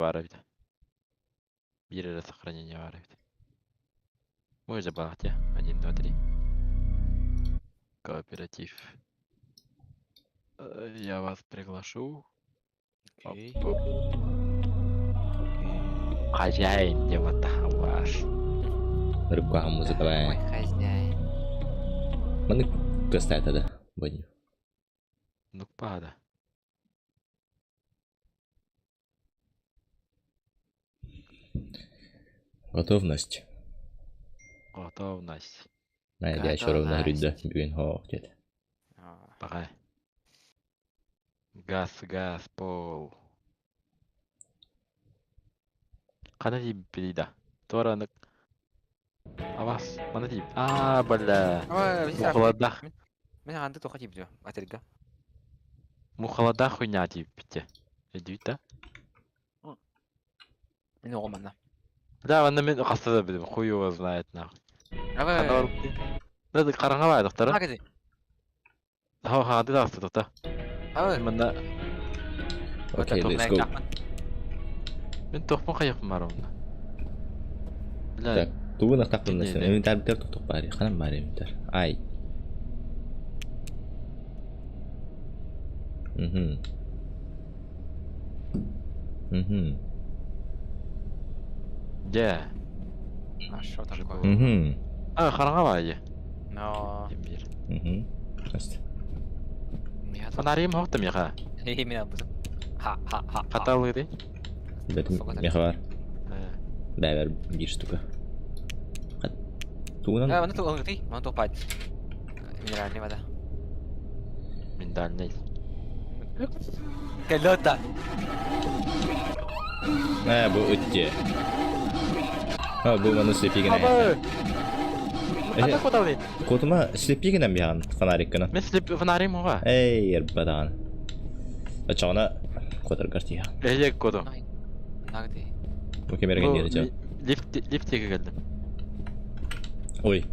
баар эбит. Биир эрэ сохранение баар эбит. Мой же бахте. Один, два, три. Кооператив. Я вас приглашу. Окей. Оп, оп. Хозяин где-то ваш. Рыбка музыка Мой хозяин. Маны тестата да. Боню. Ну пада. Готовность. Готовность. Найдя чоровна гридда бүгүн хоох дед. Баҕай. Газ, газ, пол. Хана тиийбитий да? Туоранык. Абас, мана тиийбит. Аа, бля. Мухаладах. Мен анды тоха тиийбитим атерга. Мухаладах хуйня тиийбитте. Өйдүүт да? Мин оҕом манна. Да, манна мин хаста да билим. Хуй его знает нахуй. Абы. Да, хараҥа баайдахтара. Хагады. Хао хаады да астыта. Абы. Манна Окей, let's go. Мин тохпун хайыппын бар онно. Бля. Так, тугун ахтахпын нэсэн. Инвентарь битэр туктук баары. Ханан баары инвентарь. Ай. Мгм. Мгм. Дьэ. А что такое? Мгм. А, хараҥа баайы. Но. Биир. Мгм. Фонарим хоох да миэхэ. Хей, мен албытым. Ха, ха, ха. Хаталыырый? Миэхэ бар. Бэбэр биир штука. Тугунан? Маны тугун маны тупать. Минеральный вода. Миндальный. Колета. Э, бу үтте. А, бу маны слепигин. Ата куталый. Кутума слепигин биһан фонарик гына. Мен слеп фонарим уга. Эй, ербадан. Ачана котар картия. Эжек кодум. Нагды. Бу кемерген диэри Лифт лифтеге келдим. Ой.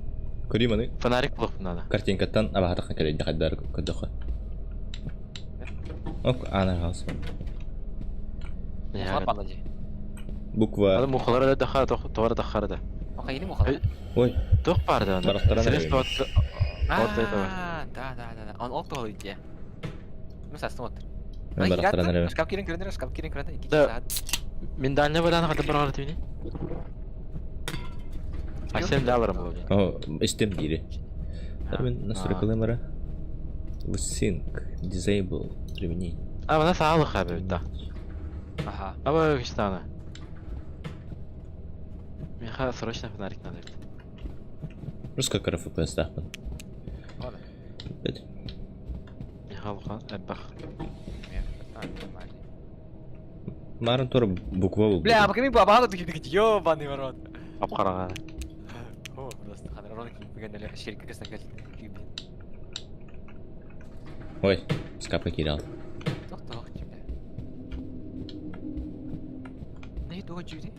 Көрейм аны. Фонарик булуп надо. Картинкаттан абаһатахха кэлэйдэ хайдар көрдөххө. Ок, ана хаус. Буква. Ады мухалар да даха товар дахар да. Окей, мухалар. Ой. Туох бар да. Барахтаран. Средство А, да, да, да, да. Он ол туһалый дии. Ну, састым от. Барахтаран. Шкаф кирин көрүнөр, шкаф кирин көрүнөр. Икки Да. саат. Миндальный водан хата барар тибини. А сен да аларым буолуо. О, истем дири. Мен настройкалыым ара. Sync, disable, применить. А, вона саалыха эбит да. Ага. Аба кистана. Миха срочно фонарик надо. Русская КРФП стахпын. Ладно. Бет. Миха лухан эббах. Марын тур буква был. Бля, а кеми баба тут ёбаный в рот. Апкарага. О, просто ханарон кигенеле шерик кесен кел. Ой, скапка кирал. Тох тох тебе. Не то жуди.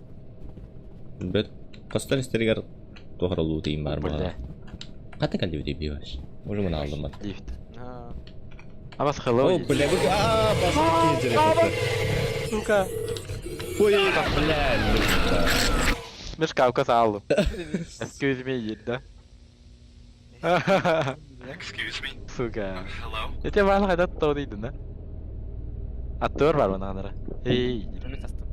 Бет. Костар истеригар тохралу дейм бар Бля. ба. Ката калди деп биваш. Уже мына алдым бат. Лифт. Абас hello. О, бля, вы... А, басып Сука. Ой, бля. Мешкавка саалым. Excuse me, да? Excuse me. Сука. Hello. Ете баал хайда тоо дейдин да? Аттыр бар мына Эй. Мен састым.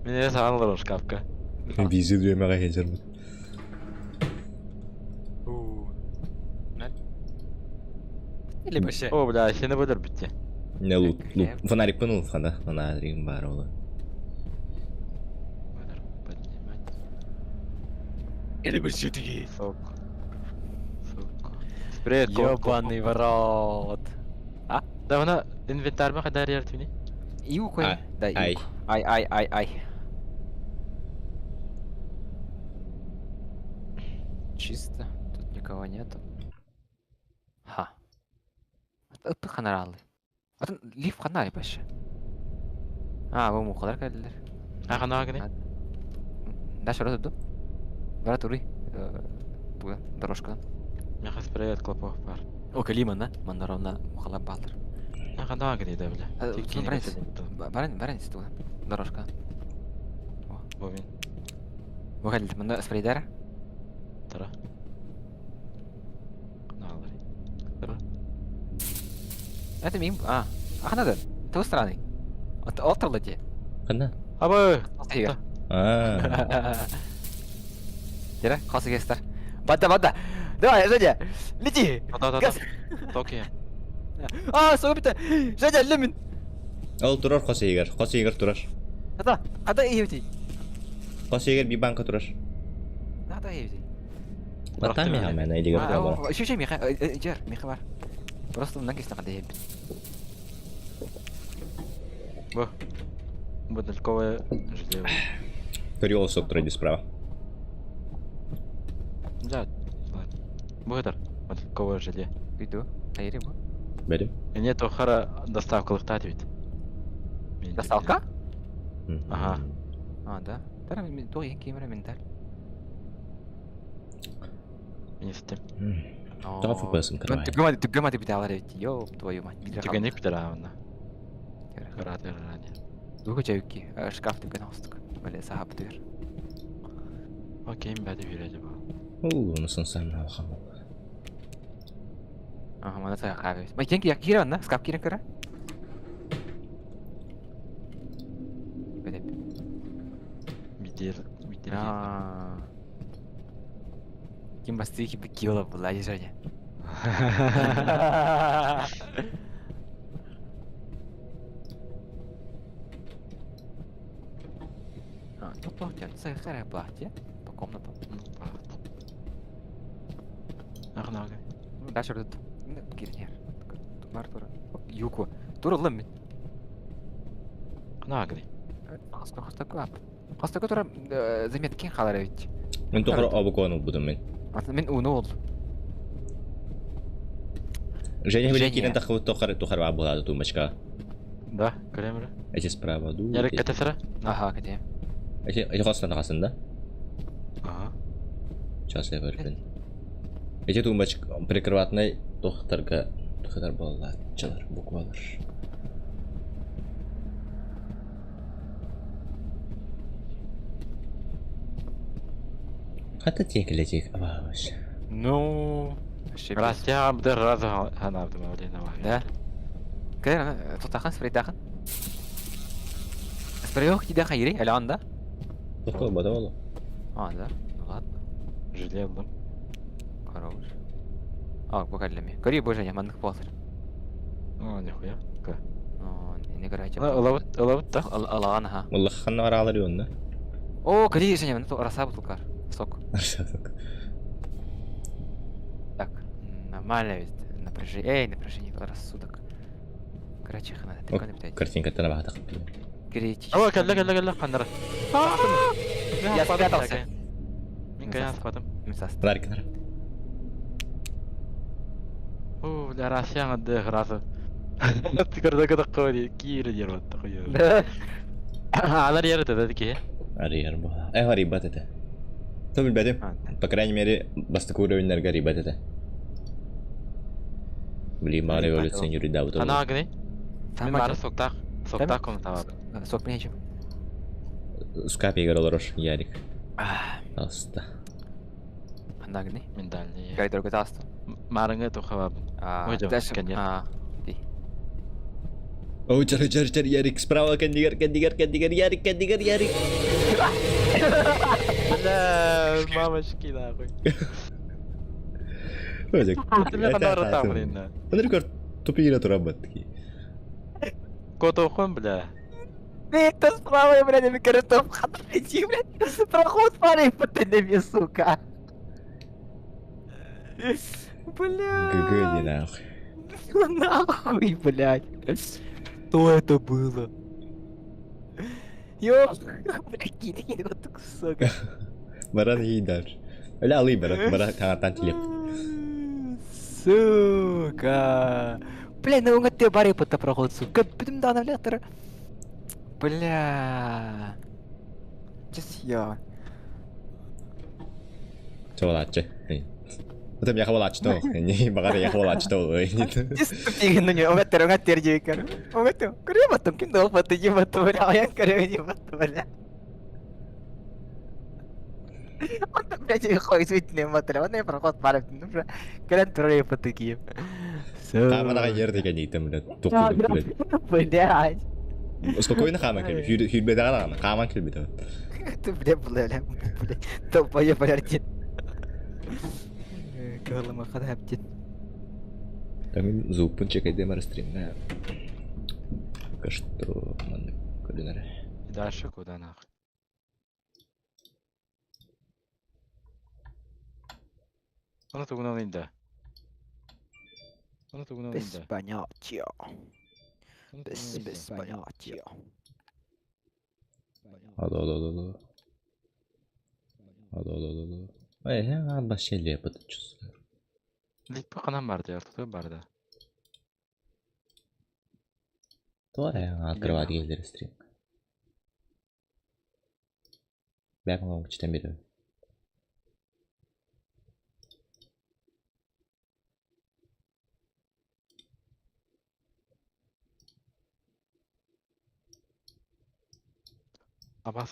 Мен саған алар шкафка. Визит дүөмөҕө хезермит. Или вообще. О, бля, сени бөлөр битте. Не лут, лут. Фонарик пын улхана, фонарик бар ола. Бөлөр поднимать. Или вообще ты. Сок. Сок. Привет, Ёбаный в рот. Да, мына инвентарьма кайда яртыны? Иу кой. Да, Ай. иу. Ай, ай, ай, ай. Чисто. Тут никого нету. Ха. Ыппы ханаралы. Атын лифт ханары башы. А, бу мухалар кэллер. А ханага гыны? Да, шоро туду. Бара туруй. Туга, дорожкадан. Мехас привет, клопов бар. О, калима, на? Мандаровна мухалар баалар. А ханага гыны да, бля. Баран, баран, туга. Дорожка. Бу мин. Бу кэллим. Мында спрейдер. Тара. Наалар. Тара. Это мин. А. Ахнадын. Ты странный. Отторла дии. Ханна? Абы! Тигер. Аа. Тире, хос гестер. Бада, бада. Давай, Женя, лети. Да, да, да. Токия. А, сука, Женя, лемин. Ол турар хос иһигэр. Хос иһигэр турар. Хата, хата иһибити. Хос иһигэр би банка турар. Хата иһибити. Баттан миха мен илигер турар. Еще миха, жер, миха бар. Просто мындан кесте хата иһибит. Бу. Бутыльковое желе. Көрү ол турар справа. Да. Бу это мотыльковое желе. Иду. Айри бу. Берем. Нет, хара доставкалыктаат ведь. Доставка? Ага. А, да. Тара мен туох иһин киимэрэ минтал. Министр. Тоҕо фпс-ым кырамай. Түгөмө түгөмө биталар эбит. Ёб твою мать. Түгэнник бүтэр аамна. Рады ради. Дуга чайки. Шкаф түгэн остук. Бale сахап түгэр. Окей, бәді береді бу. Уу, онысын сам алхам. Ага, мана сая хабы. Ма кенки як кира на скап кира кыра. Бәдеп. Бидер, бидер. А. Ким бастыхи бекила была Женя. А, ну платье, сая платье по комнатам. Ағнағы. Ну, дальше тут кирнер. Бар тура. Юку. Тура лым. Қынағын. Хостаку Хостаку тура заметки халар ведь. Мен тоқыр обыкон улбудум мен. Мен уну ол. Женя Женя. биле кирен тахыбыт тоқар тухар ба булады тумбочка. Да, көремір. Эти справа ду. Ярик кәтесірі? Ага, где? Эти эти хостан тахасын да? Ага. Сейчас я көрбін. Эти тумбочка прикроватный тохтарга тухтар баллачылар буквалар. Хата текилечек абаш. Ну, вообще без. Растя абдыр разы ханабды мавлена. Да. Кэр, тутахан спрейдахан. Спрейох тида хайри, или он, да? Тохтол бада болу. А, да. Ну ладно. Желе алдым. Хорош. А, покаллями. Кори боже, я манных посыр. О, нихуя. Ка. Ну, не короче. Ылабыт, ылабыт да? Алаган, ага. Уллахан аралар юнна. О, кори Женя, ну раса бутылкар. Сок. Так, нормально ведь. Напряжение. Эй, напряжение, рассудок. Короче, хана, ты куда опять? Картинка тана баха Критический. О, кәллә, кәллә, кәллә, қандыра. Я спрятался. Мен кәйін аспадым. Мисас. Нарик нар. О, бля, Россияң ады разы. Тикырда кыдык қойды, киірі дер батты қойы. Алар ері деді ки. Арияр бу. Э, рибат это. То билбедим. По крайней мере, бастакы уровеньлерге рибат это. Блин, мага революция юрида бу. Ана агни. Мен бары соктақ, соктақ комната бар. Сок мне чем? Скапи играл Ярик. Аста. Ана агни. Мен дальний. Гай дорого таста. Марыңы тоқа бабын. А, Ой, дальше. конечно. А, ди. О, чар, чар, чар, Ярик, справа, кандигар, кандигар, кандигар, Ярик, кандигар, Ярик. Бля, мамочки нахуй. Ой, Мен қандары тамыр енді. Андрей тупире турабатки. Котохон, бля. Ты справа, блядь, я говорю, иди, блядь, проход парень по тебе, сука. Бля. ГГ, не нахуй. Нахуй, блядь. Что это было? Ё, прикинь, вот так, сука. Баран ейдар. Бля, алы баран, баран таңатан телеп. Сука. Бля, ну он тебе бари под проход, сука. Будем да, бля, Бля. Чес я. Чолачы. Это я хвалач то. Не, багара я хвалач то. Чес тупигин, ну не, он это, он это, дикар. Он это, крема там кинул, вот иди, вот, бля, я крема, не вот, бля. Хааман аҕай ер деген иитим, блядь, туккудук, блядь. Блядь. Спокойно хааман кэлбит. Сүүрбэтэҕэ даҕаны, хааман кэлбит. Ты, бля, бля, бля, долбоеб, блядь. Кыһылыма хадаптин. Там звукпун чекайдым ара стримҥа. Пока что маннык көрүнэр. Дальше куда нахуй? Ону тугунан ыйда? Ону тугунан Без ыйда? понятия. Ону Без, тугунан ыйда? без понятия. Алло, алло, алло, алло. Алло, алло, алло, алло. Эй, вообще лепо чувствую. Липпе ханан барды, ортотугар барды. Тоҕо открывать келлер стрим. Бэк оҥочтан берем. Абас.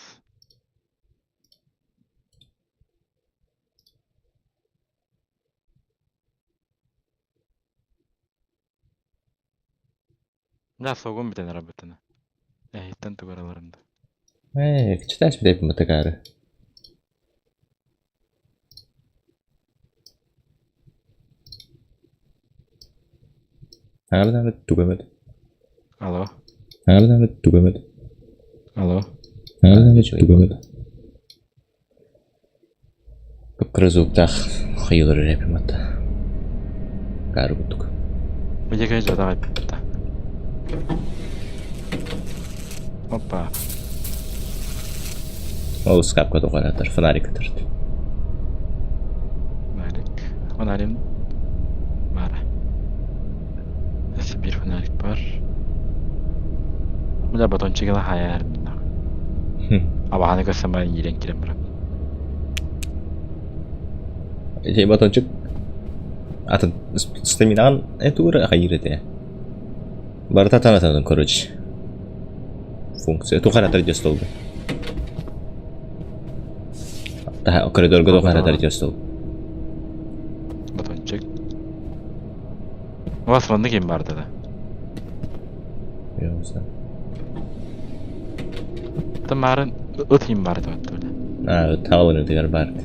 Да, согун бүтэн арабытына. Эһиттэн тугараларында. Эй, читаешь бит матагары. Аҕалан тугамат. Алло. Аҕалан тугамат. Алло. Аҕалан тугамат. Кып-кыра звуктаах хайылар рэпимат. Каары курдук. Видео жадаҕай битта. Опа. Ол скапка тоҕоратар, фонарик ытырт. Фонарик. Фонарим баар. Өссө биир фонарик бар. Бля, батончигала хайаар. Абаһаны көрсөн баран иирэн кирэн баран. Ити батончик атын стаминаҕын тугура хайыр этэ. Барыта танатанын короче. Функция тухаратар дьэ столга. Таха коридорга тухаратар дьэ стол. Батончик. У вас маннык ким барды да? Я не знаю. Тамарын ыт им барды баттыбыта. А, таалын ытыгар бард.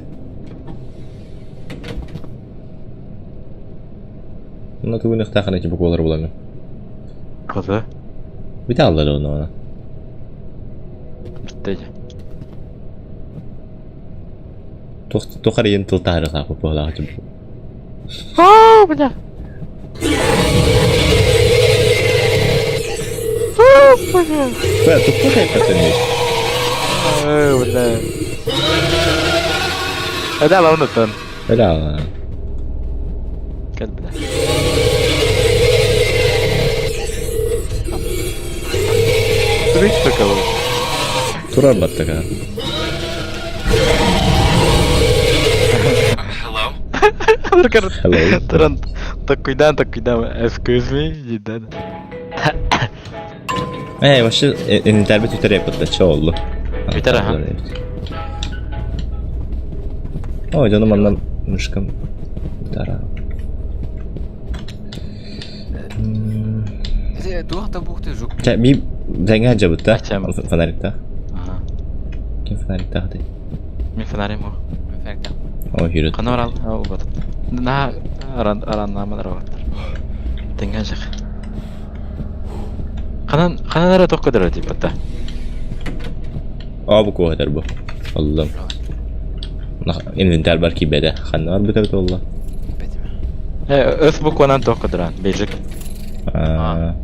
Ну тугун ыхтахана ити буквалар буламын. Кызы. Бите аллар оны она. Битте Тухар иен тыл таарыхаах буквалаах тип. О, бля. О, бля. Бля, тут какая пацаны? Ой, бля. Да, ладно, тон. Бля. Кэл, бля. Трик такого. Турар баттака. Hello. Туран такуйдан такуйдан excuse me дидан. Э, вообще инвентарь бүтэр эппит чэ оллу. Бүтэр, аха. О, дьону манна мышкам Тара. Туох да бух ты жук. Чэ, би тэҥэ дьабытта. Ачам. Фонарикта. Ага. Ким фонарикта ты? Мин фонарим о. О, хүрет. Ханна барал? Ол бат. На аран араннааман арабаттар. Тэҥэ жах. Ханан ханан ара токко дара типа О, бу куотар бу. Аллам. Инвентарь бар кибеде. Ханна бар бүтэр толла. Э, өс букванан токко дыран. Бейжик. А,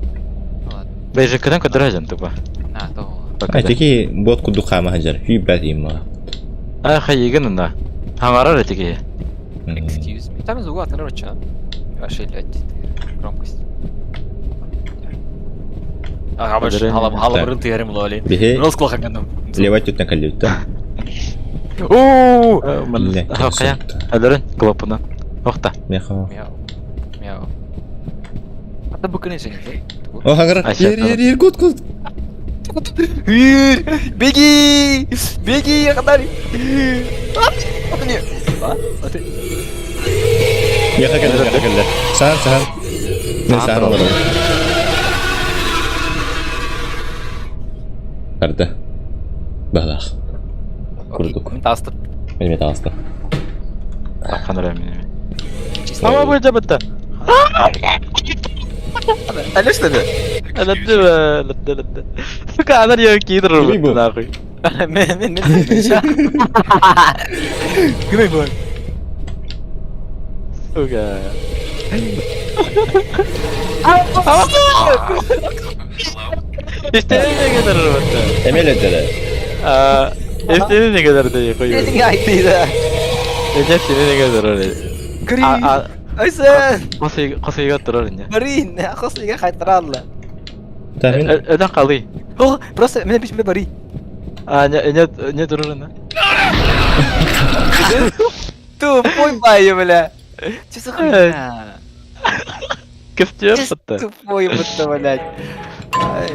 Бейжиккеден көдөрө жан тупа. А, то. А, теки бот кудук хаама хажар. Хүйбәт има. А, хайыгын онна. Хаңарар этиги. Excuse me. Там звук от короче. Вообще, блядь, громкость. Ага, больше. Халабрын ты ярым лоли. Бихе. Рос клахаганом. Левать тут на калюта. Уу! Хакая. Алырын клопуна. Охта. Меха. Мяу. Мяу. Ата букыны жене. О, хагар. Ер, ер, ер, кут, кут. Беги! Беги, Хадари! А ты... Яха кэллэ, яха кэллэ. Саһан, саһан. Мен саһан олоробун. Барда. Баһылаах. Курдук. Мин таастым. Мен таҕыстым. Таххан эрэ мин. Ама бу дьабытта. Алло, что ли? Ләдді ләдді ләдді. Сука, анар я кидр Кими бу? нахуй. Мен, мен, мен. Кимей bu? Сука. Истерия кедер бутта. Эмел өтөрө. А, истерия кедер дей кой. Этиң айтты да. Эже сени кедер оле. Кри. А, Айсан. Косый косыйга турар инде. Барин, косыйга кайтаралла. Та мин Эден калый. О, просто мен бишме бари. А, не не не турар инде. Тупой бай, бля. Че за хуйня? Кефтер бутта. Тупой будто, блядь. Ай.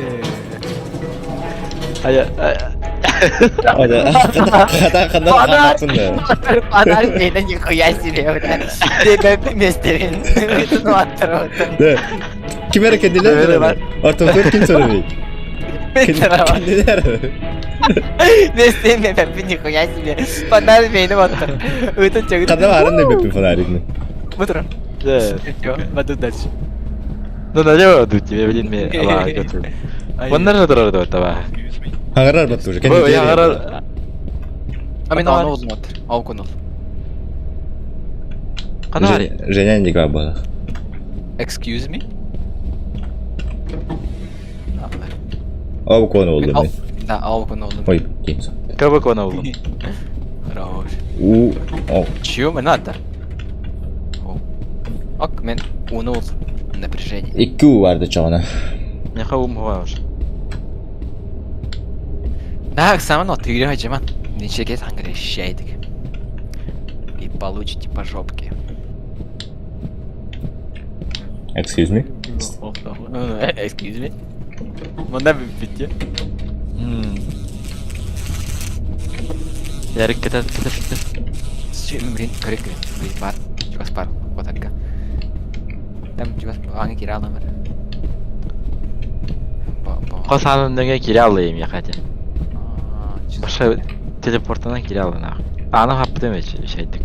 Ая. Хата хата хата Фонарь, это нихуя себе, блядь. Ты как вместе, ну, отрот. Да. Ким эрэ кэннилэр Ортотугар ким сорой? Кэннилэр. Вместе мен нихуя себе. Фонарь мени оттор. Это че? Хата баарын да беппин фонаригын. Бутур. Да. Баду дальше. Ну, налево тут тебе, блин, мне. Ла, готов. Оннар же турар деп таба. Хагарар бат уже. Бу я гарар. А мен аны болдум оттор. Ау конол. Канари. Женя не бар. Excuse me? Ау коно болду мен. Да, ау конол. Ой, кийин. Кабы кона болду. Хорош. У, о. Чё мне надо? Ок, мен уну напряжение. Икки у барды чоҕуна. Меха ум хуа уж. Да, Оксана, ты играешь, ман. Ничего ангрещайтик. И получите по жопке. Excuse me. Excuse me. Манда битте. Ярик кетет кетет кетет. Блин, коррект, блин, бар. Чугас бар, вот так. Там чугас аңы кире аламыр. Косанын дөңө кире алайым яхати. Баша телепортынан кире алын. Аны хапты демеш шайтык.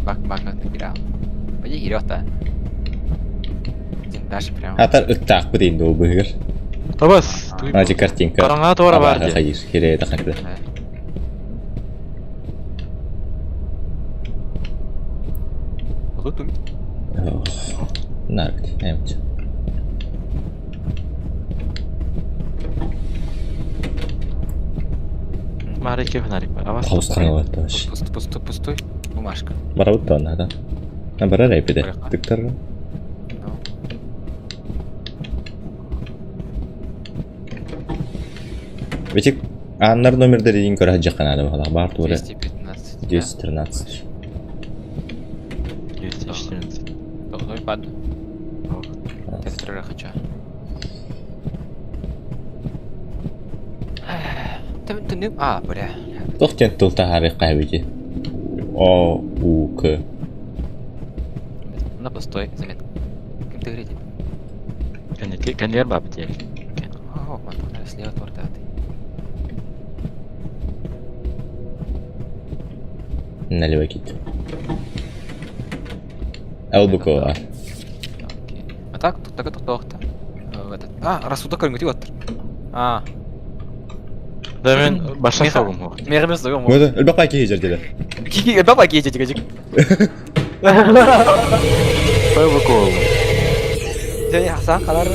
Бак, бак, кире ал. Пойди кире ота. Даже прям. Атар ыттаах бит инде ол быһыгар. Табас. Ачы картинка. Караңа туара бар ди. Хайыр, хире таханды. Вот тут. Наркт, эмт. Мари кеп нарик бар. Абас. Хаус караңа бар. Пустой, пустой, пустой. Бумажка. Барабыт та нада. А барар эпиде. Тыктар. Ну. Бетик аннар номердери көрө жаккан ада бар тура. 215. 213. 214. Должно падаю. Я хочу. Ты, а, бля. Тохтен тулта хари кайбити. О, У, К. На пустой замет. Кем ты говорите? Конвейер бабы те. О, ман, слева торта. Налево кит. ЛБК. А так, тут так, тут тохта. Этот. А, рассудок көрүнгүтү оттор. А. Да мен баша согум хо. Меремес догом. Мөдө, өлбөк кай жерде. Кики, баба кийе жеги. Кой бу Және Хасан қалар.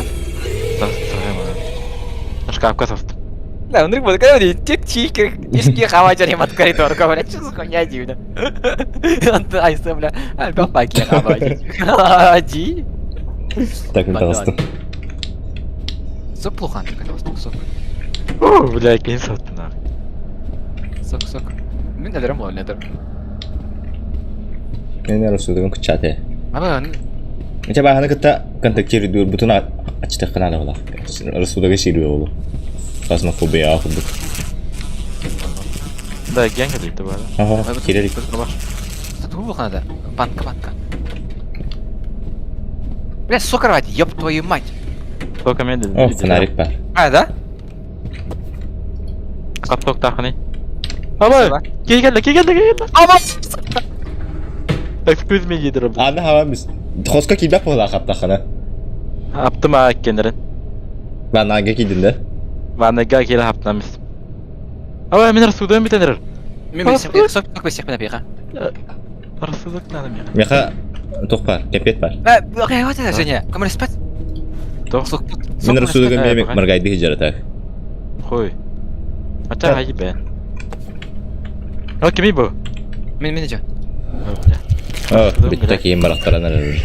Шкафка софт. Да, он рыбу, когда тек чик, ишки хава жарим от коридора, говорят, что за хуйня дивно. Айса, бля, а баба кийе хава. Ди. Так, мен тагыстым. Сок плохо, пожалуйста, сок. О, бля, кин софт на. Сок, сок. Мен дәрем бол, недер. Мен арасудугун кычаты. Ама Мече баханы кытта контактир дур бутуна Аччытыахха наада буолар. Рассудога сиирбэ буолуо. Фазмофобияҕа курдук. Да, генга дейді бары. Ага, кирер. Тугу надо? Банка, банка. Бля, сука рвать, ёб твою мать. Только медленно. О, фонарик бар. А, да? Капток тахны. Абай! Кей келді, кей келді, кей келді. Ама! Excuse me дейді Робби. Аны хавамыз. Хоско кийбэк буолаа хаптахына. Аптым а кенерин. Ваннага кийдин да? Ваннага келе хаптамыз. Абай, мен рассудым битенер. Мен сок бесек мен беха. Рассудок надо мне. Меха туох бар, кэпиэт бар. Вот это Женя, кому спать? Туох. Мин рассудогым меми маргайды хижаратах. Хуй. Ача хайы бе. О, кими бу? Мен мен жо. О, бүттэ кийин барахтаран эрэр.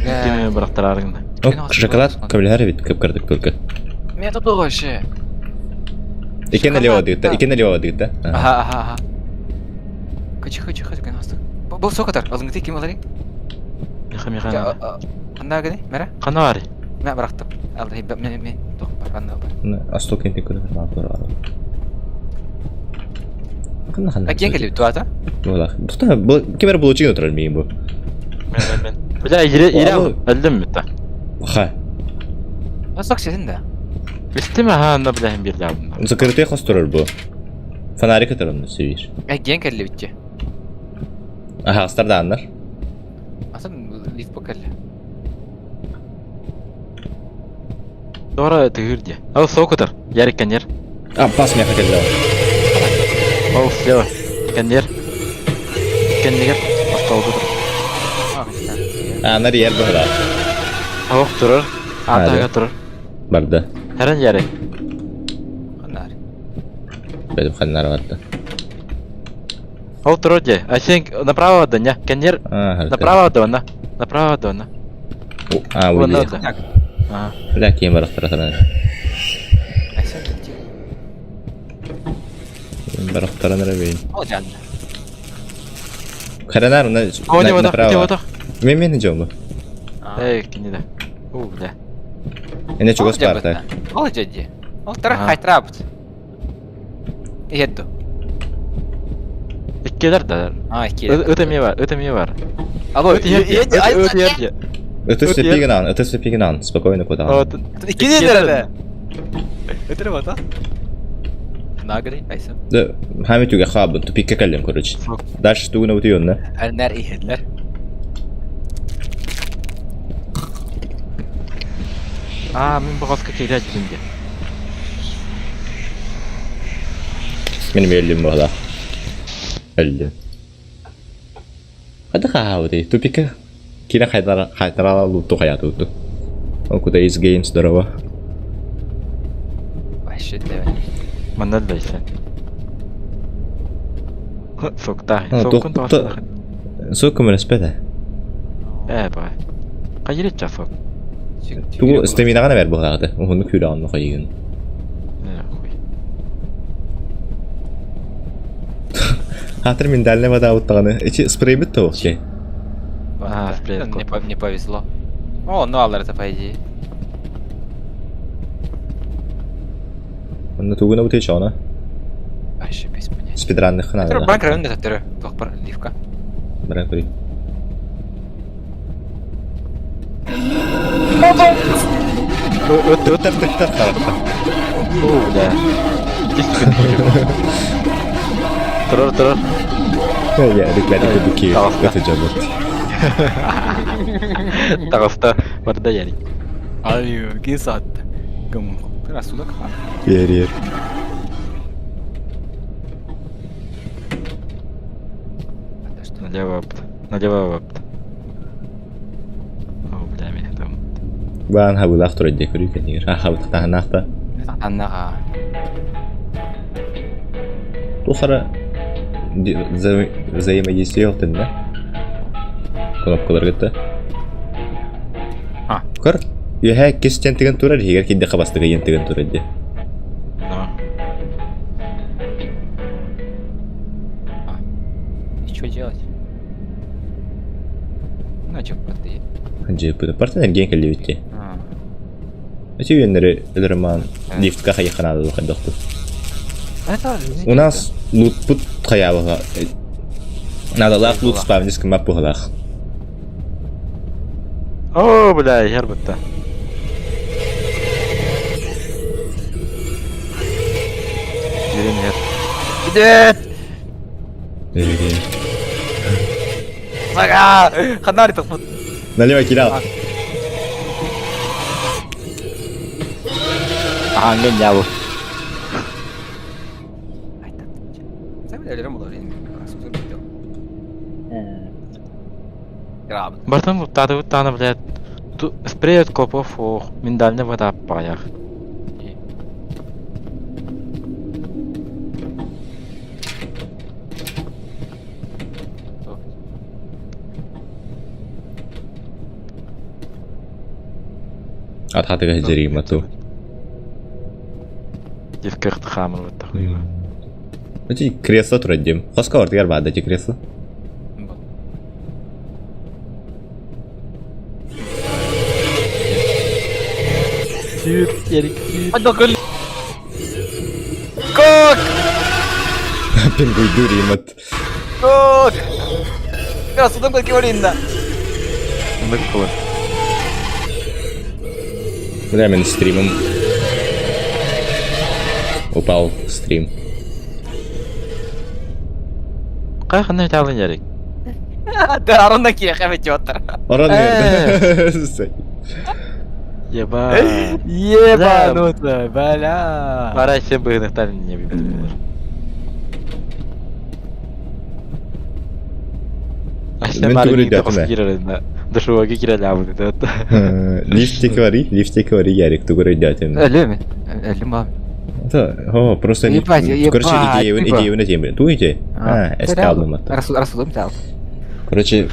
Кими барахтарарыңда. О, шоколад көмөлөһөр эбит кып-кырдык только. Мен тут вообще. Икки налево дыгытта, икки налево дыгытта. Ага, ага, ага. Хочу, хочу, хочу, конечно. Бұл сокотар, алдыңды ким оларың? Миха, миха. Анда гыны, мәрә? Қана бар? Мә барақтым. Алды, мен мен тоқ бар, анда бар. Асток энти көрөр бар бар. Ханна ханна. А кем келип туата? Була. Тута, бу кемер булучу турар миин бу. Мен мен мен. Бля, ире ире өлдүм битта. Ха. Сок сесин да. Бистиме ха, анда бля хим бир жабым. Закрытый хос турар бу. Фонарик турар сүйір. Ә ген келип битти. Аха, астардааннар. Асан лифт бу келли. Дора тыгыр де. Ал сокутар. Ярик канер. А, бас меха келди. Ол слева. Канер. Каннегер. Асталды тұр. Анар ер быһыла. Ох турар. Атага турар. Барда. Хәрен ярик. Ханнар. Бәдім ханнар барда. Ол турар де. А сен направо да не. Канер. Направо да на. Направо да на. А, уйди. А. Бля, кийин барахтара Барахтаран рабейн. Ол жан. Харанар, на направо. Мен мен жому. Эй, кинеде. У, бля. Эне чугас бар так. Ол жеди. Ол тара хайтрабыт. Етту. Иккелер да. А, иккелер. Өте ме бар, өте ме бар. Алло, өте ерде. Өте сепигинан, өте сепигинан, спокойно куда. Иккелер. Өтіріп ата. Нагри, айсым. Да, хами түге хабын, тупикке кәлем, короче. Дальше тугуна өте йонна. Әрнәр ихедлер. А, мен бұғасқа келе жүзімге. Мен өлдім бағда. Өлдім. Қады қағауды, тупикке кире қайтарала луту қаяту. О, куда из games здорово. Вообще да. Манна да исен. Сокта. Соккун тоғасына. Сок көмөлөспөт. Э, бай. Кайыр часок. Тугу стаминага бер булагы. Уһуну күрә анны кайгын. Э, хуй. Хатыр миндальный вода уттаганы. Эти спрей бит то вообще. А, спрей. Не повезло. О, ну алар это по идее. Онна тугуна бутый чона. Вообще без понятия. Спидранных хана. Банк районда тәттере. Тух бар ливка. Баран күри. Өт өт Өттер төттер тарапта. О, бля. Турар турар. Я реклама кудуки. Это жабыт. Тағыста барда ярик. Ай, ки сат. Кым? Расулак. Ер ер. Налево апт. Налево апт. О, бля, меня там. Бан хабылах турар де көрү кенигер. А хабыт таханахта. Аннага. Тухара взаимодействие yo'q да? Кнопкалар кетті. А. Көр. Юхә кестен теген турар, егер кидде кабастыгы ен теген турар ди. Но. И что делать? Ну, а чё, ты? Джипы. Партнер ген келди битти. Эти үөннэри өлөрөмаан лифтка хайыхха наада хайдахпыт. У нас лутпут хайаабыга наадалаах лут спавнис кыммап быһылаах. О, бля, иһэр бытта. Киирэн иһэр. Идет! Сага! Ханна тахпыт? Налево кидал. Ааҥҥа ньабы. Бартан луттаатыбыт даҕаны, блядь, спрей от клопов ох, миндальный вода паях. Атхатыга дьэриим ату. Дивкэх хаамыр баттах. Эти кресло турар дим. Хоска ортигар баада эти кресло. Сүүр, Ерик, сүүр. Кок! Пингуйдуримат. Кок! Красотом как Оринна. Ыннык буолар. Бля, мен стримом упал стрим. Кай ханна таалын Ярик? Да, Арон киэхэ битиоттар. Орон Еба. Ебануться, бля. Арай сен быһыныктар не билбит буолар. Аща Мен бары түгүрү миңде өйдөөтүм ээ. хос киирэр душевойга киирэлээбит это. Лифтик вари, лифтик вари, Ярик, тугур өйдөөтүм. Өлүм, өлүм бам. Да, о, просто Ебать, короче, ебать, идеябын, типа. идеябын этием. Ту идея? А, эскалдым атта. Расулым тал. Короче,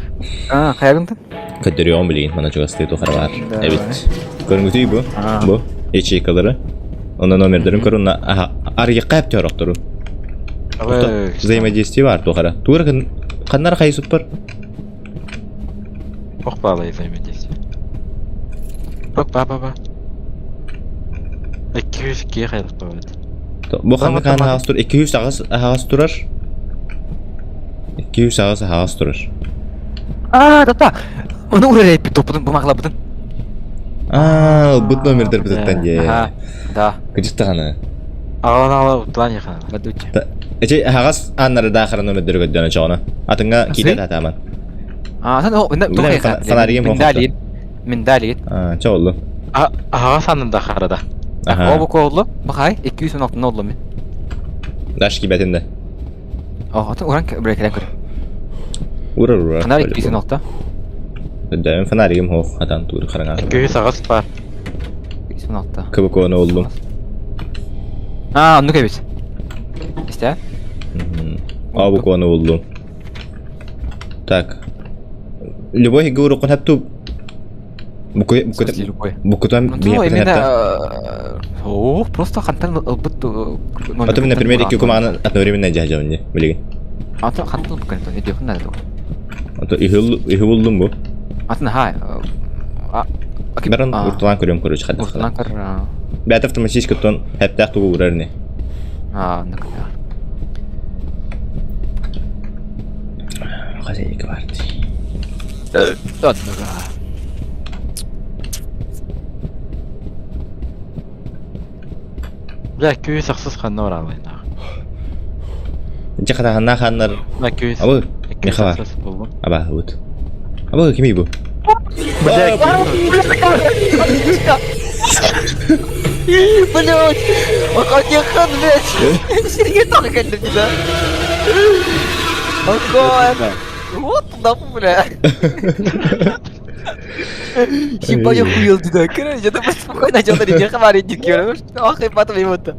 А, хайагынтан? көдөрүөм билигин, мана чугастыы тухара бар. Да. Эбит. Көрүҥүтүй бу? А. Бу ячейкалары. Онно номердарын көрүнна аха арыйыкка эптер Взаимодействие бар тухара. Тура каннар хайсып бар. Ох баалай взаимодействие. Бак ба ба ба. 202 хайдах бабыт. Бу ханна кан хагас тур 200 агас хагас турар. 200 агас хагас турар. А, да-да. Оны урарай топудун бумаглабытын. Аа, бут номердер битеттен же. Ага, да. Кыжыттаганы. Агалан ала утлан яхана. Бадуча. Эче хагас аннары дахара номердер көддөнө чоҕуна. Атыңга киде татаман. А, сан о, Бля, фонаригим Миндалин. Миндалин. Аа, чоолу. Ага санында харада. Аха. О, бу коллу. Бахай 216 олду мен. Даш кибетинде. О, атын уран бирекелен көр. Ура ура. Фонарик 216. Дөм фонаригим хох атан тур хараңа. 200 агас бар. 216. Кыбыконы олдум. А, ну кебит. Исте? Абуконы олдум. Так. Любой гуру конхатту. Букутан Любой. букутан Ну, именно... О, просто хантан бут... А то, например, икки куманы одновременно жажамне, билигин. Атын хантан букан, идёт надо. А то ихил ихулдум бу. Атын хай. Баран урталан көрөм короче хадда. Урталан көр. Бәт автоматически тон хәттә тугу урарны. А, ну Хозяйка барды. Ладно. Бля 200 аксыз ханна оралайна. Нче хата ханнар. Бля 200. Абы, 200 мехава. аксыз болду. Аба, вот. Абы, кими бу? Бля Блять! Хан, блять! Сергей тоже конечно, да? Охот! Вот туда, бля! Ебать, я хуел туда. Короче, я думаю, спокойно, что ты не хвалит, не кюрешь. Ох, и потом его то.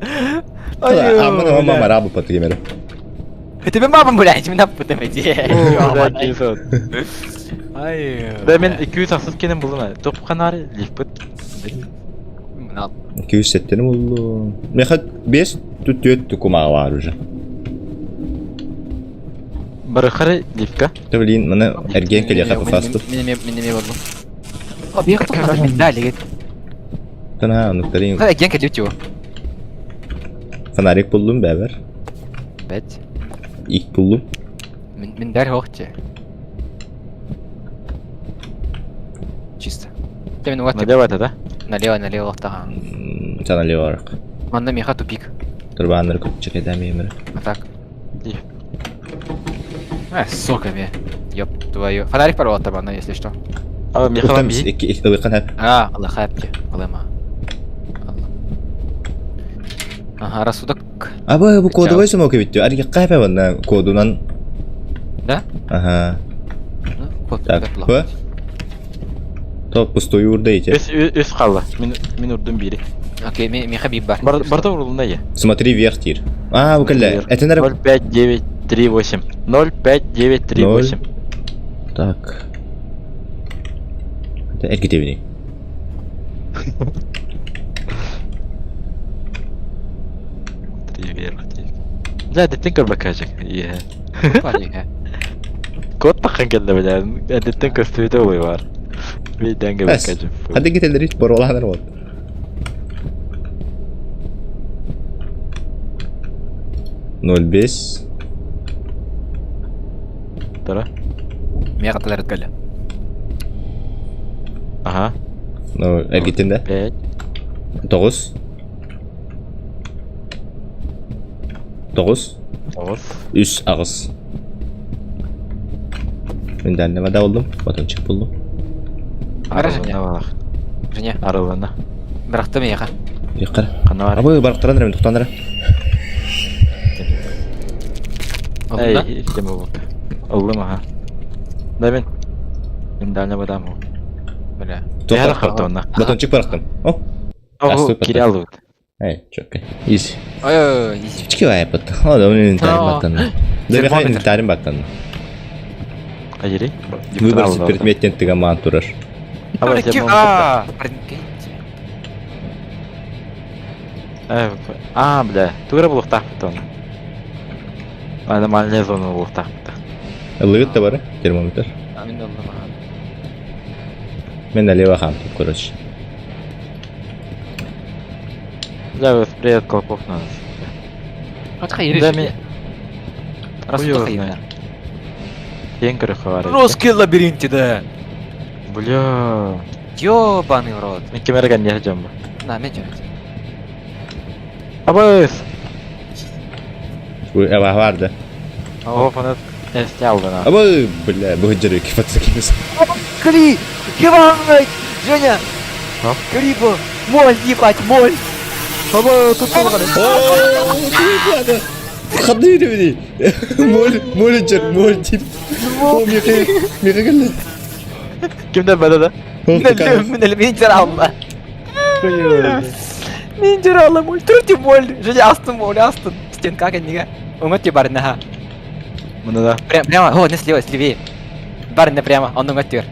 Амма мама рабы патыгемер. Это мама, блядь, меня потом эти. Бля 200. Ай. Да мен 200 аксыз кенен булдум. Топ канары лифт. 207 болду. Меха 5 тут 4 кума бар уже. Барыхары лифтка. Та блин, мана эрген келе хапа фасту. Мен мен мен болду. А, бияк тоқтады, мен дәл егет. Тана онуктарын Ген кэлбит его. Фонарик буллум бэбэр. Бэт. Ик буллум. Мин дэр хоқче. Чисто. Ты мен Налево это, да? Налево, налево лохтаға. Ча налево барак. Манна меха тупик. Турбааннар көтчөкөдә мемер. А так. А, сука, ме. Ёб твою. Фонарик порвал табана, если что. А, меха би. А, Аллах хапки. Аллама. Ага, рассудок. А бу бу кодовой сумок бит. Арги кайпа банна кодунан. Да? Ага. Код. Так, П. Топ пустой урда эти. Үс үс қалды. Мен мен урдум бири. Окей, мен хабиб бар. Бар барда урулунда я. Смотри вверх тир. А, бу кэллэ. Это наверное 0 5 9 3 8. 0 5 9 3 8. Так. Это эргитебини. Три вверх. Да, деттен көрбөккәжик. Иә. Парига. Код таққан келді бля. Әдеттен көстүбүтө ой бар. Бейден көрбөккәжик. Hadi git бороланар вот. 05 Тара. Мега талар кэллэ. Ага. Ну, эргитин да? 5 9 9 9 Үс аҕыс. Мин дальнего вода булдум, батончик булдум. Арылына балах. Женя, Арылына. бырахты меха. Яккар. Қана бар. Абы барактаран эми токтонара. Эй, кем болду? Ыллым аха. Да мен. Мен дальнего вода му. Бля. Бәрі қыртуына. Батончик барактым. О, О, кире алды. Эй, чөккө. Изи. Ой, изи. Чики вайпат. О, да мен инвентарь баттан. Да мен инвентарь баттан. Ажери. Выбросить предметтен тыгамаан турар. А, А, бля, тугра булуктаахпыт оны. Аномальная зона булуктаахпыт. Ылыгыт да бары, термометр. Мен Мен налево хамтым, короче. Бля, привет, Колпов на нас. Да, мен... Рассудок хайыр. Ең көрі бар. Русский лабиринте, да. Бля. Ёбаный в рот. Мен кемерген не жамба. На, мен жөнөт. Абыс! Ой, аба барды. О, фанат эсте алды на. Абы, бля, бу жері кипатса кемес. Кри! Ебать! Женя! Грибу! Моль, ебать, моль! Аба, тут Хадды бini. Мол, мол жер, мол тип. О, меха, меха келди. Кимден бәді да? Мен мен жер алла. Мен жер алла, моль. Түрте моль. Женя, астын моль, астын. Стенка кәнеге. Оңа те бар, наха. Мына да. Прямо, прямо, о, не слева, слевее. Барня прямо, он оңа тер.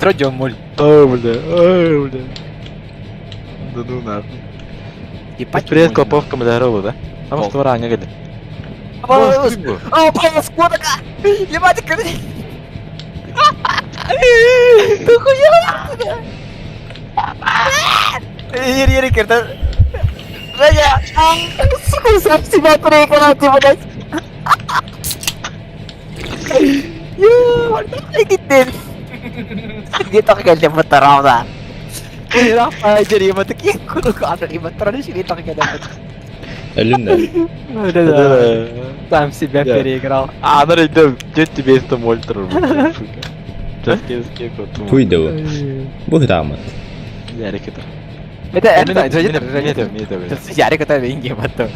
Трудем моль. Ой, бля, ой, бля. Да ну нахуй. Ебать. Привет, Клоповка, бля, роллу, да? А может, вора не гади. О, скотака! Ебать, короче. Ты хуя! Ер, ер, керді. Женя! Сука, сам себя проиграл, ты, блядь! Ё, гиттин. Dito ka ganyan mataraw Рафа, такие Өлүн Сам себя переиграл. А, ну идем, дед тебе это мольтер. Туй да бу. Бу дамат. Ярик это. Это это это это Ярик это винги потом.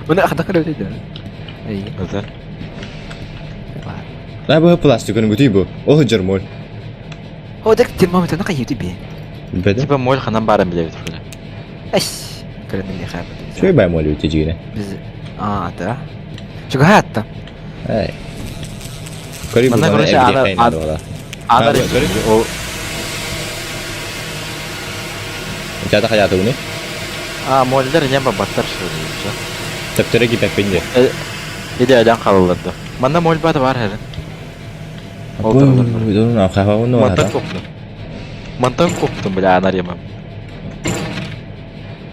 Уна хата көрөтө. Эй. Да бу пластик күн гүтүй бу. О жер мол. О, дек термометр на кайы тебе. Беде. Типа моль ханан барам билебит фуля. Аш. Көрөндө не хабар. Чөй бай мол өтө жигине. Биз А, да. Чуга хатта. Эй. Көрү бу. Манна, короче, ана- Ана көрү. О, Жата хаята уни. а мольдер не баттар шу. Төптөрө кипеппинде. Иде адан калыларды. Манна моль баты бар хәрин. Бу, дон ахава уну Маттар ара. топту. Мантан куоптум, бля, анарема.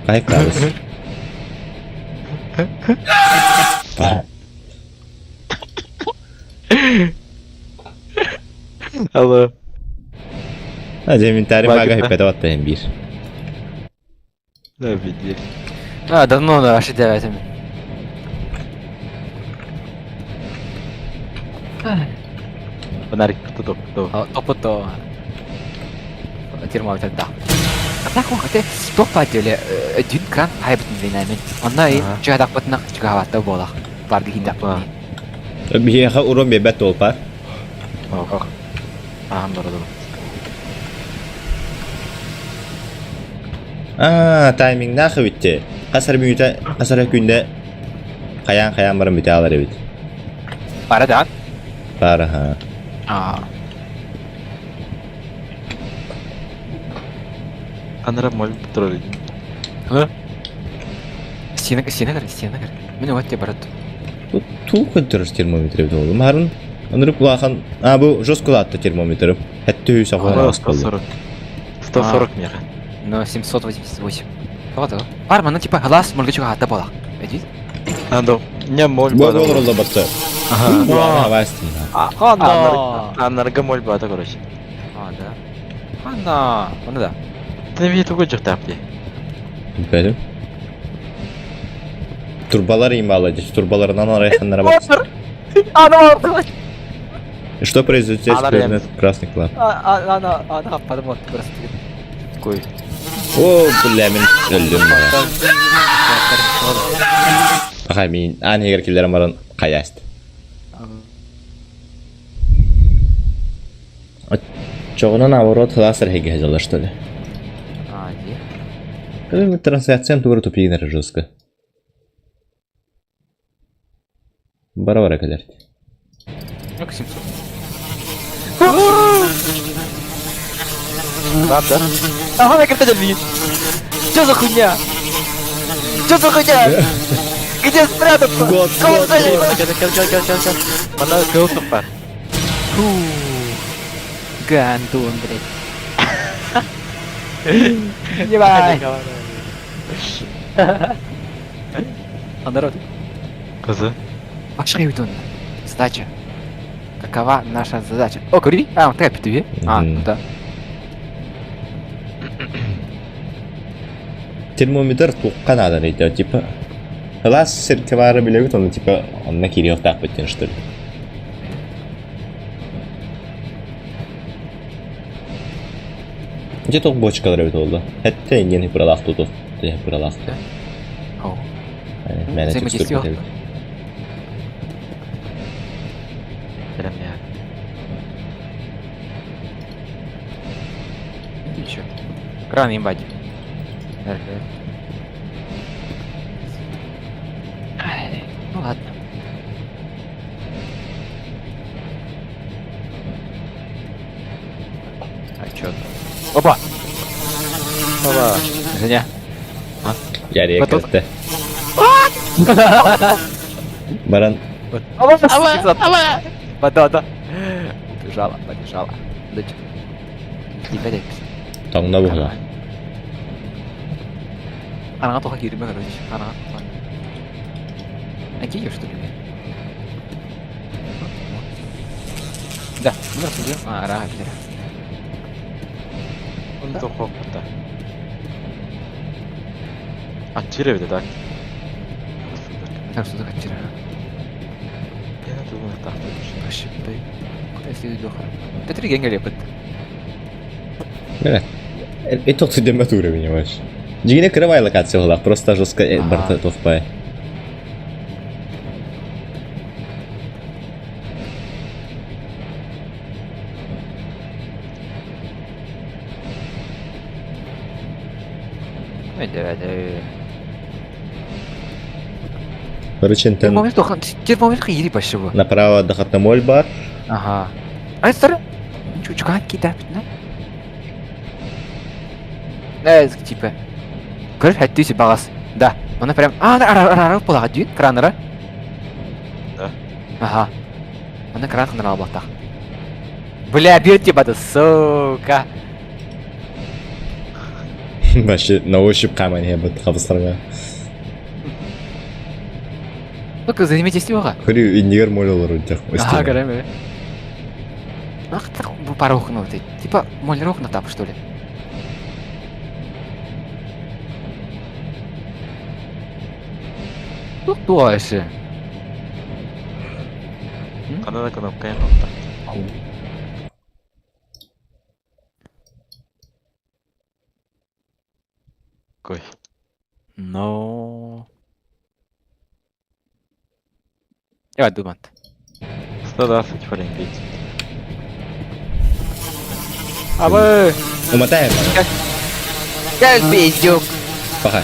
Ай, кабыс. Алло. А, инвентарь мага хиппете баттайын бир. Да, видели. А, давно да, аж девятым. Фонарик топ топ. Топото. Термометр да. Атак он хате топ паделе дүн кран хайбытын вейнаймен. Онна и чыгадак бытына чыгаватта болах. Барды хиндак. Биһиэхэ урон биэрбэт толпар. Ох. Ахан барадым. Аа, таймингнаах эбитти. Хас эрэ мүнүүтэ, хас эрэ күндэ хайаан-хайаан баран бүтэ аалар эбит. Бара да. Баар аһаа. Аа. Анара моль тролль. Стена, стена көр, стена көр. Мен вот тебе барат. Бу туу көрдөрөр термометр эбит буолла. Марын ынырык улахан... А, бу жестко улаатта термометрым. Хэттүү саҕалаан аҕыс буолла. 140. 140 меха. Но 788. Вот его. Арма, ну типа глаз моргачуга хата была. Эдит? Надо. Не моль Бу бада. олоролло батта. Ага. Хавастин. Хана! Анарга моль бада, короче. А, да. Хана! Оны да. Ты видишь, тугу жактап дии. Билбэтим. Турбалар имбала дии. Турбаларынан арайханнара бат. Ана! Что произойдет, Алар если красный клап? Ана, ана, подумал, просто. Такой. О, бля, мин өлдүм мага. Аха, мин аан иһигэр киллэрэн баран хайааст. Оччоҕуна наоборот сылаас эрэһигэ сылдьаллар что ли? А, дии. Кэлин трансляциям тугу эрэ тупигин жестко. Бара-бара кэлэр. Ну-ка, 700. Правда? Ага, я как-то видит. Что за хуйня? Что за хуйня? Где спрятаться? Год, Кого год, сзади? год. Кел, кел, кел, кел, кел, кел. Манна кыл туппар. Фу. Гандон, блядь. Ебать. А народ, Кызы. пошли уйдун. Задача. Какова наша задача? О, кури? А, он трэп тебе. А, ну да. Термометр туохха наада диэтэ, типа сылаас сиргэ баара билэбит, ону типа онно киириэхтаахпыт диэн что ли. Дьэ туох бочкалар эбит буолла. Хэттэ иннин пыралаах туту. Пыралаах. О. Мээнэ Взаимодействие. текстур эбит. Прям я. Ничего. Кран ебать. Ай, Ну ладно. А чё? Опа! Опа. Женя. Ярия Потом- кэлтэ. Баран Ава! Вода, да. Убежала, побежала. Да чё? Не гоняй. тоҥно буһла. Анаға тоға кирме, короче. Анаға тоға. Найти ее, что ли? Да, мы рассудим. А, рага, бля. Он тохоппута. А тире так. Так, что за вчера? Я думаю, так. Вообще, Куда если духа? Да три генга лепит. Бля. Это тот уровень вообще. Дьиҥинэ кыра локация буоллах, просто жестко барта тохпай. Ой, Короче, антен Термометр тохан, термометр ири башыбы. направо дохатномоль бар. Ага. Ай, сары. Чучка кита, да? Э, типа. Көр, хәттүсі бағас. Да. Оны прям... А, ара, ара, ара, полаға дүйін, краныры. Да. Ага. Оны кран қындыр алып Бля, бьет тебя, сука. Вообще на ощупь хааман иһэбит хабыстарга. Ну-ка, займитесь йога. Көрүү иннигэр моль олорор дьах. Ага, көрөм Ах, так бу парохну ты. Типа моль рохна там, что ли? Ну, кто это? Ханна да кнопка эн Кой. Но. Я думаю. 120 Фаренгейт. Абы! Уматайм. Кэл пиздюк! Пока.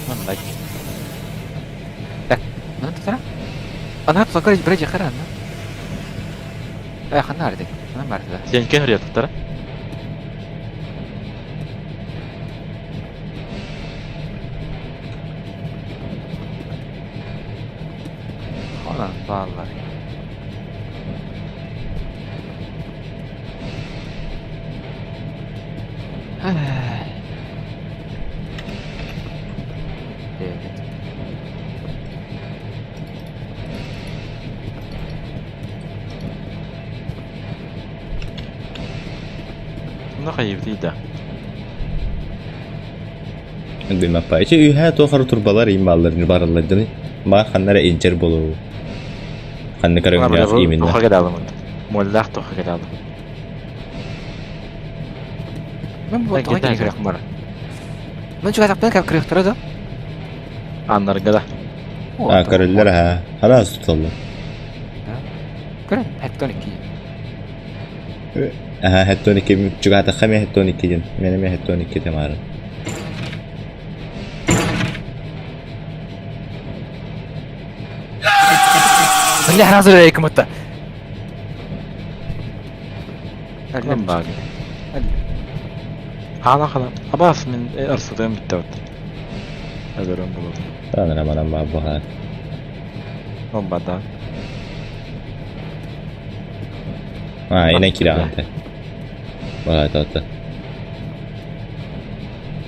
Маннык. Ну, ты Ана тутакар бир жакар ана. Э, ханна арды. Ханна барды. Сен кем редактор? Онан баалар. Evet. Ну хайыбыт да. Билмаппа. Ити үһэ туохар турбалар им бааллар бараллар дьону. Баар ханна эрэ инчер болуу. Ханна көрөҥнөөх именно. Тоха кедалым. Моллах тоха кедалым. Мен бу Так, тоҕо китай. киһи көрөх бар. Мен чугасактан кап көрөхтөрө да. Аннарга да. А, көрөллөр аха. Хараас туталлар. Көрөн, хеттон икки. Аха, хеттон икки чугаатахха мен хеттон икки ден. Мен эме хеттон икки темары. Бля, разу рейкмытта. Кым баг. Хана хана. Абас мен арсыдым битте вот. Өлөрөм болот. Танра манан баа баха. Бомбада. А, инен кире Баа тата.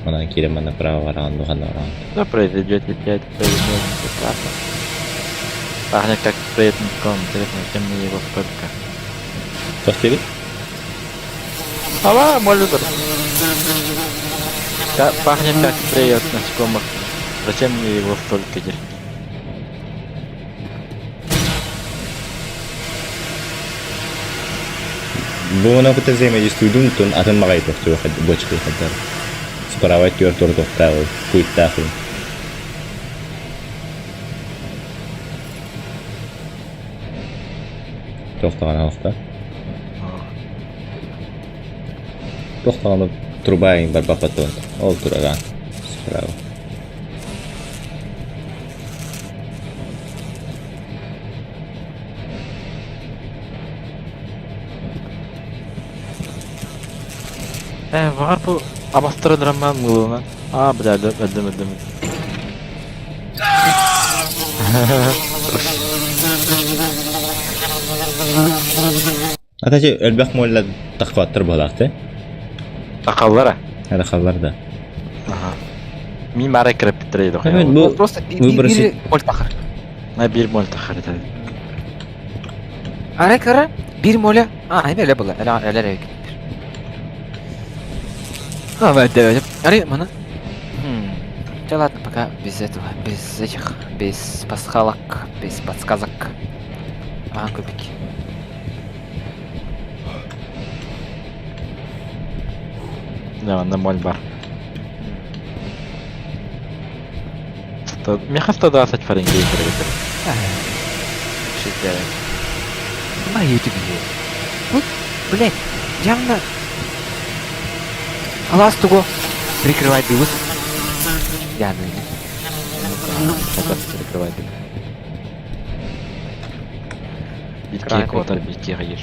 Манан кире манна право бараан духанна бараан. Что произойдет, если это произойдет? Прекрасно. Пахнет как приятником. Интересно, чем мне его столько? Туох диэбит? Ава, молю Пахнет как спрей от насекомых. Зачем мне его столько держать? Бу она кытта взаимодействуйдун тун атын магай тохтуу бочка хаддар. Справа түөр тур тохтаа куйттаах. Тохтаган алықта. Тохтаган труба бар бапатон. Ол тураган. Справа. Э, var bu abastırın ben mılığına. Aa, бля, öldüm, öldüm, öldüm. Атачы өлбөх молла тахваттыр болақты. Акаллара. Әлі қаллар да. Ага. Мин бары кирип биттирейди Эми бу Просто выброси- бир моль тахар. На бир моль тахар это. Ара кара бир моля. А, эме эле була. Эле эле эле. А, вот, да, Аре, мана. Да ладно, пока без этого, без этих, без пасхалок, без подсказок. А, кубики. Да, на моль бар. Меха 120 Фаренгейт кирип. 69. На ютубе. Вот, блядь, явно... Алас туго прикрывать дыбыс. Я, ну, Ну-ка, прикрывать. Битки котар, битки гаиш.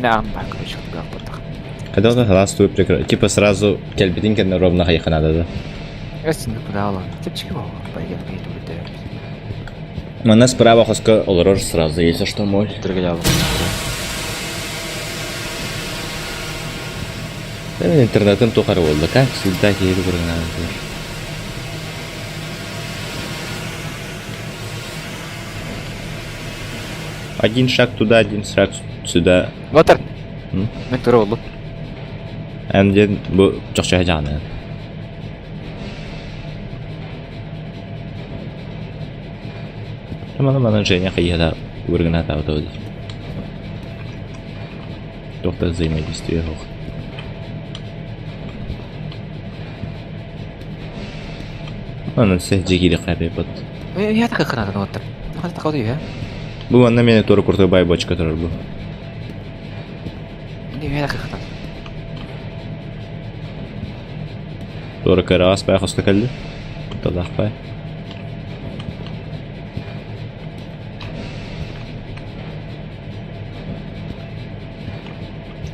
Да, да, короче, вот гав Когда он халас туй прикры. Типа сразу келбитин кенне ровно хайханада да. Я стену куда Типчики его, поеду, поеду, Манна справа хоска олорор сразу, если что моль. Түргө ялым. Мен интернетым тухары буолла, как всегда киһи бырыгынаан. Один шаг туда, один шаг сюда. Батыр. Мен тура болдум. Эн диэн бу чохчоһо дьаҕаны. Мана мана Женя хайыһа бырыгынаатаабыта дии. Туох да взаимодействие суох. Онон сэ дьигири хайбайбыт. Я так ханатын оттар. Хата такой я. Бу манна мені тура куртой бай бочка турар бу. Не я так ханат. Тура кыраас бай хоска кэлли. Талах бай.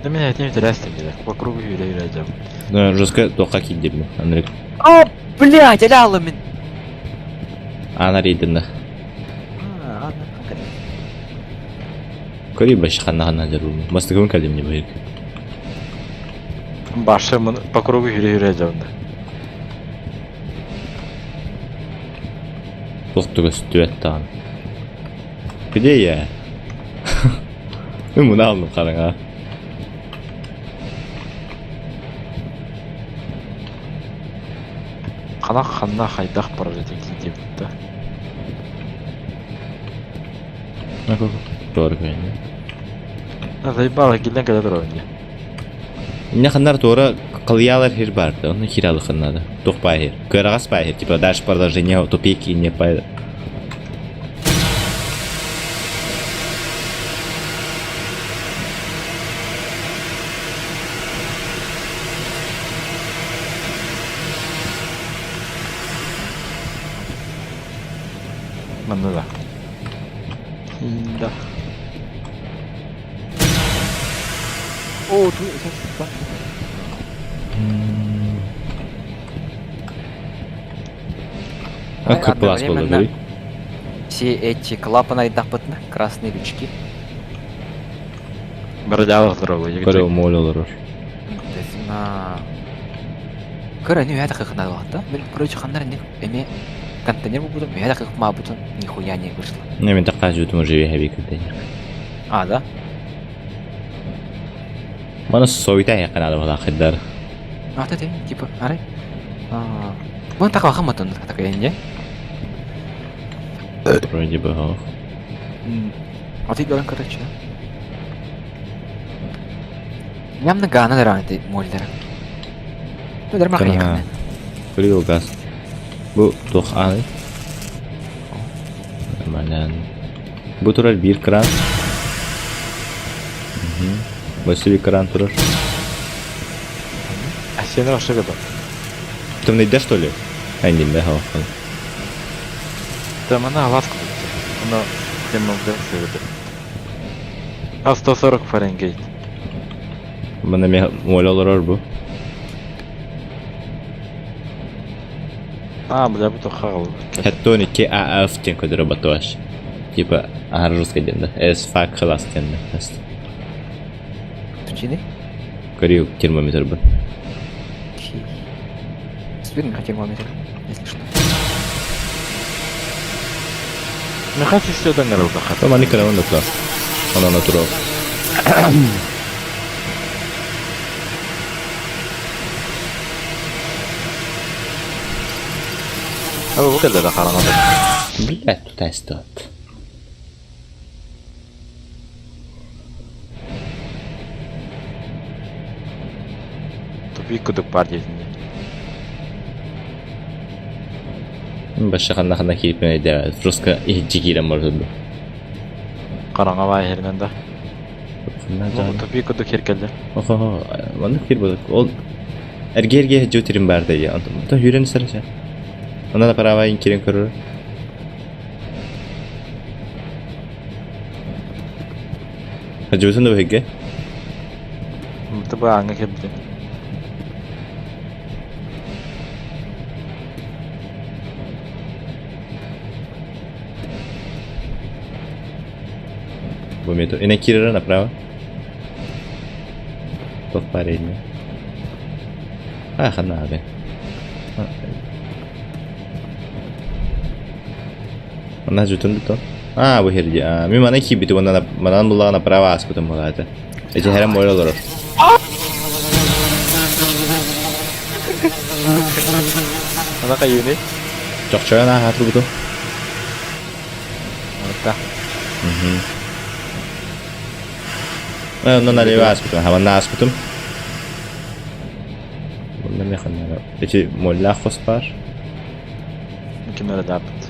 Да меня это не интересно, блядь. По кругу юрэ юрэ. Ну, жестко тоққа киидим. Андрей. О, блядь, аляла мен. Ана рейдинна. А, ладно. Көрей баш ханна ханна жару. Мастыгын калим не байык. Башы по кругу юрэ юрэ да. Тоқтуга сүттүбэт таан. Где я? Муну алдым қараңа. Хана ханна хайдах барар этин да. Doğru көрүнү. Заебало, килден кэлэ турар инде. Инне ханнар туора кылыялар хир барды. Оны хиралы ханнады. Тух бай хир. Көрагас бай хир. Типа дальше продолжение тупик и не по... Манна да. Да. О, тут А как класс был, говори? Все эти клапаны айдахпытны, красные лючки. Барадялах здоровый. Көрө мололор. То есть на... Көрө, не я так их надо, да? Мен, короче, ханнар не эме контейнер буду, я так их мабутун, нихуя не вышло. Не мен такка жутум уже хеби контейнер. А, да? Мана сойта якын адам хыдар. А, ты, типа, арай. А, Вон так вахаматун, такая, не? Вроде бы, ох. А ты говоришь, короче, да? Нямна гана дара ты молдер. Ну, дар Кана. Көрү газ. Бу тух аны. Нормально. Бу турар бир кран. Бу бир кран турар. А сен ошыгы да. Там найдешь что ли? А не, да, ох. Там она ласку. Оно тем. А 140 Фаренгейт. Мана ме мололор бу. А, бля, бу тохагыл. Хаттони ке АФ тен көдөрө батуаш. Типа, ар русский ден да. С фак класс тен да. Тучины? Көрү термометр бу. Спирт термометр, если что. Мехати все даңарыл да хат. Там они караван да. Она натурал. А бу кэллэ да хараңа. Блядь, тут астот. Тупик кудук бар дедин. Баша ханна ханна киипмен да. Русска жигире может бу. Караңа бай херинен да. Ханна Тупик кудук херкелде. Охо, маны кир бу. Ол эргерге жөтирим бар дейди. Антон хүрен сарыша. Онан права ин кирен көрөр. Жөтүн да беге. Тыба аңа кепти. Бу мето. Эне кирер направо. Топ парень. А, ханна Манна жутун то. А, бу херди. А, ми мана кибити онна манан буллаҕа направо ааспытым буолаата. Эти хэрем море олорор. Ана кайыны? Чохчойон ааха турбуту. Орта. Мгм. Онно налево ааспытым, хаманна ааспытым. Онно механнара. Эти моллаах хос баар. Ким эрэ дааппыт.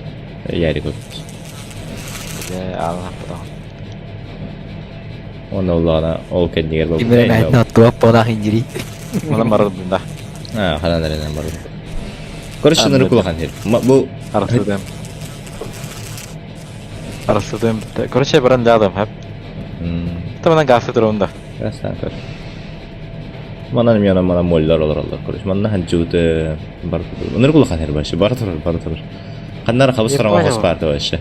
Ярик Дьэ, аалаһаппытаҕын. Онно улаана ол кэннигэр Ким эрэ туох буолаах индири. Онон барар да. А, ханан эрэнэн барар. Короче, нырык улахан хир. Бу Арасыдым. Арасыдым. Короче, баран дядым, хэп. Таманан гасы турунда. Красава көр. Манан миана мана моллар олороллор. Короче, манна хаджуты бар. Нырык улахан хир вообще. Бар турар, бар турар. Ханнар хабыс Я хараҥа понял. хос баар вообще.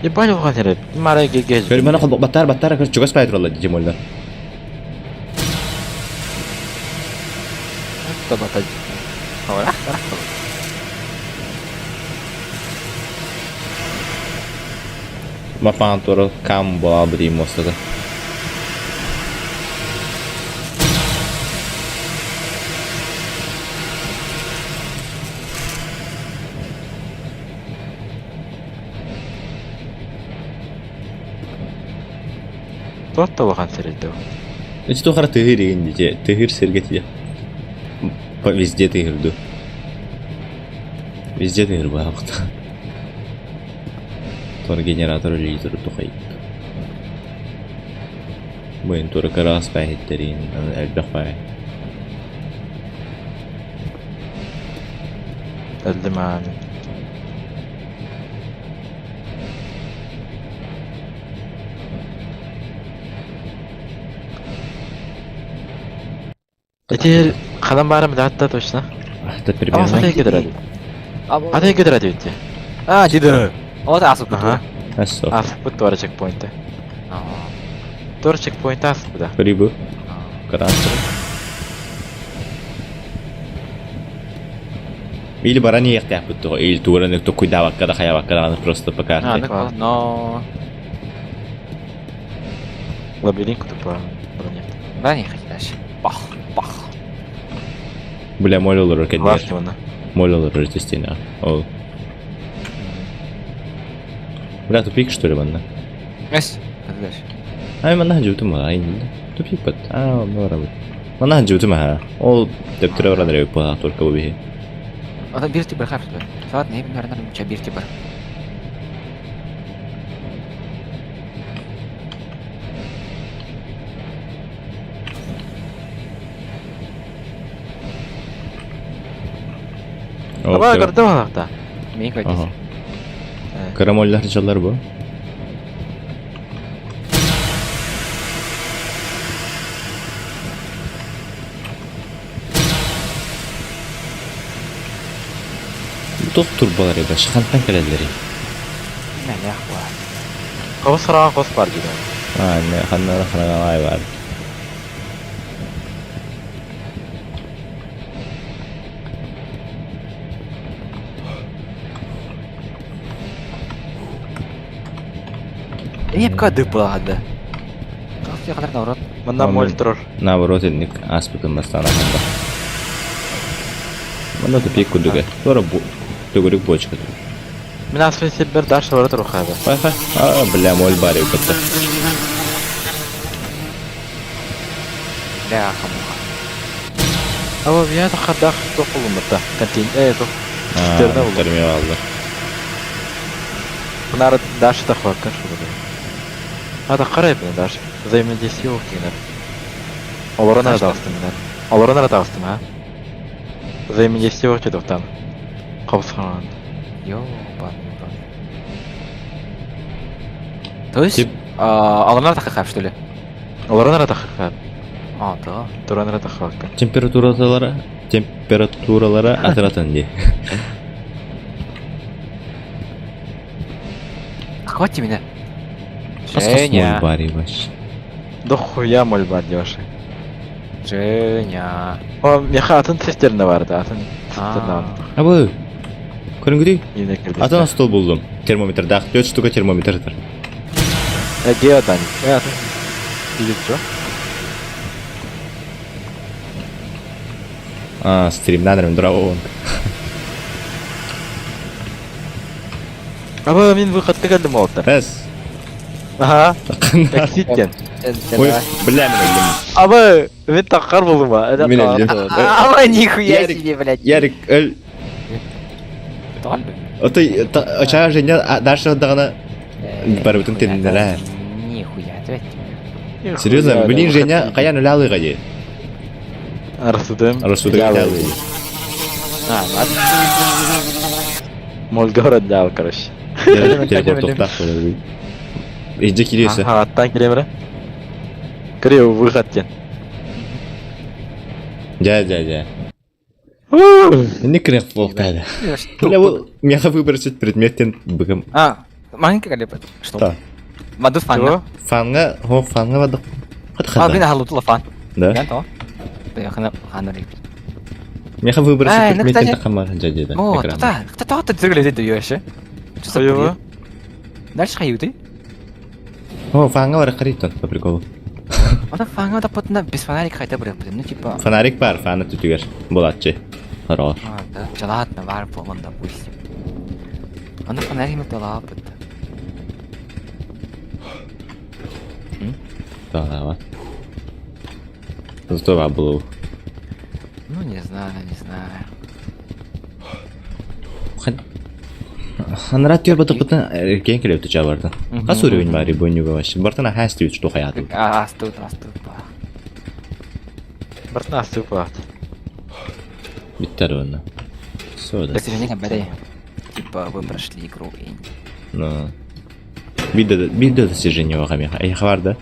Ебать улахан хир. Мара геге. Көр мана хол баттар баттар көр чугас бай тураллар дии моллар. Табата. Ора. Мапаан тура кам була бри мостата. Туох улахан сир дөө. Эти тухара тыһыр деген дии. Тыһыр сирге тие. Везде тыһырду. Везде тыһыр баахта. Тор генератор литр тухай. Буйын тура карас бәһиттерин, элбэх бай. Өлдүм ааны. Эти ханан баарым да точно. Это А, примерно. сатай кедерadi. Атай кедерadi битти. А, диді. Вот асып Ага. Ассо. Асып туара чекпоинты. Туара чекпоинт асып да. Прибы. Карас. Или барани яктяпыт или тураны то куда ваккада хая ваккада просто по А, карте. но... Лабиринт тупо. Броня. Да, не хоть дальше. Бах, бах. Бля, моль олорор кэннигэр. Классно она. Моль олорор естественно. Ол. Бля, тупик что ли манна? Эс, дальше. Ай, манна жутум ай. Тупик бат. А, бара. Манна жутум ха. Ол дептер оран реп па только бу бихи. Ата бир тибер хайп тибер. Саат не бир нар мча бир тибер. Аба көрдүм алакта. Мен Ага. көйдү. Карамоллар жалар бу. Тоқ турбалар ебе, шахантан келелери. Не, не ахва. Кос сараган кос бар деді. А, не, ханнара ханагалай бар. Не пока дыпла да. Как я наоборот. Мында моль турар. Наоборот, инник аспытын бастана ханда. Мында тупик кудуга. Тора бу төгөрүк бочка. Мен аспен сеп бир дальше бара тур хада. Хай хай. А, бля, моль бар ебетте. Бля, хамуха. Аба бия да хадах тоқулум да. Контейн э тоқ. Цистерна булду. Терме алды. Мынары дальше да хваккан шул. Ада карай бина дальше. Взаимодействие yok дегенер. Олорон ара тагыстым мен. Олорон ара тагыстым ha. Взаимодействие yok деді Кабысхан. Ёбаный в рот. То есть, Тип- аларнар тахы что ли? Олорон ара тахы. А, да. Туран ара тахы. Температуралара, температуралара атыратын ди. Хватит меня. Хас-хас моль Женя. бар ебаш. Да хуя моль бар деваши. Женя. О, миэхэ атын цистерна бар да, атын цистерна бар. Абы. Көрүҥгүтүй? Иинэ кэлбит. Атын остуол буллум. Термометрдаах. Түөрт штука термометр сытар. Э, где Дани? Э, атын. Видит что? А, стримнан эрэ дураа Аба, мин выходка кэлдим уолаттар. Эс. Аха. Эксит диэн. Ой, бля, мин өллүм. Аба, мин таххар булума. Мин өллүм. А, нихуя Ярик, себе, блядь. Ярик, өл. Тоҕо Отой, очаа Женя дальше даҕаны барыбытын теннэрэ. Нихуя, ответь. Серьезно, блин, Женя, хайан өлә дии. Арасудым. Арасудым өлә А, ладно. Мой город дал, короче. Телепорт тоқтақ. Иджи кириесе. Аттан киремре. Кире выход диэн. Дьэ, дьэ, дьэ. Не кирек буолтаада. Бля, бу меха выбросить предметтен быгым. А, маленький колеб. Что? Да. Маду фанга. Чего? Фанга, хо фанга бадык. Хат А, блин, хата. халутла фан. Да. Я то. Да, хана хана рик. Меха выбросить Ай, ну, предметтен кстати- тахамар дьэ дьэ. О, та, кто то ты ты даешь? Что за Чего? бред? Дальше хаюты. О, фанга бар харитон по приколу. Она фанга да потна без фонарика хотя бы, ну типа. Фонарик бар, фана түтүгер. Булатчы. Хорош. А, да. Да ладно, бар вон, допустим. Она фонарик мы дала опыт. Да, да. Здорово было. Ну не знаю, не знаю. Ханра түр баты бытын эркен келеп түча барды. Хас уровень бар бу вообще. Бартына хас түч что хаятым. А, астут, астут, ба. Бартна аступа. Биттер онна. Все да. К сожалению, бля, типа вы прошли игру и Ну. Бидде бидде достижение вагами. Ай хабар да.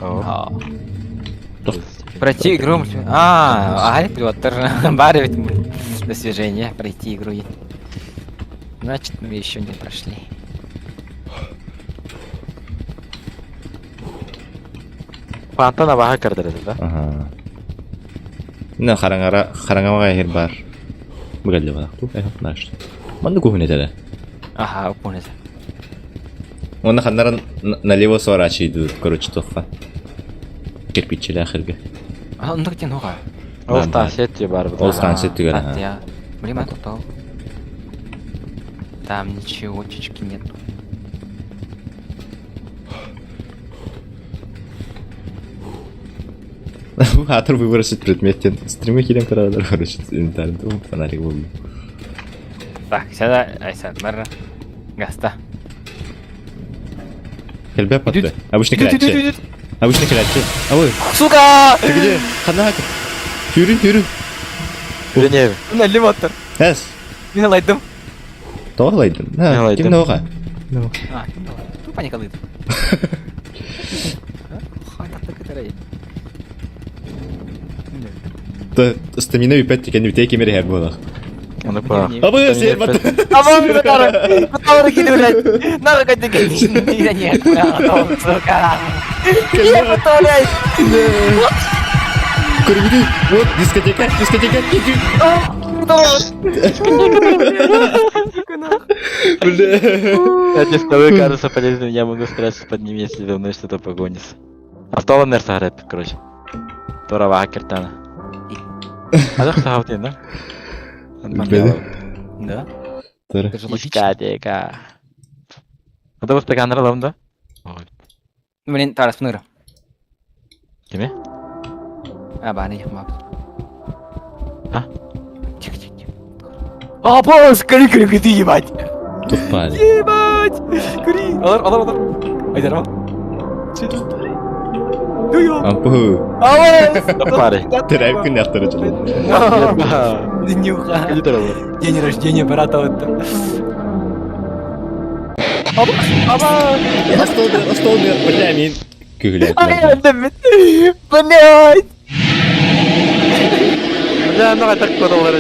О. А. Пройти игру. А, ага, Петр, бар ведь достижение, пройти игру. Значит, мы еще не прошли. Фантана баха кардырды, да? Ага. На харангара харангава хер бар. Бугалли бар. Ту ай наш. Манды кухня теде. Ага, понял. Онна ханнара налево сворачивает, короче, тоха. Кирпичи ахырга. А, ну где нога? Ол Да, станция те бар. Ол станция түгел, ага. Я. Блин, а тут Там ничего, чечки нет. Атыр выбросить предметтен. Стримы килем карадар, короче, инвентарь. Фонарик был. Так, сюда, айса, барра. Гаста. Кэлбэ патты. Обычно кэлээччи. Обычно кэлээччи. Ой, Сука! ты где? Ханна Түрүн, түрүн. Жене, Мына лимонтор. Эс. Мен алайдым. Тоғылайдым. Мен алайдым. Ким ноға? А, ким алайды? Тупо не калыды. Стамина үпәт тикен үтә кемер һәр булах. Аны па. Абы сен бат. Абы бетары. Бетары киде блядь. Нахуй кайты киде. Нет, сука. Я блядь. Көргүдү. Вот дискотека, дискотека. Бля. Эти скалы кажутся полезными, я могу спрятаться под ними, если за мной что-то погонится. Автолом нәрсә харап, короче. Тора вакертана. Азак сахабтын, да? Бля. Да? Тора. Это же логично. Дискотека. Ата бу стаканнар алам да? Блин, Тарас, мыныра. Кеме? А, баны, мап. А? Тихо, тихо, тихо. А, босс, кори, кори, ты ебать. Тупали. Ебать! Кори! Алар, алар, алар. Айдарма. Дуё! Ампу. Алар! Тупали. Терәп күн яктыры жылы. Днюха. Иди тора. День рождения брата вот. Аба! Аба! Стол бер, стол бер. Бля, мин. Күгілә. Блять! Бля, ну так кодалар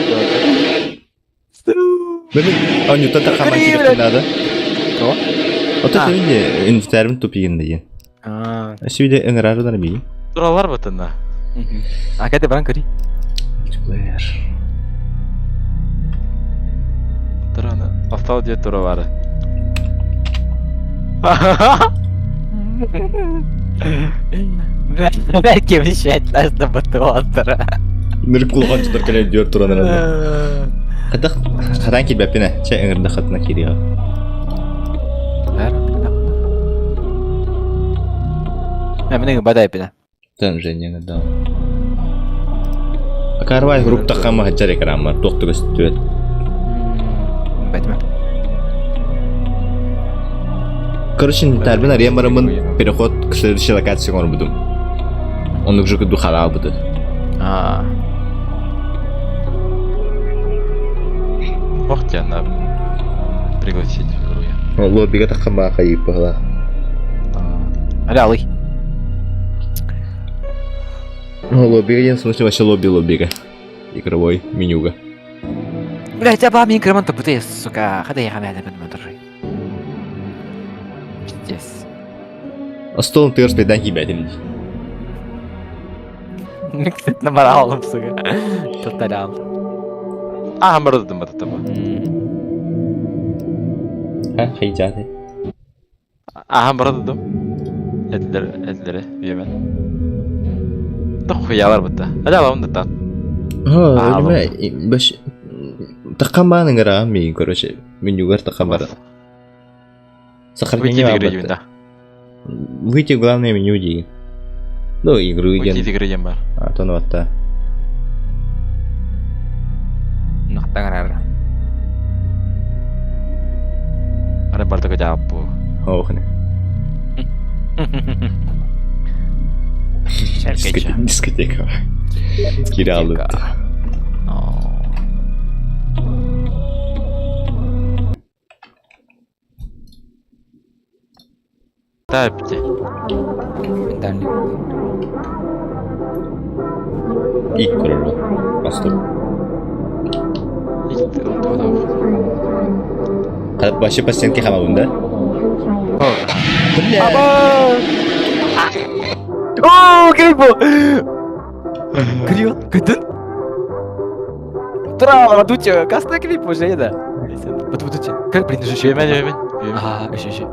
Бля, а не та хаман кирек надо. Кто? Ото А. төвүн инвентарым тупигин деген. А, Сүйле ыңырарыдар би. Туралар бытына. А кэти баран көрүй. Мультиплеер. Тураны. Остал дед тура бары. Бәлки мешает батуаттара. Нырып кулхан чытар кэлэн дүөр туран эрэллэр. Хатах хатан киирбэппин ээ. Чэ ыҥырда хатына киириэҕэ. Мин бадай бина. Тан Женя дал. Акарвай групп тахама хаджар экранмар туох да көстүбэт. Бэтме. Короче, тарбин арыйан бараммын переход к следующей локации оҥорбутум. Оннук же курдук хараалбыты. А. Ох тебя на пригласить в игру я. Лоббига таххамаа хайыппыһала. Аля алый. Лоббига диэн в смысле вообще лобби лоббига. Игровой менюга. Блять, аба мин краман тупутый, сука. Хада я хамя мен моторы. Пиздец. Остолон тыгар спайдан киибэтин Кстати, намаралым, сука. Тоталям. А, мырдым баттым. Ха, хайдьааты. Аха мырдым. Этлер, этлери, биемен. Да хуялар бытта. Аля алам да тан. Ха, өлүмэ баш таххамаан ыҥыраҕа миигин короче менюгар таххамара. Выйти Сохранение из игры да. Выйти в главное меню диигин. Ну, игры Выйти диэн. из игры диэн бар. А, тону атта. Нахтагарар. Ары бардыгы жаап бу. Оохне. Дискотека. Кире алыпты. Да, бите. Ментальный. Ик көрөр Бастып. Вообще по стенке хамабын, да? Бля! О, Грибо! Криот, көтөн? Тура, дуча, касна клип уже, да. Вот вот дуча. Как блин, же Биемен, биемен. А, еще, еще.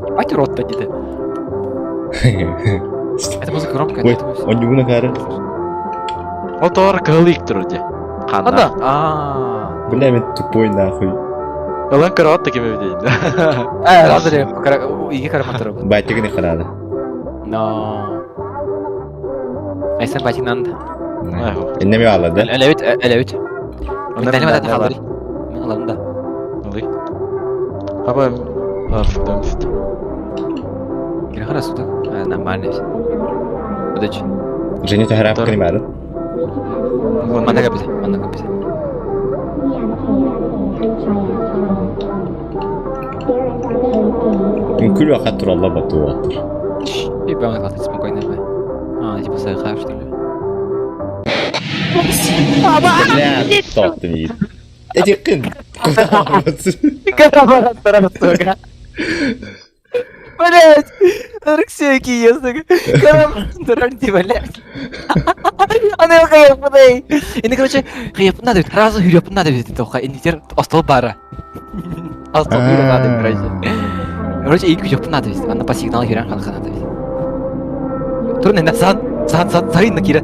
Ебать рот-то где-то. Это музыка громкая. Ой, он не накары. Ол тор кылык тур де. Анда. А. Бля, мен тупой нахуй. Ылан көрөт такими видео. Э, разри, иги караматыр. Байтыгын харады. Но. Айсан батик нанд. Эннеме ала, да? Элевит, элевит. Мен да халар. Мен аладым да. Алый. Аба арсыдамст. Кире харасу так. Нормально все. Удачи. Женя тахарап кримары. Манда каписа, манда каписа. Күл вақат туралла бату аттыр. И прям хватит спокойно. А, типа СХ, что ли? Бля, тоқты мейді. Эти қын. Сука. Блять! Алексей сука. Блядь. Аны хайпнай. Ini короче, хайпна дейт. Сразу хайпна дейт тоха. Инитер остол бара. Остол бара надо, короче. Короче, ик хайпна дейт. Ана по сигналу хиран халха надо. Турны на сан, сан сан сан на кира.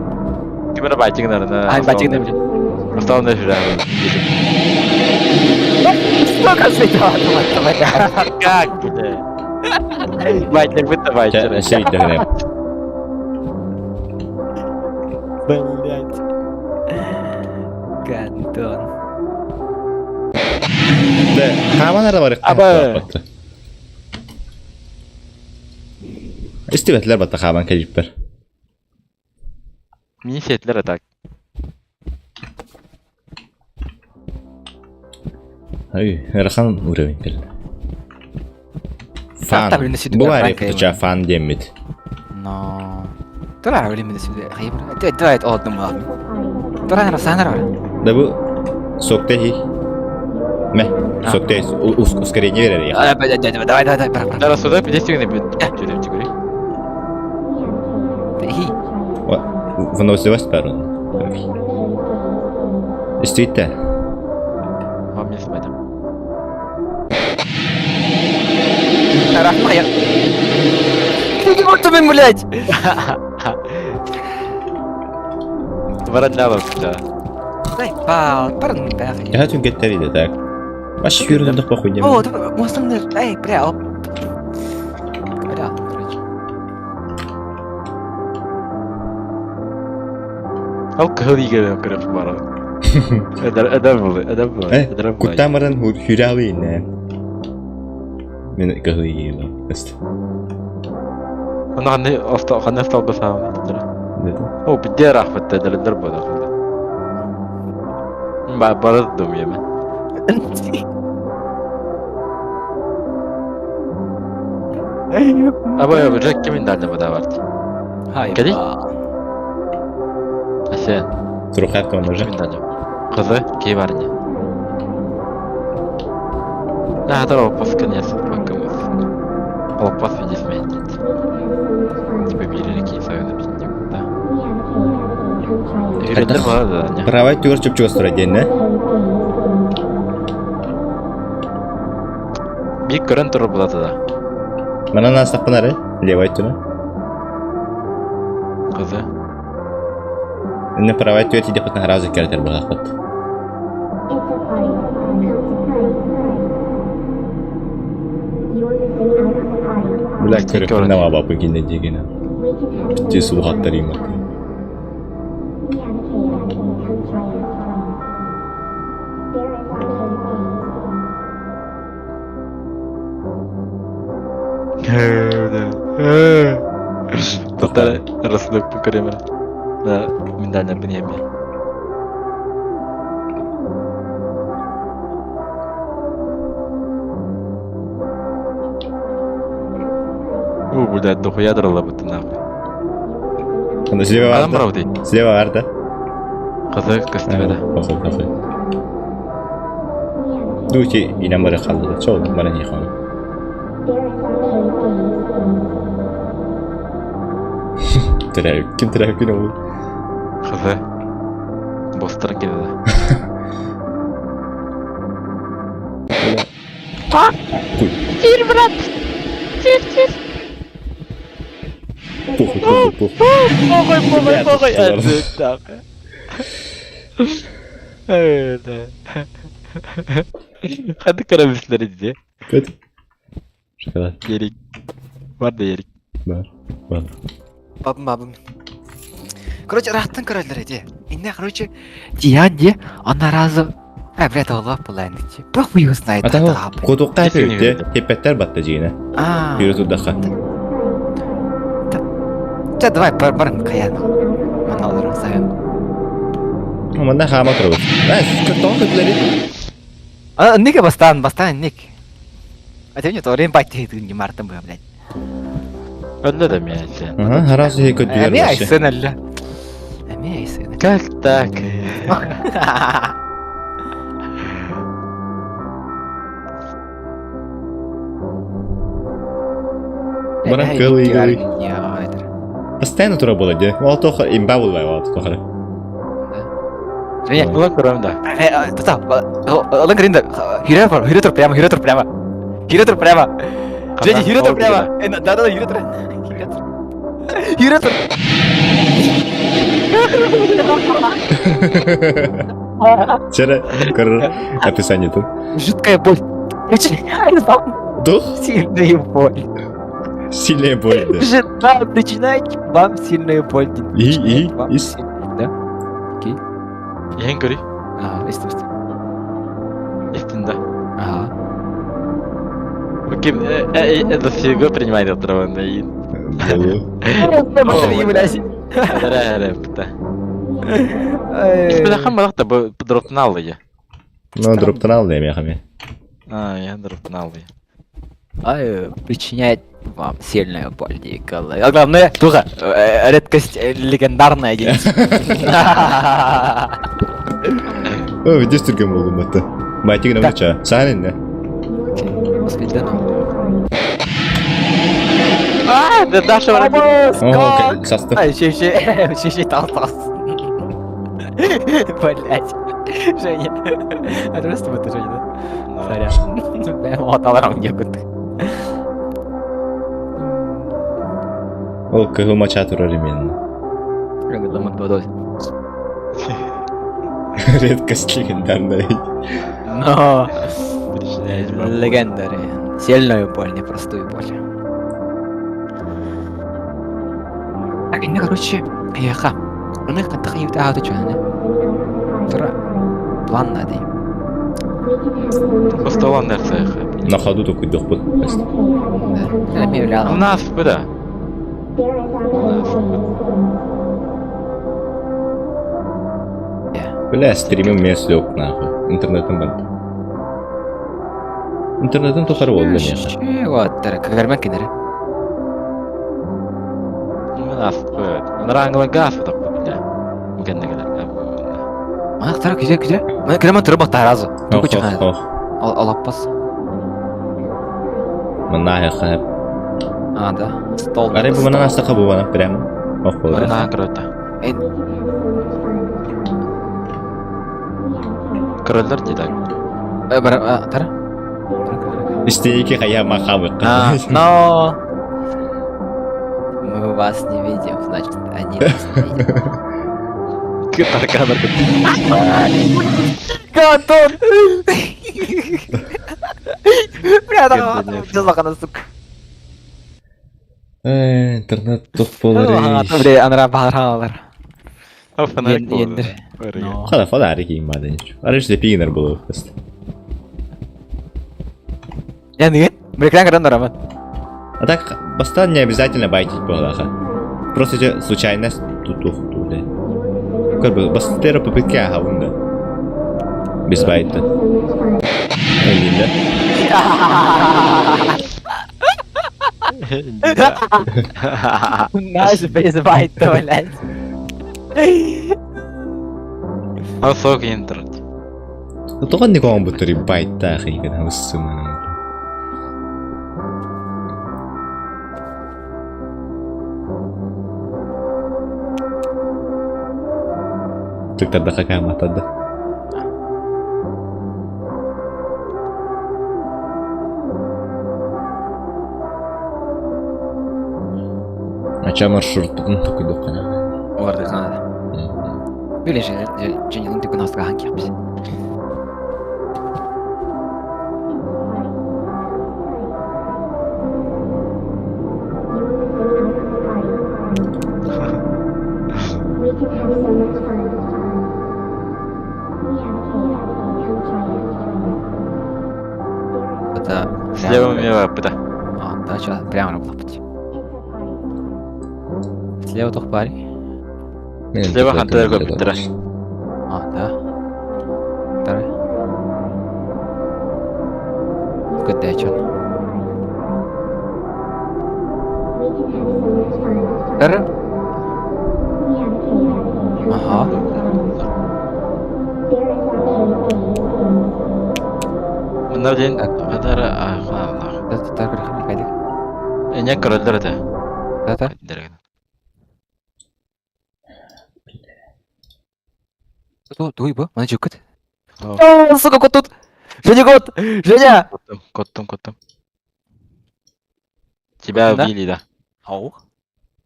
Кимер байтигин арына. Ай, байтигин блин. Остал на жира. Сука, слетела, Как, бля? Байтер, вы байтер. Блять. Гандон. Да, хаман бар. Аба. Истебетлер батта хаман кежиппер. Мини сетлер атак. Ай, рахан уровень кел. Фан. Та, блин, на Бу ариф фан деммит. Но. Тура блин, сюда. Хайбр. Давай, одну ладно. Тура на санар. Да бу соктехи. Ме, соктехи ускорение берер я. Давай, давай, давай, давай, Да, сюда 50 не будет. Хи. Выносливость баар онно. Истииттэ. Вам не спать. Рахмайыр. Ты не мен, блядь! Баран да. Дай пал, парн бях. Я хочу геттери так. Вообще юрдук похуй не. О, мостыңнар, эй, бля, оп. Бля, короче. Ол кыһыл игерен көрөп бара. Эдер эдер булы, эдер булы, эдер булы. Куттамарын хүралы инне. Мен кыһыл игерен. Оны ханны оста ханны стал басам. О, бидде рахмет эдер эдер булы. Ба бардым еме. Аба я уже кимин дальне бада бард. Хай. Кеди? Асен. Турухат уже. Кимин дальне. Кызы кей барне. Да, хатар опас конец покамыз. Опас видисмейт. Типа бирери кей сайын битне. Да. Үйренде бада да. Правай түгөр чөпчүгө тура диэн, Бик көрөн туру булады да. Манан астаппынары, левай түнө. Кызы. Инне правай түгөр тиде кытна харазы керетер быгакпыт. Бля, көрөп нава бапы кинде дегена. Бүтте сулгаттар имат. Тоқтар арасында көремін. Да, миндальна бінеме. У, блядь, дохуя драла бы ты нахуй. Анда слева Адам бар. брау дейді. Слева бар да. Қызы костюмеда. Похуй, похуй. Дути инам бары қалды. Чоу, бара не хон. Терәк, ким терәк кин ул? Қызы. Бостар келді. Куй. Тир, брат! Тир, тир! Похуй, похуй, похуй. Похуй, похуй, Бля, похуй. что Evet. Hadi karamüsleri diye. Köt. Шоколад. Yerik. Var da yerik. Бар. Бар. Бабым, бабым. Короче, рахтын корольдер эти. Инне, короче, Диан де, она разу... А, блядь, Аллах была, инде. Похуй его знает. Ата кодукка Кесин өтте. үйренді. Теппеттер батты жигине. А. Yürü тудакка. Ча, давай, бар, барын, каян. Маналар, сайын. Мында хама турабыз. Ә, көттөн көтләри. А, Ника бастан, бастан, Ник. А ты мне то время бать ты не мартом был, блядь. Öyle de mi yani sen? Ага, харазы көттүлөр. Эми айсын әллә. Эми айсын. Как так? Баран кылый кылый. Постоянно тура было, де. Ол тоха имба булбай, ол тоха. Не, Ulan көрөм да. Та, Олан киринде. Хире бар, хире тур прямо, хире тур прямо. Хире тур прямо. Жеди, хире тур прямо. Да, да, хире тур. Хире тур. Хире тур. Вчера, көр описание тут. Жуткая боль. Дух? Сильная боль. Сильная боль, да. Жена начинает вам сильная боль. И, и, Вам и. сильная- Да? Ең көрей. Ага, истин, истин. Истин да. Ага. Ким, это всего принимает от травы. Болу. Эре, эре, Испеда хаммалах да бу дроптан алды я. Ну, дроптан алды эми хами. А, я дроптан алды. Ай, причиняет вам сильную боль, Николай. А главное, туха, редкость легендарная единица. О, видишь, түрген болдум батты. Байтигин Да. өмүчө. Саан инне. Господи, да ну. А, да Даша баран О, састым. Ай, ще, ще, ще, ще, тал, тал. Блять. Женя. Это просто вот Женя, да? Сорян. Бэм, оталарам некуда. Ол кыһыл мача турар именно. Редкость легендарная. Но легендари. Сильную боль, непростую боль. Так, ну, короче, яха. У них там такие вот ауто чё, Тура. План надо. Осталан нәрсә. На ходу только дохпут. У нас буда. Бля, стримим мен слег нахуй. Интернетым бар. Интернетым тухар болды меха. Вот, кагарман кинере. У нас буда. Рангла газ вот бля. Геннегелер. Мана тара күзә күзә. Мана кирәмә торып бата разу. Ох, ох, ох. Алаппас. Мына хәп. А, да. Стол. Аре бу мына астака бу бана прям. Ох, болды. Мына круто. Корольдер деді. Бар, тара. Истейки хая махабы. А, но мы вас не видим, значит, они нас не видят. Таркандар. Гатон! Бля, там жазылғаны, сука. Интернет тух болар. Бля, анра бағырғалар. Фонарик Ендер. Хада фонарик имадын. Арыш депигнер было просто. Я не? Бля, кран араман. А так, бастан не обязательно байтить было, Просто же случайность тут тух бля. Как бы бастера попытки ага вунда. Без байта. Эйнде. Наш без байта, блядь. А сок интернет. Тоған не коған бұттыр байта хейген хавыссымын. Түктарда какая матады. Ача маршруттун токуйдук кана. Оларды канада. Биле женилин түгін астыға кепс. Это Слева мира, буда. А, да, сейчас прямо работать. Слева тух парень. Слева хантер көптүрэ. А, да. Второй. Көтәчен. Второй. Ага. Мына ден кадара Эне корольдер да. Да, да. Туй бу, мана жүккүт. Сука, кот тут. Женя, кот! Женя! Коттум, коттум. Тебя убили, да. Ау.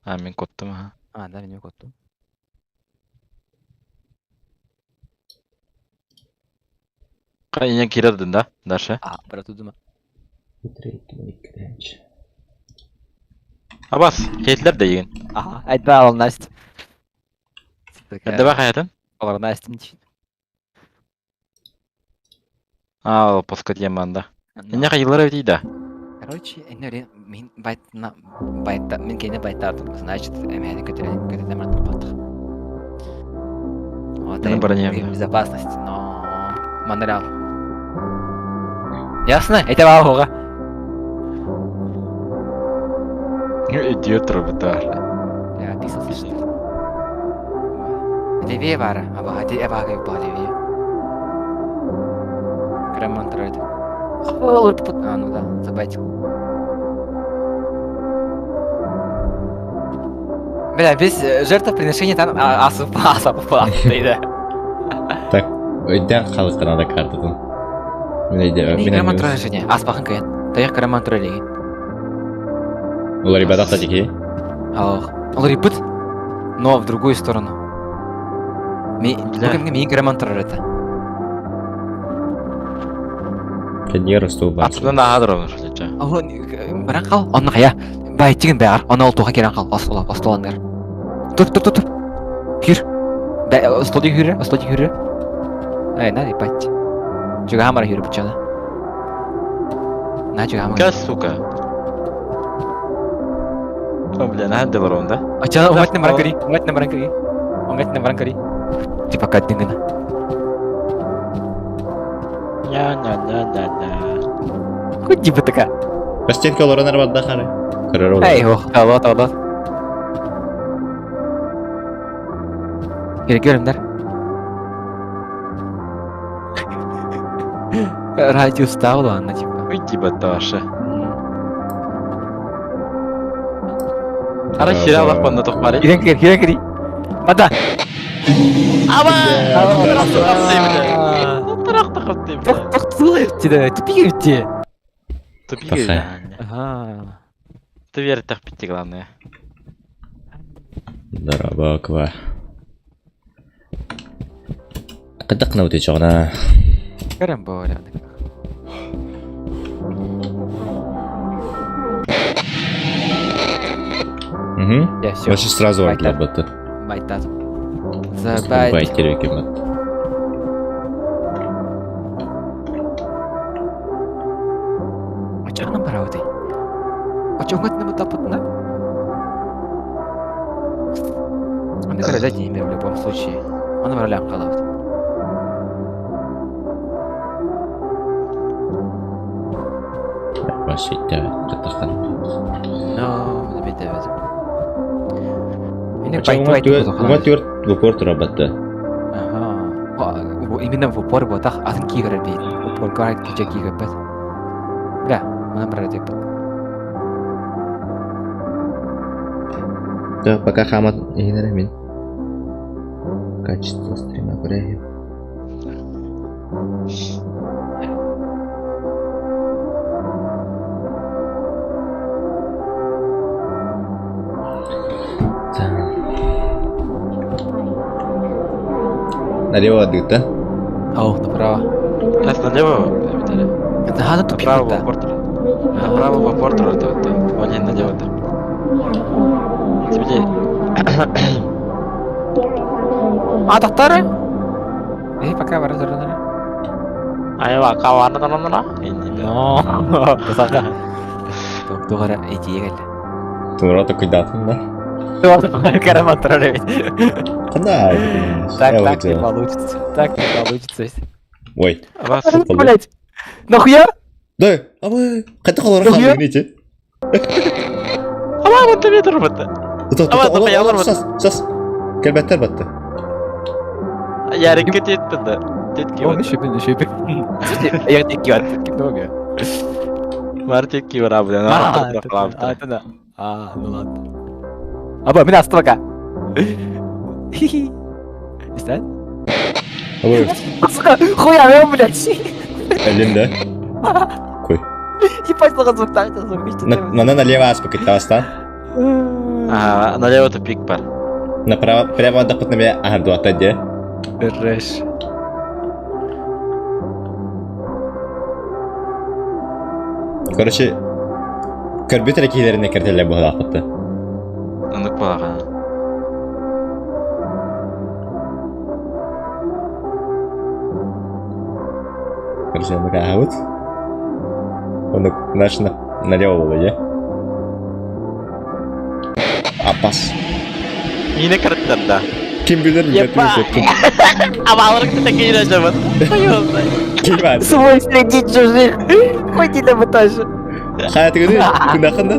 А, мен коттум, ага. А, да, мен коттум. Эне кирердин, да? Дальше. А, брат, удума. Абас, хейтлер да деген. Ага, айтпа ал Настя. Эдде хаятын? Олар Настя не А, пускать яманда. Эне кайылар өтей да. Короче, эне мен байтна байта мен кене байтардым. Значит, эмени көтөрөн көтөрөн баттык. Вот Мен броня. безопасность, но манрал. Ясно? Это бага. Идиот роботар. Я писался что ли? Левее бара, аба, аба, аба, левее. Креман тройд. А, ну да, забайтил. Бля, без жертвоприношения там асып Так, өйдөөн халыктана да картатын. Мин өйдө, мин Грамман турар жіне, аспақын кыйын. Таяқ грамман турар леген. Олар ибадат тики. Ох. Олар ибыт, но в другую сторону. Бля. Ми ми грамман турар это. Кенер стол бар. Атынан аға дұрабын шулече. Баран қал, онны қая. Бай тиген бәр, оны ол туға керен қал, остолангар. Тур, тур, тур, тур. Кир. Бә, столди хүрі, столди хүрі. Эй, надо ебать. Чуга хамара хүрі бучана. На чуга хамара. Кас, сука. О, бля, наһаа делар да? Ача, оңайтны баран кери, оңайтны баран кери. Оңайтны баран кери. Типа каддин гына. Ня-ня-ня-ня-ня. Хуй типа така. Бастенке олорон арбадда хары. Көрөр олар. Эй, ох, алла, алла. Керек көрімдер. Радиус стал, ладно, типа. Уйди, батташы. Ара хире алақ банда тоқпары. Кирен кир, кирен кири. Бата. Аба! Тұрақ Тоқ тоқ тулай тупик өтте. Тупик. Пахай. Ага. Ты верить так пяти, главное. Дарабаква. Кадакна өте чоғна. Көрем бо. Угу. Я все. Вообще сразу Байтат. вардлар батты. Байтат. Забайт. Байт керек екен батты. Очағынан бара өтей. Очоңатны бутапытна. Он играет не в любом случае. Он ролям қалабыт. Вообще, кадакна. Но, бит бит. Мені байт байт Ума төрт в упор тура батты. Ага. Именно в упор ботах атын кигер бит. В упор карат киче кигер бит. Бля, мына бір деп. Да, пока хамат игнер мин. Качество стрима көрейін. Налево отдых, да? Ау, направо. Сейчас налево, бля, Это хана тупик Направо в да. упор тура. Направо в упор тура, это вот. Вон налево да. Тебе А, тақтары? Эй, пока бара тұр. Айва, каваны на Но, Саха. Туғара идея келді. Тура такой датын, да? Караман тұрар ведь. Куда? Так, так не получится. Так не получится. Ой. Вас Блять. Нахуя? Да, а вы... Қайта қалар Нахуя? қалың нете? Ама вот тебе тұрбыты. Тута, Ама, тута, тута, олар, олар, сас, сас. Келбеттер батты. Ярик кететпін Тетки Он еще бин, еще бин. Я текки бар, текки много. Бар тетки бар, а, бля, А, это да. А, ну ладно. Аба, меня астрока. Хи-хи. Истан? Ой, Сука, хуя, я, блядь. әлем да? Кой. Ебать, лаған звук, так, звук, Мана налево аспа кыттаастан. Ага, налево тупик бар. Направо, прямо дақыт неме ардуата де. Трэш. Короче, көрбүт эрекилерине кертеле буһалаахпытты. Онук балаға. Короче, мы вот. Он наш налево было, е? Апас. Мені кірттір да. Ким билер, Епа. Ама алырықты тәке жабын. Ким бар? Свой среди чужих. Хоть на этаже. Хайатыгыны күнахында.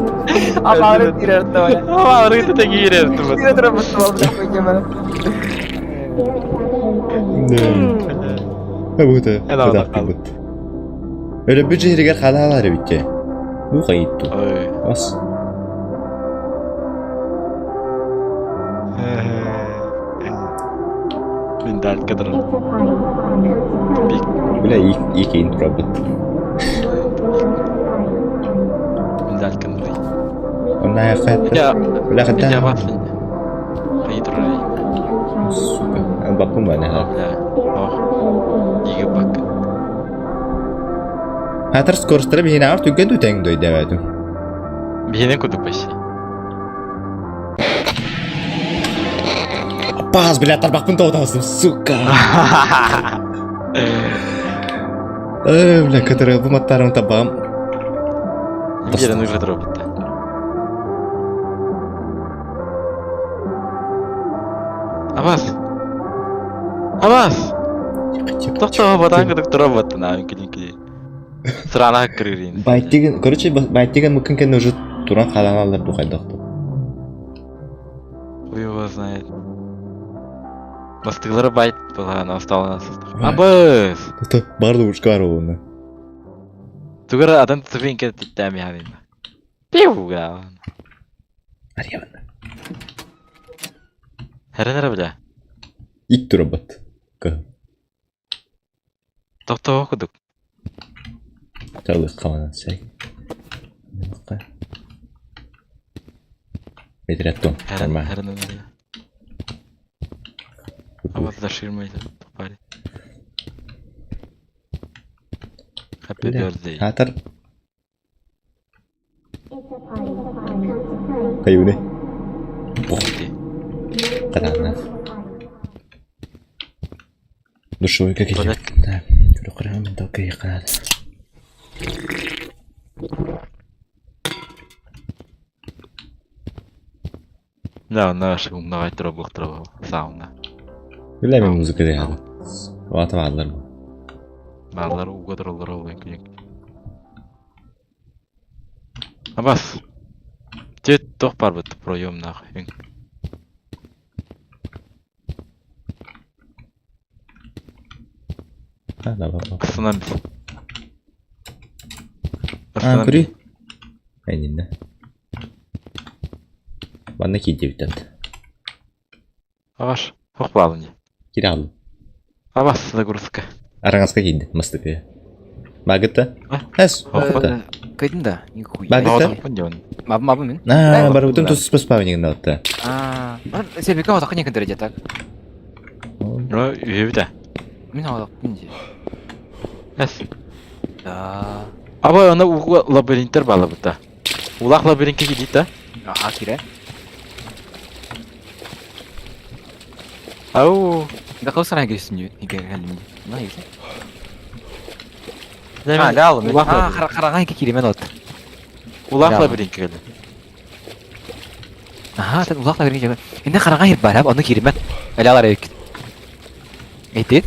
Амары тирер давай. Ама алырықты тәке үйреніп Тирер Бута. Эла Бута. Öyle bir жерге халалар битте. Бу кайытту. Ой. Бас. Мин далька турар. Тупик. Бля, икейин турабыт. Мин далька нурый. Онна Я, Бля, я хата. вас. Хайы турар. Сука. Баппын ба не. Бля. Ох. Иге бак. Хатыр скоростары биһине ар түгген түтәң дөй дәвәдім. Биһинен кудук почти. Пас, бля, тарбақпын тоғытасым, сука. Э, бля, который бу маттарым табам. Бирен уже дробит. Абас. Абас. Тохтоо батан кудук туробот на кили. Срана кырырин. Байтигин, короче, байтигин мүмкін кәне уже туран қаланалар духайдақты. Хуй его знает. Бастыглары байт была, она устала нас. Абас. Это барды ушкар оны. Тугара адан тупин ке титтами хавин. Пиу га. Арьявна. Херенера бля. Ик туробот. Ка. Тохтоо кудук. Талы қалана сәй. Метреттон. Нормально. Херенера. Абас за ширмой попали. Happy Бля. birthday. Хатыр. Каюны. Иди. Қадамна. Душевой как Блядь. Да. Көрі мен толка қанады. Да, наш умного тробл тробл сауна. Бля, мен музыка дегенді. Ваты бағалар ма? Баллар уга троллар ол күнек. Абас. Тет тох бар бит проем нахуй. А, да, ба. Кысынан біз. А, көрі. Әйнені. Банна кейде бітеді. Абаш, хох балын. Кире алды. Абас, загрузка. Араңасқа кейді, мыстықы. Багыта? А? Әс, Хох. Кайдым да, нихуя. Багыта? Мабы мабы мен. А, бар бүтін тұс паспавы деген алды. А, себеке отақы не кендер так. Ну, үйбүтэ. Мен отақ мен Әс. Да. Аба, аны уга лабиринттер бала бутта. Улах лабиринтке кидит да? Аха, кире. Ау. Да қылсана келсін неге кәлім. Мына келсін. А, А, да, Улах А, лабиринт. қараған киремен от. Улах Да. лабиринтке келди. Аха, тен улах лабиринтке. Енді қараған ер бар, оны киремен. Әлі алар ек. Этет?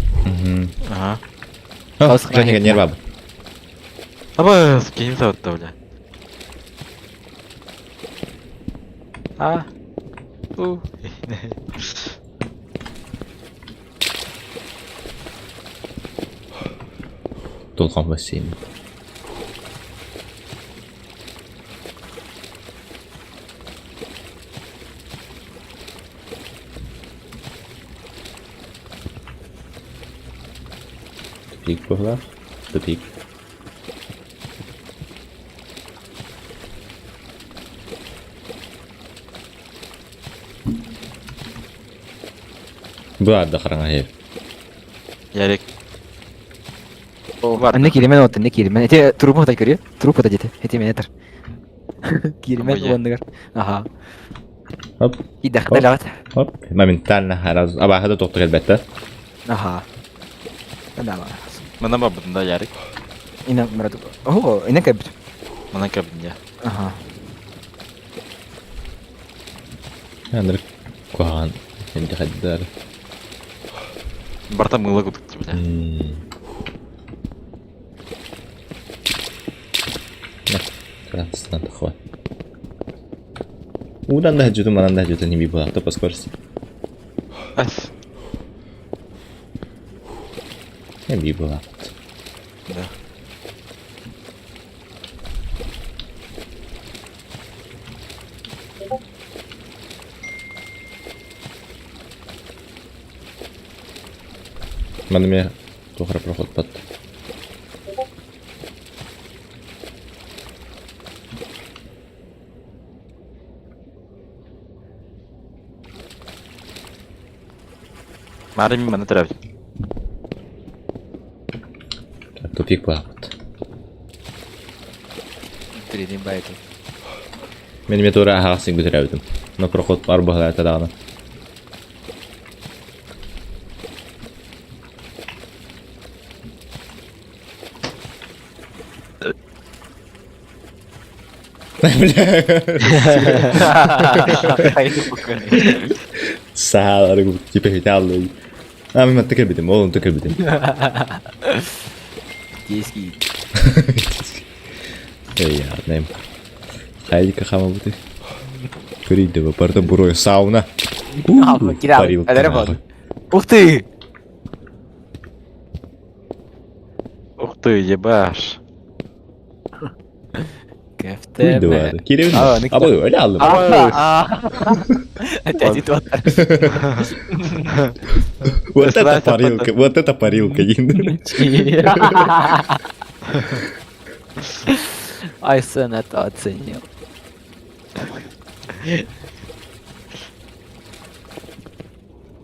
Ага. Женеге нер бабы. Аба, скинь сауытта, бля. А. У. Толқан бассейн. Тупик была. Тупик. Бұлар да қараңа ер. Ярик. Бар. Анне киремен от, анне киремен. Эте трупы да көрү. Трупы да дете. Эте мен этер. Киремен Обое. ондыгар. Аха. Хоп, И дахта лагат. хоп. Моментально сразу. Аба, хада тоқты келбетті. Аха. Да, да. Мына бабында Ярик. Ина мурат. О, ина кәбит. Мына кабинде. Аха. Андыр куаған. Енді қайдар. Барта мыло кудук бля. Француздан тахва. Удан да жүдү, манан да жүдү неби булакты по скорости. Ас. Неби булакты. Да. Маны мен туох эрэ проход бат. Мары мин маны төрөбүт. Тупик бааппыт. Тренинг байтын. Мен эме туора аһаҕас сиргэ төрөөбүтүм. Но проход бар быһалаата даҕаны. Саалары типа хиталлы. А мен матта кэлбитим, ол онто кэлбитим. Детский. Эй, я Хайдика хамабыты. Көрейді барда бурой сауна. Парилка. Ух ты! Ух ты, ебаш. КФТ. Кирилл. А вы öyle aldım. Опять идут. Вот это парилка, вот это парилка. Айсен это оценил.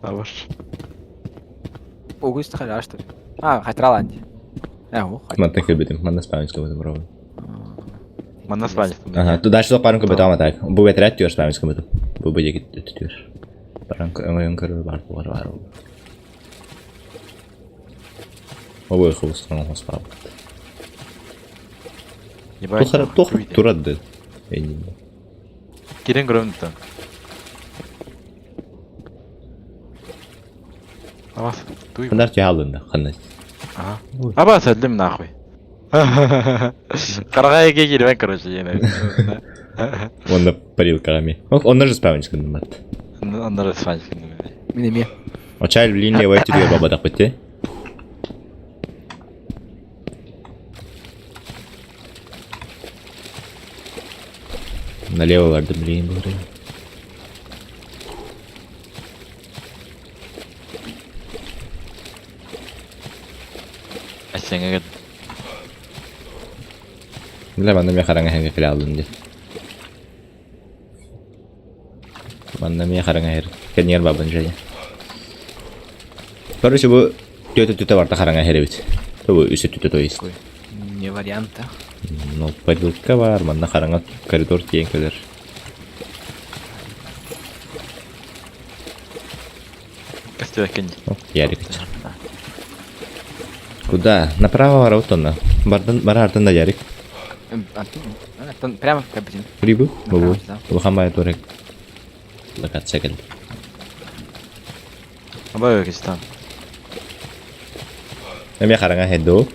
Абаш. Угуст халя, что ли? А, хайтраланди. Манна кэлбитим, манна спаминска бытым ровно. Манна спаминска. Ага, туда что пару кыбытам так. Бу бетрет түөр спаминска бытым. Бу бу түөр. Баран өңөйөн көрөр бар бар бар. Обой хобустан хоспап. Тухара тух турады. Кирен көрөмдү. Абас, туй. Хандар тяалында, ханнас. Ага. Абас, әдлим нахуй. Карагайга кирбен, короче, ене. Онда парилками. Онда же спаминска мат. Онда же спаминска. Мин эме. Очайл линия вайти деген бабадак битти. Налево барды, блин, был. Асеңе Бля, манна мен хараҥа иһэн кэлэ алдым дии. Манна мен хараҥа иһэр. Кэннигэр бабын дьэ. Короче, бу түөтэ түтэ барта хараҥа иһэр эбит. Бу үсэ түтэ то есть. Не варианта. Ну, парилка бар, манна хараҥа коридор тиийэн кэлэр. Костюм Ярик. Куда? Направо барабыт Бардан бараартан да Ярик. Прямо в кабину. Прибыл? Бу. Улахан бай турек. Локация кэлди. Абай Кристан. Эме хараҥа хедду.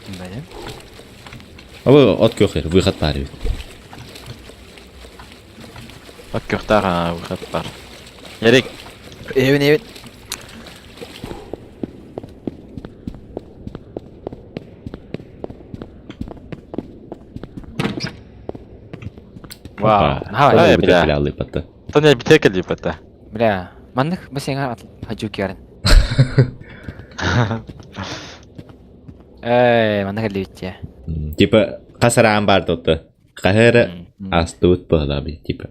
Бля. Абы от көхер, выход бар бит. От көхтар выход бар. Ярик. Эвен, эвен. Вау. Ай, бля. Тоня битека липата. Бля, манных бассейнга хочу керн. Эй, манных лютте. Типа, касараан бар тотты. Кахера астуут баһлаби, типа.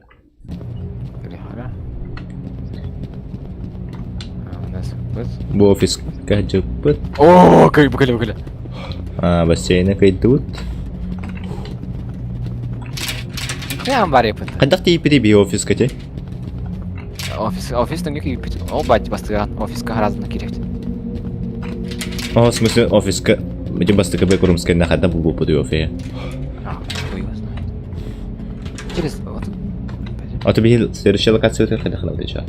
Бу офис каджуппут. О, как букали, букали. А, бассейна кайдут. Прям бар епыт. Кандак тиипити би офис кате? Офис, офис түнге күйіп О, бать бастыган, офиска харазына керек. О, в смысле офиска. Эти бастыка бе курумска на хада бу бу офе. А, хуй его знает. Через вот. А то би следующая локация это хада хада еще.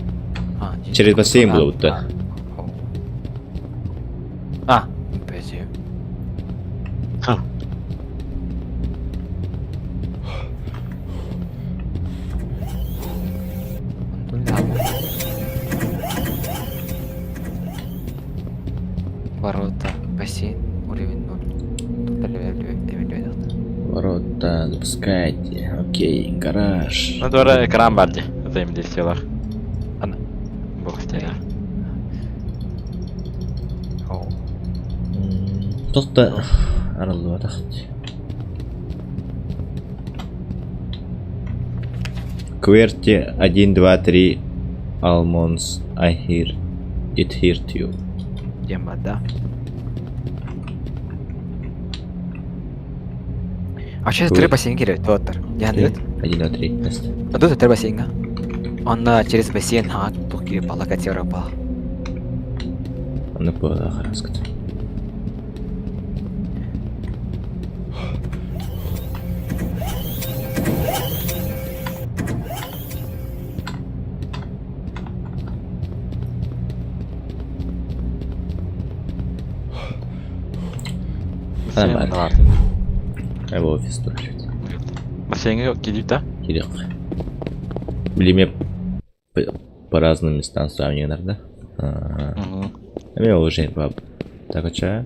А, Через бассейн было будто. А, подожди. Ворота, бассейн, уровень 0. Ворота, запускайте. Окей, гараж. Ну, тура экран бар ди. Взаимодействиялар. Ана. Бог стена. Туох да арыллыбатах. Кверти 1, 2, 3 Almonds I hear it here too. Диэн бар да. А сейчас три бассейн киирэр туоттар. Дьаһанныгыт? 1, 2, 3. Тест. А тут три бассейнга. Онно через бассейн хаҥа туох киирэр пала катера пала. Онно буолла хараскыт. Бассейн Бар. бар. Эбэ офис турар. Бассейнге киирдик да? Кириэх. Билиме по разным местам сравнивать, да? Мгм. Эме уже баб. Так оча.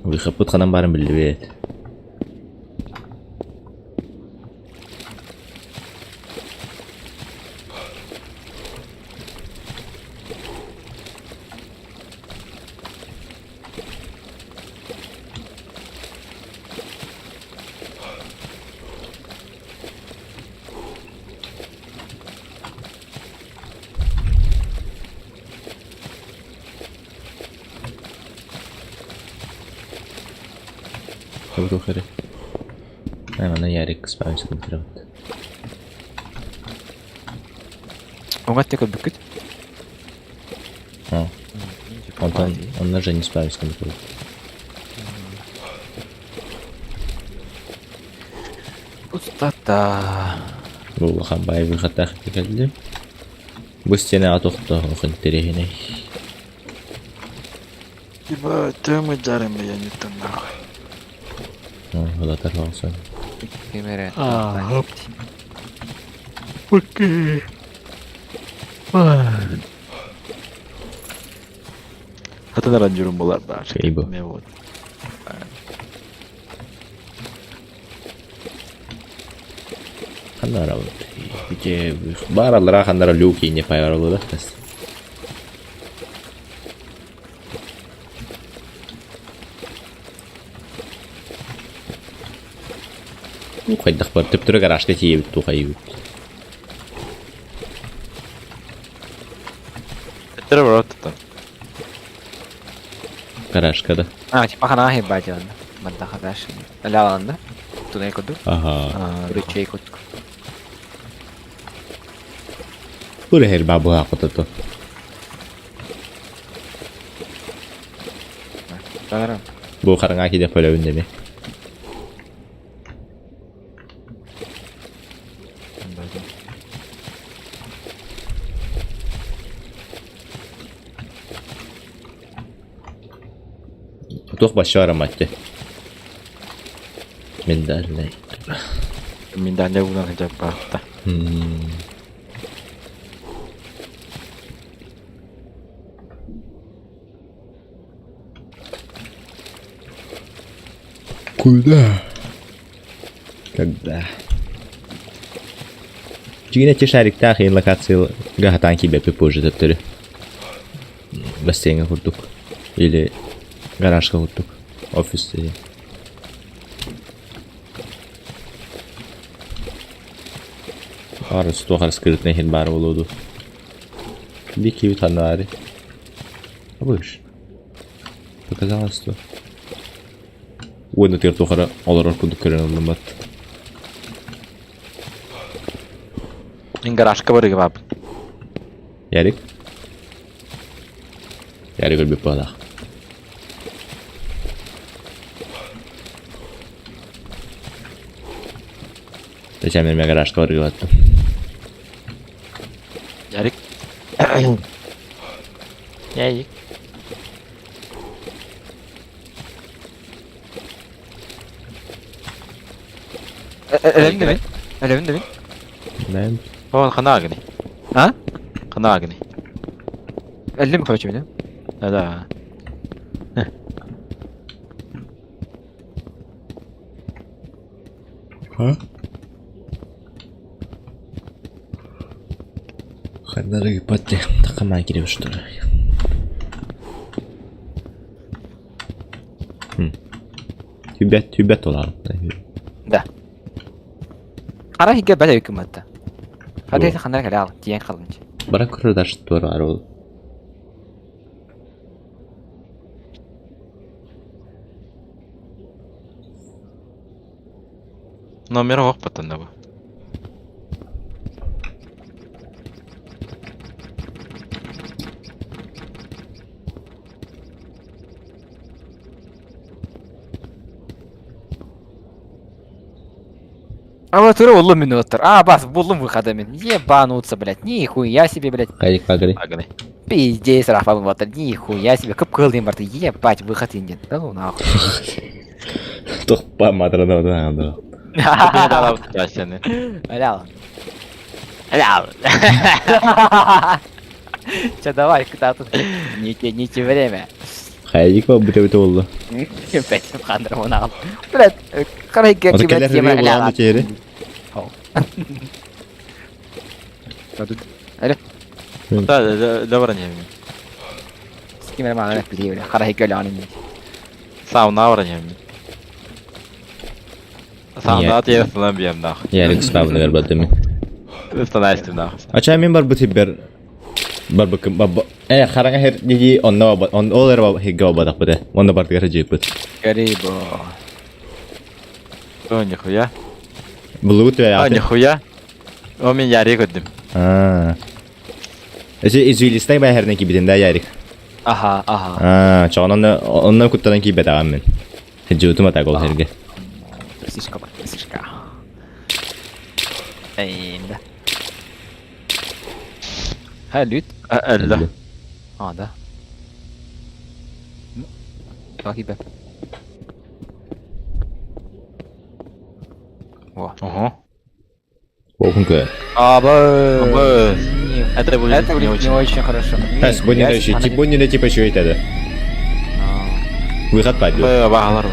Выхопыт ханан барын биллибет. Кабыту хары. Ай, мана Ярик спамс компьютер. Оҥа өттө көрбүккүт? О, он он даже не спамс компьютер. Устата. Бу улахан баай выхаттаах кэллим. Бу стена атохто интэриэһинэй. Типа, тема жарим, я не там нахуй. Улатар олсон. Кемере. А, Окей. Хатын аранжырым болар бар. Кейбо. Ме вот. Ханнара вот. Ите баралара ханнара люки не пайаралы да. Ну, хайдах бар төптөрө гаражка тиебит тухайыбыт. Өттөрө бар оттан. Гаражка да. А, типа хана хебать он. Манда хадаш. Ля Туннель курдук. Ага. Ручей курдук. Пуре хер бабу хакотото. Тарам. Бу караңа киде пөлөбүн деме. Туох башча араматты. Миндальный. Миндальный унан хажап баатта. Куда? Когда? Дьиҥинэ ити шариктаах иһин локацияга хатаан киирбэппит позже төттөрү. Бассейҥҥа курдук. Или гаражка курдук. Офис диэн. Арыс туох эрэ скрытный иһин баар буолуо дуу. Биир киһибит ханна баарый? Абыш. Показалось что. Уонна туох эрэ олорор курдук көрөн ыллыммат. Мин гаражка барыга баабын. Ярик? Ярик өлбүт быһалаах. Зачем мен гаражка барыга баттым? Ярик. Ярик. Өлөбүн да мин. Өлөбүн да мин. Мен Оон ханаагыны. А? Ханаагыны. Өлдүм короче мин. Да-да. Ха? Ханнары ыппат Такамаа кириэбит что ли? Хүбэт, хүбэт олар. Да. Хара хигэ бәле үкүмөттө. Хада ханара кэлэ ал, тиен халынчы. Бара көрөр даже туора ол. Номер оқ баттан да бу. А вот тура уллум минуттар. А, бас, буллум выхода мин. Ебануться, блядь. Нихуя себе, блядь. Хайдик пагри. Аганы. Пиздец, Рафа вот нихуя себе. Кып кылдым барты. Ебать, выход инден. Да ну нахуй. Тохпа матрана да. Да, сені. Алял. Алял. Че, давай, куда тут? Не тяните время. Хайдик ба бите бите болду. Опять хандыр мунал. Блядь, карай Ото кебет келер тема рүү булан тери. Да, да, не. Скимер мана били, карай көлөнүн. Сауна не. Сауна тиесынан бием нах. Ярик спавны вербатыми. Станайстым нах. Ача мен бар бути бер бар бакым баб э харанга хер диги онна ба он олер ба хигга ба дак бите. Онна бар тигер жипит. Карибо. О, нихуя. Булугу түбэ А, нихуя. О, мен ярик өттім. А. Эси извилистай ба херне кибитен да ярик. Аха, аха. А, чоон онна онна куттан кибет агам мен. Жутума так ол херге. Слишком, слишком. Эйнда. Ха, лют. Әлі. А, да. Как О. Ого. Окунка. Аба. Аба. Это будет Это не будет не очень. очень хорошо. Тас бу не дальше, типа не типа что это. Выход пойдет. Бағалар.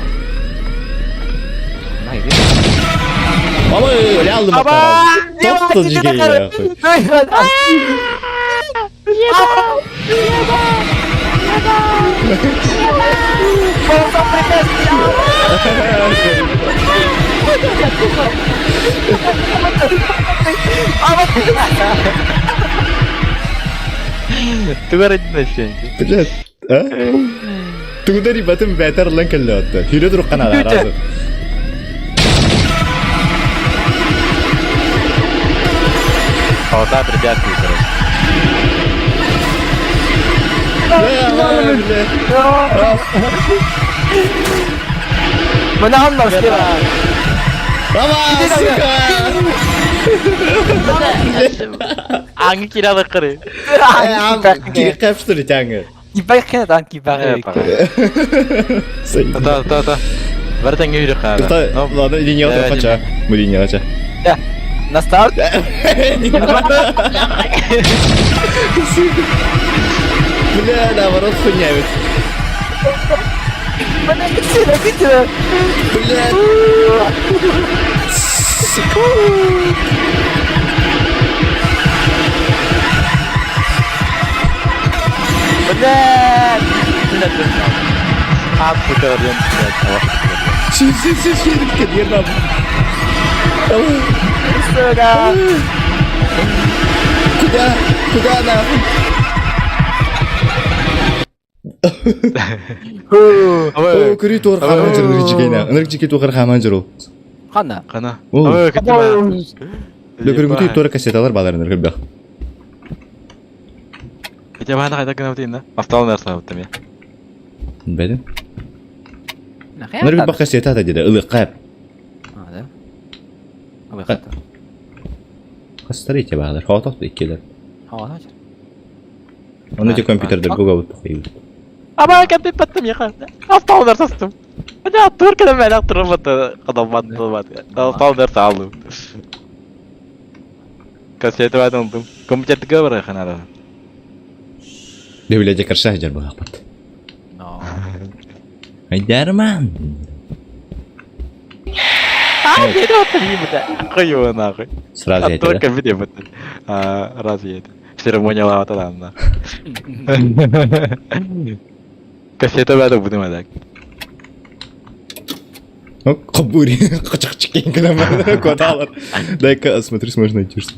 Мама, лял Аба! Топ жигей. Түгәрәдін әшенче. Блядь, а? Тугудари батым бәтер лан кэллэ Хүрэ турук канада разы. Полоса препятствий, короче. Мына слева. Мама, сука! Аңы киралы қыры. Кип что ли тяңы? Кибай хен кибай. Та, та, та. Бартан үйрі қара. Ладно, линия қача. Бу линия қача. На старт. Бля, наоборот, хуйня ведь. Бля. Блядь. Ат сука, блядь. Си, си, си, си, Сука. Куда? Куда нахуй? О, көрі туар хаман жүр, нырық жекейна. Нырық жекей туар хаман жүр ол. Ханна. Қана. Ол. Ой, Лөкөргүтүй туар кассеталар балар нырық бақ. Хотя бы қайда гына өтейін да? Астал нәрсе өттім, я. Бәдім. Нырық бақ кассета да деді, ылық қап. А, да? Выход. Хастар ете бағалар, хоғатақ иккелер. Ха, Оны те компьютердер гуга бұт қойып. Аба, кәпе баттым, яқа. Астал нәрсе астым. Хотя туркада мен ақтырып батты. Қадам батты, батты. Астал нәрсе алдым. Кассета баттым. Компьютерді бар қанада. Бе биле карша жар бағақ бат. Но. Айдарман. А, Қою нахуй. Сразу А это, только видео батты. А, разве это? Церемония лавата да. Кассета баттым будем так. Кобури, куда Дай-ка, смотри, сможешь найти что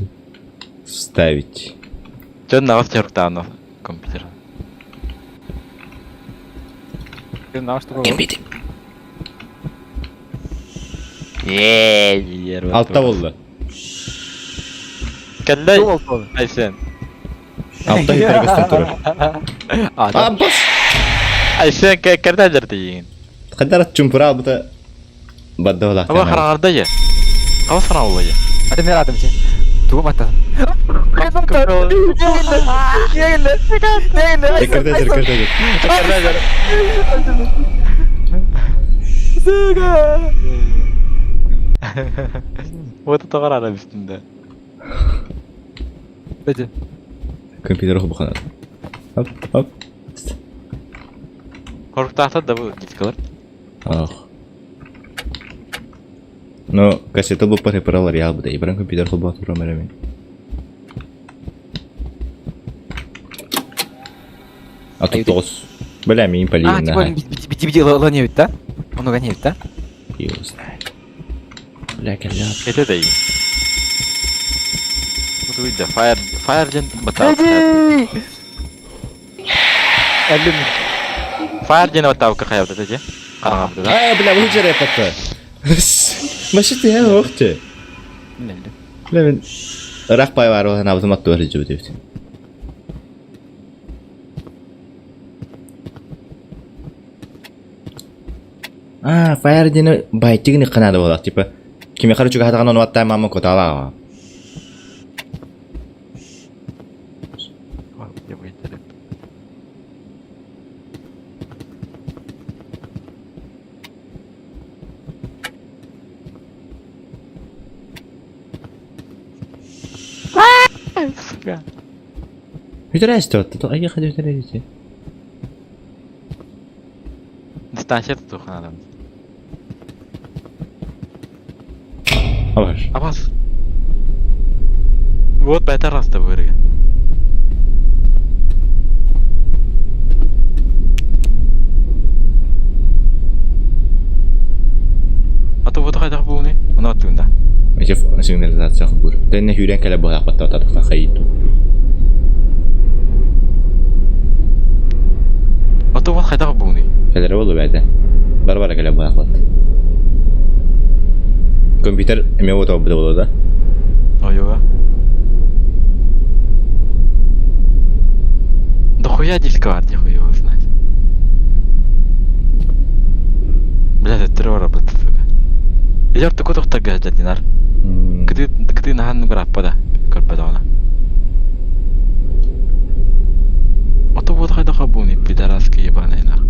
Вставить. Дьон наҕас дьарыктаанов компьютер. Компьютер. Алта болла. Кэллэй. Айсен. Алта хитер турар. А, бас. Айсен кэрдэ дьэрдийин. Хаддар чумпура албыта бадда олах. Аба хараҥарда я. Хаба хараҥалла я. Аты мен атым сен. Тугу баттадым. Кэрдэ кэрдэ. Сука! Вот это гарара үстүндэ. Бэти. Компьютер хубуханат. Хоп, хоп. Хоруктаахтар да бу дискалар. Ах. Ну, кассета бу парепаралар ялбыда. Ибран компьютер хубат турам А тут тоғыз. Бля, мин А, полин. типа, бити бити ланевит, да? Он угоняет, да? Его знает. Бля, кэллэ. Это да и. Вот увидя, Fire, Fire ден батал. Әлім. Fire ден батал кахаябда деді. Караңабда да. А, бля, бұл жер эпатта. Маши ты я охты. Бля, мен Рақ пай бар олан абзым атты бар жібі депті. А, Fire дені байтигini қанады болақ, типа, кеме қары чуга хатаған оны аттай мама котала. Сука. Хүтэрээс тот, то ая хады хүтэрээс. Дистанция тут адам. Абаш. Абас. Вот бәтер раста бөрігі. А то вот қайдағы буыны? Мұны аттығында. Эти сигнализация хбур. Тэнне хүрэн кэлэ буһа патта татха хайыту. А то вот қайдағы буыны? Кэлэрэ болу бәдэ. Бар бара кэлэ буһа пат. Компьютер эме вот обды болу да? Ой, Да хуя диск хуй его знать. Бля, это террор работает, сука. Идёт такой тохта гаджет, динар. Кыты кыты нахан граппа да. Көрбөдө А то вот хайда хабуни пидораски ебаный нах.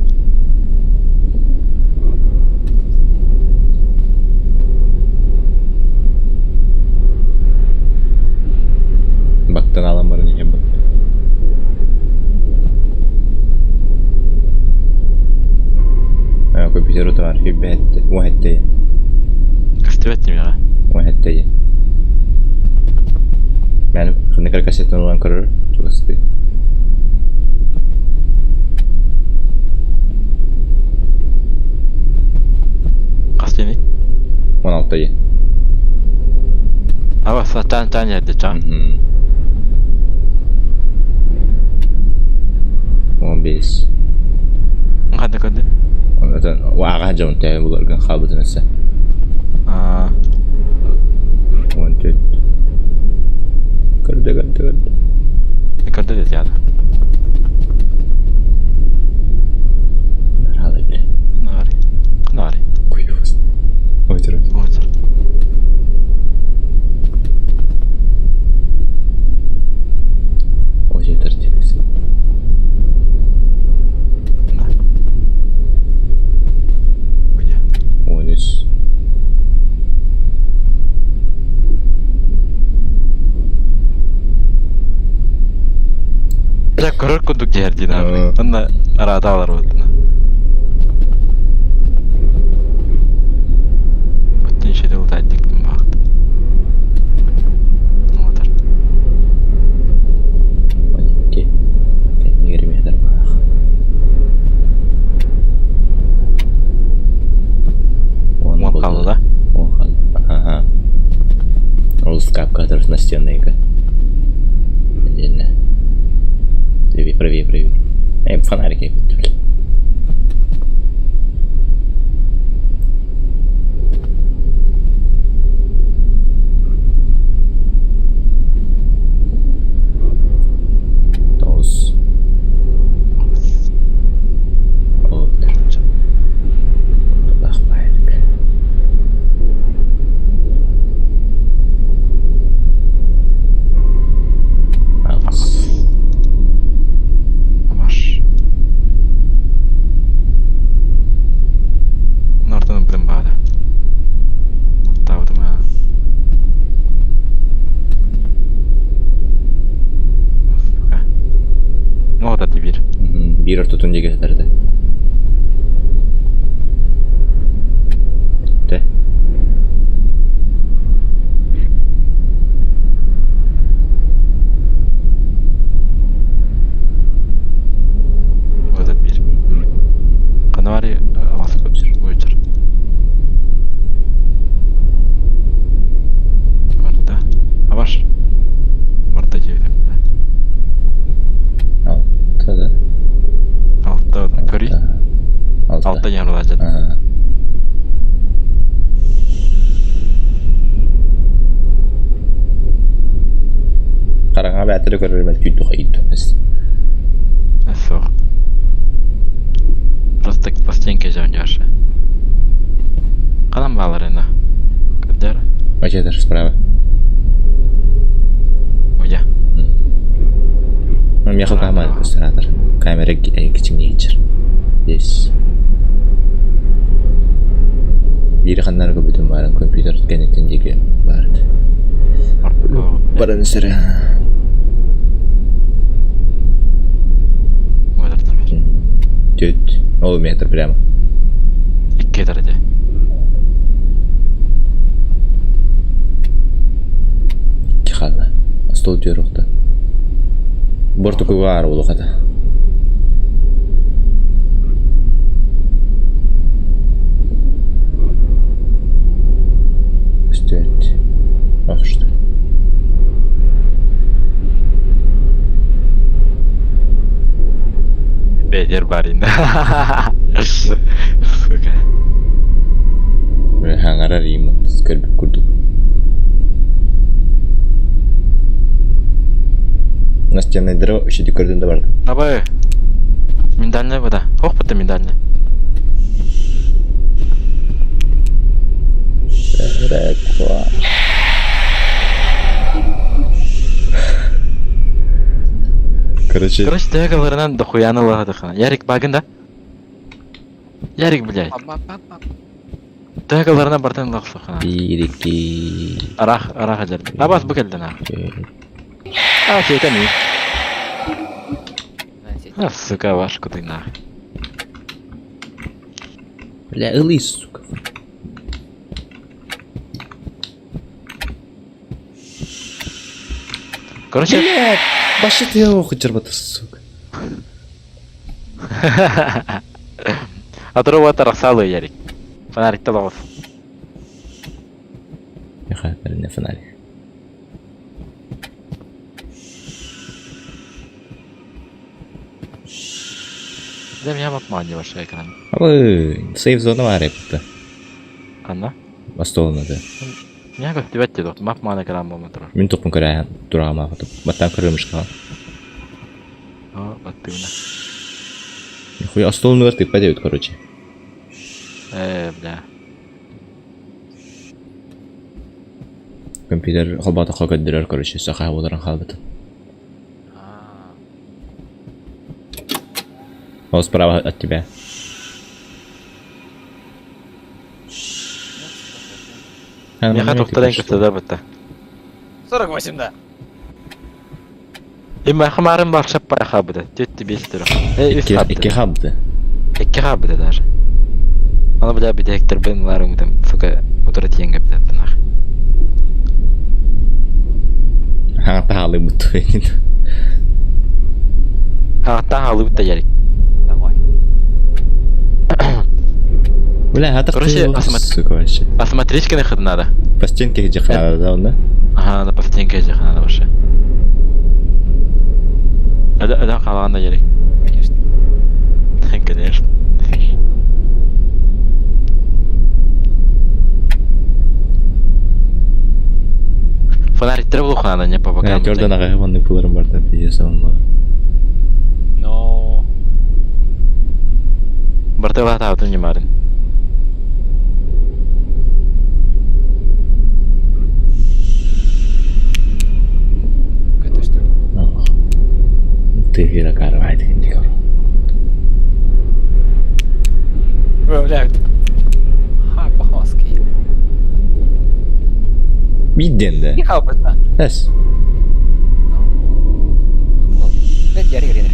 Бактан аламарын не бат. А, компьютер утар хиббет وحدتي Кастыбет немеға. وحدتي يعني خلينا كده كاسيت نكرر بس Кастыни. 16 Аба сатан тан жерде чан. 15 Қандай көрді? وأعجب جون تاعي بقول خابط نفسه Аа. 1 2 كرده كرده كرده Көрді деді яды. هذا بلا Нари. Нари. كويس وتر Отыр. وجه ترتيب Да. Уя. ونس Бля, көрөр курдук жердин Аа. Онна арааталар боттуна. Оттен шеде ултайдыктын бакыт. Отыр. 12 24 Он Он Хаалбыта дии биир. Биир ортотун диэки сытар этэ. Тэ. Вот этот биир. Канавари Уичер. Марта. Абаш. Марта диэбитим. Алта да. Алта көрүй. Алта. Алта ярылажат. Ага. Хараҥа бээтэрэ көрөр мөлтүүр хайыт. Суох. Просто по стенке жонёшь. Ханан баалар ена? Кырдьар. Очетер справа. Уя. Миэхэ камера көстөр Камера кичиҥнииччэр. Здесь. Биир ханнары көрбүтүм баарын компьютер кэнниттэн диэки баар этэ. Баран сэрэ. Түт. Ол метр прямо. Икки этэр этэ. Икки хаалла. Остуол түөрөхтө. Бортукуга аар улухата. Үстүөт. Охшты. Бедер барин. Сука. Хаҥарар иим көрбүт курдук. Настенный дрова үшүдү көрдүн да барды. Абай. Миндальная вода. Ох, это миндальная. Короче, Короче, тәгәләреннән дохуяны ладыхана. Ярик багын да? Ярик, блядь. Тәгәләренә бартан лахсухана. bir, iki, Арах, арах аҗар. Абас бу келден а. üç. А, сейтани. А, сука, ваш куды нах. Бля, ылый, сука. Короче, Бля, башы ты охы сука. А то рахсалы, Ярик. Фонарик талавов. Миха, не фонарик. Да меня мапмани ваш экран. Алы, сейф зона бар эппі. Анна? Остолун это. Меня как тебя тут мапман экран болма турар. Мин топпун көрәһән турама хоту. Баттан көрөмүш кал. О, баттыгына. Хуя остолун ты пойдет, короче. Бля. Компьютер холбата көддөрөр, короче, саха боларын халбыт. Он справа от тебя. Меха тоқтаран көстөдө бытта. 48, да. Има хамарын бар шаппай хабыда. Тетти бес түрі. Үс хабыда. Икки хабды. Икки хабыда даже. Аны бля бит бен ларым там, сука, утра тиенге бит нах. Ха тахалы буту. Ха тахалы бутта ярик. Давай. Бля, а Короче, сука вообще. Осмотреть конечно надо. По стенке где надо, да, да? Ага, надо по стенке где надо вообще. Это қалағанда керек. Конечно. Конечно. Фонарик треба надо, не по бокам. Jordan ага ванны пуларым бар да, пиздец он. Но. Бартыла таутын не марын. Это что ли? Ты хира карвайт кинди Бля. Ха, похоский. Бидден да. Не хабыта. Эс. Блядь, ярик ренер.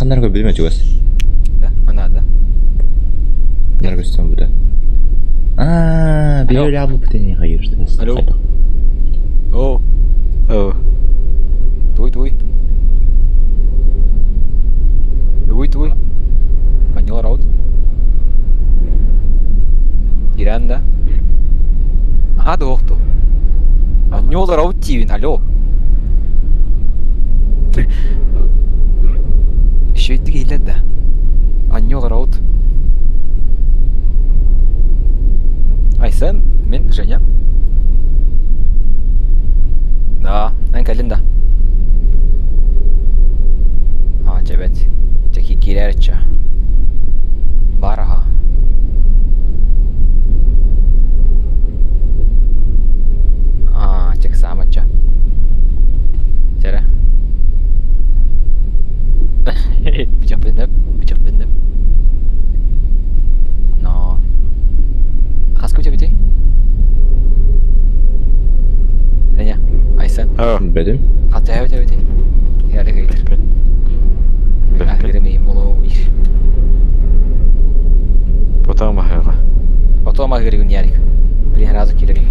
Ханнар көрбүтүм чугас. Да, она, да. Ханнар көстөн буда. Аа, били өлө албыппыт ини хайыр. Алло. О. О. Туй, туй. Туй, туй. Поднял раут. Иранда. Ага, дуохту. Анньол раут тиивин, алло. Үчүгэйдик иһиллэр да. Анньол раут. Айсен, мин Женя. Да, эн кэллин да. А, чэбэт. Чэ киирээр чэ. Бар аха. Аа, чэ саамачча. Чэрэ. Бүтүөхпүн бүтүөхпүн Но. Хаска бүтэ Женя, Айсен. Бөдүм. Хата бүтэ бүтэ. Яры гыйтыр. Ахырымы болоо ир. Потом ахыга. Потом ахырыгын ярик. Блин, разу кирери.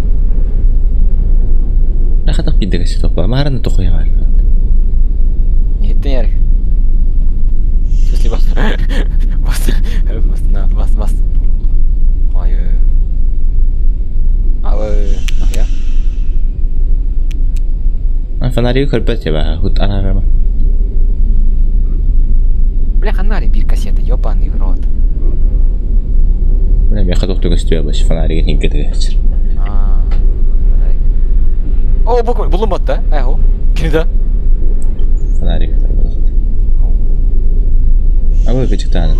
Рахатах биддеге топа. Маараны тохуя Иһиттин Ярик. В смысле бас. Бас. Бас на бас бас. Ой. Алы, нахуя? Фонарик көрбөт еба, хут анарама. Бля, ханари бир кассета, ёбаный в рот. Бля, мен хаток түгөстүө баш фонаригин хинкетегечир. А, фонарик. О, бу булун да? Айхо. Кинида. Фонарик тарбадат. Абы кычыктааны.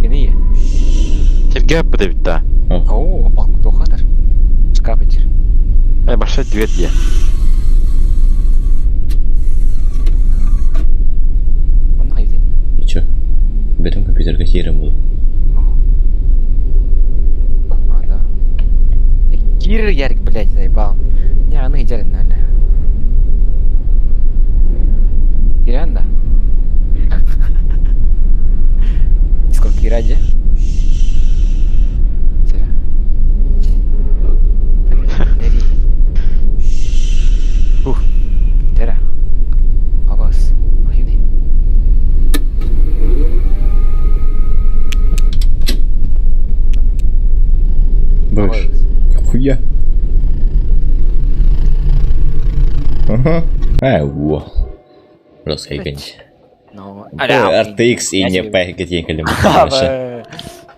Кини. Сергей бу битта. О, бак тохатар. Шкаф ичир. Ай баша дверь дия. Онна хайды. И чё? Бетон компьютерге киирен бул. А, да. Кир Ярик, блядь, заебал. Не, аны идеально, наверное. Киранда. Сколько Киради? Сера. Ух. Тера. Абас. Аюни. Быш. Хуя. Ага. Э, во. Росхайгенч. Но. RTX и не пэкет ехали.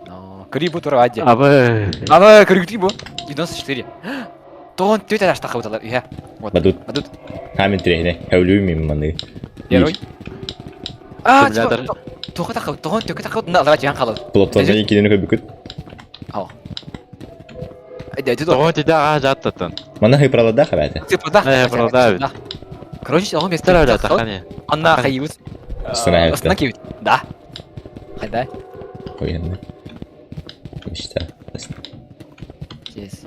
Но. Крибу туради. Абы. Ама Крибу 94. Тон төтә даш тахыбыталар. Иә. Вот. Бадут. Бадут. Хамин трехне. Хәүлү маны. Герой. А, Блядер. тоха тахыбыт, тохон төкө тахыбыт, на лава жан халат. Платформа кинени көбүкүт. Ал. Айда, Тоҕо тиде аа жаттаттан. Мана хайпралада хабата. Ты прода. Э, прода бит. Короче, он место. Тара тахани. Анна хайбыт. Астана хайбыт. Астана кибит. Да. Хайда. Охуенно. Мечта. Здесь.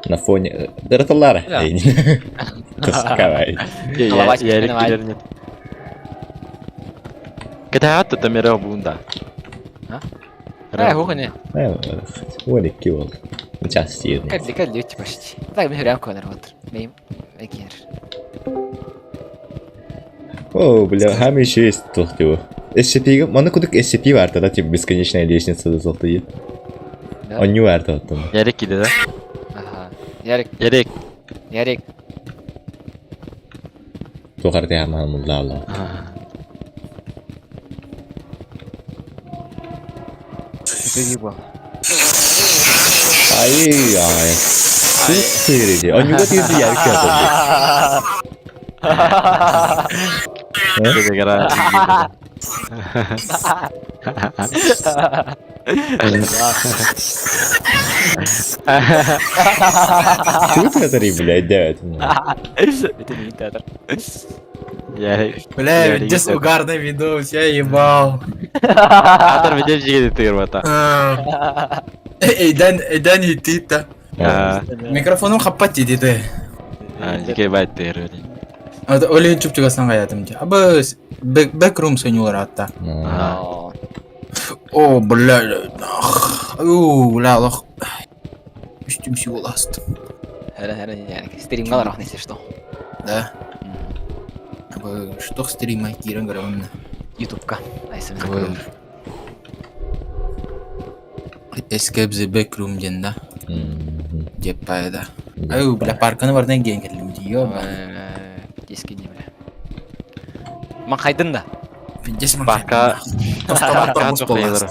На фоне... Драталара. Тосковай. Я нет. Кытаат та мере бунда. А? Э, хухане. Олик киол. Час тиедни. Кадли, кадли, почти. Так, мен хүрәм көнөр отыр. Мейм, экер. О, бля, хам еще есть тохтиво. SCP, маны кудук SCP бар тогда, типа бесконечная лестница да золотые. Да? Он не варта оттон. Ярик киде да? Ага. Ярик, Ярик. Ярик. Тухар ти хаман мулла. Ты ебал. Ай, ай. Сырыди. Он не гот иди ярик ятты. Киде гара. Тут который, блядь, да, это. Это не театр. Ярик. Бля, здесь угарный видос, я ебал. Атар видел жиге тыгыр бата. Эйден, эйден итита. Микрофоном хаппать иди Жиге байт тыгыр. Ол иһин чуп-чугастан хайаатым дии. Абы backroom сөньүлэр аатта. О, бля, уу, бля, олох үстүм сюластым. Хара, хара, стримга барах, если что. Да. Абы, что стрима киирэн көрөмүн. Ютубка. Escape the backroom диэн да. Диэп да. Ау, бля, парканы бардан киэн кэллим дии, ёба. Диски не бля. Махайдын да. Пиздец Парка Парка тохтойлор.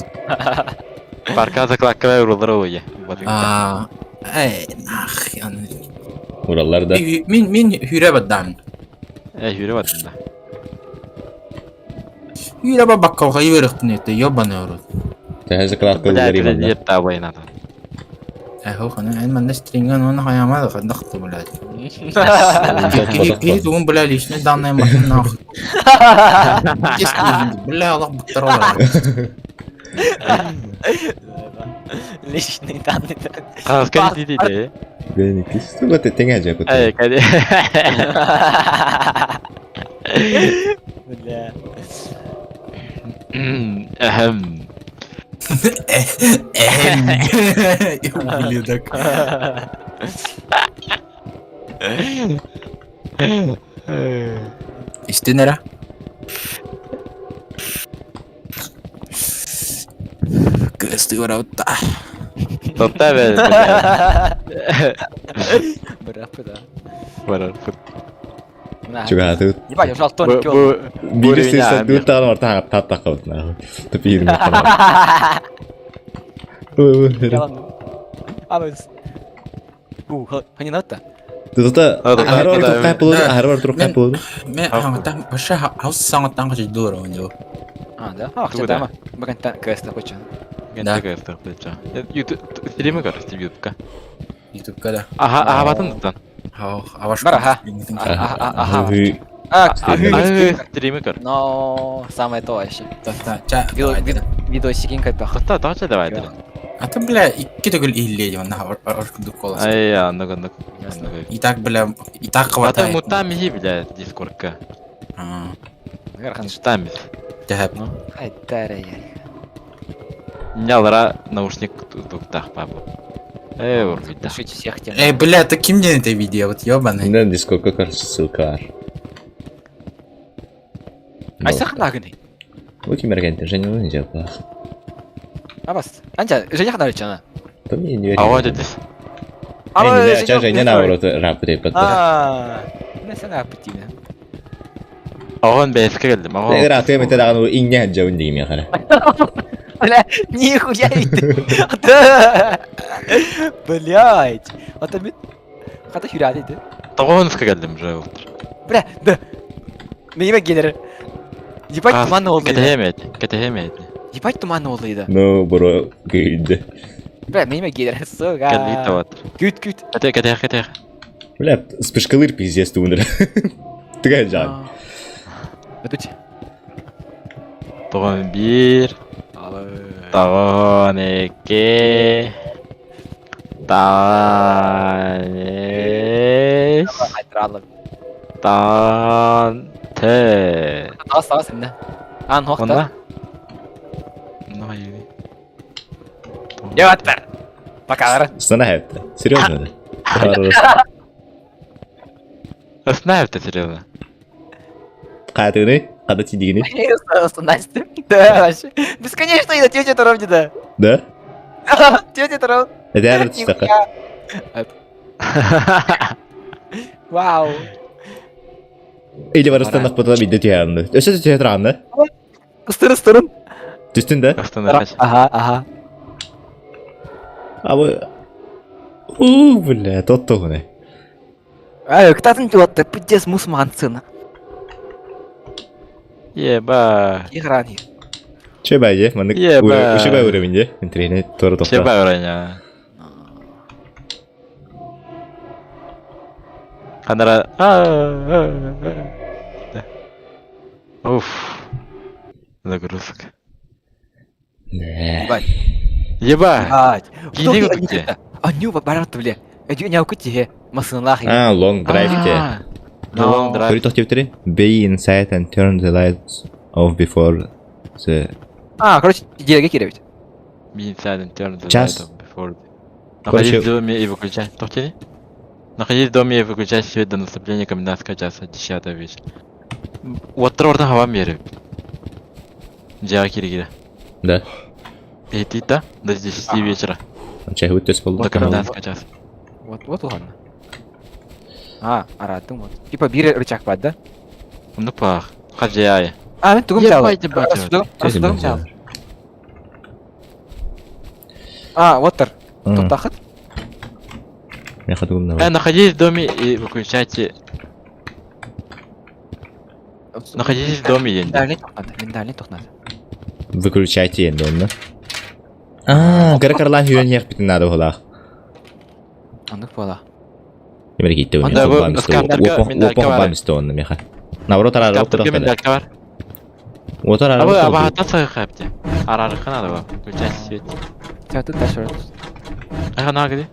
Парка закладкалар ураллар ой. Аа, эй, нах, аны. Ураллар да. Мин мин хүрэ баддаан. Э, хүрэ баддан да. Хүрэ бабакка хайы өрөхтүн это, ёбаный урут. Тэһэ закладка Бля, ыллар манна. диэт таабай надо. Э, хана, эн манна стринган оны хайамады, хандакты, блядь. Киһи тугун, бля, личный данные матын нах. Бля, Аллах буттар олар. Личные данные. Хаска ди ди ди. Бени кис. Туга теңе жа Эй, кади. Бля. Эхем. Эхем. Ублюдок. Истин эрэ. Кыстыгыраутта. Тотта бе. Бырапы да. Барар. Чугааты. Ебать, уже алтон Бу Бири сыйса дуутаан орта таттакабыт нахуй. Тупиир. У, ханинатта. Тута ахарвар туркай болду, ахарвар туркай болду. Мен аңаттан баша хаус саңаттан качы доллар ойнду. А, да? А, хотя там. Баганта КС хочет. Да. КС хочет. YouTube стримы көр, YouTube-ка. YouTube-ка да. Аха, аха батын тан. Аваш. Бар, аха. Аха. А, стримы көр. Но самое то вообще. Та, Видосикин как пах. Та, та, давай. А то, бля, икки төгүл иһиллиэ манна оркудук колас. Ай, аннык, аннык. И так, бля, и так хватает. А то мутами и, бля, дискордка. Штами. Тэхэп. Ай, тарая. Нялара наушник туктах, папа. Эй, урбита. всех тем. Эй, бля, это ким ден это видео, вот ёбаный. Да, дискордка, кажется, ссылка бар. Ай, сахнагны. Бу ким эргентен, Женя не жаппах. Абас. Анча, Женя ханарычана. То мне не А вот здесь. А, Женя наоборот рапы деп А, не сена аппетине. Оған бәске келдим. Эгер аты эмете дагы иңне жабын дейм яхара. Бля, нихуя ведь. Блять. Ата мен Хата хүрәді ди. Тоғонска келдим уже. Бля, да. Мейме келер. Ебать туманно oldu. Кетемет, кетемет. Ебать туманно oldu. Ну, бро, күйді. Бля, мейме келер, сука. Келди тават. Күт, күт. Кете, кете, кете. Бля, спешкалыр пиздец туындыр. Тыгай жан. Өтүч. Тоғон бир. Тоғон эки. Тоғон үч. Тоғон төрт. Тағас, тағас, эмне. Ан, хоқта. Онда? Ебать, бер. Пока, Сана хепті. Серьезно да? Знаю это серьезно. Катыны? Када тидигини? Да, вообще. Бесконечно и тетя Таровни, да. Да? Тетя Таров. Это я рад Вау. Или барыстан потом видно тиянды. Өсө театранды. Ыстыр, ыстырын. Түстүн да? Ага, ага. А вы... У, бля, тот тогуны. Ай, ктатын туатты, пиздец мусман сына. Еба. Играни. Че бай, маны Еба. Че бай уровень, де? Интернет тора Че тохта. бай уровень. Канара. Уф. Загрузка. Да. Еба. Киди көтте. Аню барат бля. Эдю няу көтте. Масынлах. А, лонг драйв те. The long drive. Көрү тохтибитери. Be inside and turn the lights off before the... А, короче, дьиэгэ киирэбит. Be inside and turn the Час. light off before... Короче- Находись в доме и выключай. Тохтини. Находись в доме и выключай свет до наступления комендантского часа 10 вечера. Уоттар ордан хабан беріп. Дьиэҕэ киирэ-киирэ. Да. Иһиттиит да? До 10 вечера. Чайхыбыт төс болду. До комендантского часа. Вот, вот ладно. А, арааттым вот. Типа биир рычаг баар да? Ну пах. Хажай. А, мен тугум Ебать, чаалы. ебать. Рассудогум чаалы. А, вот тар. Туттахыт? Мен хатыгым Э, находитесь в доме и выключайте. Находитесь в доме енді. Миндальный тохнады, миндальный тохнады. Выключайте енді онно. Аа, кыра карлаан хүрэн иэхпитин наада буолаах. Оннук буола. Эмэр киитте Анда бу скаптарга миндалька бар. Уопан онно меха. Наоборот араарып Скаптарга турар. миндалька бар. Уотар Абы араарып абаһаттан сыгыхапты. Арарыхха надо ба. Включайте свет. Тебя тут дальше. Ага, на где?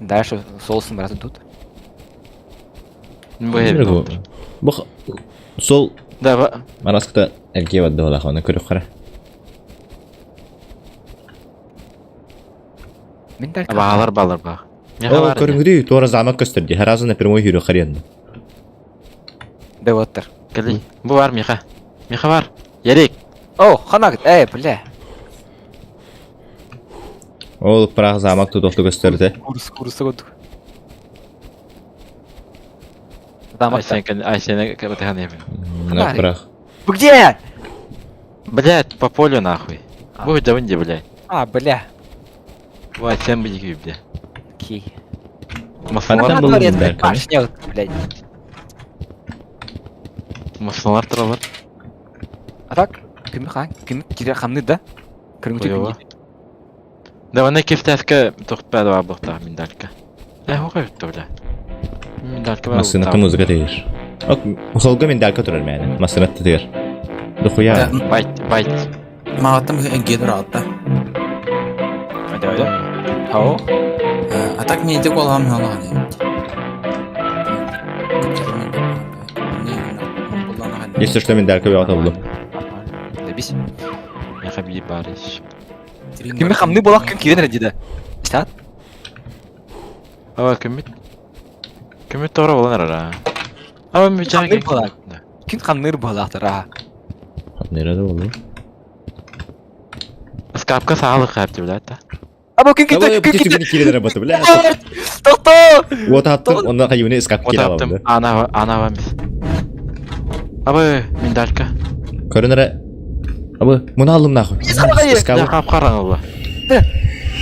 Дальше соусом брат тут. Бу Бу сол Да, ба. мараскта эрге бадды буолаах оны көрүк хара. Миндалька. Баалар балар ба. О, көрүңүрүй, туора замок көстөрдү. Харазы напрямую хүрү харыянды. Да вот тар. Кели. Бу бар Миха. Миха бар. Ярик. О, ханак, эй, бля. Ол прах замок тутохту көстөрдү. Курс, курс кодук. Замок. Айсен, Айсен, кабатхан ебен. На прах. Вы где? Блядь, по полю нахуй. Бу да блядь. А, бля. Бу Айсен бу бля. Окей. Маслалар, Там был миндалька, Башня, блядь. маслалар туралар. А так, ким хан, ким кире хамны да? Кырмы Хуёво. Да, вона кефтәскә тохтпады бар бухта миндалька. Э, хокай битте, бля. Миндалька бар. Массыната музыка тыгыр. Ок, холга миндалька турар мәне. Массыната тыгыр. Дохуя. Байт, байт. Мағаттым гедр атта. Давай, да? Хау. А так мен итек олам алған. Если что, миндалька бьет облу. Добись. Я хаби барыш. Ким хамны булак ким кирен диде. Стат? Ава кемит. Кемит тора болан ара. Ава ми Хамныр булак. Ким хамныр булак тара. Nerede oldu? Скапка саалык хапты, бля, та. Аба ким Давай, ките, ким птицу ките. не кире работа, бля. Тохто! Вот аттым, ондан кайыбыны скап Вот кире аптым. алды. Ана, ана вам biz. Абы миндалька. Көрүнөрө. Абы, муну алдым нахуй. Я Скап. кап караңылы.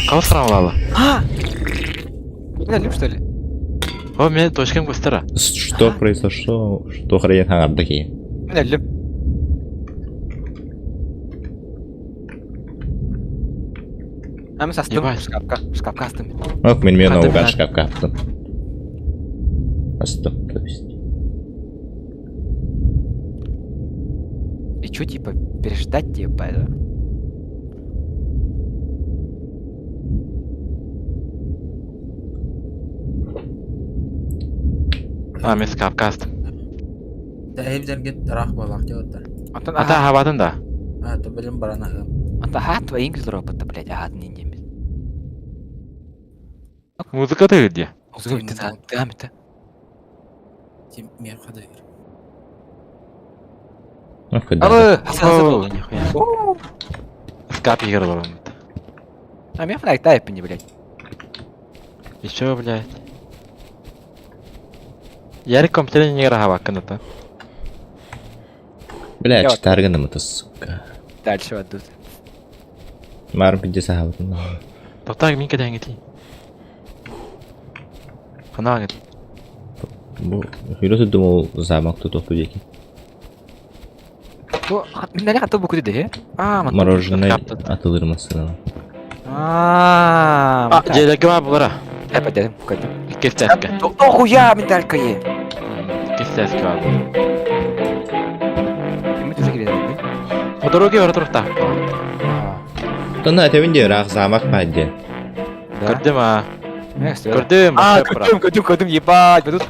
Кап караңылы. А! Мен өлдüm что ли? О, мен точкам көстөрө. Что произошло? Что хрен хаңарды ки? Мен өлдüm. А мен састым Ебать. шкафка. Шкафка астым. Ок, мен мен Хаты оған брат. шкафка аттым. Астым, то есть. И чё, типа, переждать типа, да? А, мен скапка астым. Антон, Ата ага. хабатын да. Антон, ага, твои инглиз робота, блядь, ага, не немец. Музыка ты где? Музыка, ты, ты, ты, Ох, да. Абы, хаса, хаса, О, нихуя. Скап играл. А меня фонарик дай, пини, блядь. Еще, блядь. Ярик компьютер не играл хабакын это. Бля, Я вот- читаргын это, сука. Дальше вот тут. Марым пиздец ахабытын. Тоқтар мен кеден кетейін. Қана кет. Бу, хүрөтү думал замок тут оту деки. То, мен әлі қатты бұкүді де, А, ман. Мороженое Каптат. атылырмасын. А, А, желеге бар бұлара. Әп, дедім, көдім. Кефтәскі. Охуя, мен дәл кайы. Кефтәскі бар бұл. Кім тоже келеді, По дороге бар тұрықта. Тона әтебин де рақ замок падде. Да. Көрдім а. Көрдім. Көрдім. А, көрдім, көрдім, көрдім, ебать, тут.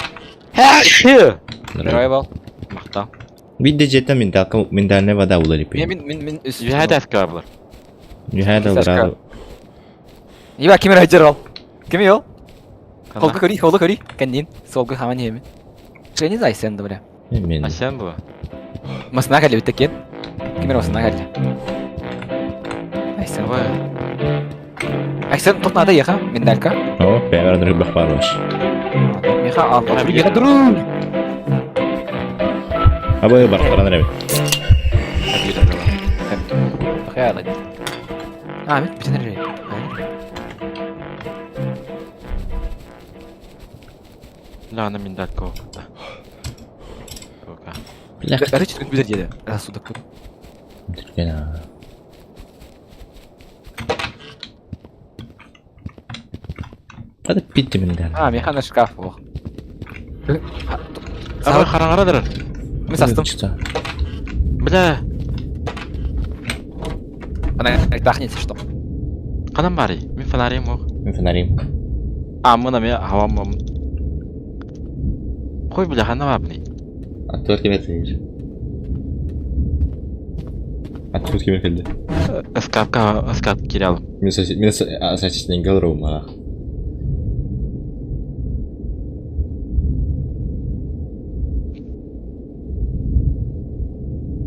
Здоровый был. Махтал. Видде жета миндалка миндальная вода уларипи. Мен мен мен үс. Юхэ даска булар. Юхэ да Иба ким райдер Ким йол? Холга көри, холга көри. Кәннин, солга хаман еме. Че не знаю, сен бля. Мен. А сен бу? Масына кәлі бітті кен. Кимер масына кәлі. Айсен. Давай. Айсен тут надо еха, миндалька. О, бәбәр нұры бақ бар баш. Меха, а, меха дру. Абы бар қаран рәбі. А, мен бүтін рәбі. Лана миндалька окта. Ока. Бәрі четкін бүдір деді. Рассудок тут. Hadi bitti миндаль. А, меха на шкаф, ох. Абы қараңғырадыр. Мен састым. Бля, Ана тахнется что. қанам бари? Мен фонарим ох. Мен фонарим. А, мына мен хавам бам. Қой, бля, хана бабни. Аттылар кемер келді. Аттылар кемер келді. Ыскапка, ыскап кире алым. Мен сосед, мен соседнен галру мага.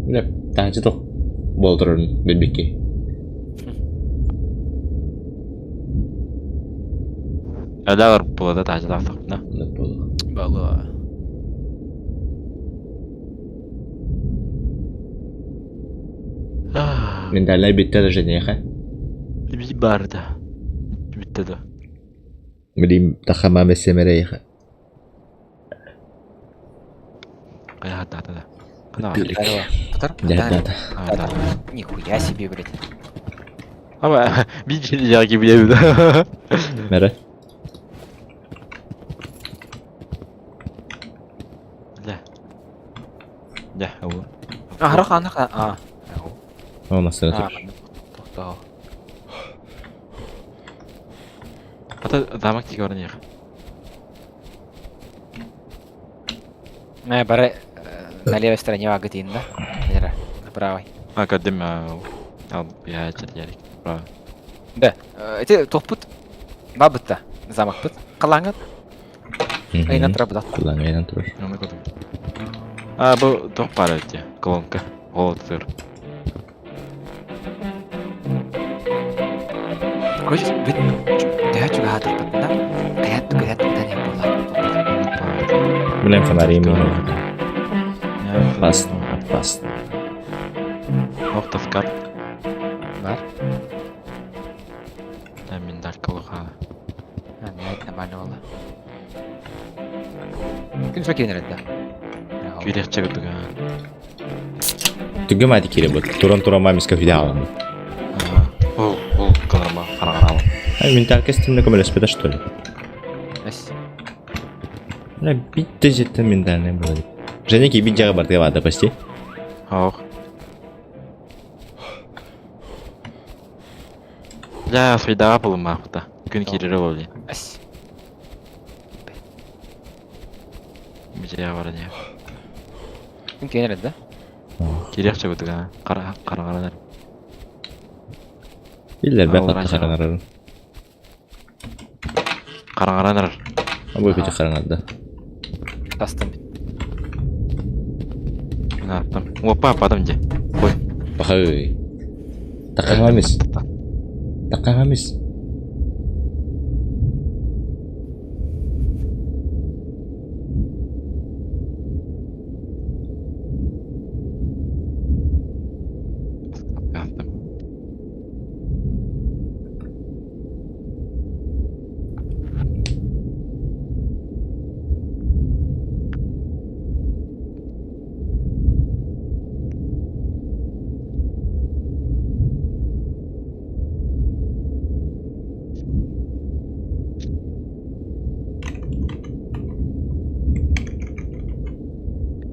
Бля, тахчы тоқ болдырын бебекке. Әлі болады тажы тақсақ, на. Бала. Миндальная битте даже не ха. Би барды. Битте да. Билим тахама месемере ха. Қая да да. Қана. Да да да. Нихуя себе, блядь. Ама би жаги биле. Мере. Да. Да, ол. А, харақ, ана, а. О, масына тур. Тоқтау. Ата замок тиге орын Не, бары на левой стороне вагатин, да? Лера, на правой. А, кадым ал я чет ярик. Право. Да. Эти топпут. Бабытта. Замок пыт. Қалаңыт. Айнан тұра бұдақ. Кулан айнан тур. Оны көдüm. А, бу тоқ бар өте. Колонка. Голод сыр. Короче, бит дәһә чуга хатыр да? Каят каят да не була. Блин, фонари мен. Опасно, опасно. Ох, скап. Бар. Да, миндалька лоха. А, не, нормально было. Ким шокин да? Күйрек чыгы туга. Түгім айды керек болды. Туран туран мамис кофе алам. Ол, ол кылырма қарағаралы. Ай, менталка стенде көмелеспеді, что ли? Эс. Бля, битте жетті миндальный болады. Және ки бит жағы бар деп ады почти. Ох. Бля, файдаға болма ақта. Күн керері болды. Эс. Бижея бар не. Ким кенер да? Керек чыгы туга. Қара қарағаралар. Биллер бә Ал, қатты раньше. қараңарарын. Қарағаранар. Абой көте қараңарды. Тастым. Мен аттым. Опа, ападым де. Қой. Бақай. Таққамамис. Таққамамис. Аттым.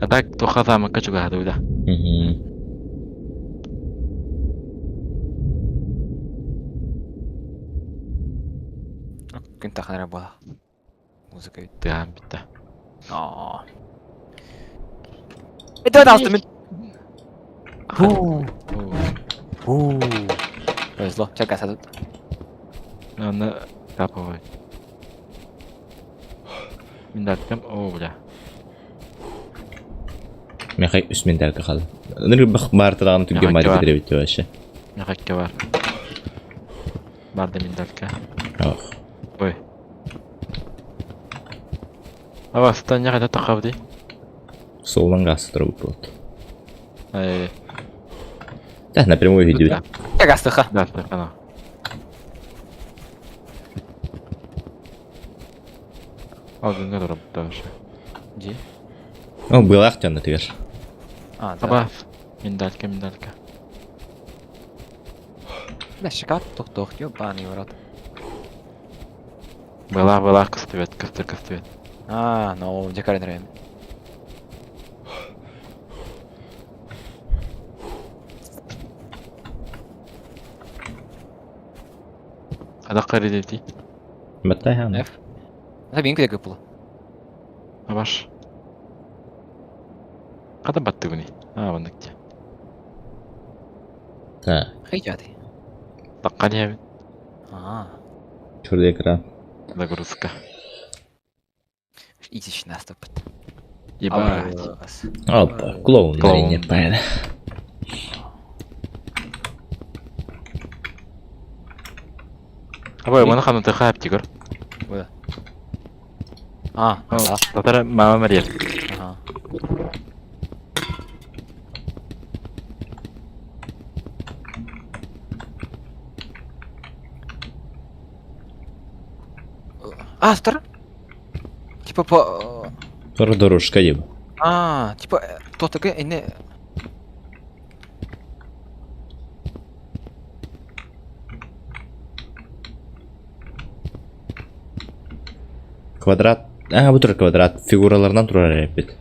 А так, тоха замокка чугады да. Күн таханара була. Музыка бит. Тыган битте. Аа. Это даст мен. Фу. Фу. Повезло. Чакай, тут. Аны капывай. Миндаткам, о, бля. Михай үс миндалка хал. Ныр бах бартадан түгге Михай мari бар. битиребит вообще. Михайка бар. Бар да миндалка. Ох. Ой. Аба, стан яга да тақабды. Солдан газ тұрып болды. Ай, Да, напрямую видео. Чакай, стыха. да, тақана. Алдыңга тұрып да вообще. Ди. О, былах тённа тыгер. А, да. Аба, миндалька, миндалька. Бля, шоколад тох-тох, ёбаный в рот. Была, была, кыстыбет, кыстыр, кыстыбет. А, ну, декарь нравится. Ада қари дети. Баттай хан. F. Это бинг где было. Абаш. Қада батты гүні? А, вандыкте. Да. Хейджады. Таққан ебін. А, Чурды экран. Загрузка. идиш наступит. Ебать. Опа, клоун Клоун. не пайда. Абай, маны қаны тыға әпті көр. А, да. Татара мама Мария. Ага. А, стар? Типа по... Тор дорожка деп. А, типа, то такое, не... Квадрат. А, бу тур квадрат. Фигураларынан турар бит.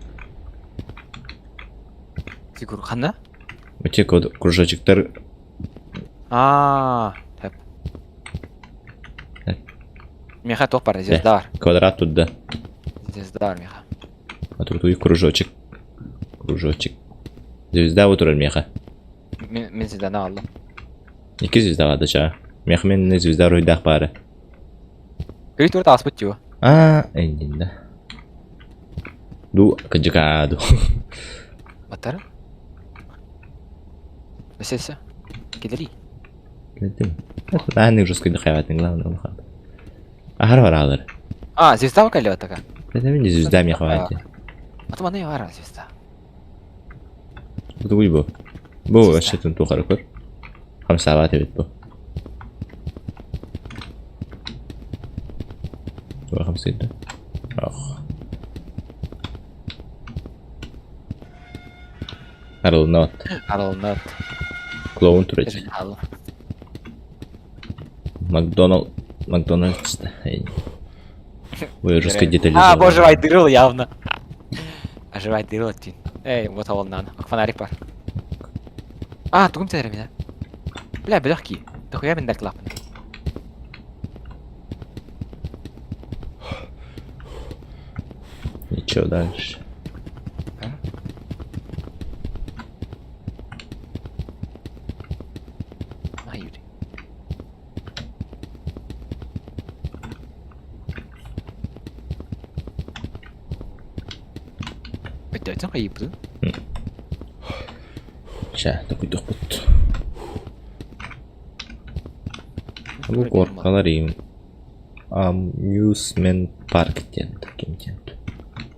Фигура хана? Өте кружочектер А, так. Э. Меха тоқ бар, звезда бар. квадрат тут да. Звезда бар меха. А тут уй кружочек. Кружочек. Звезда бу турар меха. Мен, мен звезданы алдым. Екі звезда барды ча. Меха мен звезда ройдақ бары. Көрей турда аспыт тио. А, эндинда. Ду, кыжыка ду. Батар? Өсесі. Келери. Кеттим. Аны жестко дыхаватын, главное, он хат. Ахар бар алыр. А, звезда бар кәлі така. Это мен звезда мне хватит. А то маны бар звезда. Бу бу. Бу вообще тут тухар көр. Хамсават бит бу. Бу хамсыйды. Ох. Арылнот. Арылнат. Клоун турец. Ал. Макдоналд. Макдональдс. Ой, жестко детализован. А, боже, вайдырыл явно. Оживай дырыл тин. Эй, вот ол нан. Ак фонарик бар. А, тугум тенер меня. Бля, беляхки. Да хуя мен клап. Ничего дальше. А, Юрий. Өттөйтін қайыпты. Ща, такой дохпут. Бу горкалар им. Amusement Park диэн таким диэн.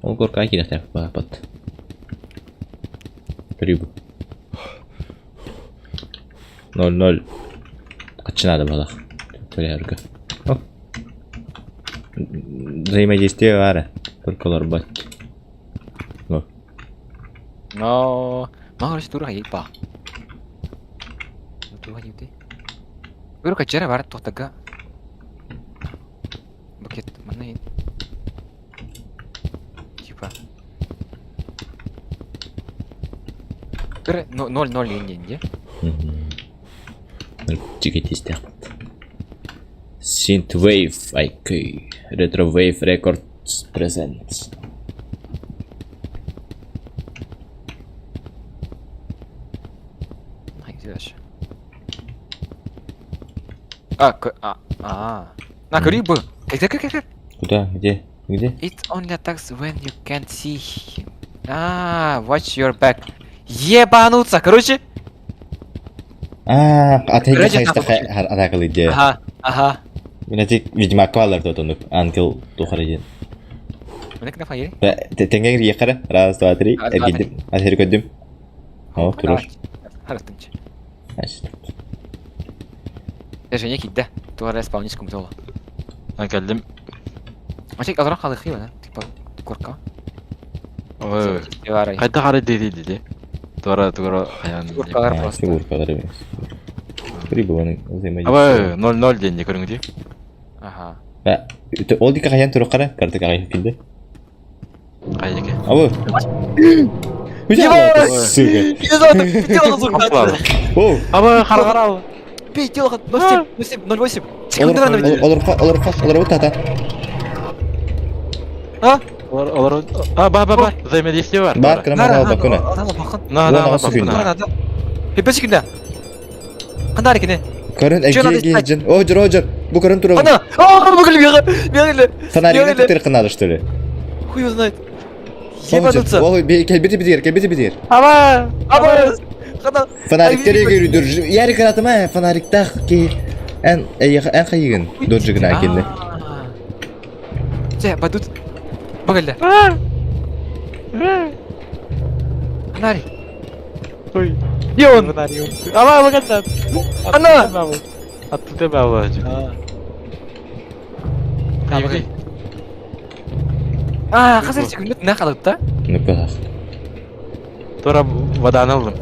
Ол горка киирэх баапат. Рыбу. 0-0. Качынады балах. Төләргө. Оп. Взаимодействие бары. Только олар бат. Но... Мага тура хайпа. Тура хайпты. Көрө качара бар тоқтага. Букет маны. Типа. Көрө 0-0 енде. Чигетистях. Synthwave IQ. Retrowave Records Presents. Пойди дальше. А, к... А, а. На, көрүй бу. Кэр, кэр, кэр, кэр. Куда? Где? Где? It only attacks when you can't see him. А, watch your back. Ебануться, короче. А, атайга Короче, хайста нахуй. атакалы де. Ага, ага. Мен Ведьмак алар тотонуп ангел тухары ден. Мына кына файы. Теңгер екара. Раз, два, три. Раз, два, Эргидим. Атер көдүм. О, турur. Хараттымчы. Значит. Жене кидде. Туара исполнительскому кумтола. Ben geldim. Мачек азырақ қалды хиба, да? Типа, корка. Ой. Барай. Қайда қарай дейді дейді. Тура тура аян. Фигуркалар просто. Фигуркалар емес. Прибыланы взаимодействие. Абы 0-0 ден көрүңү ди. Ага. Ол дика каян турук кара, карта каян килди. Кайеке. Абы. Ебать! Сука. О, Абы қарғарал. Бей, тело, 07, 07, 08. Секунды рано видели. Олар олар олар тата. А? Олар олар А, бар бар бар. Взаимодействие бар. Бар, кыра мана бакына. На на Уон бакына. Надо. Пепе секунда. Кандай кене? Көрін әге жын. О, жүр, о, жүр. Бу көрін туру. Ана! А, бүгүл бияга. Бияга. Фонаригini тутыр кынады, что ли? Хуй его знает. Ебануться. Ол келбети битер, келбети битер. Аба! Аба! Кана. Фонариктер егер дүр. Яри кыратыма, фонариктах ки. Эн эн хайыгын доржыгына келди. Же, бадут. Багалда. Фонарик. Ой. Где он? Аба, баганда. Ана! Атты баба. А, қазір секунд на қалды да? Ну ках. Тура воданы алдым.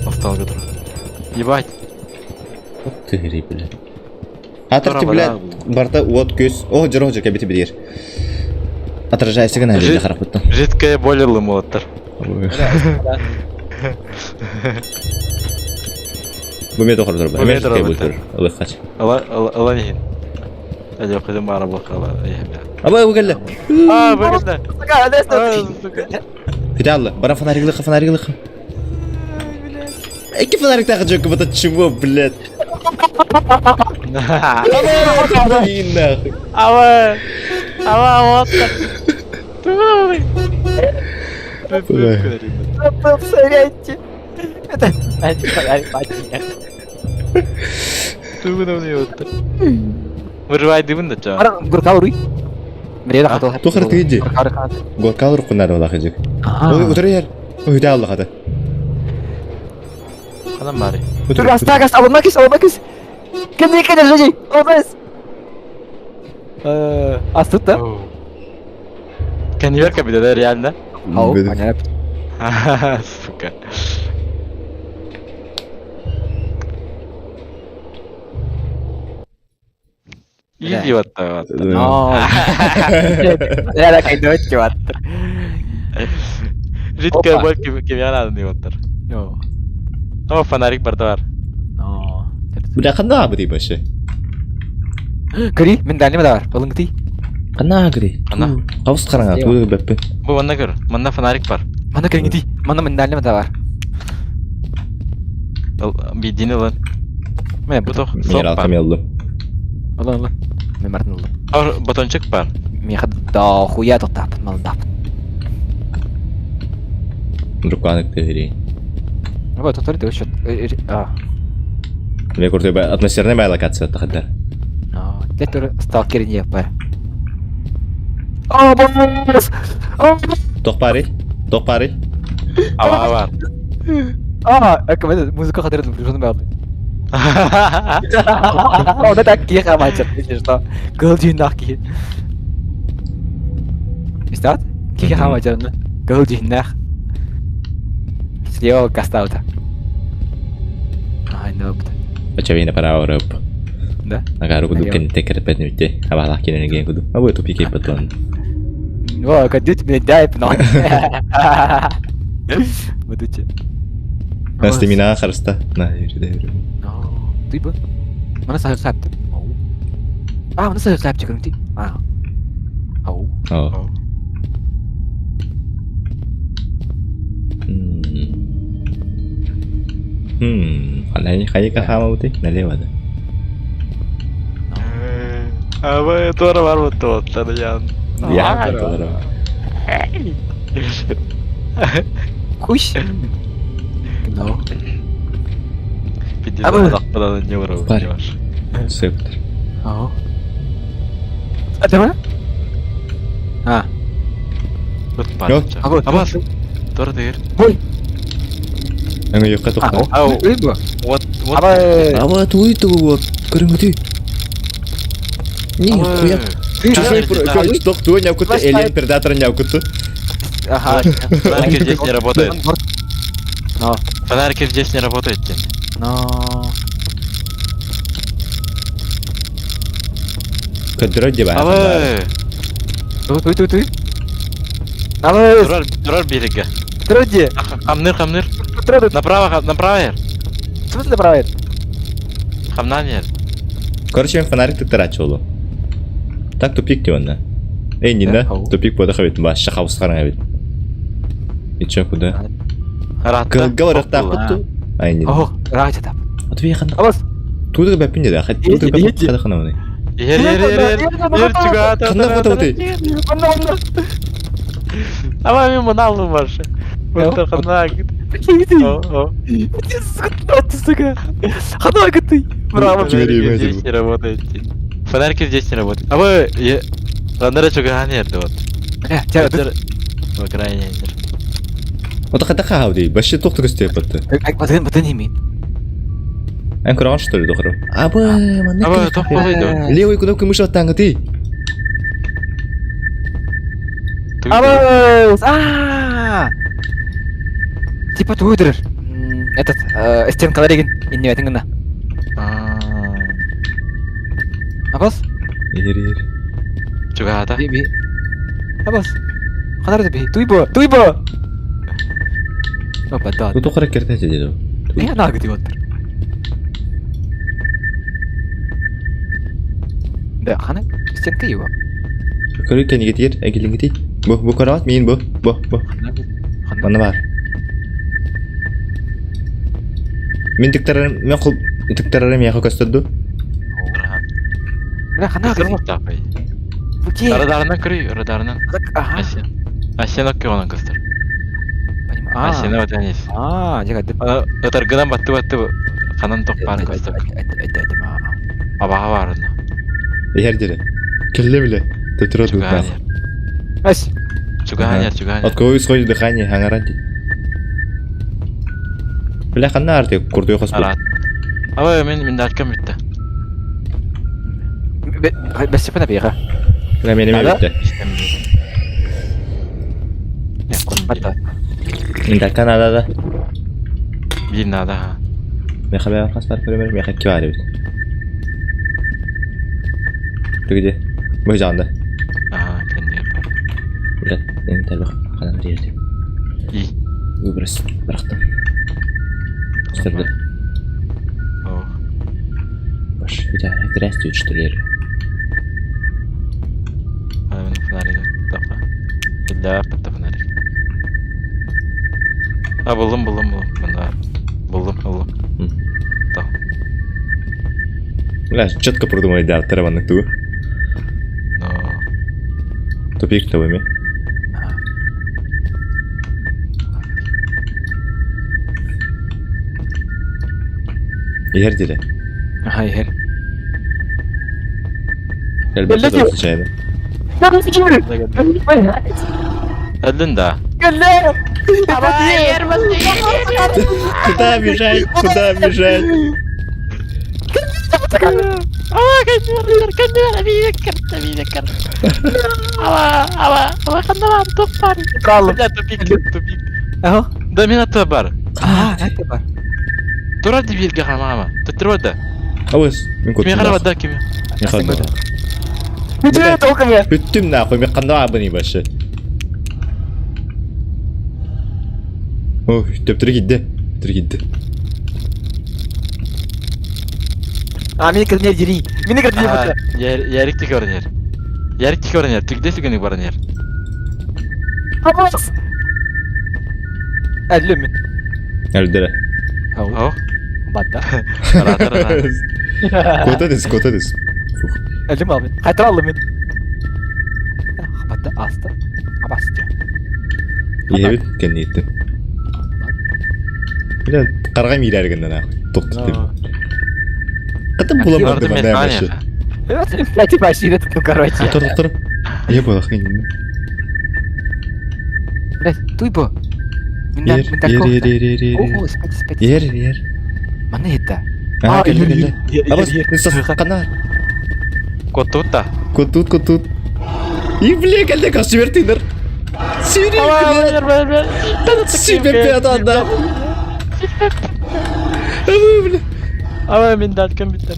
Осталга тура. Ебать. Ты гри, бля. Атыр бля, барта от көз. О, жүр, о, жүр, кәбети битер. Отражайся гына Жи- әле харап бутты. Жидкая боль молоттар. Бу мен тохор тур. Бу мен тохор тур. Ылык хач. Ала ала нехин. Әле кызым бара бу кала. Аба, бу келди. А, баганда. Фидаллы, бара фонариглыха, фонариглыха. Эки фонарик тагы жок, вот чего, блядь? Блин, нахуй. Аба! Аба, вот. Повторяйте. Это Выживай дыбын да ча. Тухар тыйди. Горкал рукунар ола хыжык. Ой, утыр ер. Ой, да хата. Канам бари. Утыр. Астагас, алабакис, алабакис. Кемне кене жеди? Алабакис. Астыт да? Конверка бит, да, реально? Ау, понятно. Сука. Изи вот так вот. Но. Я так иду, чувак. Жидкая Опа. боль кемяна вот. Йо. О, фонарик бар бар. Но. Бля, кана гри вообще? Кери, мен дальний бар. Олың ти. Кана гри. Кана. Кабыс караңа, туу беппи. Бу манна көр. Манна фонарик бар. Мана керинги ти. Мана мен дальний бар. Бидини лан. Мен Бу тох. Минерал камеллы. Олың, олың. Мен мартын олың. Ар батончик бар. Мен да хуя тоқтап, малдап. Руканык тыгри. Абай, тоқтар еді, счет. А. Мен көрдө атмосферный бай локация тахадар. Но, тетер сталкер не бар. О, босс! О, Тохпари. Тохпари. Аба бар. А, это музыка хадыр напряженно барды. О, да так киха мачер, если что. Гылдинах ки. Истат? Киха мачер, Гылдинах. Слева кастаута. Ай, нопт. Очевидно, пора орып. Да? Агару куду Налево. кен текер петнүтте. Абала кен ген куду. Абы тупике патлан. О, кадют меня дай, но. Будучи. Настемина харста. На, юри, юри. Ты бы. Мана сахар сапты. А, мана сахар сапты көрүнү. А. Ау. О. Хайыка хаамабытый? Налево да. Абы туора барбыт туоттар ян. Я туора. Кусь. No. Пиздец, Абы. адақпыдан не бар Парень. Сыптыр. Ау. А давай? А, Бар. а Абас. Туора дегер. Ой. Аңа юққа тоқта. Ау. Ой, бу. Вот, вот. Абы. Аба туй ту вот. Көрүңүтүй. Не, хуя. Чужой тоқ туй няукуту, Элен Предатор няукуту. Ага. Фонарики здесь не работает. Но. Фонарики здесь не работает. Тин. Но. Көдөрө деп Абы. Туй туй туй туй. Абы. Турар, турар береге. Труди. Хамныр, хамныр. Труди. Направо, направо. В смысле направо? Хамнан ер. Короче, мен фонарик тыктырач олу. Так тупик деп онда. Эй, Нина, тупик бода хабит, ба, шахабыс қараңа бит. И чё, куда? Ратта. Кылга барықта құтту. Ай, Нина. Ох, рача тап. А ты яқында. Абас. Тудыр бәппин деді, хат тудыр бәппин қада қана оны. Ер, ер, ер, ер. Ер, чуга. Қанда қота өте? Онда, онда. Ама мен мұны алдым баршы. Бұлтыр қанда. О, о. Сука. Хана ты. Браво. Фонарики здесь не работает. Фонарики здесь не работают. А вы... Ландера чуга ерді вот. Бля, тебя... По крайней мере. Ота қада қағау Бәші тоқты көстеп бітті. Батын, батын имеет. Ән көраған что ли доқыры? Абы, мана Абы, тоқ болайды. Левый кнопка мыши оттаңы ты. Абы! А! Типа ты выдерешь. Этот, стенка лареген. Инне этин гына. Абас? Ер, ер. Чуга Би, би. Абас. Ханар би. Туй бо, туй бо. Опа, да. Тут тоқыра керті деді. Не ана гыды оттыр. Да, хана стенка его. Көрі кәнеге тиер, әкеліңге тей. Бұ, бұ көрі мен бұ, бұ, бұ. Хана. Мана бар. Мен тіктарарым, мен құл тіктарарым яқы көстірді. Бля, хана гыды. Окей. Радарынан көрүй, радарынан. Ага. Асен окей оның көстір. Понимаю. А. Асен вот әнес. А, жага. Өтір гынан батты батты қанан тоқ бар көстір. Абаға бар оны. Ер деді. Келле біле. Төтірі Чуга дұтнақ. Ась. Чуга ер, чуга От кого исходит дыхание, хангаранти. Бля, ханна арты курдуй хоспут. Арат. Абы, мен мен дачкам бітті. Бәс пана бега. Бля, мен еме бітті. Батта. Мен ада да. Bir nada ha. Мен хабар қас бар көремер, мен хакки бар бит. Ты где? Бу жағында. Ага, кенде бар. Бля, мен тәрбе қанан жерде. И. Выброс бірақтым. Үстерді. Ох. Баш, бля, грязь что ли? Ана мен фонарик тапа. Да, бітті фонарик. А, булдым, булдым, булдым. Мында. Булдым, булдым. Та. Бля, четко продумали, да, тарабаннык тугу. Но. Тупик тобой Ер деді. Ага, ер. Элбетте случайно. Әлдін да. Куда бежать? Куда бежать? Ава, кәнер, кәнер, мені кірді, мені кірді. Ава, ава, ава, қанда бар, топ бар. Пралым. Бля, тупик, тупик. Ага. Да мен аты бар. А, это бар. Тура дебилге мама. Төттір да. Ауыз, мен Кеме көттім. қарап да кеме. Мен қарап. Бүтүн толком я. Бүттім нахуй, мен қандай абыны башы. Ой, төптірі кидді. Төптірі кидді. А, мені кірді дери. Мені кірді А, Ярик тек көрінер. Ярик тек көрінер. Түгде сүгіні барынер. Абас. Әлі мен. Әлдірі. О. Бадда. Кота дес, кота дес. Элим албын. Хайтар аллым мен. Бадда аста. Абасты. Иһэбит кэннииттэн. Бля, карга миирэр гынна нахуй. Тоқту. Кытым була барды манна вообще. Блядь, машина тут, короче. Тор, тор. Я была хрень. Блядь, туй бу. Ер, ер, ер, ер, ер. Ого, спать, спать. Ер, ер. Манна это. А, кэллэ, кэллэ. Абас, канар. Котут та. Котут, котут. И бля, кэллэ, касыбер тыныр. Сири, бля. Сипер пятан, да. Бля. Ава мин даткам биттен.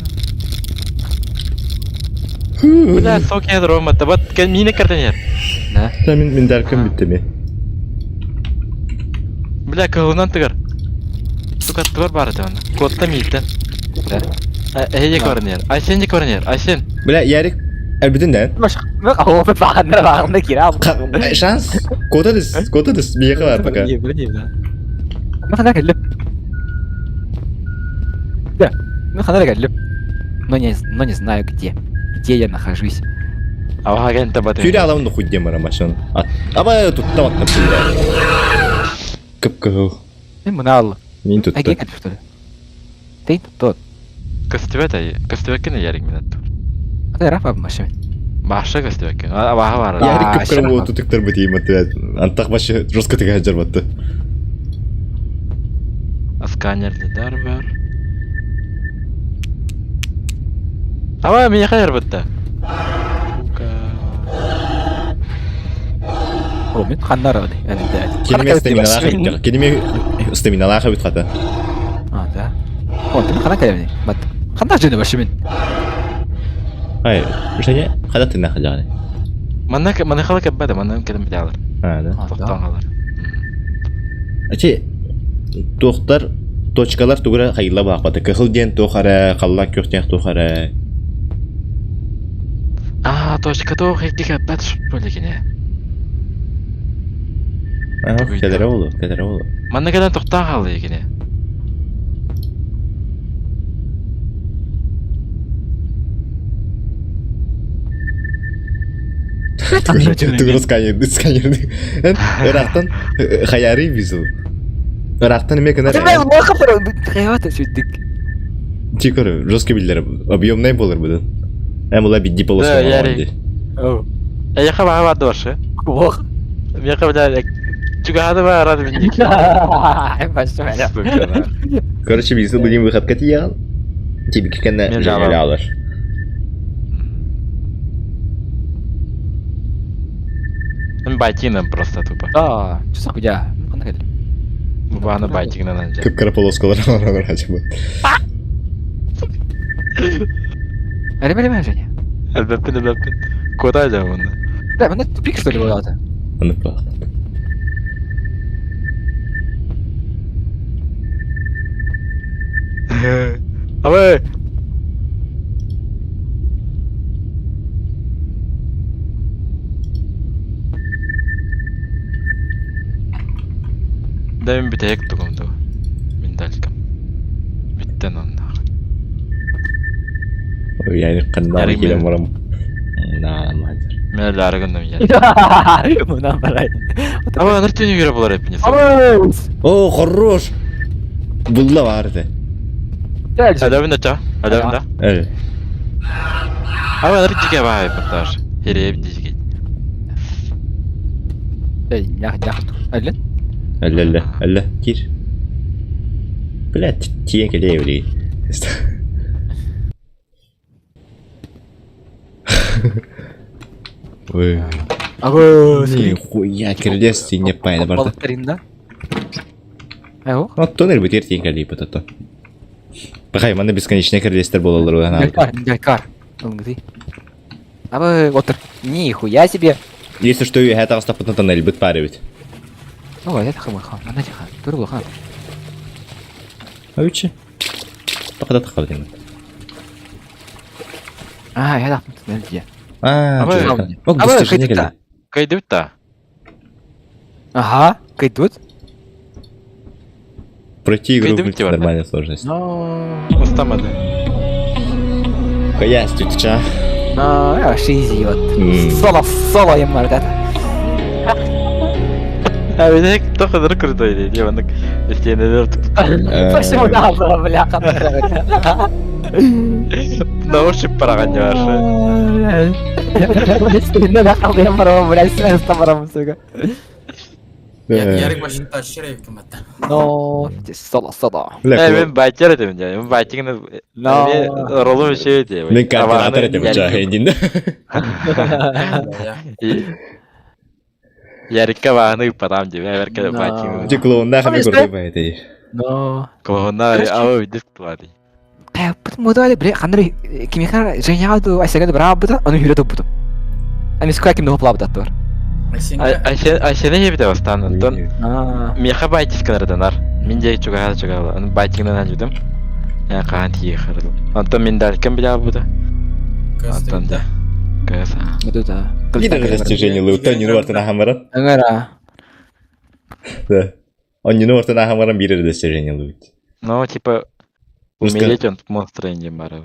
Бля, сок ядр olmadı. Бат, мини картонер. Да. Мин мин даркам биттеми. Бля, кылынан тыгар. Сука, твар бар это он. Котта миттен. Да. Эйе көрінер. Айсен де көрінер. Айсен. Бля, Ярик, әлбитин да. Бағында кире Шанс. Кота дес, кота дес. Миға бар пока. Мен қандай кәліп. Да, мен қандай кәліп. Но не, но не знаю где. Где я нахожусь. Ава агент бат. Түйре аламын хуй дем ара машин. Аба тут там аттым. Кып кыл. Мен мына ал. Мин тут. Әге кәліп, что ли? Ты тот. Көстүбөт ай. Көстүбөккен ярик мен аттым. Ата рафа машина. Башы көстүбөккен. Абаха бар. Ярик кып кырым болу тутуктар бит иймат. Антак башы жестко тыга жарбатты. Сканерлер бар. Ава меня хайр бітті. Сука. О, мен қандар ады. Келеме стаминалаха бит. Келеме стаминалаха бит хата. А, да. О, ты қана кәлемне. Бат. Қандай жөні башы мен? Ай, Женя, хада ты нахы жагы. Манна манна хала кәббәді, манна кәдім біте алар. А, да. Тоқтан қалар. Ачи, тохтар точкалар тугура хайла баақпаты. Кыхыл диэн туохара, халлан күөх диэн туохара. А, точка тоқ екті кәббәд шпөлегіне. А, кәдәрә болу, кәдәрә болу. Манна кәдім тоқтан қалды екіне. Тугура сканер, сканер. Ырақтан хаяры визу. Ырақтан эме кынар. Тикор, жестко билдер, объемный болар будан. Эм була бидди полоса. Да, Ярик. Эйха баға барды башы. Ох. Меха бля, чугады ба рад мен екі. Короче, визу будем выход катиял. Тебе кенне Мен женеле жалам. алар. Мен байтинам просто тупо. Да, что за хуйня? Қандай кәліп? Баны байтигынан анжа. Кып кара полоскалар алар хачы. Әлем, әлем, Женя. Әлбәппін, әлбәппін. Кода жа оны. Да, мында тупик, что ли, болады? Аны па. Абай! Да мен битек тугумду. Мен далькам. Биттен онна. Ярик канна Ярик келем мен. барам. На, мазер. Мен ларыгындым я. Мына барай. Аба ныртын юра болар эпине. О, хорош. Булла барды. Адамын да ча. Адамын да. Э. Аба ныртыге бай барташ. Хереп дижге. Әлен? Әллә, әллә, әллә, кир. Бля, тиен келе еврей. Ой. Ага, Нихуя, кирдес не пайда барда. Балықтарында. Ай, ох. Ну, тоннель бит ертең келе потото. Бахай, манда бесконечный кирдестер болалар удан. Миндалькар, миндалькар. Ылгы. Абы, отыр. Нихуя себе. Если что, я это остап на тоннель бит пары бит. Ну, это хамы хан. Мана хан. Тур хан. А үче? Пока да тахал А, я дахтым тоннель А, Абы, Ок, абы, достижение кайдут келе. Кайдып та. Ага, кайдут. Пройти игру Кыйдым в тип нормальной сложности. Но... Устамады. Каяс тютча. Но, я вообще изи вот. М. Соло, соло им это. А ведь только друг крутой, я вон стены Почему надо, бляха? На ощупь параган ваши. Сука. Ярик башын тащыр эбикин батта. Но, соло, соло. Э, мен байтер этим, я, мен байтигин Но. ролум еще эти. Мен координатор этим жа хендин. Ярикка бағаны ыппатам деп, әверке Да. байтигин. Жи клоунна хами курдук байты. Но. Клоунна ау диск туады. Мудали, бля, ханри, кимихар, Женяду, Айсагады брабыта, он үйрөтүп бутум. А мискуя ким доплабыта тур. Айсене жебите бастан, онтон меха байтискаларданар. Мен де чугаха чугала. Аны байтигинен ажудым. Я каан тие хырдым. Онтон мен далькем биле буда. Онтон да. Кыса. Это да. Лидер достижений лыута не вартына хамаран. Аңара. Да. Он не вартына хамаран бирер достижений лыут. Ну, типа, умереть он монстра инде бар.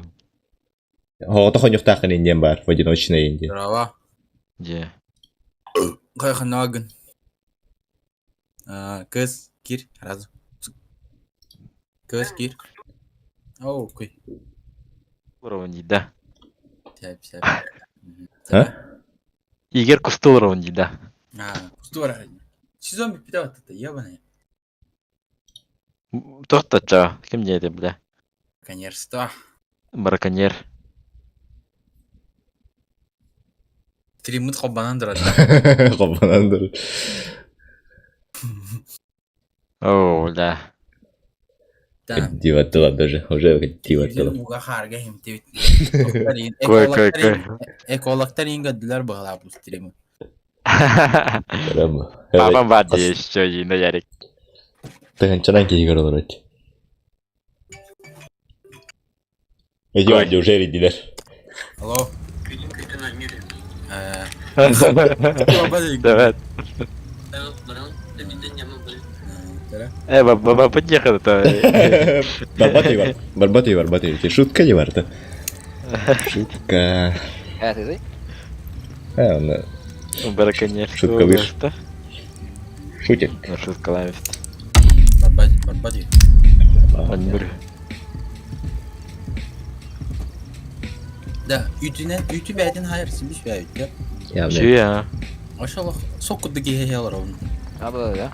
Хогото хонюхтахын инден бар, в одиночной инде. Браво. Де. Кайханагын. Кыз кир разу. Кыз кир. Оу, куй. Уровень да. Сәп, сәп. А? Егер кустул уровень да. А, кусту бар. Сезон биппите баттата, ебаный. Тоқтатча, ким деді, бля? Конечно. Браконьер. Стриммит хоббанан дурат. Хоббанан О, да. Да. Диваттыла даже, уже диваттыла. Уга харга химтебит. Кой, кой, кой. Экологтар ингадылар бағалап бу стримы. Папам бар еще на Ярик. Тыгынчанан кейгер олар өт. Эти Ой. ванди уже редилер. Алло. Давай. Баба, подъехал то. Барбатый бар. Барбатый бар, барбатый. Шутка не бар-то. Шутка. Это ты? А, он Браконьер. Шутка выше. шутит. Ну, шутка ламист. Барбати, барбати. Анюр. Да, үтүнен, үтү бәйтин хайыр симиш бәйт. Я, бля. Чуя. Ошолох соккуду киһи олор. А, было, да?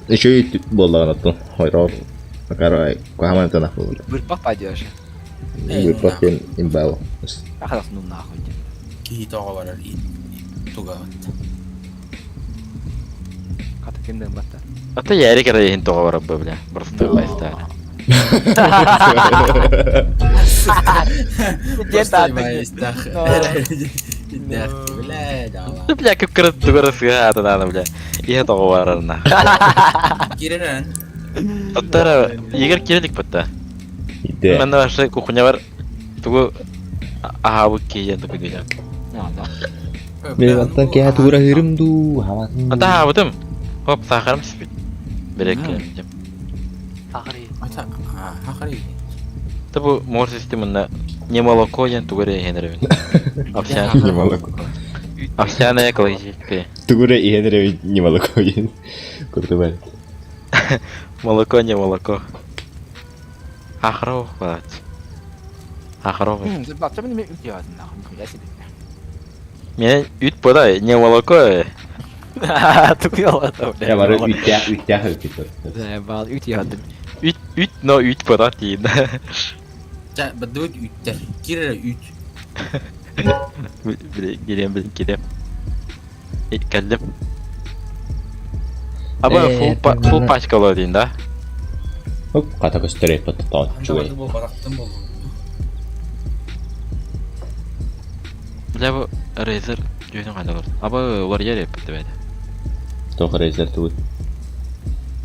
Еще и боллаган аттын. Ойрор. Макарай, кахаман танах был. Бырпак пойдешь. Выпах имбал. Ахас, ну нахуй. Киһи тоҕо барар туга Ката кимден батта. А то Ярик рейхин тоғыр бы, бля. Просто байстар. Где-то Ну, бля, как крыт тугары сыға надо, бля. Ihe тоғыр Киререн. Оттара, егер келдік бітті. Иде. Мен вообще кухня бар. Тугу аха бу кейен тугу дейм. Мен аттан кеha тура хырым ду. Хаман. Ата аха бутым. Хоп, сахарым сипит. Берек деп. Ата, хахари. Табу мор системында не молоко ен тугуре хенеребин. Овсян. Не молоко. Овсяная экологическая. Тугуре иhenere не молоко. Куртубай. Молоко не молоко. Ахров бат. Ахров. Нахуй, я себе. Мен үт бода не молоко. Тупил это, бля. Я бары үттә үттә хөкүт. Заебал, үт ядым. Үт үт но үт бода дейін. Жа, бадыбыт үттер. Кирер үт. Келем білін келем. Келдім. Аба фул фул пачка болады дейін да. Хоп, ката көстөрөй патта Анда бол барактын бол. Бля бу Razer жүйесін қайда бар? Аба олар ер еп деп еді. Тоқ Razer тугут.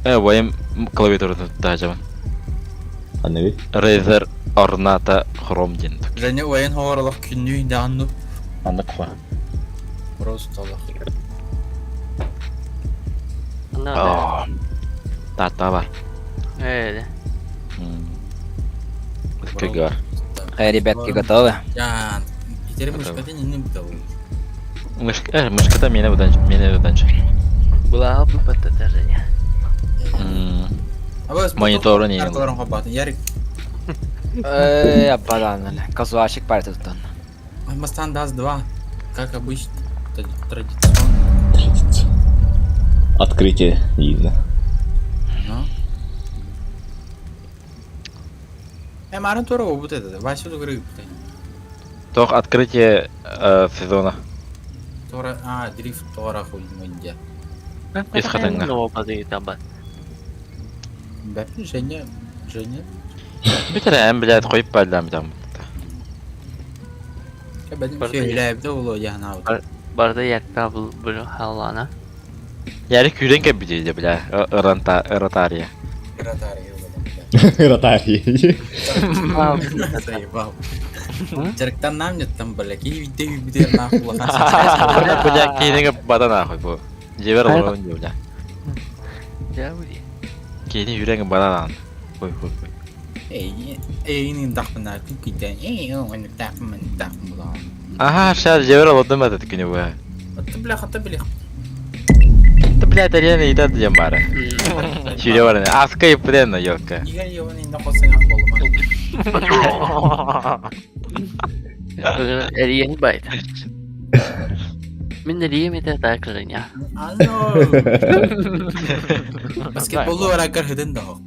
Э, бойым клавиатураны да жабан. Аны бит. Razer Ornata Chrome дейін. Және ойын хоғаралық күннүү инде анну. Андық қой. Просто Аллах. Тата бар. Э, Скагар. Э, ребятки, готовы? Ян. Теперь мышка не бдал. Мышка, мышката меня выданчы, меня выданчы. Была бы даже не. Монитору не. Карталарын хабатын. Ярик. Э, ападан, казуальщик парит тут. Мастан даст 2, как обычно, традиционно. Традиционно. Открытие видно. Ну. Марын тура вот это, Вася тугры. Тох открытие сезона. Тора, а, дрифт тора хуй мэнде. Из хатынга. Бәпин Женя, Женя. Битер эм блядь қойып бардам там. Бәдим сөйләбде уло яна. Барда якта бул бул халана. Яри күрен кеп бит бля. Ыранта, ыротария. Ротария. Ротария. Заебал. Жарыктан нам нет там, бля, ки виде виде нахуй. Бля, кейнеге бада нахуй бу. Жебер олорон бля. Я буди. Кейни жүрегин бада Ой, ой, ой. Эй, эй, не дахмына күкиден. Эй, он дахмын дахмын. Ага, шар жебер олордум этот күнү бу. Ты бля, хата бля. Ты блядь, арена идет дем бары. Чүрө бар. Аска ипрен, ёлка. Игорь его не нахосың ақ болма. Эриен байт. Мин эрием это так же не. Ано. Баскетболу ара кыргыдын да хоқ.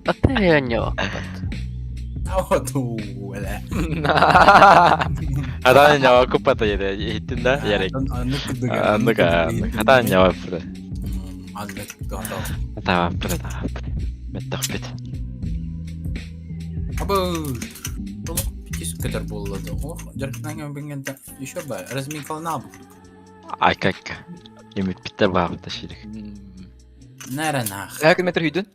Аты нё. Аоту, бля. Атан жава купата еде. Иттин да, ярик. Анныка, атан жава пыры. Атава пыры, атава пыры. Меттах бит. Абы. Көтөр болду. Ох, жаркынан бенгенде еще ба, разминкалана бу. Ай как. Эми питте багыта ширик. Нара нах. Kaç metre hüydün?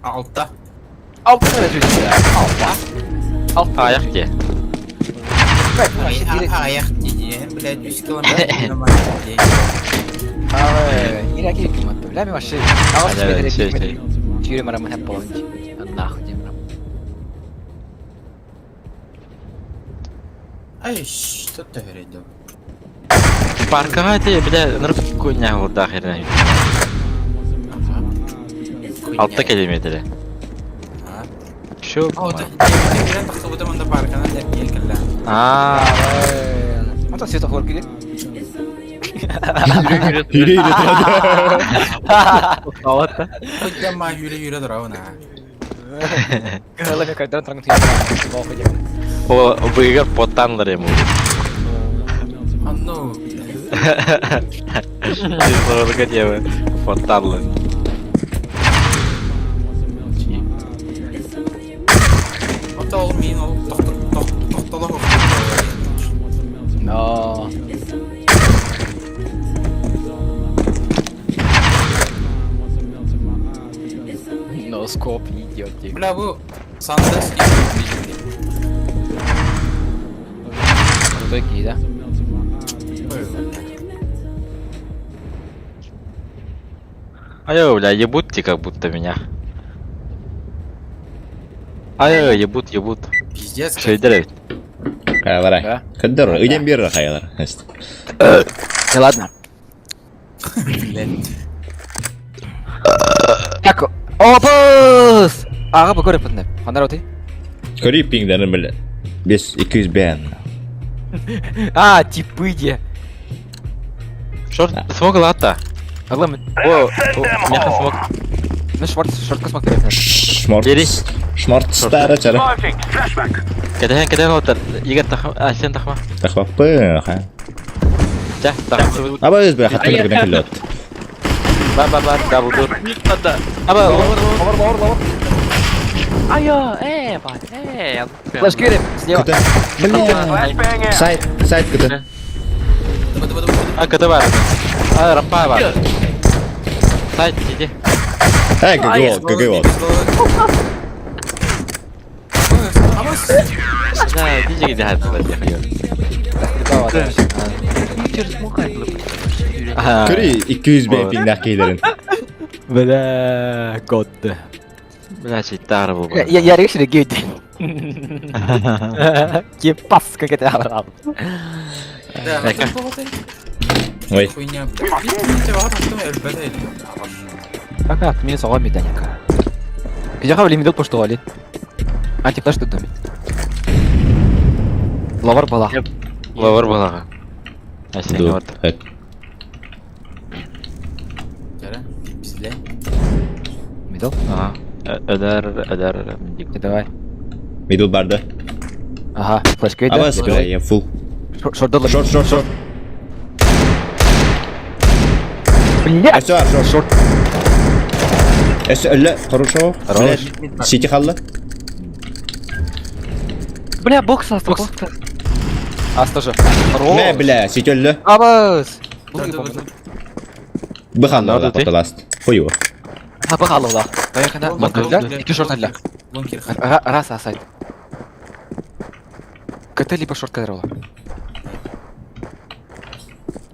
Алта. 6 metre hüydün. Altı. Altı. Аяк же. Аяқ дейді, блядь, 3 километр. Ирак километр. Бля, вообще. 6 метр. Тюрем рамын хеп болын. Нахуй дем. Ай, что ты говоришь? Паркага те, бля, нырып көйнә урда херен. Алты километр. Шо? А. Ата светофор келет. Yürü yürü Алатта. О, выигр потанлар ему. Потанлар. Но. Но скоп идет. Бля, бу Сандес Крутой кий, да? Ай, бля, ебут те как будто меня. Ай, ебут, ебут. Пиздец. Шейдер. Хаялар. Да? Каддар, идем бир хаялар. Да ладно. Блядь. Так, опус! Ага, бакор пытны. Хандар оты. Кори пингдерин биле. 5 200 бен. А, типы де. Шорт, смог лата. Алым, О, мяха смог. ну шорт, шортка смог берет. Шморт. Бери. Шморт стара чара. Кәдәһән, кәдәһән лата. Егет тахма, а сен тахма. Тахвапы, ха. Жа, тахма. Аба өз бе хаттын гына келет. Ба, ба, ба, дабл дур. Аба, ловер, ловер, ловер, ловер. Айо, бат, Флеш кири, слева. Бля. Сайт, сайт кыты. А, КТ бар. А, рампа бар. Сайт, иди. Эй, ГГ, ГГ. Да, иди, иди, иди, Кори 200 бен пингдер кейлерин. Бля, год. Бля, читтары бу. Я решил гейт. Кепас, как это орал. Да, Ой. Хуйня, блядь. Пока, минус оҕо меданяка. Где хавали медал поштовали? А типа что доме? Лавар бала. Лавар балаға. Әсен вот. Медал? Ага. Öder, öder. Давай. Мидл барды. Ага, флешка Абас, бля, я фул. Шорт Шорт, шорт, шорт. Бля! Все, шорт, шорт. Эс, өлі, хорошо. Хорош. Сити халла. Бля, бокс астı, Бокс. бокс астı. Ас тоже. Мә, бля, сити өлі. Абас! Быхалла, Надо ты. ласт. Хуево. А, бахалла, да. Поехали. Лонг, Ики шорт алля. Раз, асайт. КТ либо шорт кадрола.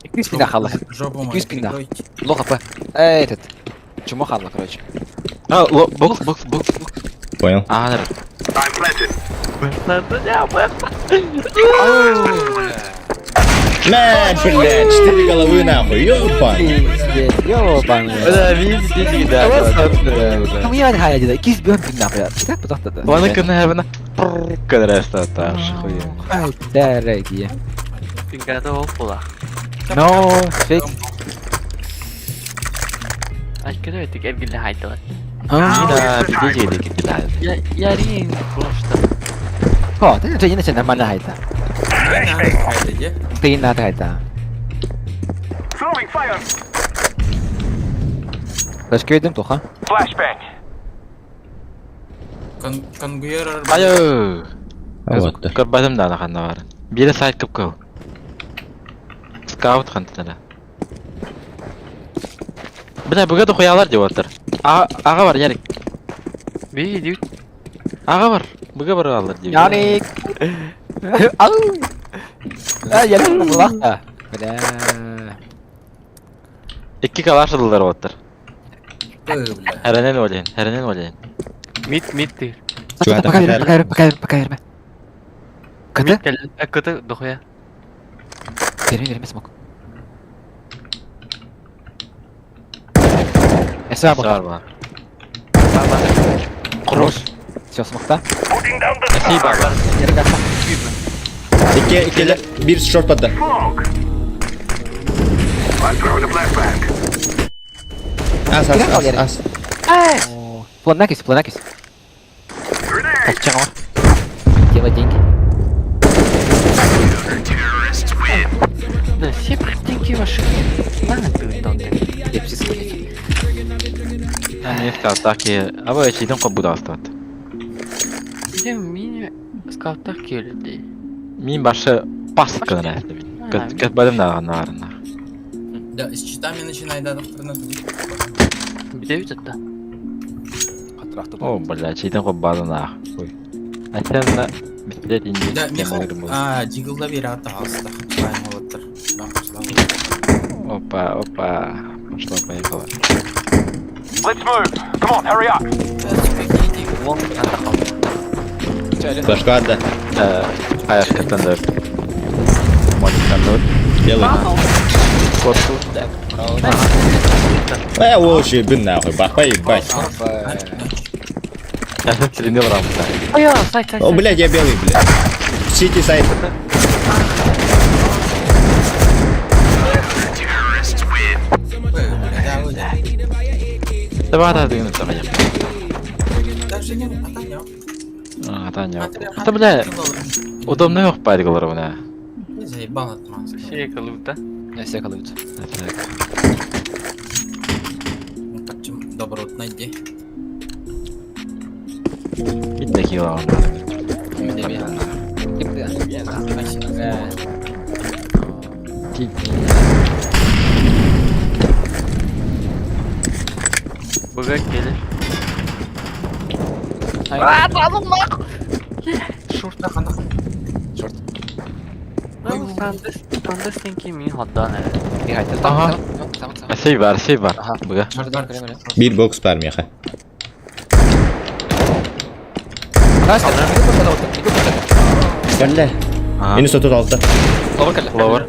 Ики спина халла. Ики спина. Лоха П. Этот. Чмо халла, короче. А, бокс, бокс, бокс, бокс. Понял. А, да. Мә, бля, четыре головы нахуй, ёбаный. Ёбаный. Бля, видите, да. Там я не хайда, кис бьем пина, бля. Так, потом тогда. Вона кына кыдырasta таш хуя. Ай, дорогие. Пингата опула. No, fake. Aşkına ötük ergille haydılar. Да, бидеje дики да. Ya yarın просто. О, ты же не нормально хайда. Ты на хайда. Флешка видим тоха. Конгуер. Айо. Вот. Көрбәдем да ханна бар. Бире сайт кып кыл. Скаут хантына. Бля, бүге де хуялар деп отыр. Аға бар, Ярик. Bir diyor. Аға бар. Бүге бар алыр деп. Ярик. Ау. А, я не была. Бля. Икки калаш алылар отыр. Хәренен ойлайын, хәренен ойлайын. Mid mid diyor. Пока верме, пока верме, пока верме, пока верме. КТ? Mid gel. Kötü dokuya. Верме, верме, смог. СВ Бар бар. Хорош. Все, смогта. Спасибо. бар. Ярик, аста. Икки, икки, бир шорт барды. Ас, ас, ас, ас. Планакис, планакис. Так, чего? Делать деньги. Да, все притенки ваши. На, ты там. Лепсис, блядь. Мен скауттақ Аба эчиден қоп бұда астат. Bizim mini скауттар келdi. Мен башы пас кына әсті бит. Көтбәдем да ханна барына. Да, с читами начинай, да, доктор, надо. Bir de bir да. О, бля, чейден қоп бадын ах. Ой. Әсен бітілет инде. Да, Михаил, а, Диглда бери ата алста. Молоттар. Опа, опа. Пошло, поехало. Флешка отда. Аяшкаттан да. Моликтан да. Белый. Корту. Э, вообще, бин нахуй, бахпай, ебать. Әсен тілінде барамыз. Ой, сайт сайт. О, блядь, я белый, блядь. Сити сайт. Давай, да, дыгын давай. Даже не, ата А, Таня. Это, бля, удобно yok пайдалар мына. Заебал от маски. Şey kalıpta. Я все колаются. Ну, так чем доброт найди. Бит кило. Bug'a gelir. Шорт. Sandı, sandı senki min haddan hele. Играть. Ага. Сам, сам. Сей бар, сей бар. Аха. Быга. Шардар. Биир бокс бар миэхэ. Настя, Кэллэ. Ага. Минус 36. Ловер кэллэ. Ловер.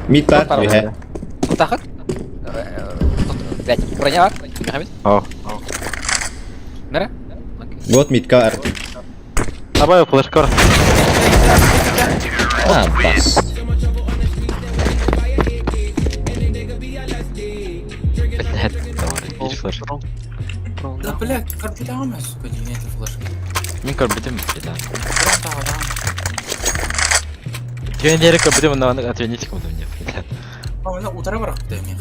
Мид бар, үһэ. Тутахыт. Блять, броня бар. Мехамед. О. Нера? Вот мидка бар. Абай, флешка бар. А, бас. Блядь, давай, бир флешка. Да, бля, карбидама, сука, не это флешка. Мин көрбүтүм, да. Прям да, да. Тренерик көрбүтүм, но отвинить кому мне. Блядь. А, утара барах куда мне.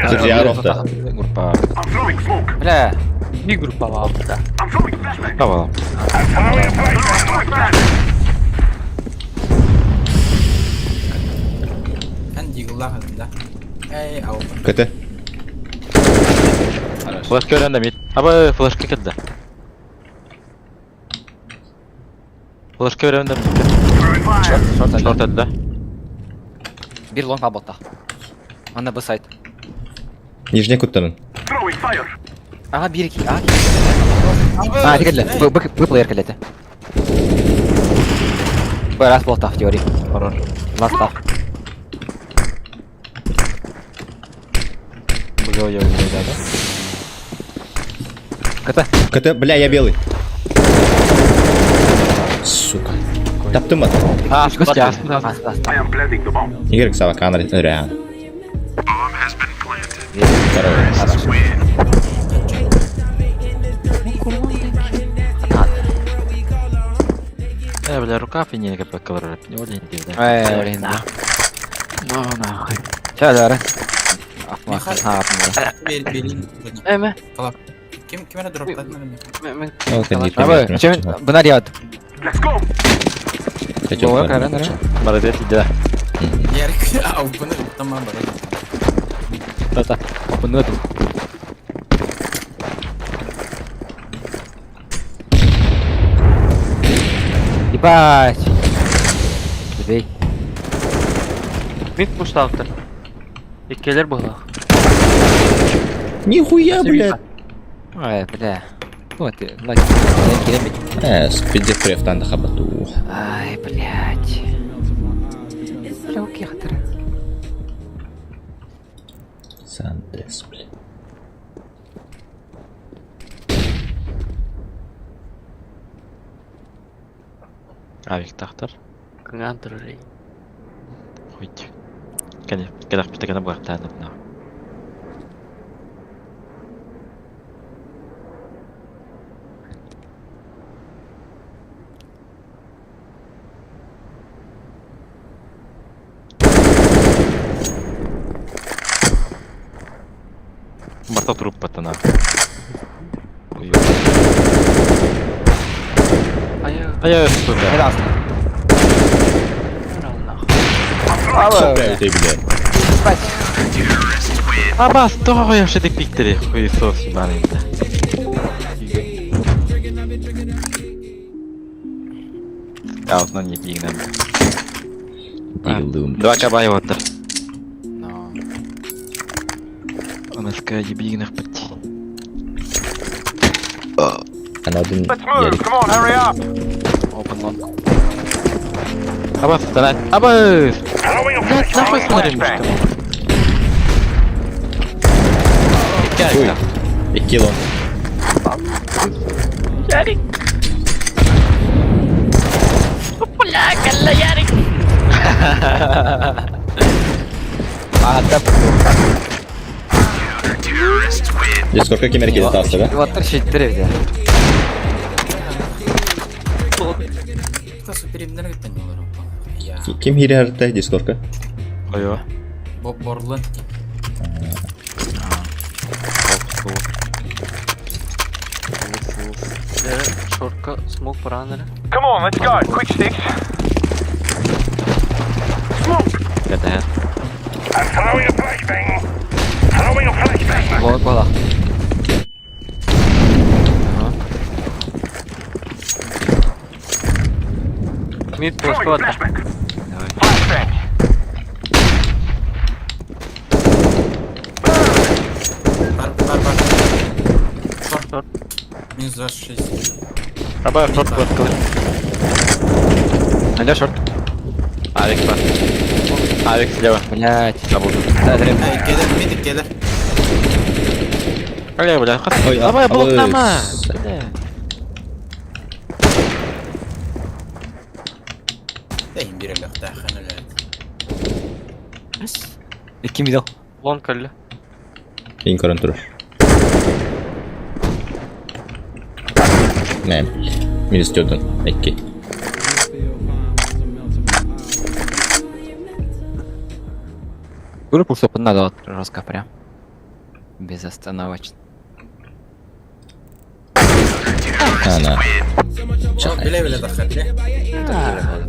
Друзья, рохта. Группа. Бля. Кавала. Эн диглах да. Эй, ау. КТ. Флешка өрөн да мид. Абай, флешка келді. Флешка өрөн да мид. Шорт, шорт, Шорт әдді. Бир лонг аботта. Анда б сайт. Нижний куттанын. Ага, бир ки, ага. А, тикелле. Б б б плеер келлете. Б раз болта в теории. Хоррор. Ласт тав. Бұға ой ой ой да. КТ. КТ, бля, я белый. Сука. Таптым ат. А, Господи, аспы, аспы, аспы. Игорь Савакан реально. Здорово. Э, бля, рука пенен как колор. Олень, да. Эй, блин, да. Ну, нахуй. Ча, дары. Эме. Ким ким это дроптат на меня? Вот они, Абы, чем бына ряд. Бова, каран, Молодец, да. Я рек, ау, бына там бар. Та-та. Опын өтім. Ебать. Забей. Мид пуштаптыр. Иккелер була. Нихуя, блядь. Ай, бля. Ну, ты, ладно, я керемет. Э, спиди префтан да хабату. Ай, блядь. Бля, окей, хатыр. Сандес, блядь. Авик тахтар. Кыңан турар. Хуйт. Кәне, кәләх битәгәне бугактанып на. Барта труп патана. Ой. Ая, Ая, сука. Это аслы. Сопля ты, блядь. Ебать. Абас, тоҕо яшедик пиктери, хуесос ебаный, да. Аутнан не пигнем. Дилум. Два кабай вот. Но. У нас ебигнах пати. Она один... Ярик. Open long. Абас, донат. Абас! Блядь, нахуй смотрим, что? Ой. И кило. Ярик. Бля, калла Ярик. А, да. Здесь сколько кемерки остался, да? Вот 34 взял. Кто суперимнер гыттан олар. Я. Ким хире харта здесь сколько? Ой, Боб Борланд. Шорка смок бараныр. Это. Лонг была. Мид флешка барда. Давай. Бар, бар, бар. Шорт. Шорт. Минус 26. Аба, шорт бар. Алло, шорт. Авик бар. Авик слева. Блять. Забыл. Да, зря. Эй, келер, мидик келер. Бля, бля, Ой, Давай, а- блоктама. абыс. Бля. Эй, бир эле тахын эле. Икки мидл. Лонг кэллэ. Ин көрөн турар. Нэм. Минус төрдөн. Икки. Группу чтобы надо вот жестко прям. Безостановочно. Ана. О, биле биле тахын, биле.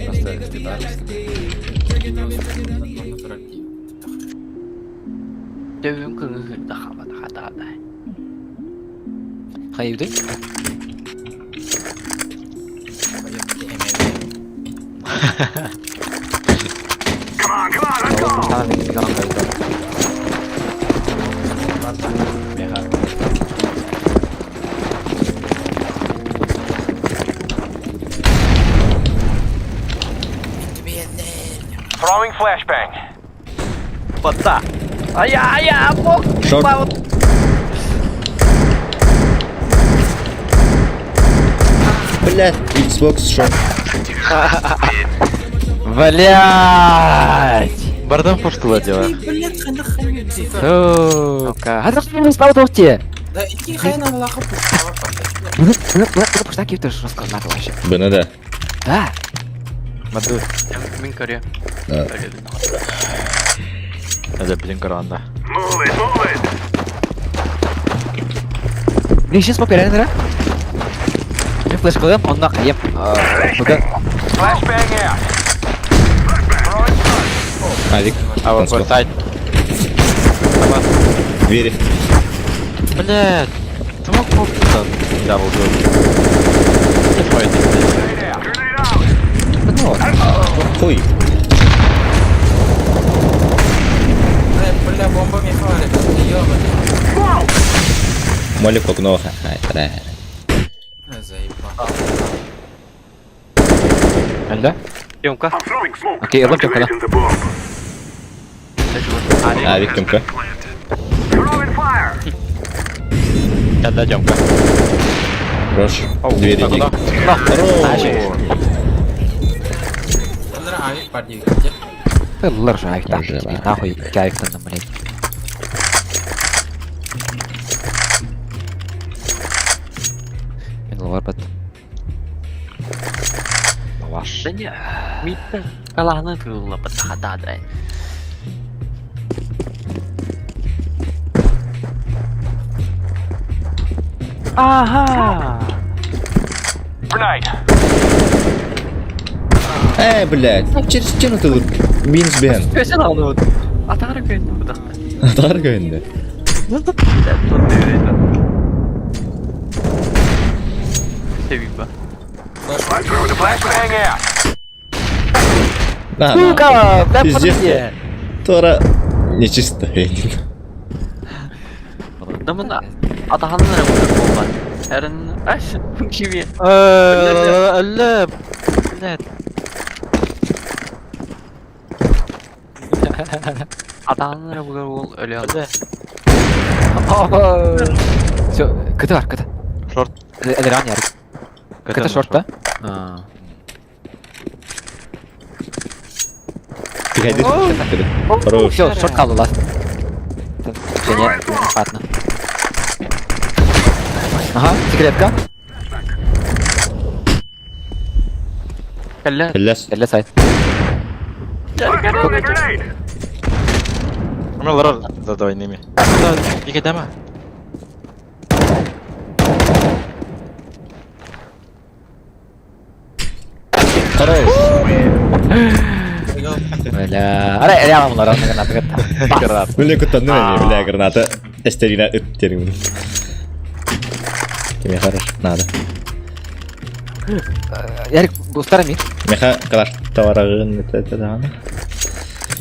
Просто стыдно. Дөбүн кыңы хабата хата. Хайды. Throwing flashbang. Бата. Ая, ая, бог. Шорт. Блядь, Xbox шорт. Блять! Бардам фуштула дела. Блядь, хана хана. Сука. А ты не спал те. Да, икки хайна лаха пушка. Пуштаки ты жестко надо вообще. Бына да. Да. Маду. Мин көрүө. Да. Это блин коранда. Блин, сейчас смог реально, да? Мен флеш қылып, онна қайып. Бүгін Flashbang out. Авик. А вот Танцпол. сайт. Двери. Блядь. Ты мог просто дабл дор. Не файт. ну, Хуй. Бля, бомба мне хвалит. Ёбаный. Молик окно. Ай, бля. Заебал. Әлі? Тёмка. Окей, ылып жоқ қана. Авик Тёмка. Да, Тёмка. Хорош. Двери. Так, куда? Хорош. Андра авик бар дейік. Лыр же авик Уже, тебе нахуй авик там, блядь. Мен лавар бат. Лаваш. Да не. Мидте калаһаны тыылла бата хата да. Ага. Grenade. Эй, блядь. Через стену ты минус бен. Көсен алды. Атары көйдү буда. Тар көйүндө. Себиба. Flashbang out. На, Сука, бля, Пиздец. подожди. Тора нечисто. Дамына атаһанын эрэ буолла. Эрин аш кими. Әллә, блядь. Атаһанын эрэ бугар уол өлө. Бля. Все, КТ бар, КТ. Шорт. Элеран ярик. КТ шорт, да? Приходи. Хорош. Все, шорт қалды ласт. Және, ладно. Ага, секретка. Кэллэ. Лес. Эле сайт. Лар за двойными. Да, бегай дома. Хорош. Бля, ара, реально лар, граната. Гранат. Бля, кутанны мени, бля, граната. Эстерина үт терин. Тебе хорош, надо. Ярик, бустар ми? Меха калаш таварагын это это даҕаны.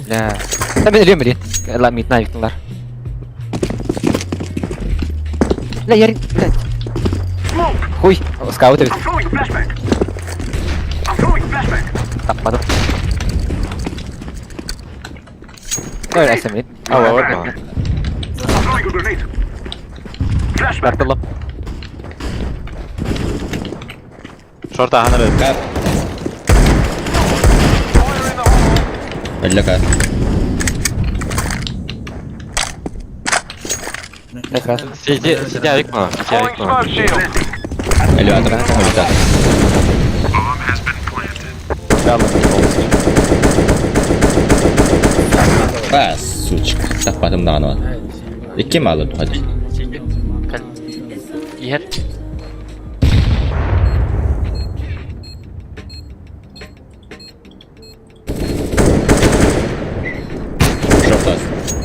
Бля. Та мен өлөм билин. Ла митна виктылар. Бля, Ярик, блядь. Хуй, скаут эбит. Таппадым. Ой, әсәмин. Ава бар. Бартылым. Шорт аһан эрэ. Кап. Өллө кап. Как раз. Сиди, сиди авик мала, сиди авик мала. Элеватор. Элеватор. А, сучка. Таппатым даҕаны бар. Икки малы тухадыр. Иһэр. Шортас.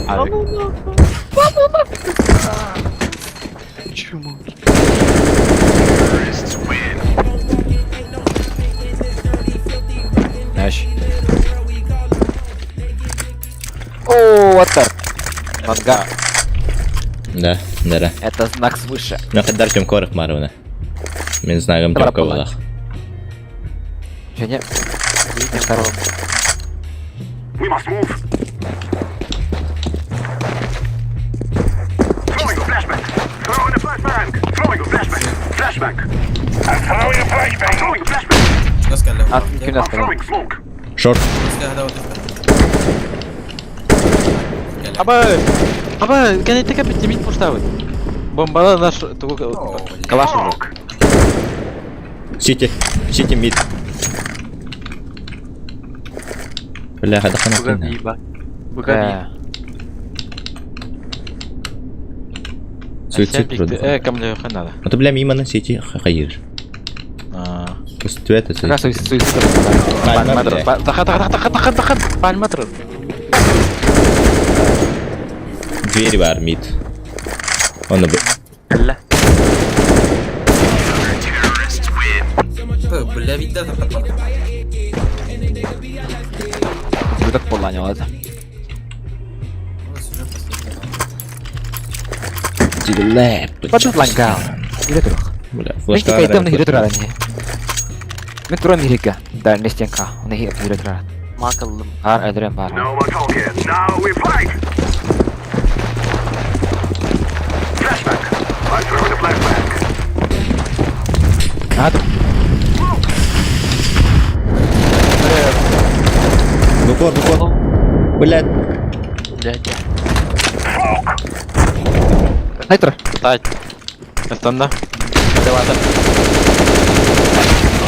Авик. Знаешь. О, what the? Манга. Да, да. Это знак свыше. Мен хаддар чем корых марвына. Мен знагым Добра тёмка була. булах. Женя. Здорово. We must move. Throwing a flashbang. Throwing a flashbang. Throwing a flashbang. Flashbang. I'm throwing a flashbang. I'm throwing a flashbang. Чугас кэллэ. Ат күн I'm астан. throwing smoke. Шорт. Аба, аба, кәне тека бит мид пуштабыт. Бомбала наш тугу калаш уже. Сити. Сити мид. Бля, хада хана Бугаби, Бугаби. Суицид вроде. Кому надо. А то бля мимо на сити хайыр. А. Пусть это Как раз суицид. Пальма, бля. Таха, таха, таха, таха, таха, пальма трыр. Дверь бар мид. Он бы. Бля. Бля, видда таппат. Бүдәк болланы алады. Тиглэп. Батут лангал. Ире турук. Бля, Мен флешка. кайтам ире турар не. Мен турам иреге. Дальний стенка. Оны ире турар. Макаллым. Ар әдірем бар. No more talking. Now we fight. Flashbang. I'm throwing a flashbang. Ад. В упор, в упор. Блядь. Блядь. Найтр. Тать. Астанда. Элеватор.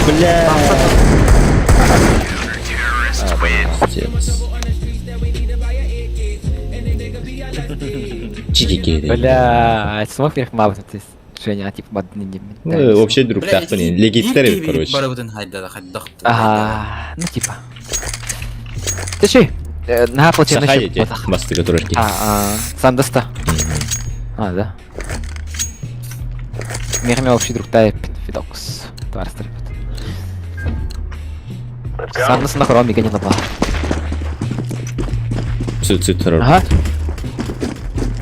Бля. Пиздец. Чики Бля, смог вверх мабыт ты. Женя, типа, бад не не. Ну, вообще друг тахпани. Легитер, короче. Барыбытын хайда хайдах. Ага, ну типа. Ты ши? На платежный Сахаете, басты, которые А, Сандаста. А, да. Мехме общий друг тайп Фидокс. Тварстер. Сандас на хроме не напал. Суицид Ага.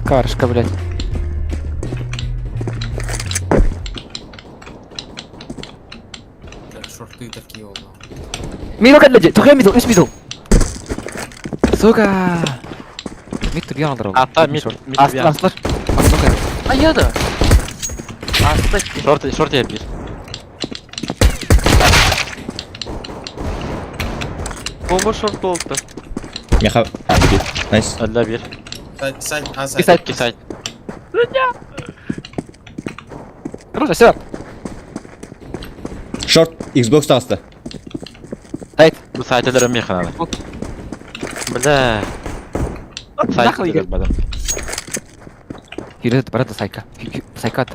Каршка, блядь. Шорты такие ол. Мидл кәлләҗе, тухя мидл, үс мидл. Сука. Мид түбе алдыр ул. Ата, мид, мид Астылар, түбе. астылар. Сука. Аяда. Аста. Шорт, шорт я бир. Бомба шорт болду. Меха. Найс. Алла бир. Сайт, сайт, а И сайт. сайт. Ки сайт. Хорошо, все. Шорт. Xbox таста. Сайт. Бу сайт элер меха надо. Бля. Сайт Нахуй элер бадам. Йөрөт барады сайка. Сайка.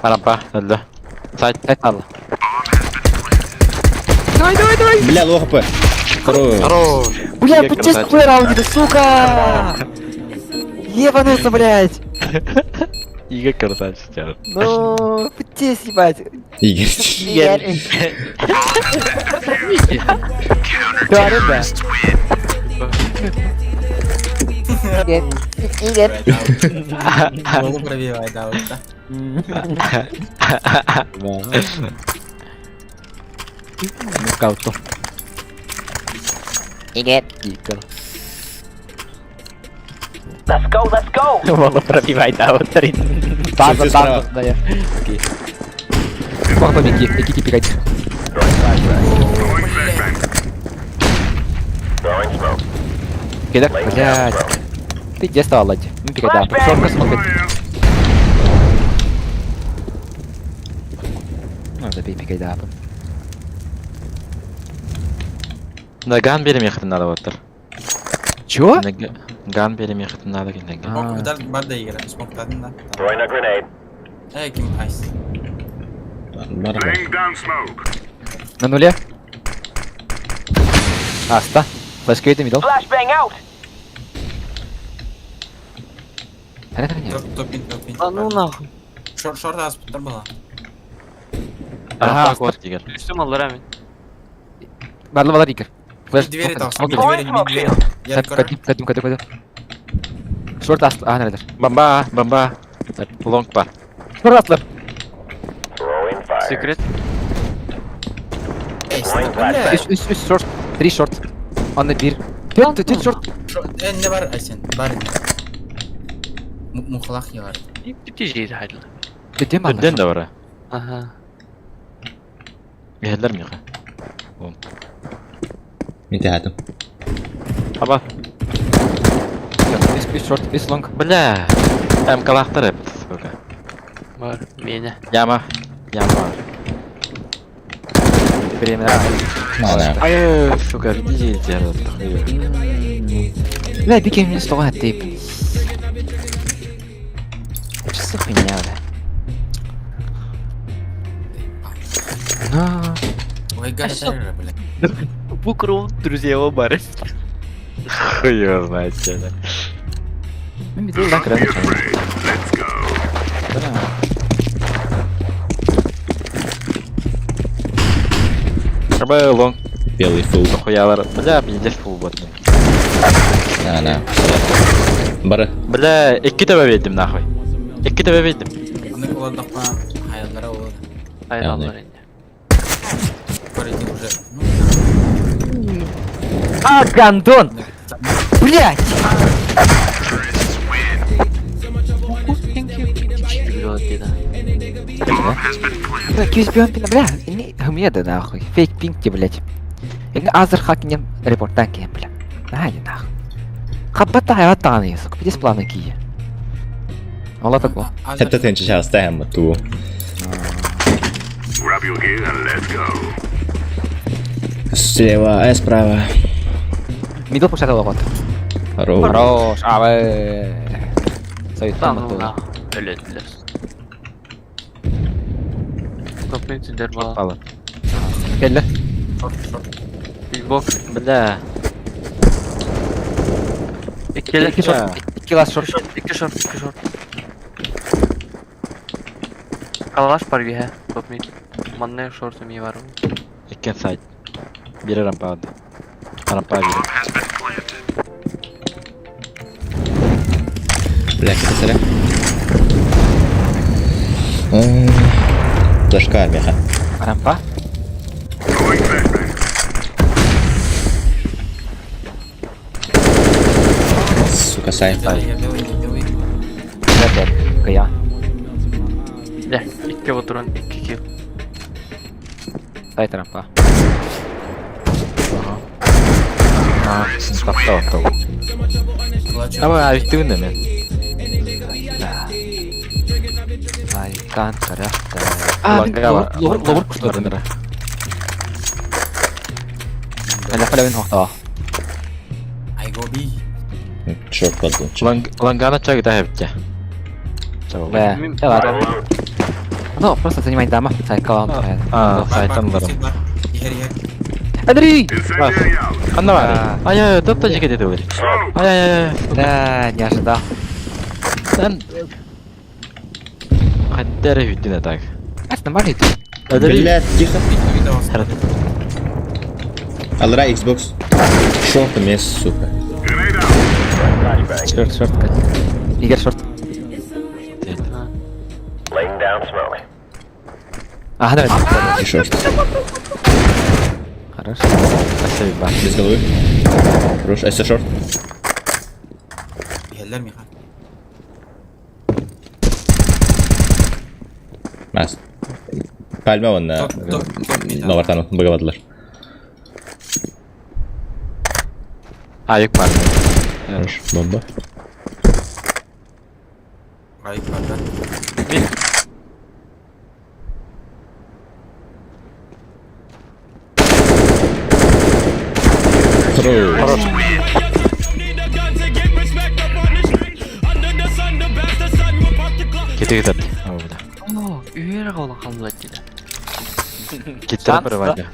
Арампа, алла. Сайт. Сайт алла. Давай, давай, давай. Бля, лоу хп. Хорош. Хорош. Бля, Я почти красавчик. сквер ауди, сука! Ебануться, блядь! Игорь красавчик сейчас. Ну, пиздец, ебать. Игорь. Игорь. Говорю, да. Игорь. Игорь. Голову пробивай, да, вот да. Нокауту. Игорь. Игорь. Let's go, let's go. Вала пробивай, да, вот три. База Всё, справа. данных, да, я. Окей. Плохо, Микки, Микки, пикать. Кидак, блядь. Ты где стал, Лади? Ну, пикай, да. Шорка смотрит. Ну, забей, пикай, да. Да, ган беремехтин надо вот. Чё? Ган беремехтин надо кинденге. А. Смок удар бар да игра. Смок дадın да. Эй, ким айс. Бар бар. На нуле? Аста. Флешка это мидл. Flashbang out. Топ, топ, мид, топ, мид. А ну нахуй. Шорт, шорт аз пытар была. Ага, вот Игорь. Üstüm alır hemen. Барлы балар Игорь. Флеш. Двери там, Окей. двери, мид, двери. Я Кадим, кадим, кадим, кадим. Шорт аст. А, наверное. Бомба, бомба. Лонг бар. Шорт астлар. Секрет. Эй, стоп, бля. Үс, үс, үс, шорт. Три шорт. Анна бир. Төрт, төрт шорт. Шорт, э, не бар, Айсен, бар. Мухлах я бар. Тиҗи хайдыл. Дедем Дүрден да бар. Ага. Гәлләр миңа. Мин тәһәтем. Аба. Үс, үс шорт, үс лонг. Бля. МК-лахтар эп, сука. Бар мені. Яма. Яма. Время. Ана. Ай, сука, видите, Бля, бики мне стол тип. Что за хуйня, бля? На. Ой, гарри, бля. Букру, друзья его бары. Хуй его знает, че. Ну, мидл да, крайне. Аба лонг Белый фул. хуялар. Бля, пиздец фул бот. Ана. Бары. Бля, икки төбө бердим нахуй. Икки төбө бердим. Аны куландакма хаяллара ол. Hayranlar indi. Көреді уже. Ну, А, гандон! Блять! Бля, QSB пин, бля, не хмеда нахуй. Фейк пинг блять. Это азер хакинем репорттан кем, бля. На, не нахуй. Хаббата хайваттан, сука, пиздец планы кие. Алла такого. Хәтта тенче часта һәм ту. Слева, а справа. Мидл пушат логот. Хорош. Хорош, а вы. Союз Lan там оттуда. Öyle dediler. Toplayın tünder bala. Ала. Келді. Bir bok. Бля. İki Екі шорт, екі лас шорт. şort, iki şort, iki şort. Kalaş var bir he. Top mid. Manne şortum iyi var. Иккен сайт. Бири рампа. Рампа бири. Бля, кесәрә. Флешка армияха. Рампа. Сука, сай. Белый, белый, белый. Бля, Кая. Ne? İki oturun, iki kill. Сайт рампа. А, тапта оттал. Кулачок. Аба, авиктыгын да мен. Айтан, карахта. А, Лонгава. ловер, ловер кушту. Аля, халя, вин хохта. I go B. Черт подумал. Лонгана чак да хепте. Бля, да ладно. Ну, просто занимай дама, сайт калан. А, Бар, сайтан бар, барым. бар. Ихер, ихер. Андрей! Анна бар. Ай, ай, топта жеке деді олар. Ай, ай, ай. Да, не ожидал. Сен Хайда эрэ хүттүн так. Ас нормально идет. Блядь, тихо. Алра Xbox. Шорт мес, сука. Grenade out. Шорт, шорт, Катя. Игорь, шорт. Ага, давай. И шорт. Хорош. Спасибо. Без головы. Хорош. А шорт. Иһэллэр Миха. Мас. Пальма вон. Топ, топ, топ, мид. Новартан быгабадылар. Айык бар. Хорош. Бомба. Айык бар да. Хорош. Кети кетет. О, бля. О, үһүөр оҕолон халлыбат диде. Киттер бір вадя.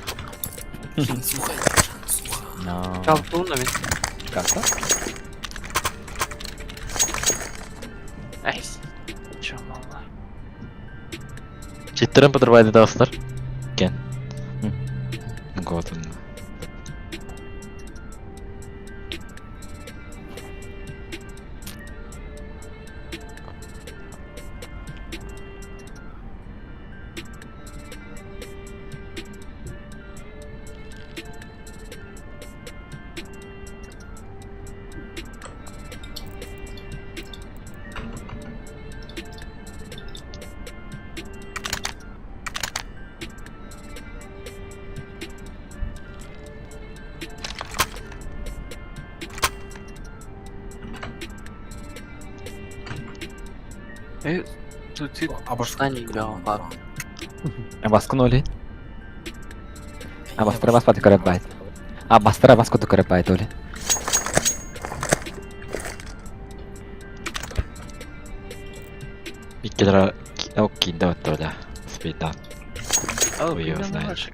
Шансуха, шансуха. Но. Чалтуун мен. Карта? Айс. Чамалла. Киттерин подорвали достар. Кен. Готон. Э, суицид. Абаш. Ани бя бар. Баскын оли. А бастыра баспады көріп байт. А бастыра баскуды көріп байт оли. Иккелер окей, да, толя. Спита. О, Хуй его знает.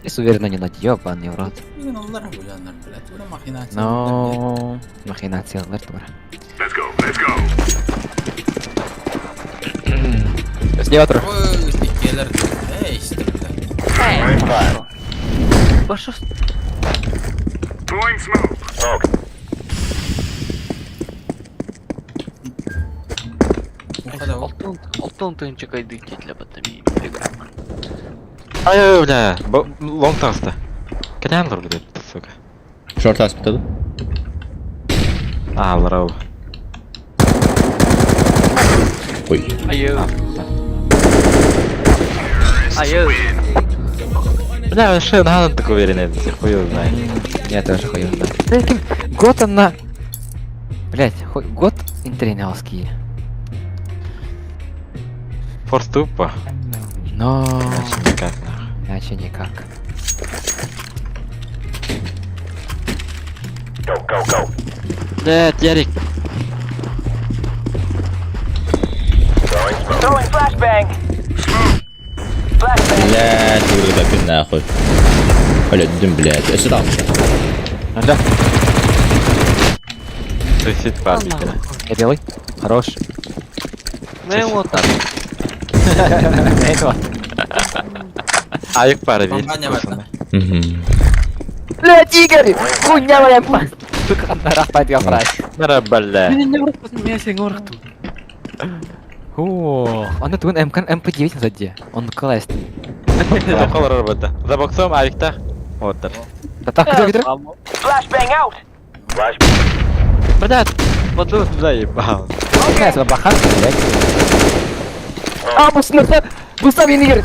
Если уверенно не надь, ёбаный в рот. Бүгүн олар буяннар, блядь. Ура махинация. Но... Махинациялар тура. Let's go. Let's go. Слева тур. Ой, иккелер. Эй, истер, блядь. Баша Throwing smoke. Уха да ол. алтын алтын тыынча кайды кетле баттами. Ай, бля. Лонг таста. Кәдән лор блядь, сука. Шорт аспытады. А, ларау. Ой. Айы. Айы. Бля, вообще надо так уверен, это хуй его знает. Я тоже хуй знаю. Да, Год она... Блять, год интернялский. Форс тупо. Но... Иначе никак, нахуй. Иначе никак. Блядь, Ярик. Блядь, вырубай нахуй. Блядь, дым, блядь. Я сюда. Да. Суицид паблик, да. Я белый. Хорош. Не вот так. Айык пары бир. Компания бар, да? Угу. Блять, Игорь! Хуйня моя мать! Сука, рахмат гапрай. Нара, бля. Мен не урахпын, мен сен урахтым. О, он это МК МП9 сзади. Он классный. Тоқалар арбада. За боксом айыкта. Вот так. Да так, где, где? Блядь, вот заебал. Блять, бахан, блять. А, бусна, бусна мен Игорь!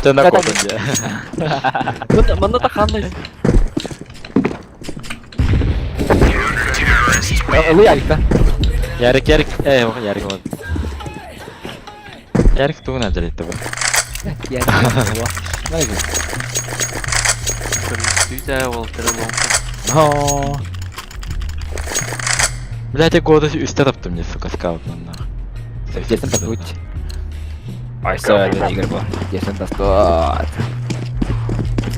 Ты на кодом, Мында да қандай? Лы Алик, да? Ярик, Ярик, эй, ох, Ярик, вот. Ярик тугун әділетті бұл. Блять, я не знаю. Сүйді ол тірі Но. Блядь, я года үсте таптым мне, сука, скаутнан нахуй. Десен тастут. Ай, сэр, Игорь был. Десен тастут.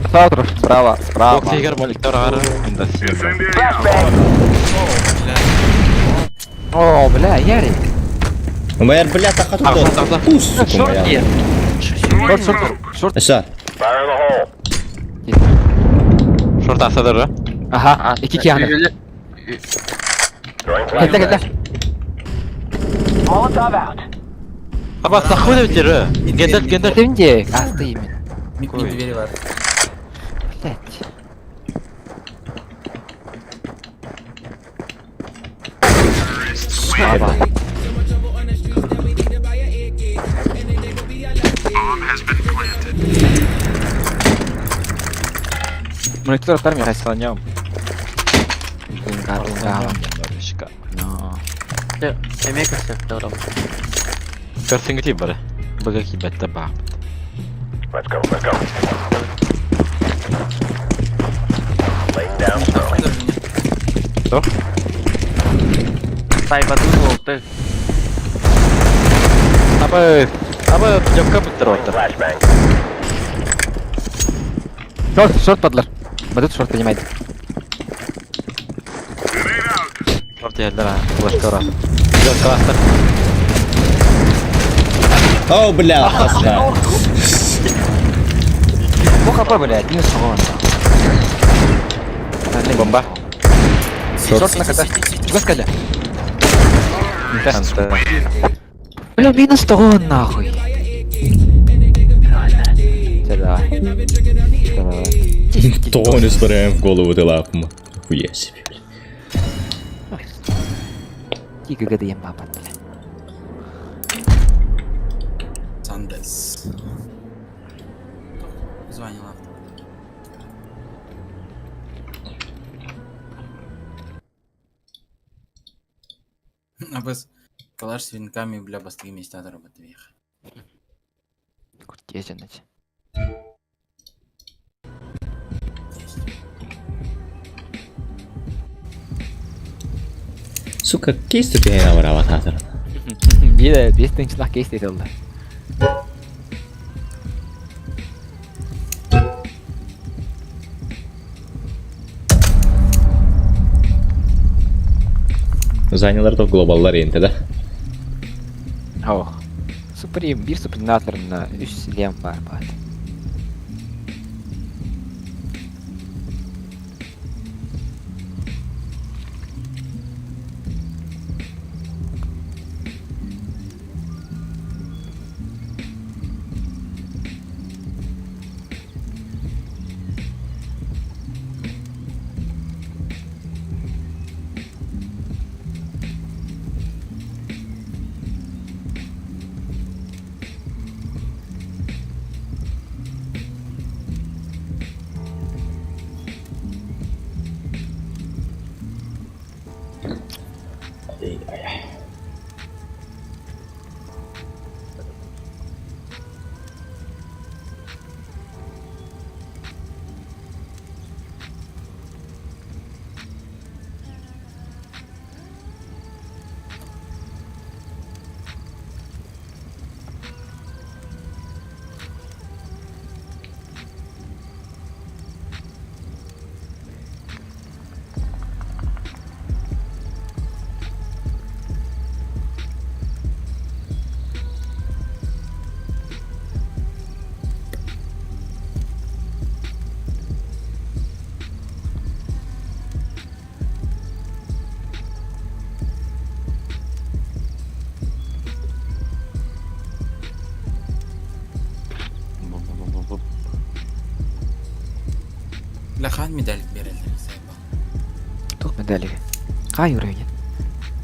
Справа, справа, справа. Бокс егер моликтор ары. Incendiary out. Блядь. О, бля, Ярик. Умайар, бля, таха тут. Пус, сука, моя. Шорт, шорт, шорт. Аша. Шорт асадыр. Ага, iki кианы. Кэллэ, кэллэ. Аба сахуй деп жер. Гендер, гендер. Кимде? Асты именно. Мид мид двери бар. Блять. Аба. Монитор аттар Саням. Тунга, тунга. Но. Эмиэ көрсөттөрөм. Көрсүҥҥүтүй бары. Быга киирбэттэ баах. Туох? Сайбатын уолты. Аба, аба жокко буттар оттар. Шорт, шорт падлар. Батут шорт принимает. Шорт иһэллэр аа. Флешка ора. Жокко астар. О, бля, хаска. Бу хп, блядь, минус вон. Бомба. Шорт на КТ. Чего сказали? Анта. Бля, минус того нахуй. Давай. Давай. Тони стараем в голову ты лапу. Хуя себе, бля. Тига ГДМ баба, бля. Сандес. Звонила. Абыс калаш с венками, бля, бастыгы места работает. Куртезинать. Сука, кейс ты наваравататор. Биир биэс тыһыынчалаах кейс диэтэллэр. Занялар то глобаллар енте да? Ох. Суприм, биир супринаторна үс лем баар баат. Бля, хан медаль берелер, заебал. Туох медалига? Хай уровень.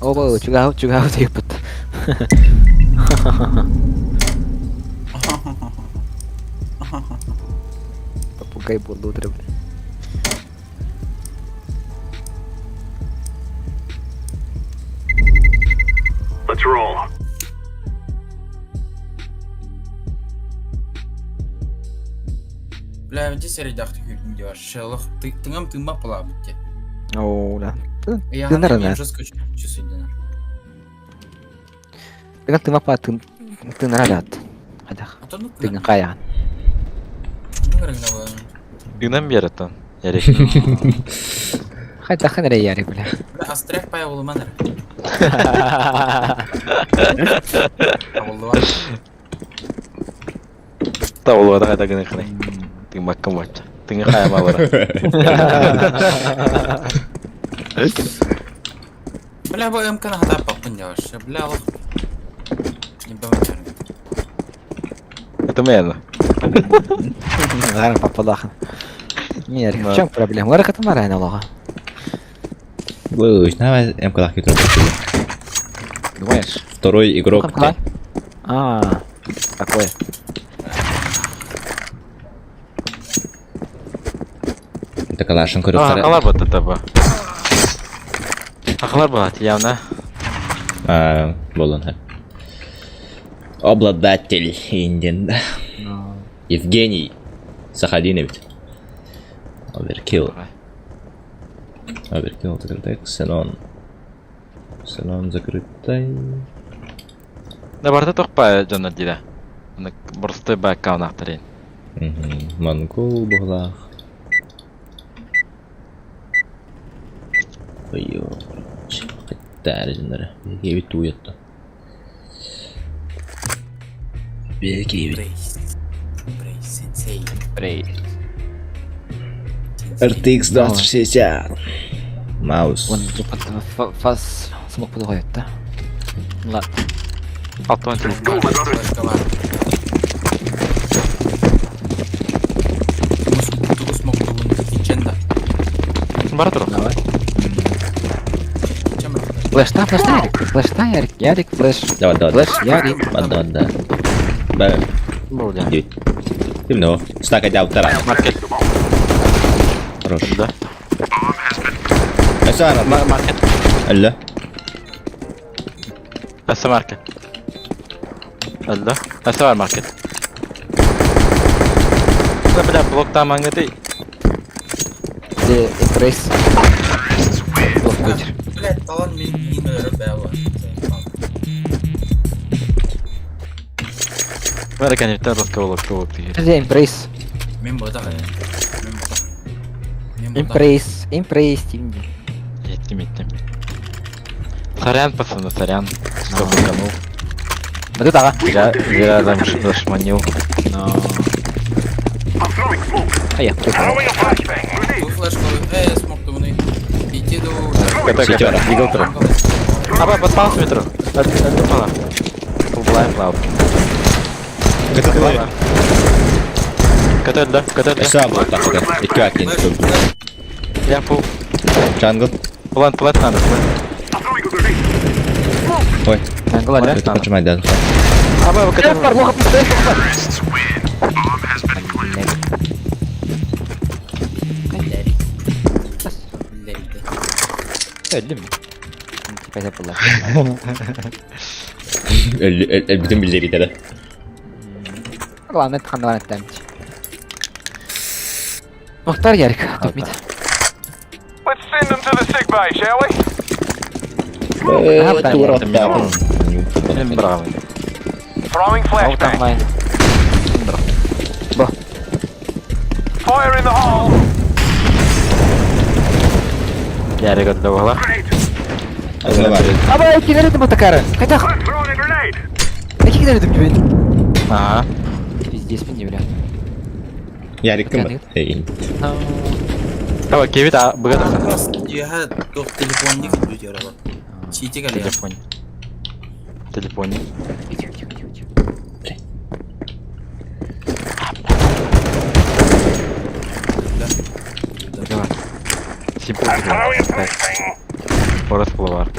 Оба, чугау, чугау диэппит. Попугай буолла утары бля. Let's roll. Бля, где середах ты деваш? Шелох, ты ты нам ты мапала бте. Оо, да. Я Тынар да. жестко чувствую. Тыҥа тыма тын тынаралат. Хадах. А то ну Тыҥа каян. Ну, Тыынан биэреттен. Ярик. Хайдахын эрэ Ярик, бля. Бля, Астрек пай булуман эрэ. Табыллыбат. Табыллыбата хайда гыныхыный. Тыҥмаккын бачча. Тыҥы хайамалара. Бля, бу МК-ны хатааппаппын дьэ Бля, олох. Не бывает. Это мэн. Наверное, папалахан. Не, в чем проблема? Лара катамара налога. Ой, давай МК Думаешь? Второй игрок. А, такое. Это калашин көрүктэр. Ахалар бу таба. Ахалар бу явно. А, болон. Обладатель Индин. Евгений Сахалинович. Оверкилл. Оверкилл закрытай. Ксенон. Ксенон закрытай. Да барда тохпа дьоннор диде. Борстой баккаунахтарын. Монгол буолаах. Ой, дьоннор. Биһиги тууйатта. Биһиги Брейс. Брейс, сенсей. Брейс. RTX 2060. Маус. Вон фас смог подугает, да? Ладно. Алтон телефон. Бар тур. Давай. Флеш, та, флеш, та, Ярик. Флеш, та, Ярик. Ярик, флеш. Давай, давай. Флеш, Ярик. Да, да. Да. Бля. Иди. Темно. Стак одел вторая. Маркет. Хорош. Да. Асана. Маркет. Алло. Аса маркет. Алло. Аса маркет. Да, бля, блок там ангаты. Где пресс? Блок вытер. Блядь, талан мен не бәва. Бары конечно блок блок тигер. Где импресс? Мен бота. Мен бота. Импресс, импресс, тимди. Еттим, еттим. Сорян, пацаны, сорян. Что быканул. Вот это, ага. Зря, зря там зашманил. Но... А я. Бу флешка, э, смог тумны. Иди до. Сетера. Игл тро. Аба, подпал с метро. Отпала. Блайн лауд. КТ, да, КТ, да. Сам вот так вот. И как не Я фул. Джангл. План, план надо, план. Ой. Ладно. Это поджимай, да. Аба, КТ. Плохо Öldüm. Типа забыла. Бүтүн билдери да. Главное, хандан оттамить. Мухтар Ярик, топ мид. Let's send them to the sick bay, shall we? Браво. Throwing flashbang. Онлайн. Бо. Fire in the hole. Ярик отдавала. Аба, кидали там такара. Хотя. I'm throwing a grenade. Какие кидали там тебе? Ага. Пиздец, мне, бля. Ярик кім? Эй. Давай, кевит, а, быгата. Я тох телефонник күтер ала. Чити кале. Телефон. Телефоне. Тихо, тихо, тихо, тихо. Давай. Симпл. Орас булар.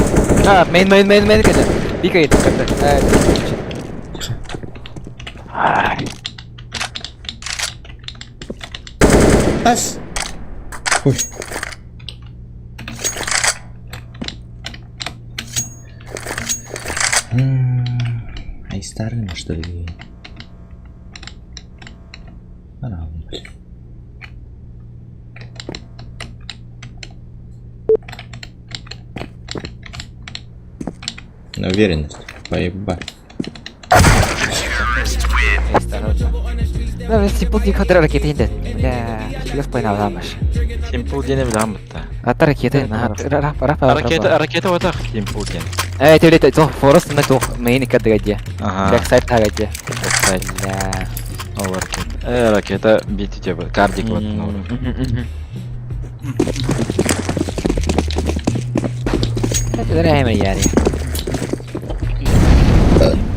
А, мейн, мейн, мейн, мейн, кede. Бикает, кede. Ас. Ой. Ай, старый, что ли? А, блин. На уверенность. Поебать. Да, симпл не кадр ракеты инде. Бля. Четыре с половиной замаш. Симпл диэни билэҕин бытта. Ата ракета, Ракета, ракета отах Симпл диэн. Э, ты блядь, туох Форест на туох мейн иккардыга дии. Ага. Бэксайд таага дии. Бэксайд. Бля. Ол ракета. Э, ракета бити тебе, кардик вот. Yani.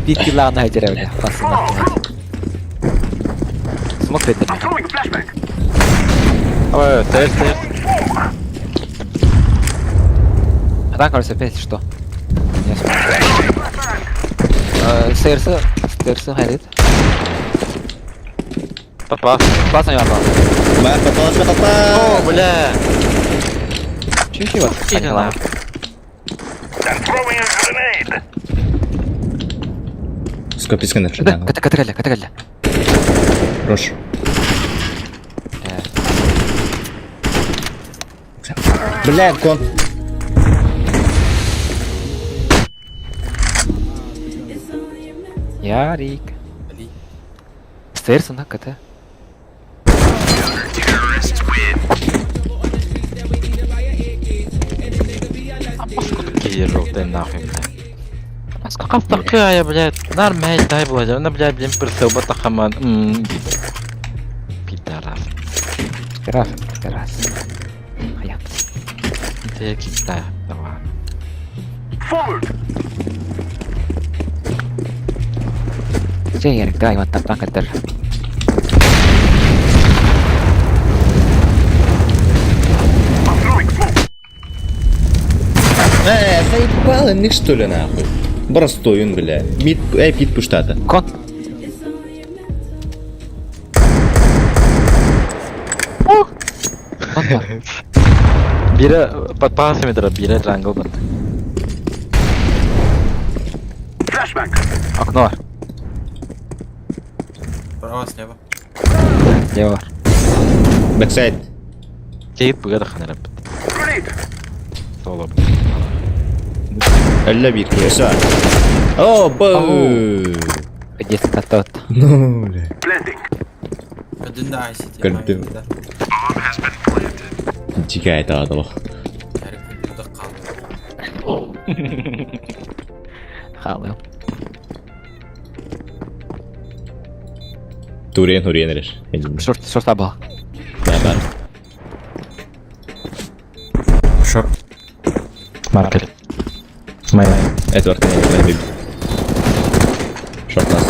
Bir killağına hacır öyle. Basın Smoke bedir. I'm throwing a flashbang. Ой, тест, тест. А там, короче, опять что? Не Сэрсы, сэрсы хайдит. Попал. Классно я попал. Бар, попалась, попалась! О, бля! Чуть-чуть вот. Поняла. I'm throwing a grenade. Скописка на Ката, ката, ката, ката, ката. Хорош. Бля, кон. Ярик. Сэрсы на ката. Какие желтые нахуй, бля. Сколько такая, блядь, нормально, дай, блядь, она, блядь, блин, прицел, батахаман, Пидорас. Пидорас, пидорас. Хая. Ты китай, давай. Forward. Дьэ, Ярик, давай, вот там катар. I'm throwing smoke. Э, заебало, них что ли нахуй? Простой он, бля. Мид, эй, пит пуштата. Кон. Кон бар. Бире под пасами дра, бире джангл бат. Flashbang. Окно бар. Право, слева. Лево бар. Бэксайд. Кейт буга ханара бит. Grenade. Соло. Әллә бит куяса. О, бу. Где тот? Ну, бля. Planting. Один да, ICT. Көрдүм. Дикая это адало. Ярик, burada kaldı. Халым. Турен, турен реш. Шорт, шорт абал. Да, да. Шорт. Маркет. Моя. Эдвард, не, не, Шорт нас.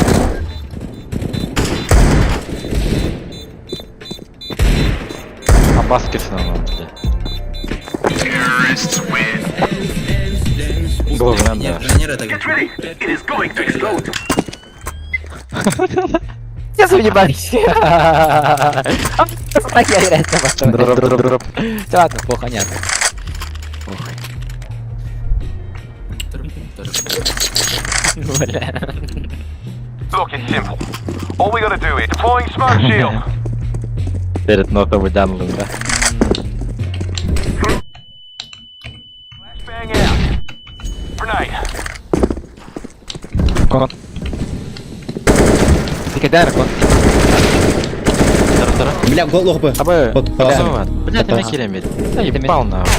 А баскет на нам, бля. Главное, Не, да. тренер это Get ready. It is going to explode. Я сомневаюсь. Так я играть Дроп, дроп, дроп. Ладно, плохо, нет. Ох. Бля. Look, it's simple. All we gotta do is deploying smoke shield. Перед нотом выдянул, да. Flashbang out. Grenade. Кон. Ты когда кон? Тара, тара. Бля, гол лох бы. Абы. Вот, Бля, бля, ты меня килем ведь. Да ебал нахуй.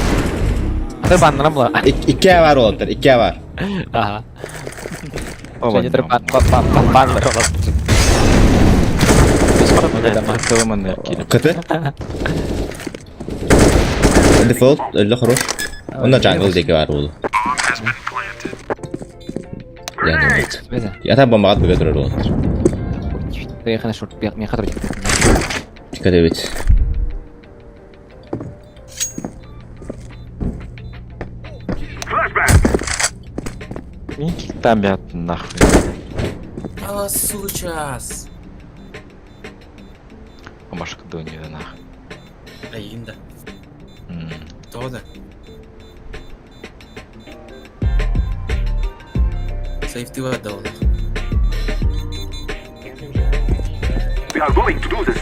Ты бан намла. Икке бар олаттар, икке бар. Ага. Оба, Женя бан бан бан бан бан КТ? Дефолт, әллә хорош. Онда джангл деке бар ол. Я думаю. Я там бомбаға бүге тұрар олаттар. Поехали шорт, мен хатыр. Тика дебит. Flashbang. Там я нахуй. А, сейчас. Машка дуни да нахуй. Айында. Тода. Сейфти var da olur. We are going to do this.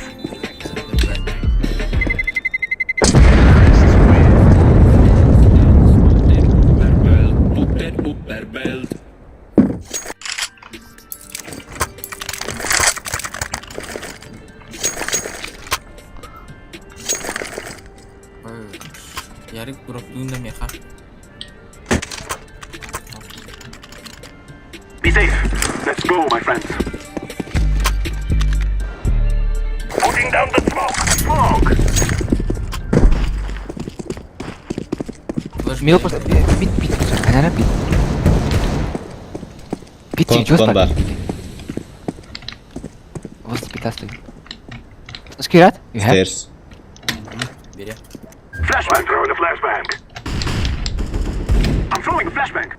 Ярик дроптуун да миэхэ. Be safe. Let's go, my friends. Putting down the smoke. Smoke. Мил просто бит бит Канара бит. Бит Кон- чего кон бар. Вот питастый. Скират? You have? Stairs. Бери. Flashbang. Throwing a flashbang. I'm throwing a flashbang.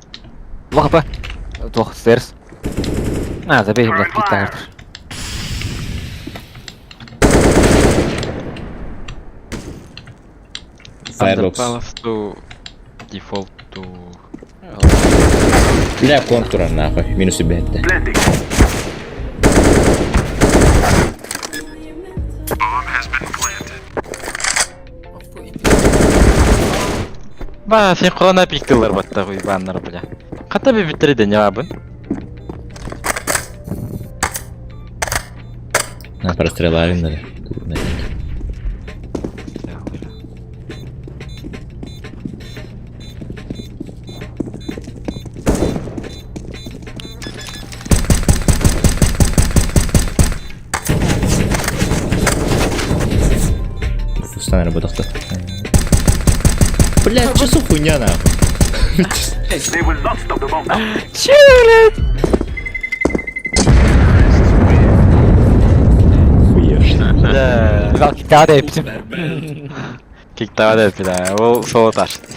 Лох па. Туох, stairs. А, забей, блядь, пит тагыр. Firebox. Underpalace to default to... Бля, контура нахуй. Минус бетте. Blending. Ба, сен құлана пиктылар батта уйбаннар, бля. Қата би биттерде не абын? На, прострелали надо. Курна. Пустая работа. Блядь, что за хуйня нахуй? They will not stop the bomb now. Че, блядь? Хуешь. Да. Бал киктаа эптим. Киктава деп, бля. Ол соло ташты.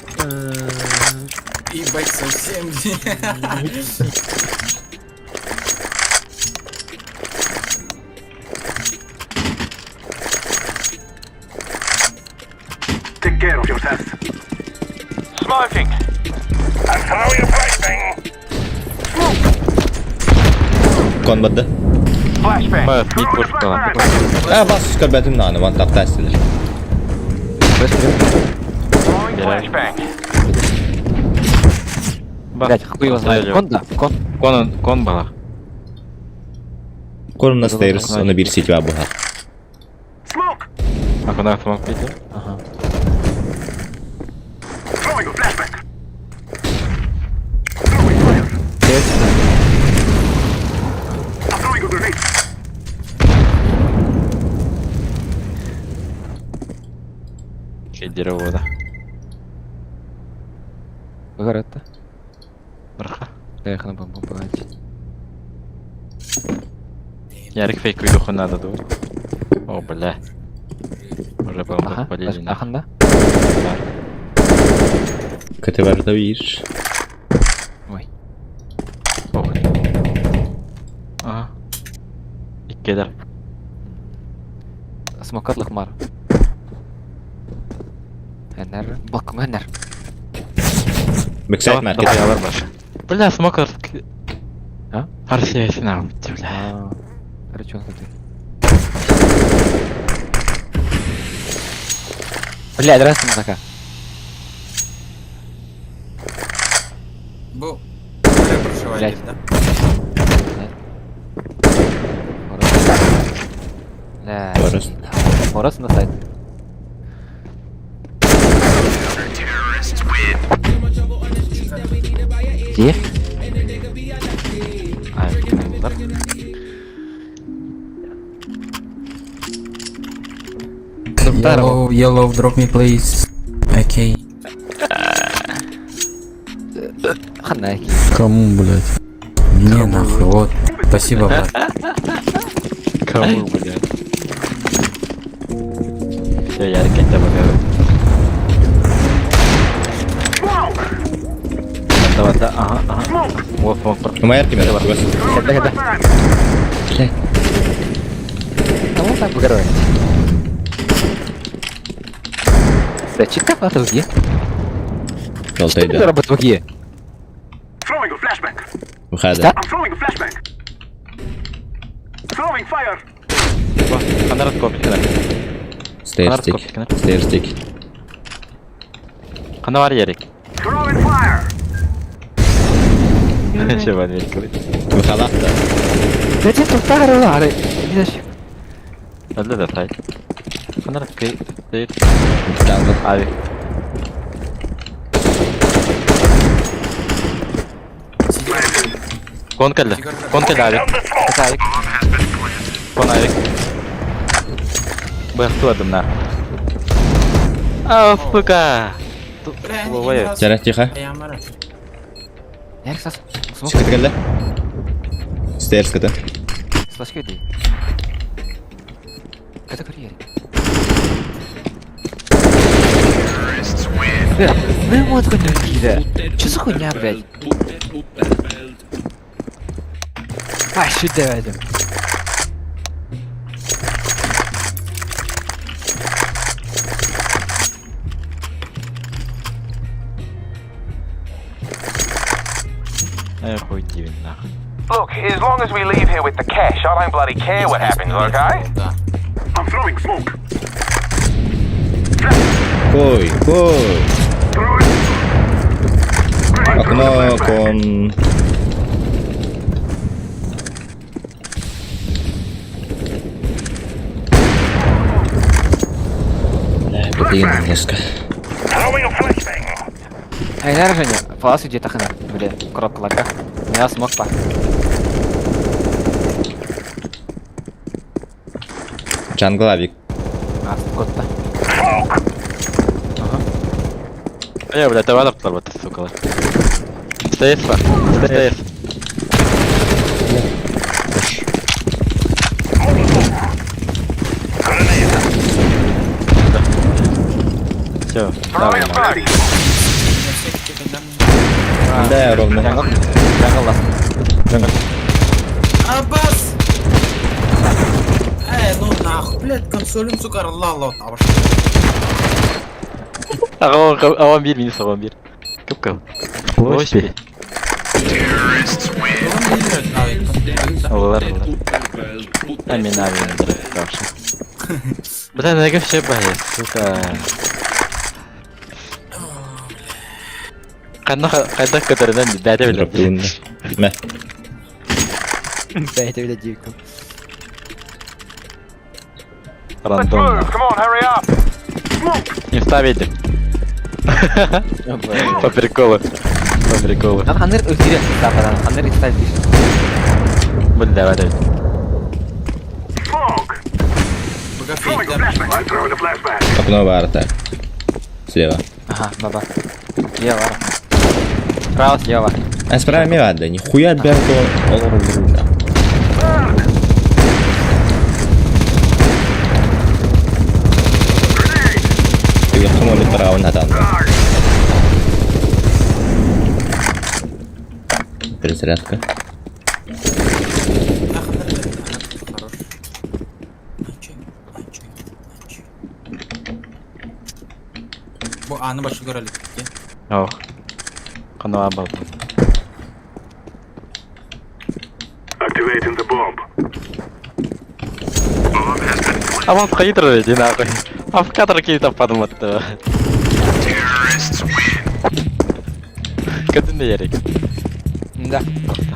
Ебать совсем. Take care of yourselves. Smoking. I'm throwing a flashbang. Кон бадда. Flashbang. Ба, бит Throwing a пуш калан. flashbang. А, бас скорбетим на, вон там тестили. Throwing Yeah. flashbang. Блядь, хуй его знает. Кон да, кон. Кон, кон бала. Кон на stairs, он бир сеть буха. Smoke. А кона смог пить? Ага. Throwing a flashbang. Throwing fire. I'm throwing a grenade. Кедеро да. Выгорит-то. Барха. Да, я бомбу погать. Ярик фейк видуху надо ду. О, бля. Уже бомбу Ага, полили. ахан да? КТВ видишь. Ой. Ох. Ага. Иккедер. Смокат лахмар. Энер. Балкон энер. Бэксайд маркет. Давай, баш. Бля, смокер. А? Арсия бля. А, Короче, он тут. Бля, здравствуй, музыка. Бу. Прошивали, да? Бля. Форест. Мороз на сайт. Где? А, удар. Yellow, yellow, drop me please. Okay. Ханайки. Кому, блядь? Мне нахуй, вот. Спасибо, брат. Кому, блядь? Все, Ярик, я тебя благодарю. Давай, да, ага, ага. Вот, вот, вот. У моей арки Давай. Да, да. Блядь. Кому так выгорает? Бля, чита в где? Желтый Что идет. работает в ГЕ? Throwing a flashbang. Выхода. I'm throwing a flashbang. Throwing fire. Ханарат копик, да. Стейрстик. Стейрстик. Ханавар Ярик. Throwing fire. Чего, не Выхода. Да тебе тут старый лары. Не зачем. Да, да, да, сайт. Ханар кый тейр. Jungle. Авик. Кон кэллэ. Кон кэллэ авик. Это авик. Кон авик. Быахтуадым на. А, сука! Бывает. Чара, тихо. Ярик сас. Смок. Чиката кэллэ. Stairs ката. Слашка иди. Это карьере. Бля, ну ему такой не Чё за хуйня, блядь? А, сюда один. Эх, хуй дивен, нахуй. Look, as long as we leave here with the cash, I don't bloody care what happens, okay? I'm throwing smoke. Кой, кой. Окно, кон. Бля, блин, несколько. Throwing a flashbang. Айдар Женя, палас где тахана, бля, коробка лака. Я смог па. Jungle авик. А, кот-то. Э, бля, давай вот, сука. Стейс, стейс. Все, давай. Да, ровно. Jungle. Jungle last. Jungle. Абас! Э, ну нахуй, блядь, консолим, сука, Аллах, Аллах, Аван бир, минус аван бир. Кып-кып. Лошпи. Олар, олар. А мен авин тавшы. Бля, неге все бай, сука. Кайда кайда көтөрдөн бәдә Дроп биле. Мә. Бәйте бля дивку. Рандом. Come on, hurry up. Не ставите. По приколу. По приколу. Нам ханыр өлтүрө тападан, ханыр ставит пишет. Бля, давай, давай. Smoke. Throwing a flashbang. I'm throwing a flashbang. Окно варта. Слева. Ага, баба. Слева. Справа, слева. А справа ми да, нихуя бярко. Ты хамоли право на там. Перезарядка. Бу аны башы көрөлүк. Ох. Канала был. Activating the bomb. А вам хейтер иди нахуй. А в кадр какие-то подумать. Кадын ярик. Да.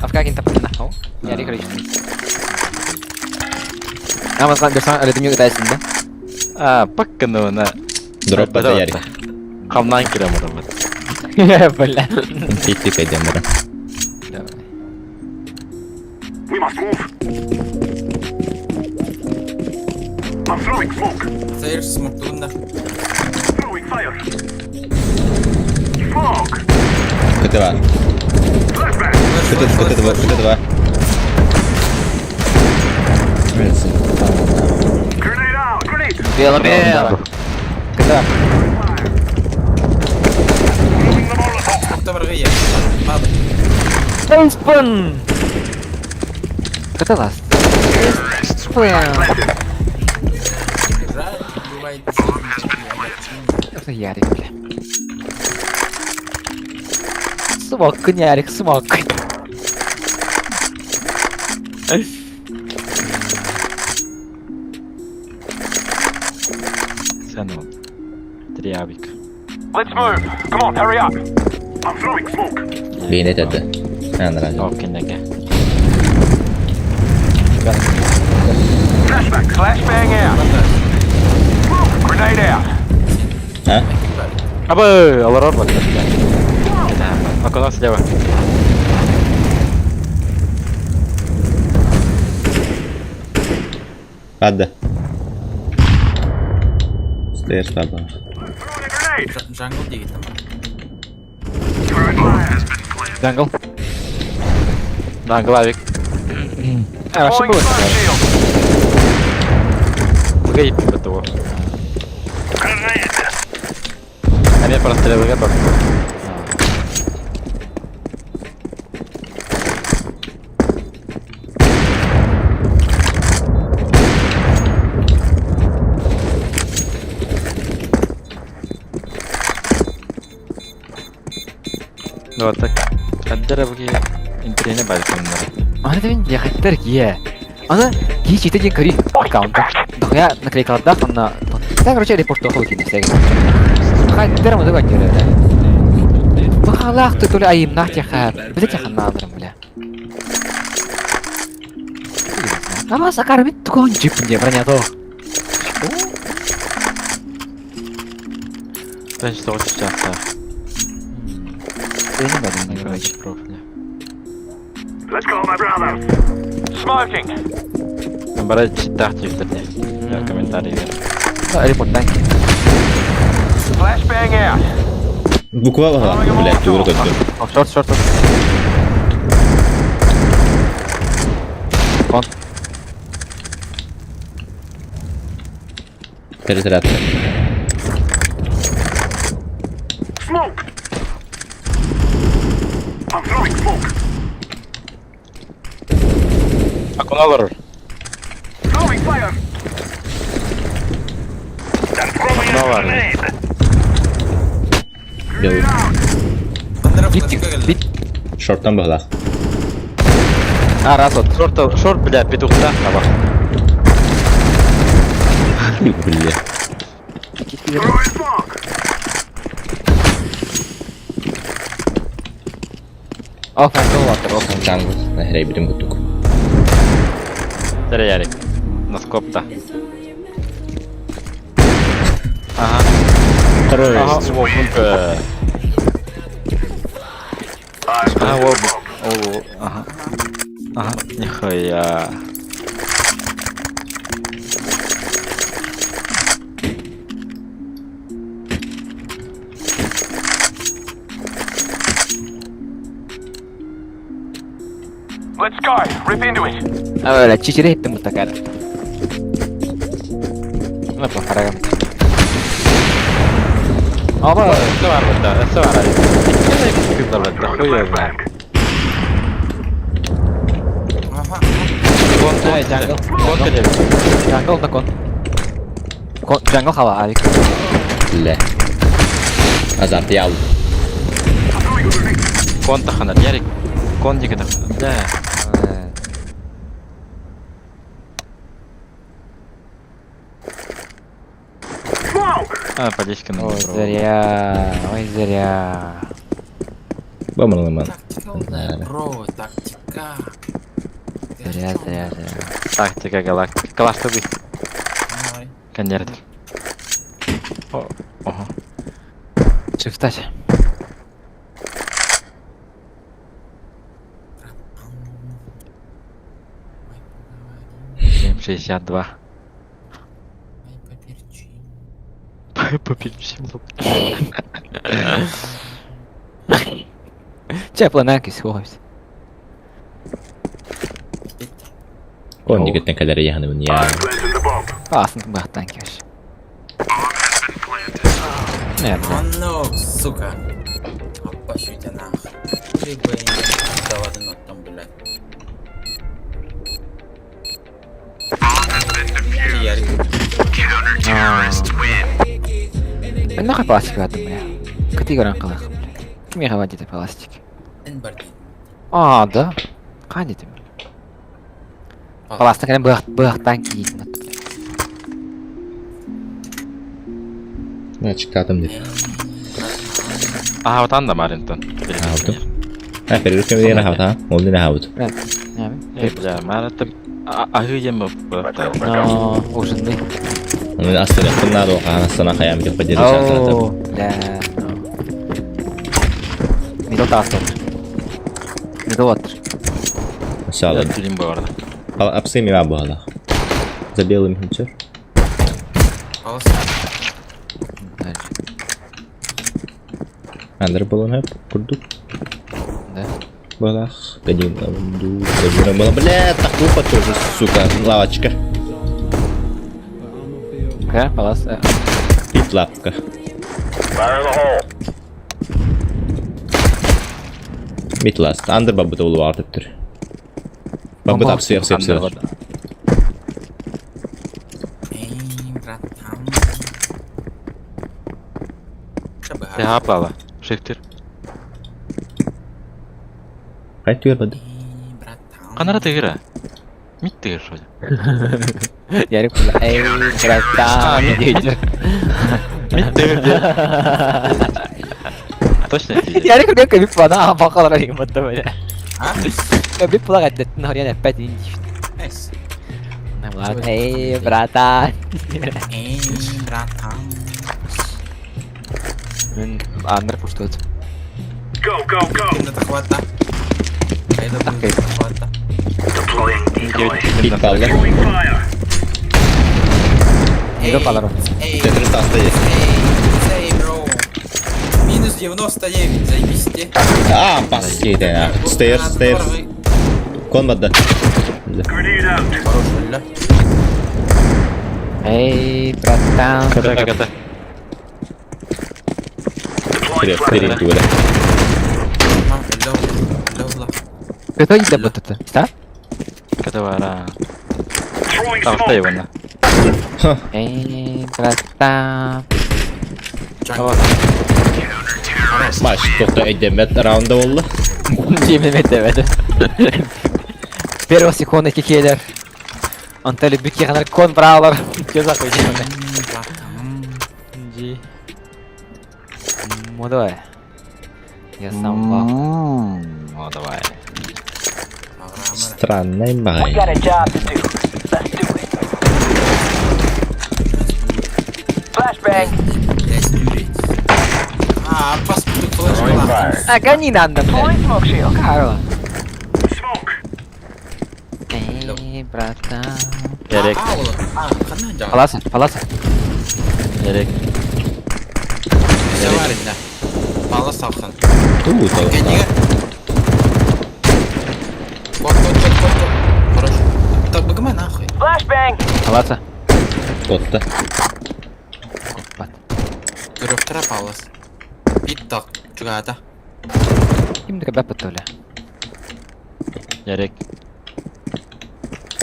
А в как инта нахуй? Ярик короче. А мы с вами әле кытайсың, да? А, пакканы на. Дроп это Ярик. Камнан кирем вот. Бля. Тик кайдем, Давай. We must move. I'm throwing smoke. Сайыр смоктугун да. Throwing fire. Smoke. КТ2. Flashbang. КТ, КТ2, КТ2. Grenade out. Grenade. Бело, бело. Когда? Throwing the Molotov. Смокта барга я. Баба. Спун! Когда ласт? Жаль, бывает. Это Ярик, бля. Смок, Ярик, смок. Цену. Три авик. Let's move. Come on, hurry up. I'm throwing smoke. Блин, это это. А, нравится. Ок, кинеге. Flashbang. Flashbang out. Grenade out. А? Абы, олорор вот. Окно слева. Ладно. Стоишь слабо. Throwing a grenade. Jungle диэки там. Jungle. Да, главик. А, вообще Deploying было. smoke shield. Погоди, типа того. Grenade. А меня просто ЛГ только. Ну вот так. Отдеревги интернет бальфоннары. Аны дебин яхаттар кие. Аны кии чите ден кори аккаунта. Дохуя наклейкалардаах онно Да, короче, репорт тоху кин сәге. Хаттар мы даган йөрә. Бахалах ты толи айымнах тяха. Биле тяха надрым бля. Ама сакар бит тугон чип не броня то. Значит, вот сейчас, да. Я не бадым, короче. Профиля. Let's go, my brothers. Smoking. Брать читах тивдерне. Я комментарий вер. Да, репорт дан. Flashbang out. Буква блядь, тугур көттүм. Шорт, шорт, шорт. Кон. Перезарядка. Smoke. I'm throwing smoke. Окно олорор. Throwing fire. I'm throwing Ну a ладно. grenade. Белый. Бандера Бит, флешка бит. Шорттан быһылаах. А, раз вот. Шорт, шорт, бля, петухта. Аба. Бля. Throwing smoke. Оф, jungle, оф. Jungle. Нахрей берем бутук. Ярик. Наскоп-то. Ага. Второй. Ага, во, бунка. Ага, во, о, ага. Ага, нихуя. Let's go. Rip into it. А, бля, чичире иттим бутакар. Ну, похарагам. Аба, Все бар бутта, все бар. Кыздар бутта, хуй знает. Ага. Кон, Ай, jungle. кон келе. Jungle на кон. Кон, jungle хава, авик. Бля. Азарт ял. Кон тахана, Ярик. Кон диге тахана. Бля. Smoke. А, подечка на Ой, зря, ой, зря. Бомбарламан. Тактика, бро, тактика. Зря, зря, зря. Тактика галактика. Калаш тобі. Давай. Коннектор. О, ого. Шифтать. Семь шестьдесят два. Ай, поперчи. Поперчим лук. Че, плананки сховався. Кон дигетен кадәр яһаны я. Planting the bomb. Асын бахтан кеш. Не, бля. А ну, сука. Опащу тебя нахуй. Либо давай нот там, блядь. Ярик. Нахуй пластик в этом, бля. Категория калах, бля. Ким я хватит пластик? Эн бар дии. А, да. Қане дем. Пластик кәлем бах бахтан кийтін. На чиктатым дип. Ага, вот анда Маринтон. Алдым. А, перерывка мен хавта, а? Ол не хавт. Э, бля, Маринтон. Ахы ем Но ужинный. Мин астырыахпын наада хаһан астана хайаан бүтүөхпэ диэри саатаатым. Оо, бля. Middle таастар. Middle water. Саала. Фильм bu arada. Апсы мира буолах. За белым хинчер. Палас. Андер болон хөп курдук. Да. Балах. Кадим ду. Кадим Бля, так глупо тоже, сука, лавочка. Окей, палас. Пит лапка. Мид ласт. Андер бабыта улу артыптыр. Бабыта апсы апсы апсы. Эй, братан. Ты хапала. Шифтер. Кай түгер бады. Эй, братан. Канара тыгыра. Мид тыгыр шо. Ярик бля. Эй, братан. Мид тыгыр де. Точно тиде. Ярик бля кабип бана бакалар деген батта бля. А? Кабип була гаттеттин хорьян эппет инди. Найс. Эй, братан. Эй, братан. Мен андер пуштут. Go, go, go. Ким захвата? Айда Так, захвата. Deploying decoy. Пит палла. Throwing fire. Middle палар. Эй, Тетрис таста есть. эй, эй, бро. Минус 99, заебись те. А, паски да. Stairs, stairs. Кон бадда. Grenade out. Хорош, ля. Эй, братан. Ката ката. Deploying Привет, flashbang. привет, Юля. А, ля, ля, ля. Кто иде бутата? Ста? Ката вара. Throwing Там smoke. стои вон. Эй, братан. Джангл. Маш, тоқта өйдемет раунда болду. Жемемет evet. Первый секунды кекелер. Антали бүке ғана кон браулар. Көз ақой жемеме. Эй, братан. Джи. Ну давай. Я сам лав. Ну давай. Странный бай. Got a job to do. Let's do it. Flashbang. Блядь, дурить. А, паспорт флешка. А, гони надо, блядь. Smoke shield. Карла. Smoke. Эй, братан. Ярик. А, ол. А, қандай жағы? Паласа, паласа. Ярик. Все бар енді. Бала салқын. Ту, то. Кәнеге. Кот, кот, кот, кот, кот. Хорош. Так, бігіме нахуй. Flashbang. Паласа. Котта. Бат. Көріп палас. Бит так, чугата. Кимді кәбәп бітті өлі? Ярик.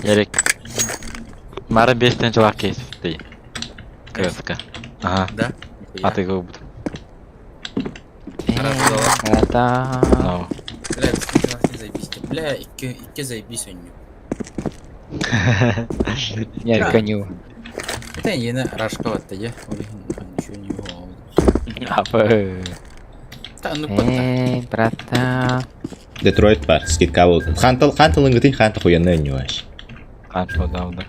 Ярик. Мара бестен чулак кейс ты. КСК. Ага. Да? А ты его буду. Эй, братан. Ну. Бля, бля, заебись. Бля, икки, икки заебись ойню. Я гоню. Это ені рашка ватты, е? Ой, ничего не было. Апы. Та, ну патта. Эй, братан. Детройт бар, скидка болду. Хантал, хантал ыңгытын ханта хуянны өнү Канчо да да.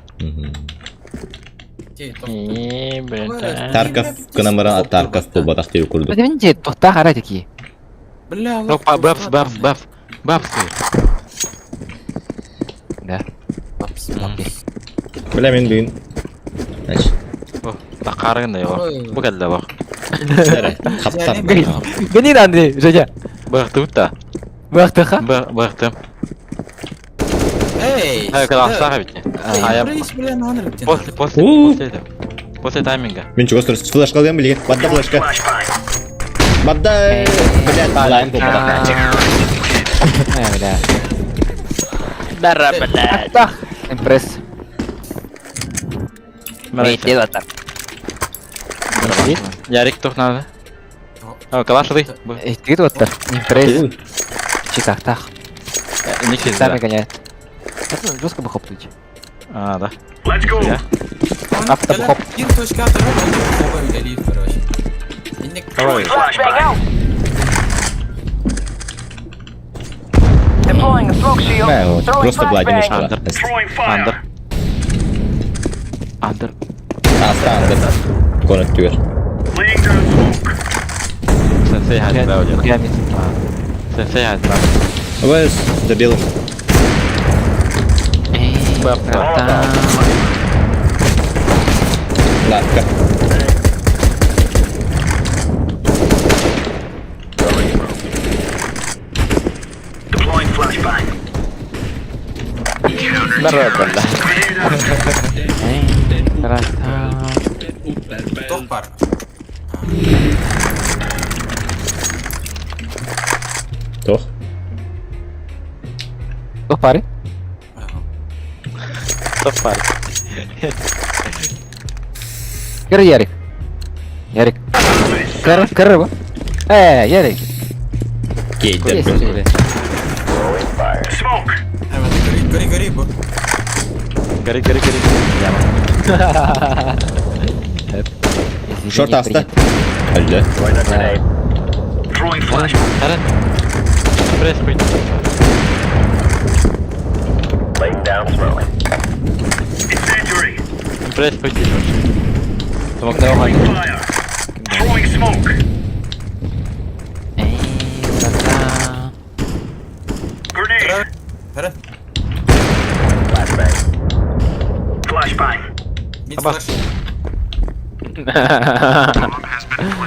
Те, тоқ. Э, братан. Тарков кынамыран Тарков болбатак деп курдук. Бәдемін тоқта қара теки. Бля, Ну, бабс, бабс, бабс. Бабс. Да. Бабс, бабс. Бля, мен бүгүн. Значит, Тақарың да yok. Bu kadar bak. хаптар. Гони Андрей, Женя. Bıraktım da. Бақтыға? Bıraktım. Эй! Hayır kadar aşağı bitti. Ай, Ая. После, После, после, У. после этого. После тайминга. Мен чугас турс флешка алган билген. Бадда флешка. Flashbang. Бадда. Бля, лайн болбатак. Э, бля. Бара, блядь. Ах, импресс. Ярик тух надо. О, калаш ты. Тигит оттар. Импресс. Читахтах. Не Сами гоняет. Это жестко бы хоптуть. А, да. Let's go. Я. Автобухоп. Бір точка атырып, онда хоба үлелейді, короче. Енді Давай. Flashbang out. Deploying a smoke shield. Бля, вот, Throwing Просто Владимир flashbang. шкала. Throwing fire. Андер. Андер. Астаан бит. Конөттүгэр. Laying down smoke. Сенсей хатбау деді. Сенсей хатбау. Вес, добил. Эй, братан. Лапка. Deploying flashbang. Бара бара. Эй, братан. Тох бар. Тох. Тох пары? Тох пары. Көр Ярик. Ярик. Көр, көр бу. Э, Ярик. Кейдер. Smoke. Гори, гори, гори. Гори, гори, гори. Шорт аста. Алло. Throwing flashbang. Харан. Пресс пойти. Incendiary. Пресс пойти. Throwing fire. Throwing smoke. Эй, братан. Grenade. Хара. Flashbang. Мид флеш.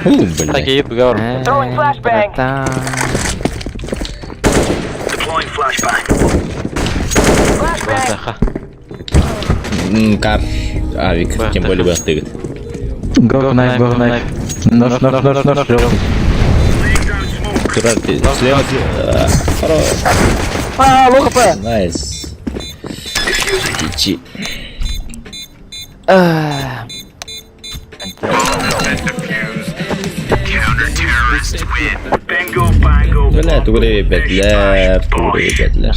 У, блядь. Такие говорю. Throwing flashbang. Братан. Deploying flashbang. Flashbang. Саха. Кар. Авик, тем более бы тыгает. Go knife, go knife. Нож, нож, нож, нож. Laying down smoke. Тура, ты слева. Хорош. А, лоу хп. Найс. GG. А, Bingo, bango. Бля, тугры, бетлер, тугры, бетлер.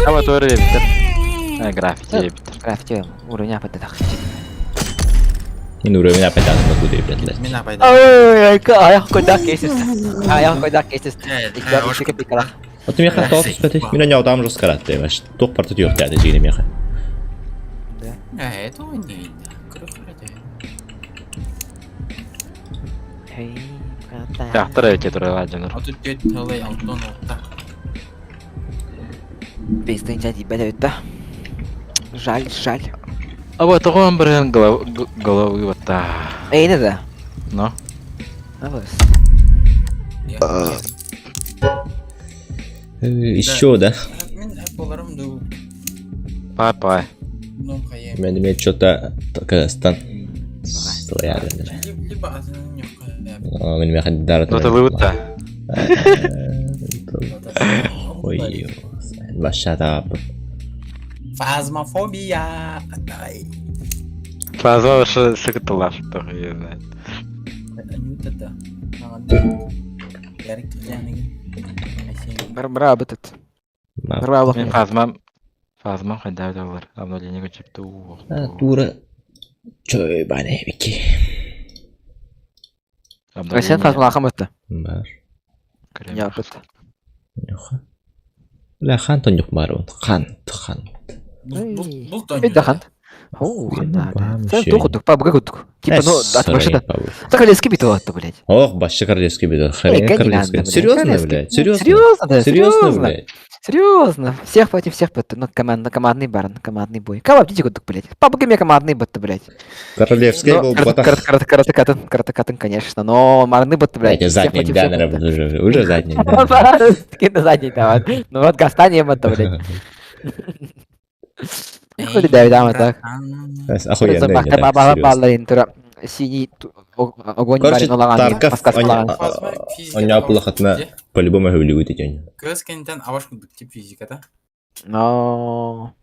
Аба тугры битер. Граффити битер. Граффити уровень апата так. Мин уровень опять тугры, бетлер. Мин апайда. Ой, аяқ койдақ кейсіз. Аяқ койдақ кейсіз. Икки пикалах. Вот меха тоқ түспәті. Мин аны аудам жоспарат деймеш. Тоқ парты түйөк тәді жигіне меха. Э, это не. Эй, братан. Тахтар эти туры ладжаныр. А тут тетя Талай Антон вот Пизды дяди блядь, да. Жаль, жаль. Аба тоҕон бырыһын головы вот та. Эй, не да. Но. Алыс. Еще, да? Мин боларым ду. Папа. Ну, хайым. Мен мен что-то Казахстан. Слояры. Либо азын yok. Мен меха дар. Ну ты вывод-то. Ой, Башата. Фазмофобия. Атай. Фаза уже сыкытылар, только я знаю. Анютата. Ярик Бар бытыт. Бар Мен фазмам фазмам хайда бар. Обновление көчөптү. Тура. Чой бане бики. Сен фазма ахам өттү. Бар. Я быт. Нюха. Бля, хан тон юк бар он. Хан, хан. Бул Это хан. О, хан. Сен тухудук, па буга кудук. Типа, ну, от машина. Так королевский бит вот, блядь. Ох, башчы королевский бит. Хрен королевский. Серьезно, блядь? Серьезно? Серьезно, да, Серьезно, блядь? Серьезно. Всех против всех, ну, команд, командный барн, командный бой. Кого птичку кудук, блядь? Папа мне командный бот, блядь. Королевский был ботах. Каратакатын, каратакатын, конечно, но марны бот, блядь. Задний, да, наверное, уже, уже задний. Да. Задний, да. Ну вот гастание бот, блядь. Хули да, да, так. Охуенно. Синий огонь Короче, Тарков, он плохотно по-любому голливуд идет. Кыз кентен аваш кудук тип физика, да? Но...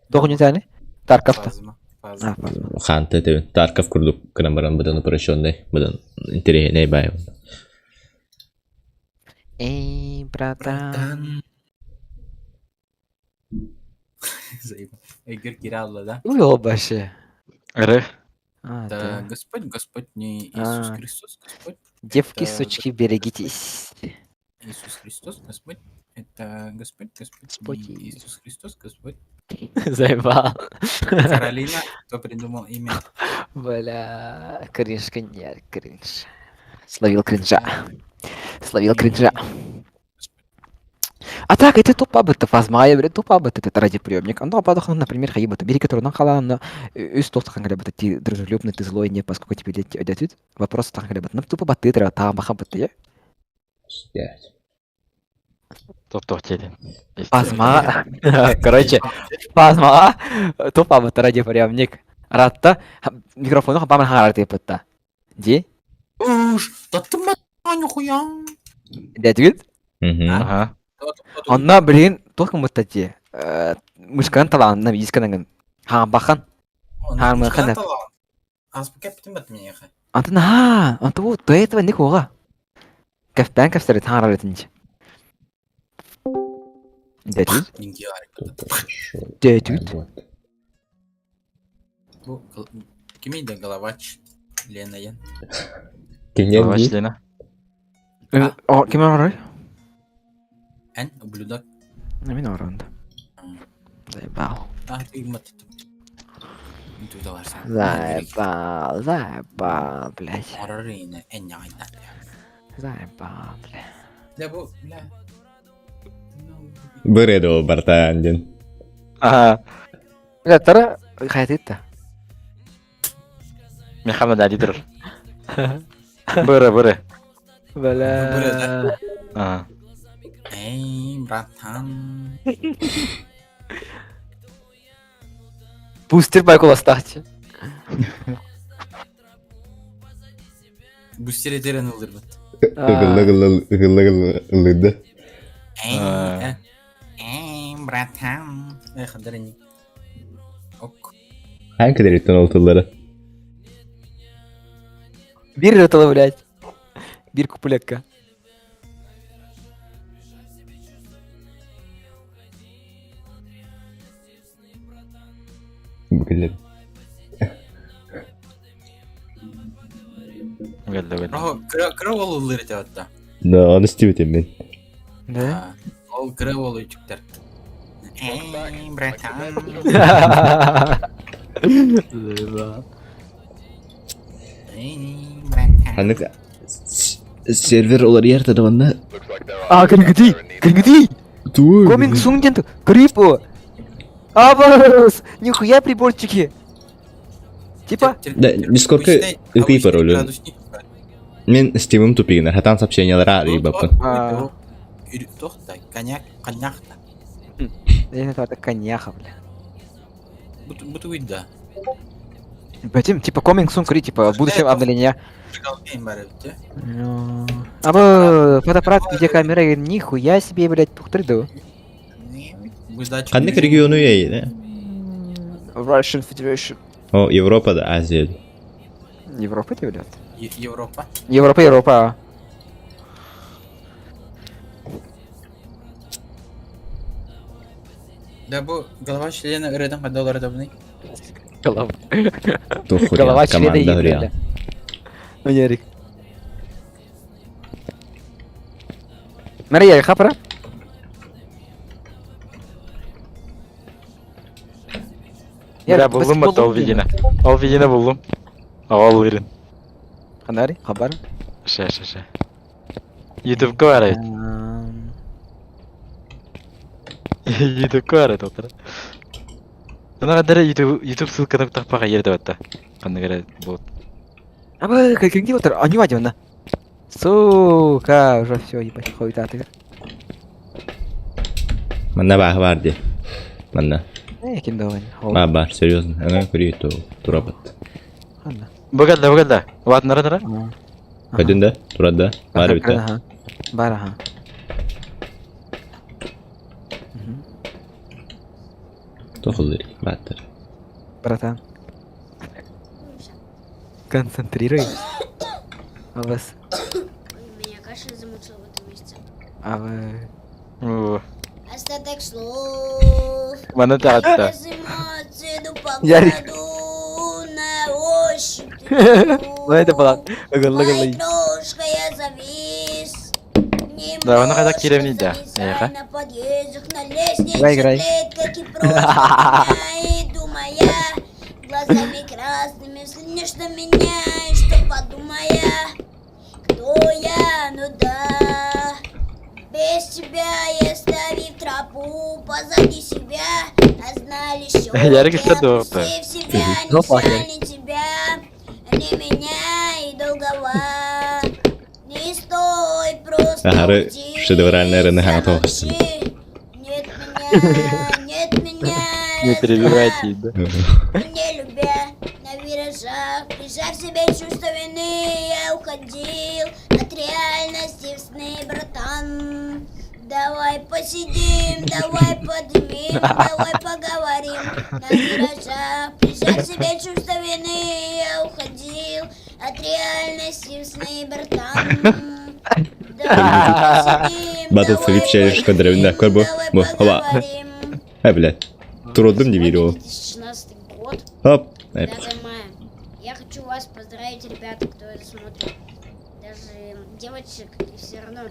Дохню тяни? Тарков-то. Хан, ты Тарков курдук крамбаран бадан упрощенный, бадан интересный бай. Эй, братан. Эгер Киралла, да? Уй, вообще. Ры. Да, Господь, Господь не Иисус Христос, Господь. Девки, сучки, берегитесь. Иисус Христос, Господь. Это Господь, Господь, Господь не Иисус Христос, Господь. Заебал. Каролина, кто придумал имя? Бля, кринж, нет, кринж. Словил кринжа. Словил кринжа. А так, это тупа бы фазмая, бре, тупа бы это радиоприемник. Оно падах, например, хайба, бери, который на халана, үс тоқтахан говоря, ты дружелюбный, ты злой, не, поскольку тебе лет дядют. Вопрос там говоря, ну тупо ты там баха бы Блядь. Топ-топ диэтин. Фазма. Короче, фазма, тупа бы радиоприемник. Ратта, микрофону хапаман харар типа. Ди? Уж, да ты нихуя. Дядют? Мгм. Ага. Онно билигин туох гыммыттар дии мышканан талаанна исканангын хаамбахан хаамыахан Антон аа онто бу до этого не куга кэфтээн кэпсэрит хаҥарарытынчи Дэтүүт Дэтүүт Кимий да головач Лена Ян. Кимнен Головач дии? Лена. О, ким оҥорой? Эн, ублюдок. Мин оҥоронда. Заебал. А, ты мат. Заебал, заебал, блядь. Орорина, эн, Заебал, блядь. Да бу, бля. Бырэдо бартаан диэн. Ага. Бля, тара хайатыт Михаил да дидер. Быры, быры. Бля. Ага. Эй, братан. Бустер байкуластахчы. Бустер этерен ылдырбыт. Ыгылла ыгылла ыллыды. Эй, А. эй, братан. Эй, хандарини. Ок. Хан кедериттен ол тыллары. Бир рытылы, блядь. Бир купулекка. Билер. Гэллэ гэллэ. Рохо, кыра кыра ол ылдыр эте атта. Да, оны стибитим мен. Да? Ол кыра ол үчүктер. Эй, братан. Заебал. Эй, братан. Ханнык сервер олар яртады онна. А, кіргіди! Кіргіди! Туу. Коминг сун ден Крипу! Абас! Нихуя приборчики! Типа, Да, Дискордка ытый паролю. Мен стимым тупигинер, хатан сообщениялар арыйбаппын. А. Тохта, коньяк, коньякта. это коньяха, бля. Буту да. Бэтим, типа, коминг сун кри, типа, в будущем обновление. Жигалкейн бар эбит, Абы, фотоаппарат, видеокамера, нихуя себе, блядь, пухтырду. Ханнык региону ей, Russian Federation. О, Европада, Азия. Европа ты, блядь? Европа. Европа, Европа. Да бу голова члена ырыдан кадалар да буны. Голова. Тух Голова члена команда ебля. хуриан. Ну, Ярик. Мария, хапра? Бля, буллум бат ол видеоны. Ол видеоны буллум. Ол ирин. Ханари, хабар. Ше, ше, ше. Ютубка бар эбит. Ютубка бар эбит отыр. Ана кадары YouTube YouTube ссылканы таппаға ерде батта. Кандай керек болот. Абы, кіргенде отыр, а не вадим, Сука, уже все, ебать, хуйта ты. Манна баах бар ди. Манна. Э, кем давай. Ба бар, серьезно. Ана көрүй то турабат. Ханна. Бугалда, бугалда. Ват нара нара. Көдүн да, турада. Бар бит. Ага. Бар, ага. Тохулыр, баттыр. Братан. Концентрируй. А вас, Меня кашель замучил в этом месяце. а вы... О, Остаток слов. Мана таатта. Без эмоций иду по Ярик. городу на ощупь. Ну это была. Моя крошка, я завис. Да, оны қайда Немножко киремін да. залезай Эха. на подъездах, на лестнице, Играй, играй. клетках и просто меня, и думая, глазами красными, слышишь на меня, и что подумая, кто я, ну да. Без тебя я ставив тропу позади себя, а знали Ярик щеки, садовый. опустив себя, не Ну, пахнет. жаль ни тебя, ни меня и долгого. Не стой, просто Ага, уйди, шедевральная Рене Ханатова. замолчи. Нет меня, нет меня. Не перебивайте, да. Не любя, на виражах, прижав себе чувство вины, я уходил от реальности в сны, братан. Давай посидим, давай подымим, давай поговорим. На виражах, прижав себе чувство вины, я уходил от реальности в сны, братан. Давай посидим, Батл давай Филипп Челлендж подымим, кадровинда. Көрбө. давай Бу, хоба. поговорим. Ай, блядь. Турудум не верю. 2016 год. Хоп. Ай, 9 мая. Я хочу вас поздравить, ребята, кто это смотрит. Даже девочек, и все равно.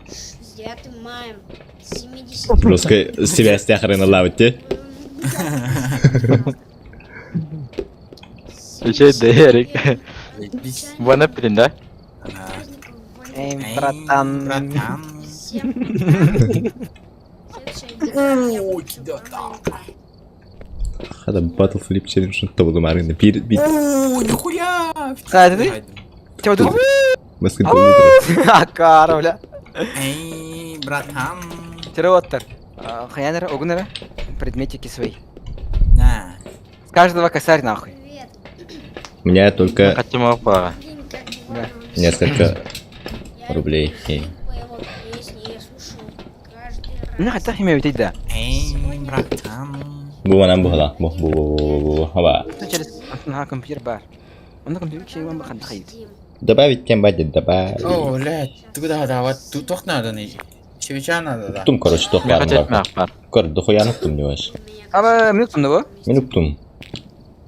С 9 мая. 70... Русской себя стяхары на лавте. Еще да, Ярик. Заебись. Вана пилин, да? Эй, Эй, братан. Братан. Всем пока. Следующая О, я тебя хочу Хада Battle Flip Challenge тобылым арыгында бир бир О, нихуя! Хайда ты? Чего тут? баскетбол. Акара, бля. Эй, братан. Тироттер. Хаянера, огнера. Предметики свои. На. С каждого косарь нахуй. Привет. У меня только Хотим опа. Блин, как Да. несколько Я рублей. Эй. люблю его песни, я слушаю каждый раз. Ну, хотя химия ведь да. Эй, братан. Бу манан бу ха. Бу бу бу бу бу хаба. Через на компьютер бар. Он на компьютер чей он бахан тахит. Посидим. Добавить тем бадит добавить. О, блядь, ты куда да, вот тут тох надо, не. Чевича надо, да. Уктум, короче, тох Мен бар. хотеть мақ бар. Кор, дохуя нуктум не ваш. У меня А минуту ну Мен уктум.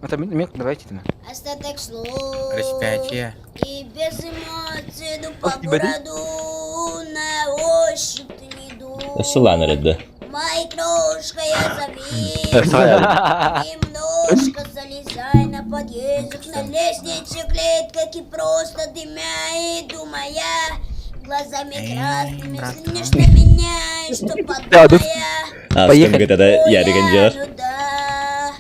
Это минуту давайте там. Остаток слов. Распятие. И без эмоций иду по Ох, ебать. городу, на ощупь ты не иду. Сылан редді. Моя крошка, я завис. Немножко залезай на подъездах, на лестнице клетках и просто дымя и думая. Глазами Эй, красными, братан. слышишь на меня, и что Да, тут- подумая. А, Поехали. с кем я Ой, ну да.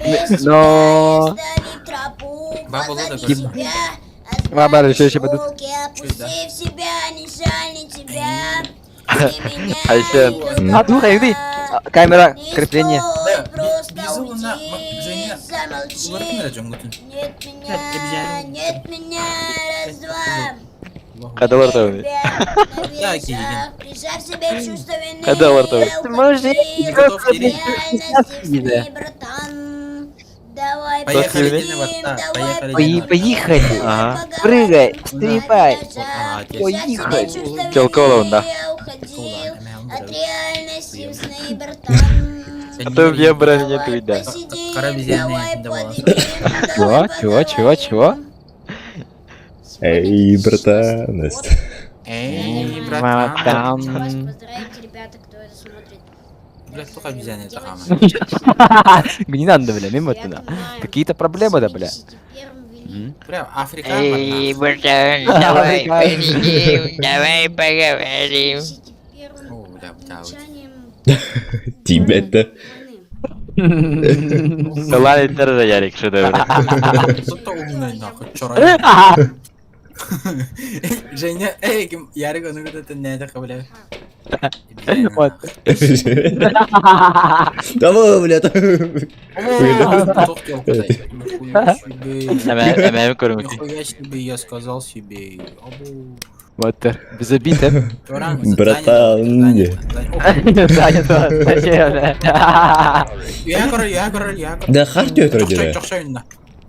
Без Но- тебя я ставив тропу Баба Луда позади тоже. себя, а Баба знали еще еще падут. щелки, Чуть, да. опустив себя, не жаль ни тебя, ни меня, А еще- ни А, духа, иди. другого. Камера, Не крепление. стой, Да, просто безумно, уйди, Женя, замолчи. Уларкын жоңгутун. Нет меня, обезьяна. нет меня, раз, два. Кадалар табы. Да, Кирилл. Прижав себе чувство вины, Кадалар табы. я Мужик, уходил Готов, от Кирилл. реальности в Да. сны, братан. Давай Поехали, посидим, Дина, вот так, давай поехали, Пои- Поехали. Ага. Прыгай, встревай. Поехали. Телколовым, да. Я уходил от реальности в сны, братан. А то я брали не твой, да. Посидим, Кара обезьяны, давай давай. подымем, Чего? давай Чего? Чего? Чего? Эй, Сегодня братан. 2016 год. Эй, Братан. братан. Хочу вас поздравить, ребята, кто это смотрит. Блядь, только обезьяны это хама. Не надо, бля, мимо туда. Какие-то проблемы, да, бля. М? Бля, Африка. Эй, братан. братан, давай посидим, давай поговорим. О, бля, бля, вот. Тебя-то. Сылан иттер да Ярик шедевр. Кто-то умный, нахуй, чё Женя, эй, ким, Ярик, он говорит, это не это, бля. Вот. Давай, блядь. Нихуя себе. Әмәм көріңіз. Нихуя себе, я сказал себе. Абу. Вот, без обид, э. Туран, Братан. Занято, зачем, бля? Я король, я король, я король. Да харты это родили. Чохшой,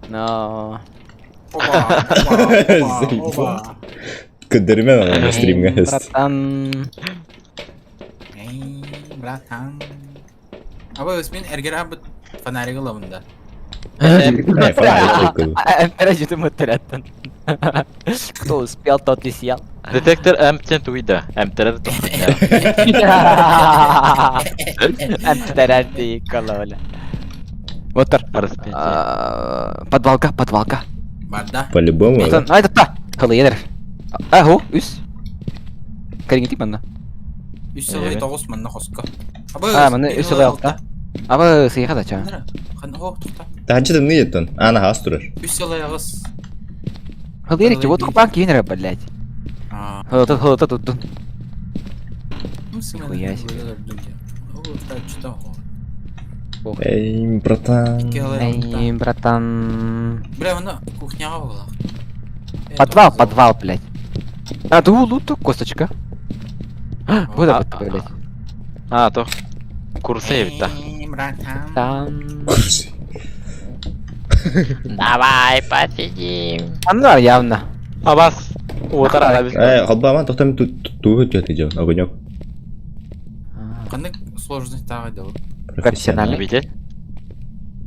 Но. Оба, оба, оба, оба. Көдөрмә аны стримгә. Братан. Эй, братан. Абы, мен эргер абы фонарик алабында. Э, фонарик прикол. Подожди, ты моторяттан. Кто успел, тот и съел. Детектор эмтен туйда. Эмтерер тохтуйда. Эмтерер дии кололя. Вот тар. Подвалка, подвалка. Барда. По-любому. Ай, тапта. Халыйдыр. Аху, үс. Кәриңити манна. Үс сылай тоғыз манна хоско. А, манна үс сылай алта. Абы сыйха да ча. Таханчы тымны еттон. Ана хас турар. Үс сылай ағыз. Халыйдыр ки, вот купан киинер, блядь. Хылыта, хылыта туттун. Нихуя себе. Эй, братан. Эй, братан. Бля, она кухняға была. Подвал, подвал, блядь. А, ту луту, косточка. Куда, блядь? А, то. Курсы битта. Там. Курсы. Давай посидим. Аннар явно. Абас. Уотар ала Э, холбаман тохтам ту өтөт идем, огонек. Қандай сложность тағы да Профессиональный. Любитель.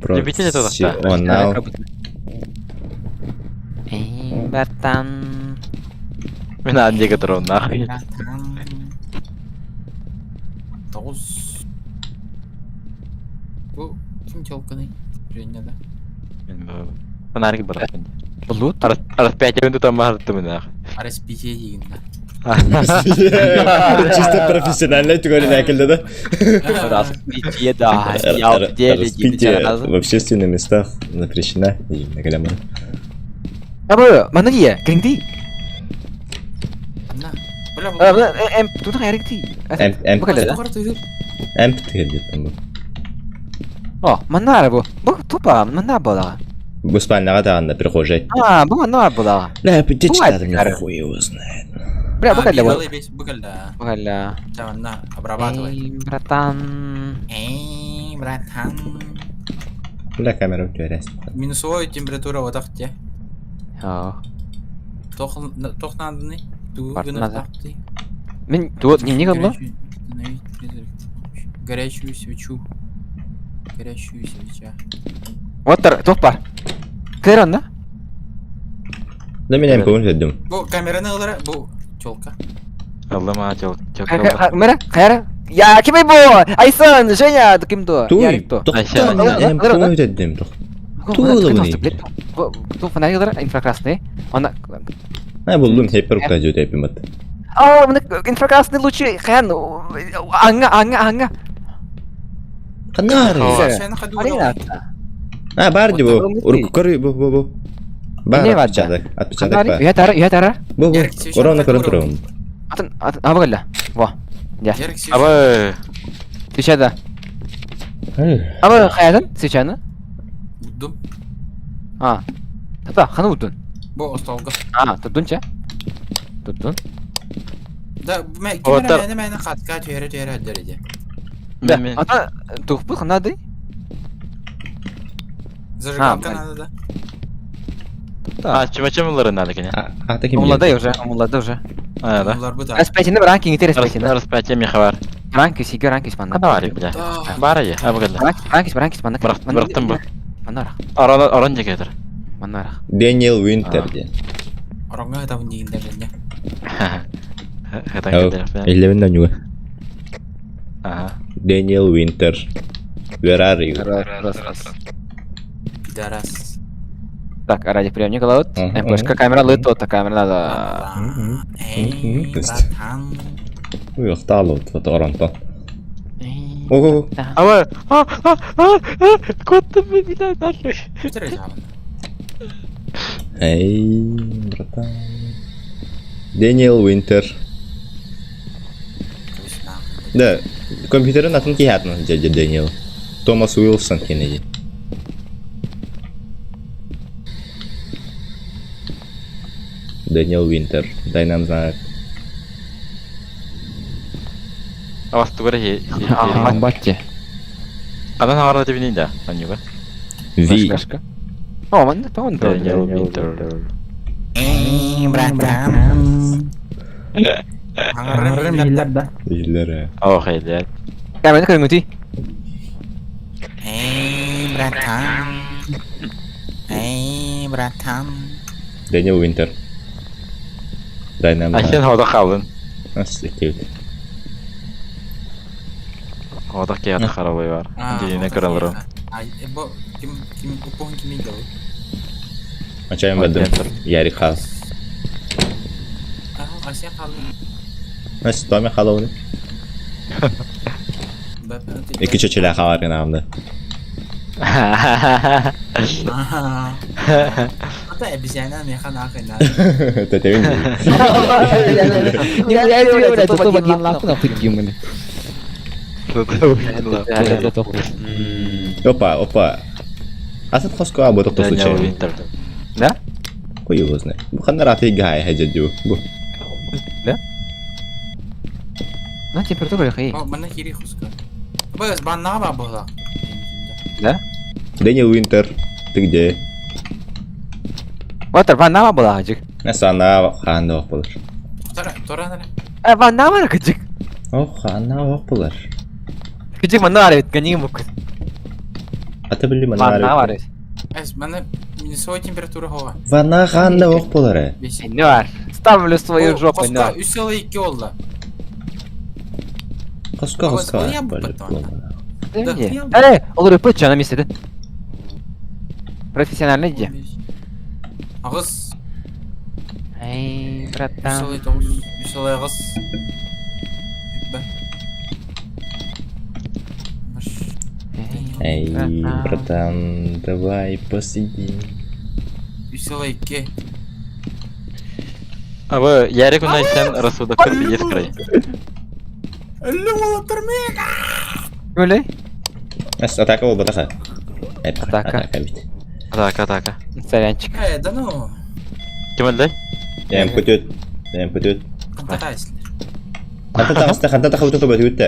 Любитель это да. Профессионал. Эй, братан. Мен андеге турам нахуй. Тоғыз. Бұл кім телканы? Женя да. Фонарик барат. Лут? Распятие мен тутам бардым нахуй. RSPC деген да. Чисто профессионально түгөрүн әкелді да. Распитие, да. Я в деле, Распитие в общественных местах запрещено. Абы, мана дие, кеңди. На. Бля, Бля, эм, тут хайрикти. Эм, эм. Бу кэллэ. Эм тигер бу. О, манна бу. Бу тупа, манна була. Бу спальняга тагында прихожей. А, бу манна була. Бля, где читать меня хуй его знает. Бля, бу кэллэ бу. Бу кэллэ. Бу кэллэ. На, обрабатывай. Эй, братан. Эй, братан. Бля, камера у тебя Минусовая температура вот так те. О. Тох надо, ту Мен тут не не Горячую свечу. Горячую свеча. Вот тар, тух бар. Кэрон, да? Да меня не помню, дым. Бу камераны алара, бу челка. Аллама чел, челка. Мера, хайра. Я ким бу? Айсан, Женя, ким то? Туй, тоқтан, помню, дым. Туй, Ту фонарик алара, инфракрасный. Он А, булдум, хеппер укта жөт эпимат. О, инфракрасный лучи, хэн, анга, анга, анга. Канар. А, бар ди бу. Уркор бу бу бу. Бар отпечаток, отпечаток бар. Я тара, я тара. Бу бу. Корона корон турам. Атын, атын, аба кэллэ. Во. Я. Абы. Свеча Аба хаятын, свечаны. Буддум. А. Тата, ханы буддун. Бу остолга. А, туттун че? Туттун. Да, кемера мәне хатка төре төре дәреде. Да, ата тухпут ханады. Зажигалка надо, да? А, чема булары надо, конечно. А, таким. Умлады уже, умлады уже. А, да. Распятие, ранки, не распятие. Распятие мехавар. Ранки, сига, ранки, спанна. Кана бля. Бар я, а бгадла. Ранки, ранки, спанна. Бырактым бу. Манара. Арон, арон жекетер. Манара. Дэниел Уинтер де. Аронга там дегенде Женя. Эллевин да нюга. Ага. Дэниел Уинтер. Where are you? Пидорас. Так, радиоприемник лаут. МПшка камера лыт, камера надо. Эй, братан. Уй, охтаалут, вот оронто. Ого. Аба, а, а, а, кот меня нахуй. Эй, братан. Дэниел Уинтер. Да, компьютерин атын киһатын дядя Дэниел. Томас Уилсон Кеннеди. Дэниел Уинтер. Дай нам знать. А вас тугары хе. Батти. Адан хаварда тебинин да, анюга. Ви. О, ман, то он Дэниел Уинтер. Эй, братан. Иллere. О, хейдет. Камера көрүңүти. Эй, братан. Эй, братан. Дэниел Уинтер. Дайнам. Айсен хода хаалын. Ас иккибит. Хода киһи харабай бар. Дьиҥинэ кыраларым. Ай, бу ким ким уппуһун кимий дыл? Ачайым бардым. Ярик хаал. Айсен хаалын. Ас Томи хаалабын. Икки чөчөлөөх хаалар гынаамды. Ата обезьяна меха нахрен. Тэтэбин. Опа, опа. Асат хоско абы тохто случайно. Да? Хуй его знает. Бу ханна раты гай хаджадю. Бу. Да? Ну, температура хей. О, манна кири хоско. Бas банна ба була. Да? Дэниел Уинтер, ты где? Ватер, ванна была, ажик. Насана хаанда ох болар. Тора, тора нара. Э, ванна бар кыжык. Ох, хаанда ох болар. Кыжык манна бар бит, каниң бу. Ата билли Ванна бар. Эс, манна минусовая температура хова. Ванна хаанда ох болар. Не бар. Ставлю свою жопу, не бар. Хоска 3,2 oldu. Хоска хоска. Э, olur öpüt canım istedi. Профессионально иди. Ağız. Эй, братан. 3,9, 3,8. Эй, братан, давай посидим. 3,2. Абы Ярик унайсен рассудок есть край. Өлей? Атака ол батаха. Атака. Атака бит. Атака, атака. Сорянчик. Э, да ну. Ким өлдей? Эм көтөт. Эм көтөт. Ханта айсылар. Ханта тағысты, ханта тахы өтө бөтө өттө.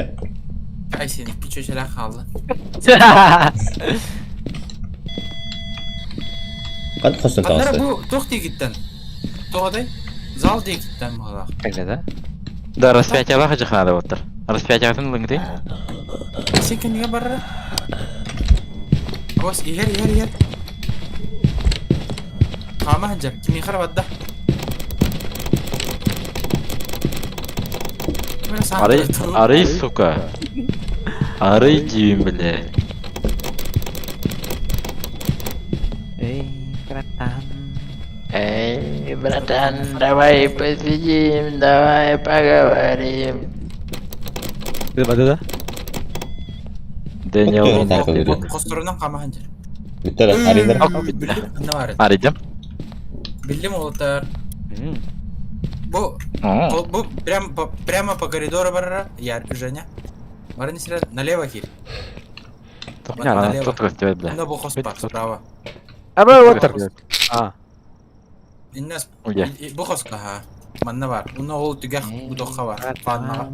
Айсен, икки чөчөлө хаалла. Ханта хостон Аннара тағысты. бу тох дегиттен. Тоҕодай? Зал дегиттен буолар. Когда, да? Да, распятие хажихнада оттар. Распятие лынгды. Сен кемге барара? Бос, игер, игер, игер. Хаама ханжар, кими харабадда. Арый, арый, сука. Арый дүйін, бля. Эй, братан. Эй, братан, давай посидим, давай поговорим. Да, да, да. Дэниел. Косторунан хаама ханжар. Бүттөр, арыйдар. Билим, Арыйдым. Билим олтар. Бу, бу прям по, прямо по коридору барара. Я, Женя. Барын сирер налево кир. Налево. Бля. Инна бу хоспар справа. Абы отыр. А. Инна бу хоска ха. Манна бар. Уна ол түгэх будохха бар. Фаннага.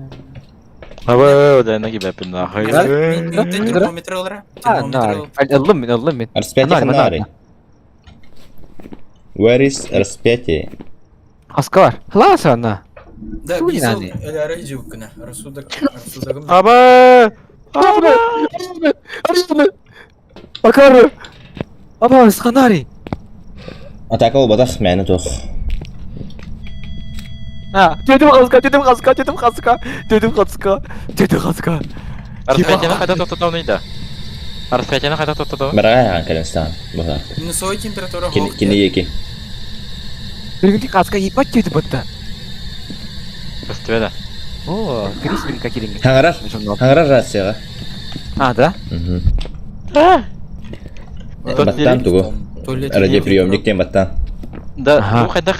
Абы, да ноги бэпин нахуй. Термометр олара. А, Аллым мин, аллым мин. Распятие ханнары. Where is распятие? Хоска бар. Хлас ана. Да, бисол эләре жук кына. Рассудок, рассудогым. Абы! Абы! Абы! Акары! Аба, сханари! Атака ол батах мәні тоқ. А, дедім хаска, дедім хаска, дедім хаска, дедім хаска, дедім хаска. Распятиені қайда тоқтатауын да? Распятиені қайда тоқтатауын? Бараға аған кәлемстан. Бұға. Минусовая температура Кені еки. Бүгінгі хаска ебать деді бұтта. Көстібеді. О, крисминка келінген. Хаңарар. Хаңарар рацияға. А, да? Баттан тугу. Радиоприемник тен баттан. Да, бу қайда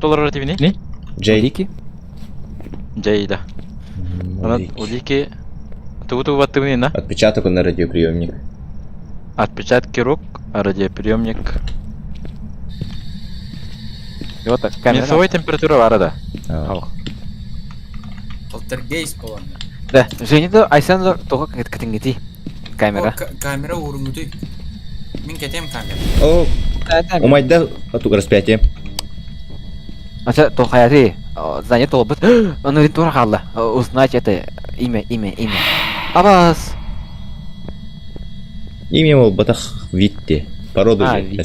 толар тивини? Не? Джей. Улики? Джейда. Она улики. Тугу тугу баттыгын на? Отпечаток на радиоприемник. Отпечатки рук, радиоприемник. Вот так, камера. Минусовая температура бар да. Полтергейст болан. Да, Женя да, Айсен да, тоға кітінгети. Камера. Камера урungуду. Мин кетем камера. О, умайда атук распятие. Ача, тохаяты, занят толбыт. Аны тура қалды. Узнать это имя, имя, имя. Абас. Имя ол батах Витте. Породу А, же.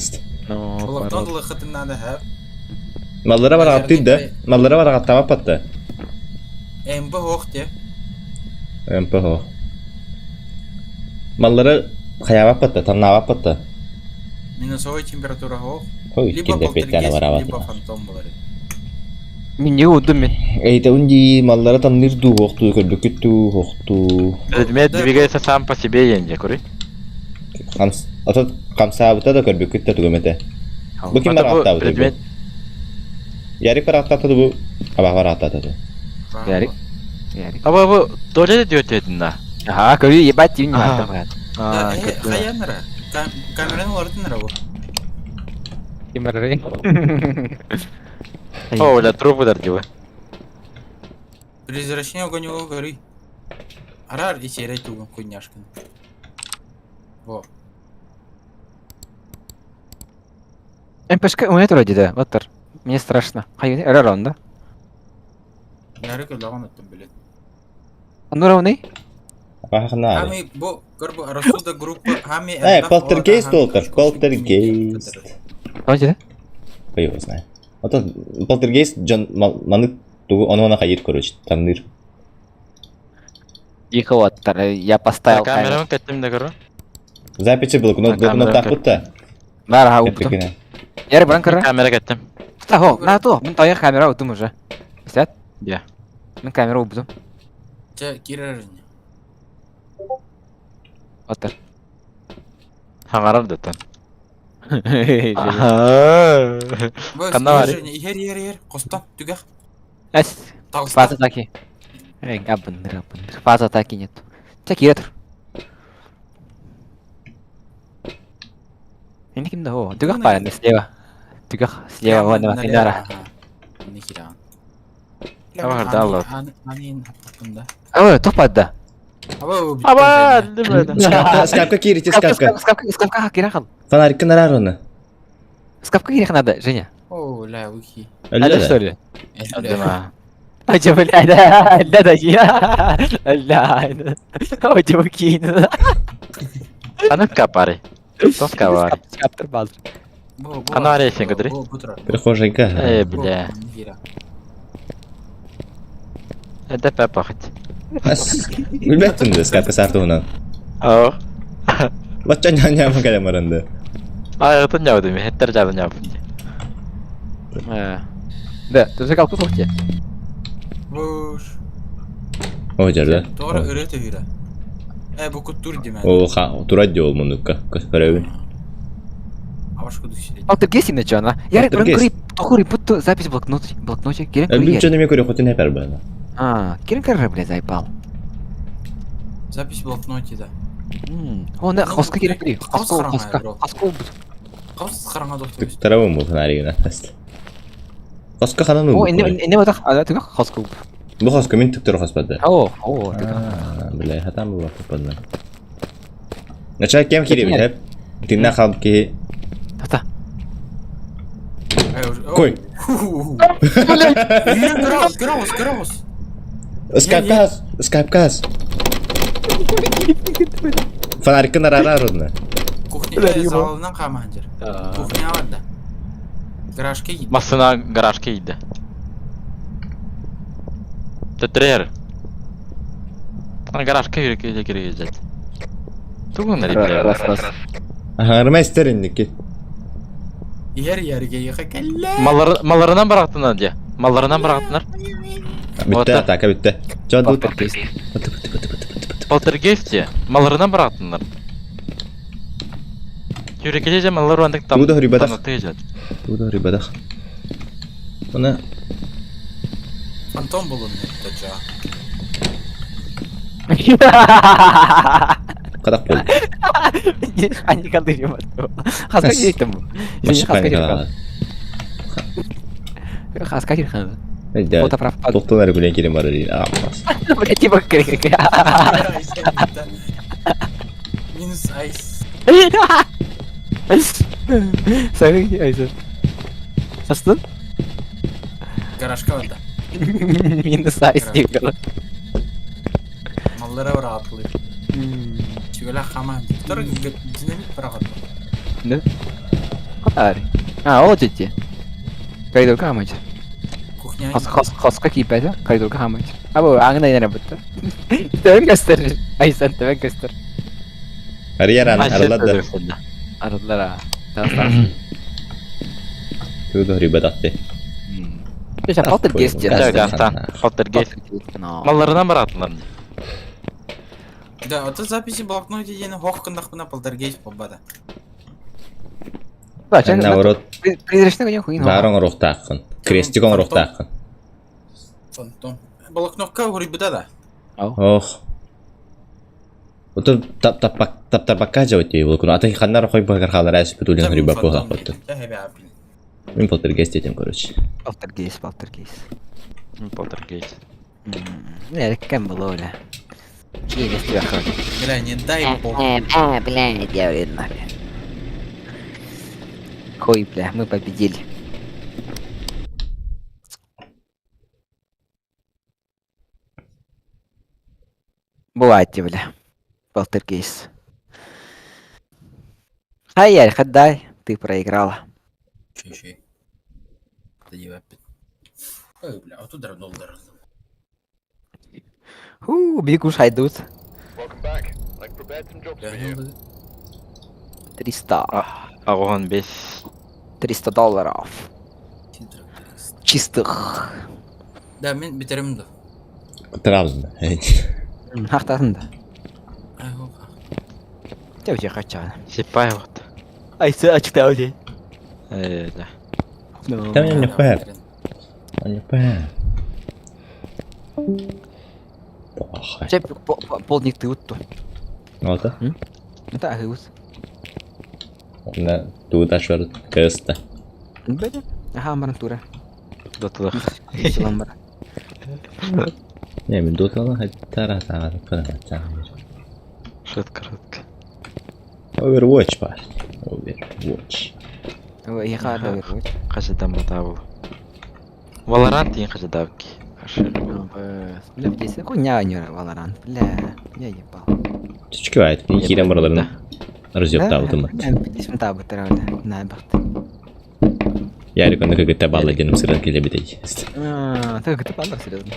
Олохтон ылыххытын наада һэ. Маллара бараҕаттыыр да? Маллара бараҕаттаабаппат да? МП һуох диэ. МП һуох. Маллары хайаабаппат да, тамнаабаппат да? Минусовой температура һуох. Ой, Либо киллэрбит полтергейст, бараабат. либо фантом болар. Мин не удум мин. Эйтэун дии маллара тамныыр дуу, һуохтуу, көрбүккүт дуу, һуохтуу. Предмет двигается сам по себе енде, көрүй. Хамс... Ото хамсаабыта да көрбүккүт да тугум этэ. Бу ким Ата бу барааттаабыт предмет Ярик барааттаата бу Абаһ барааттаата ду. Ярик. Ярик. Аба бу туалет диөтетин да. Ага, көрүү ебать тиин Ага. брат. А, Да, э, көттү. хаянара. Камераны олордунара бу. Кимарры. О, бля, трупы дардивы. Призрачный огонь горы. Арар и серый тугун хуйняшкин. Во. МПшка у меня вроде да, вот тар. Мне страшно. Хай, эррор да? Ярик лаган оттон билет. Ну равный? Абаһ ханна. Хами бу көрбу рассуда группа хами Э, полтергейст толтар, полтергейст. Давайте, да? Ой, его знаю. Ото полтергейст дьон маны тугу ону она хайыр, короче, тамныыр. Тихо, вот, тар, я поставил камеру. Камераны кеттим да көрү. Записи блокнот, блокнот таахпыт да. Да, ага, убту. Кеттикинэ. Ярик, баран көрө. Камера кеттим. Таho, на то, мин тайы камера утум уже. Сят? Я. Мин камера убтум. Ча кирарыня. Вот тар. Хаңарар деттен. Бу Ханна бар? Ер ер ер костон түгэх. Эс, Тагыста. фаза атаки. Эй, габындыр, габындыр. Фаза атаки нет. Ча кире тур. Енді кімді о? Түгэх бар енді слева. Түгэх слева, вон, вон, ара. Не киран. Аба, да, Анин хаттында. Ой, топады. Аба Аба, димеді. Скапка, скапка кирите, скапка. Скапка, скапка, кире қал. Фонарик нарар оны. Скапка кире надо, Женя. О, ля, ухи. Әлі что ли? Дима. А че, бля, да, да, да, я, ля, о, чуваки, Аны капары. Тоска бар. Скаптыр базыр. Ана арайсың көтөрүй? Прихожайка. Э, бля. Это папахать. Билбэттин да скапка сартуунан. Оо. Бачча няня кэлэ маранды. А, это не удуми, хеттер жабын жабын. Да, ты же калку слухте. Буш. О, жерде. Тора өрөтө хүрэ. Э, бу куттур димен. О, ха, турат диол мунукка. Көрөбүн. Абаш куду ширет. Полтергейст именно чё, она? Ярик, бран Полтергейст. кури, тухури, будто запись в блокноте, блокноте, кирен Бүн кури. чөне көрө хотин хепер бана. А, кирен кури, бля, заебал. Запись в блокноте, да. О, на, хоска кирен кури, Хаус хоско, қараңғы, хоска, бро. хоско. Каус караңа доктор. Тарабын бу фонаригына. Хоска ханан О, бу. инне, инне батах, а, түгөх хоско. Бу хоска мин түктөр хоспады. О, о, түгөх. Бля, хатам бу хоспады. Нача кем кире бит хеп. Тинна халып ки. Та. Кой. Көрөбүз, көрөбүз, көрөбүз. Скайпкас, скайпкас. Фонарикын арара рудна. Кухня залынан каман жер. Кухня бар да. Гаражка кийди. Масына гаражка иди. Тетрер. Гаражка yürü кире кире жет. Тугун бля. Раз, раз. Аңарма истер инники. Ер ерге яка келле. Маллар малларынан барактынар де. Малларынан барактынар. Битте, атака битте. Жо ду. Полтергейст. Бытты бытты бытты бытты бытты бытты. Полтергейст де. Малларынан барактынар. Юрекеде же маллар вандык там. Тугу да хрибадах. Там Туда рыбадах. Она Фантом болун это жа. кадак бол. Они кадыри Хаска кирек там. Маша Хаска кирек. паникалаа. Хаска кирек. Да. Фото прав. Тоқтон әрі керем бар дейді. Амас. Бля, типа кирек. Минус айс. Сорри, айсыр. Састын? Гаражка бар да. Минус айс дейм. Маллара бар атлы. Чүгөлө каман. Тор динамит барагат. Да? Ари. А, ол дьэ. Коридорга хаамач. Кухня. Хос хос хоско киирбэтэ, коридорга хаамач. А бу ааҥын айан эрэ Төбөҥ көстөр. Айсан төбөҥ көстөр. Арыйар арыллар да. Арыллар аа. Таас таас. Тугу да хрибатахты. Сейчас полтергейст диэн. Гастан. Полтергейст. Малларынан бараатылар. Да, ото записи блокноте диэн хох гыннахпына полтергейст буолбата. Наоборот. Призрачный конек хуйн. Баар оҥоруохтааххын. Крестик оҥоруохтааххын. Фантом. Блокнокка уруйбута да. Ох. Ото таптарбакка дьабыт дии булкун. Аты ханнар хой быһыгар хаалар ээспит улин хрибак буолаахпыт. Мин полтергейст диэтим, короче. Полтергейст, полтергейст. Полтергейст. Кем было, бля? Бля, не дай бог. Э, бля, я вредна, бля. Хуй, бля, мы победили. Бывайте, бля. Полтергейст. Ай, Ярик, отдай. Ты проиграла. Чей-чей. Ой, бля, а тут доллар. Ху, бигуш хайдут. 300. Агон без. 300 долларов. Чистых. Да, мен битерим да. Травзна. Хахтатын да. Те уже хочу. Сипай вот. Ай, все, очкта уже. Да. Там я не пэр. Не пэр. Плохо. Чеп полник ты утту. Вот. Это агыус. Да, тут аж кыста. Бэдэ. Аха, марантура. Дотылах. Силамбара. Не, мен дотала хаттара тагы пына Шутка, шутка. Overwatch бар. Overwatch. Ой, я Overwatch. Қашадан бұл. Valorant дейін қашадабки. Бля, здесь хуйня не Valorant. Бля, я ебал. Чүчкө айт. Мен кирен бараларын разъёптабытым. Здесь табы травля. На бахт. Ярик оны көгөттө балла деним сырын келе битей. А, ты ты балла серьезно.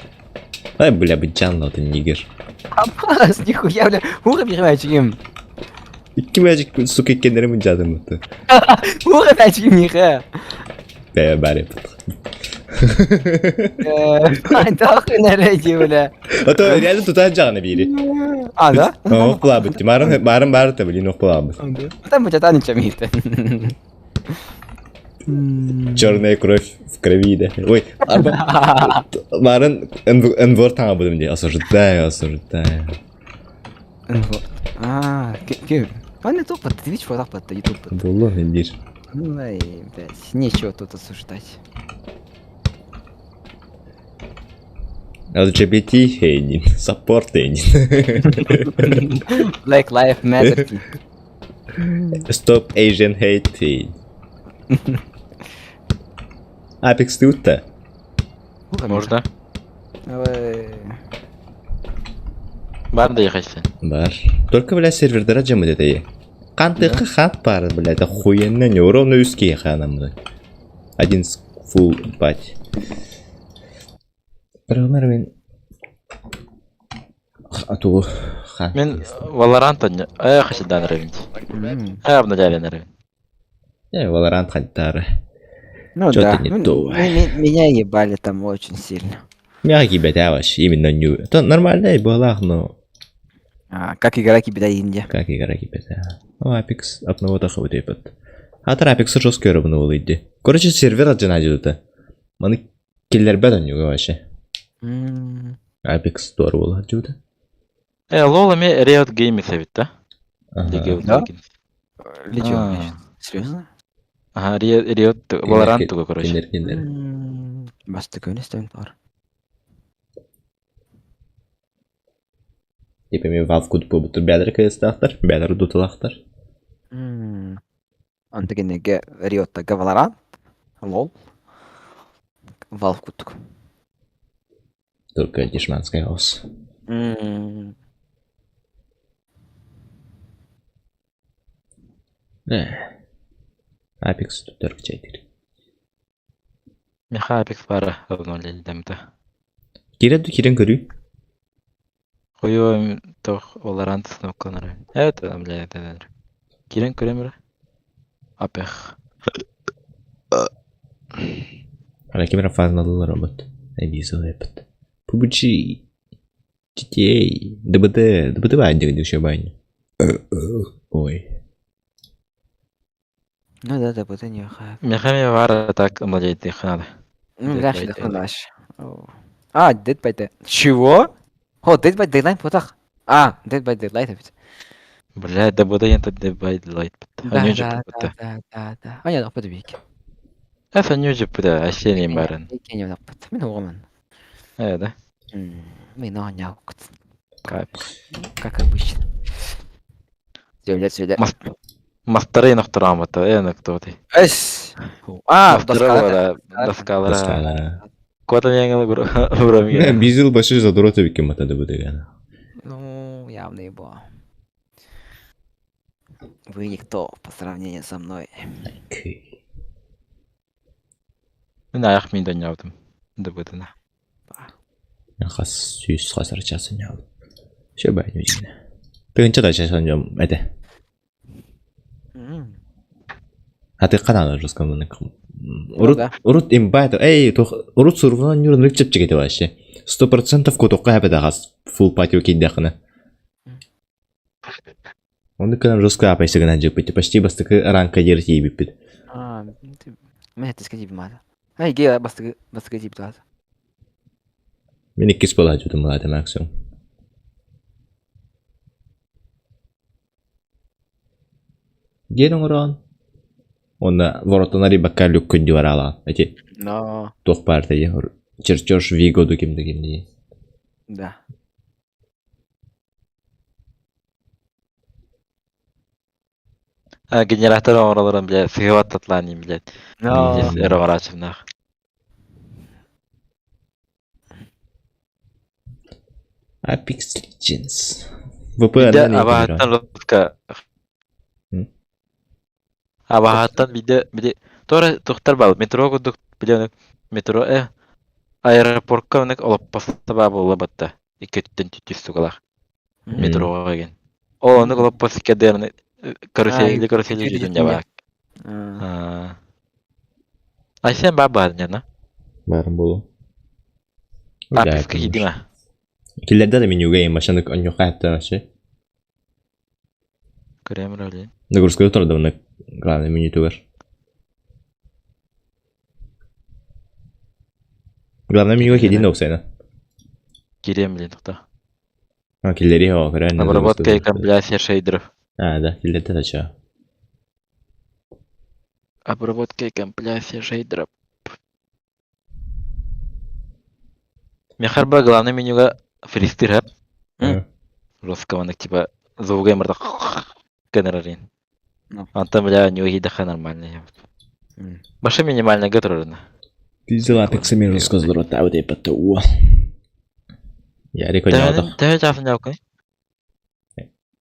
Ай, бля, бычан ты нигер. Абас, нихуя, бля. Уха бирмачим. Икки мәжик сука иккеннерим жадым бутты. Уха бачим ниха. Бә бәрі. Тохуй нареди, бля. А то реально тутан жағына бири. А, да? Ох, плабыт. Марын барын бары та блин, ох плабыт. Там будет ничем мифте. Черная кровь в крови, да. Ой, арба. Марын энвор таңа будем де. Осуждаю, осуждаю. Энвор. А, ки. Он тупо, ты видишь, вот так YouTube. Було, не Ну, ай, блядь, нечего тут осуждать. LGBT хейнин, support хейнин. Black Lives Matter. Stop Asian hate хейн. Apex тут-то. Можно? Бар да ехайсың. Бар. Только, бля, сервердера жамыт это Кантыка хат бар, бля, это охуенно, не ровно узкие ханам, бля. Один фул пать. Пример мен А то хан. Мен Valorant э хашидан ревинт. Э обновляли на ревинт. Э Valorant хантары. Ну Чё-то да. не то. Меня ебали там очень сильно. Мягкий бля, вообще, именно не. Это нормально была, но А, как игра кибеда Индия. Как игра кибеда. Ну, Apex одного тахы өтөйбөт. Атар Apex жестко өрөбүнү болуйду. Короче, сервер ажына жудута. Маны киллер бәдөн юга вообще. Apex туар бола жуда. Э, лол эми Riot Games эбит, да? Да? Лечо, серьезно? Ага, Riot Valorant тугу, короче. Кинер, кинер. Басты көнестен бар. Типа мен Valve кут бу бәдер кыстахтар, бәдер дуталахтар. Антыгенеге Riot'та Valorant, лол. Valve куттук. Только дешманская ос. Apex туттар кычайтыр. Миха Apex бара обновление Кирен кирен көрүү. Хуё тох Valorant снокланар. Это, бля, это. Кирен көрөмөр. Апех. Ана кемера фазмалылар робот. Эбизо эпт. PUBG. GTA. ДБТ. ДБТ баанньык дүүшэ баанньы. Ой. Ну да, да, вот они хай. Миха бара так обновление надо. Ну, Dead бля, by что Daylight. наш. А, Dead by Daylight. Чего? О, Dead by Daylight потах. А, Dead by Daylight опять. Бля, ДБТ ента Dead by Daylight. Да, Они да, же да, да, да, да. А, нет, подбейки. Это не же бля, осенний барин. Мин оҕомун. Да. Мин оонньооккут. Кайп. Как обычно. Сөйле, сөйле. Мастары нохтураамата, э кто ты. Эс. А, доскала. Доскалара. Доскала. Кота яңыл гурамига. Бизил башы задроты викем ата ДБТ гана. Ну, явно его. Вы никто по сравнению со мной. Мин аяқ мин доньяудым. ДБТна. Хас сүүс хасар часын ял. Шө баанньы дьиҥэ. Тыгынча да часын дьом этэ. Хаты каналы русском Урут да. урут имбайт эй тух урут сурван нюр нүк чепчик это вообще. 100% кутукка хэпэ хас фулл пати киддахына. Оны кынан русская апайсы гынан жеппит. Почти бастыкы ранка дерти биппит. А, ты... Мен это тип мада. Ай, ге бастыгы бастыгы тип таз. Мен иккис бола жутум мулата максимум. Генің уран. Онна воротонар ибакка люккүн дюарала. Эти Но, туох партия чертеж Виго дуким дуким ди. да. А генератор оңоролорун бля, сыгып татланим, блядь. Но. Здесь эроворачивнах. Apex Legends. VPN Абаһаттан русска. Абаһаттан биде биде тора тухтар бал метро кудук биле метро э аэропортка онек олоппоста ба була батта. Икки түттен түттүс тугалах метрога ген. Ол онук олоппос кедерни карусели карусели жүдүн жабак. А, Айсен ба бар не Барым болу. Аписка кидима. Киллерде да менюга им машины оньоха хапта вообще. Көрөм ролин. Нагрузка турда мына главный меню тугар. Главный менюга кидин оксайна. Кирем блин тукта. А киллери хо көрөн. Обработка и компиляция шейдеров. А, да, киллерде да ча. Обработка и компиляция шейдеров. Мехарба главный менюга фристир хап. Русского типа звука мырда генерарин. Ну. Антон бля не угидаха нормально. Баша минимально гетрорна. Дизел Apex мен русского злота аудей пату. Я реконялдах. Тәһә часын яукы.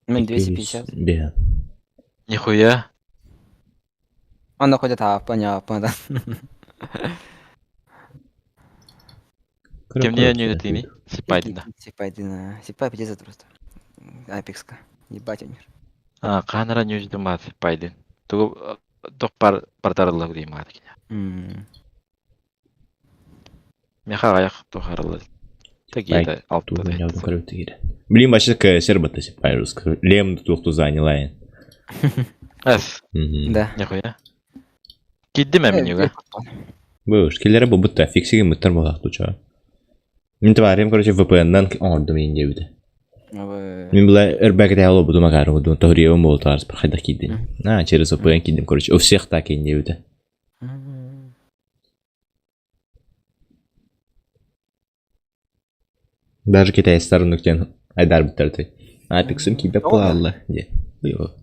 Мен 250. Бе. Нихуя. Он находит а, понятно, да. Кемне не тини? Сипайдина. Сипайдина. Сипай пиздец просто. Апекска. Ебать они. А, канара не ждума сипайдин. Тугу ток пар партарлы дейм ат. Меха аяк тохарлы. Тагида алтта. Блин, вообще КСР бата сипай русского. Лем тухту заняла. Эс. Да. Нихуя. Киддиме менюга. Быш, киллери бу бутта фиксиги мыттар болак туча. Мин тварим, короче, VPN-нан ордум инде бит. Мин була эрбәк тә алып бу магар бу торием бол тарс прохода киддим. А, через VPN киддим, короче, у всех так инде бит. Даже китайцлар нүктен айдар биттерди. Апексим кибе палалла. Де.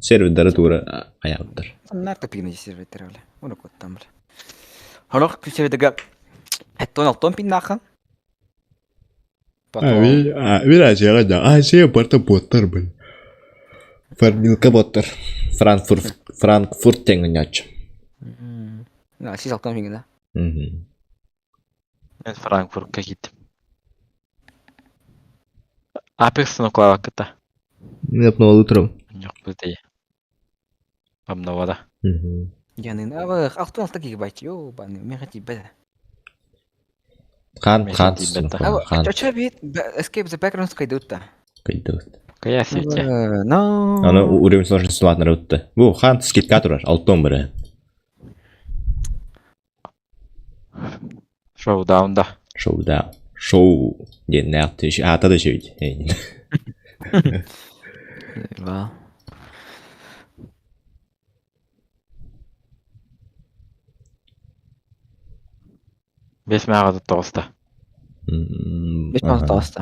Сервердары тура аяптыр. Нарта пигна сервер бля. Уна кот там бля. Хорох сервердега Хеттон алтон пиннахан. Потом. Мин ачыга а се барта боттар блин. Фармилка боттар. Франкфурт Франкфурт теңгәч. Сис алтан миҥ да. Мгм. Мен Франкфуртка киирдим. Apex нуклаваккыта. Мен обновал утром. Ньохпутей. Обновада. Мгм. Янын абы 66 гигабайт. Йоо, баны мега тиийбэт. Хаан Меха хаан тиийбэт да. Абы хаан чочо бит Escape the Backgrounds кайдутта. кыйдыбыт. Кая сете. Но. Аны уровень сложности улаатынара утта. Бу хаан скидка турар, алтон бары. Шоудаунда. Шоу-даун. Шоу диэн аата да үчүгэй. Ва. Бес мээҕэ тоҕуста. Бес миң тоҕуста.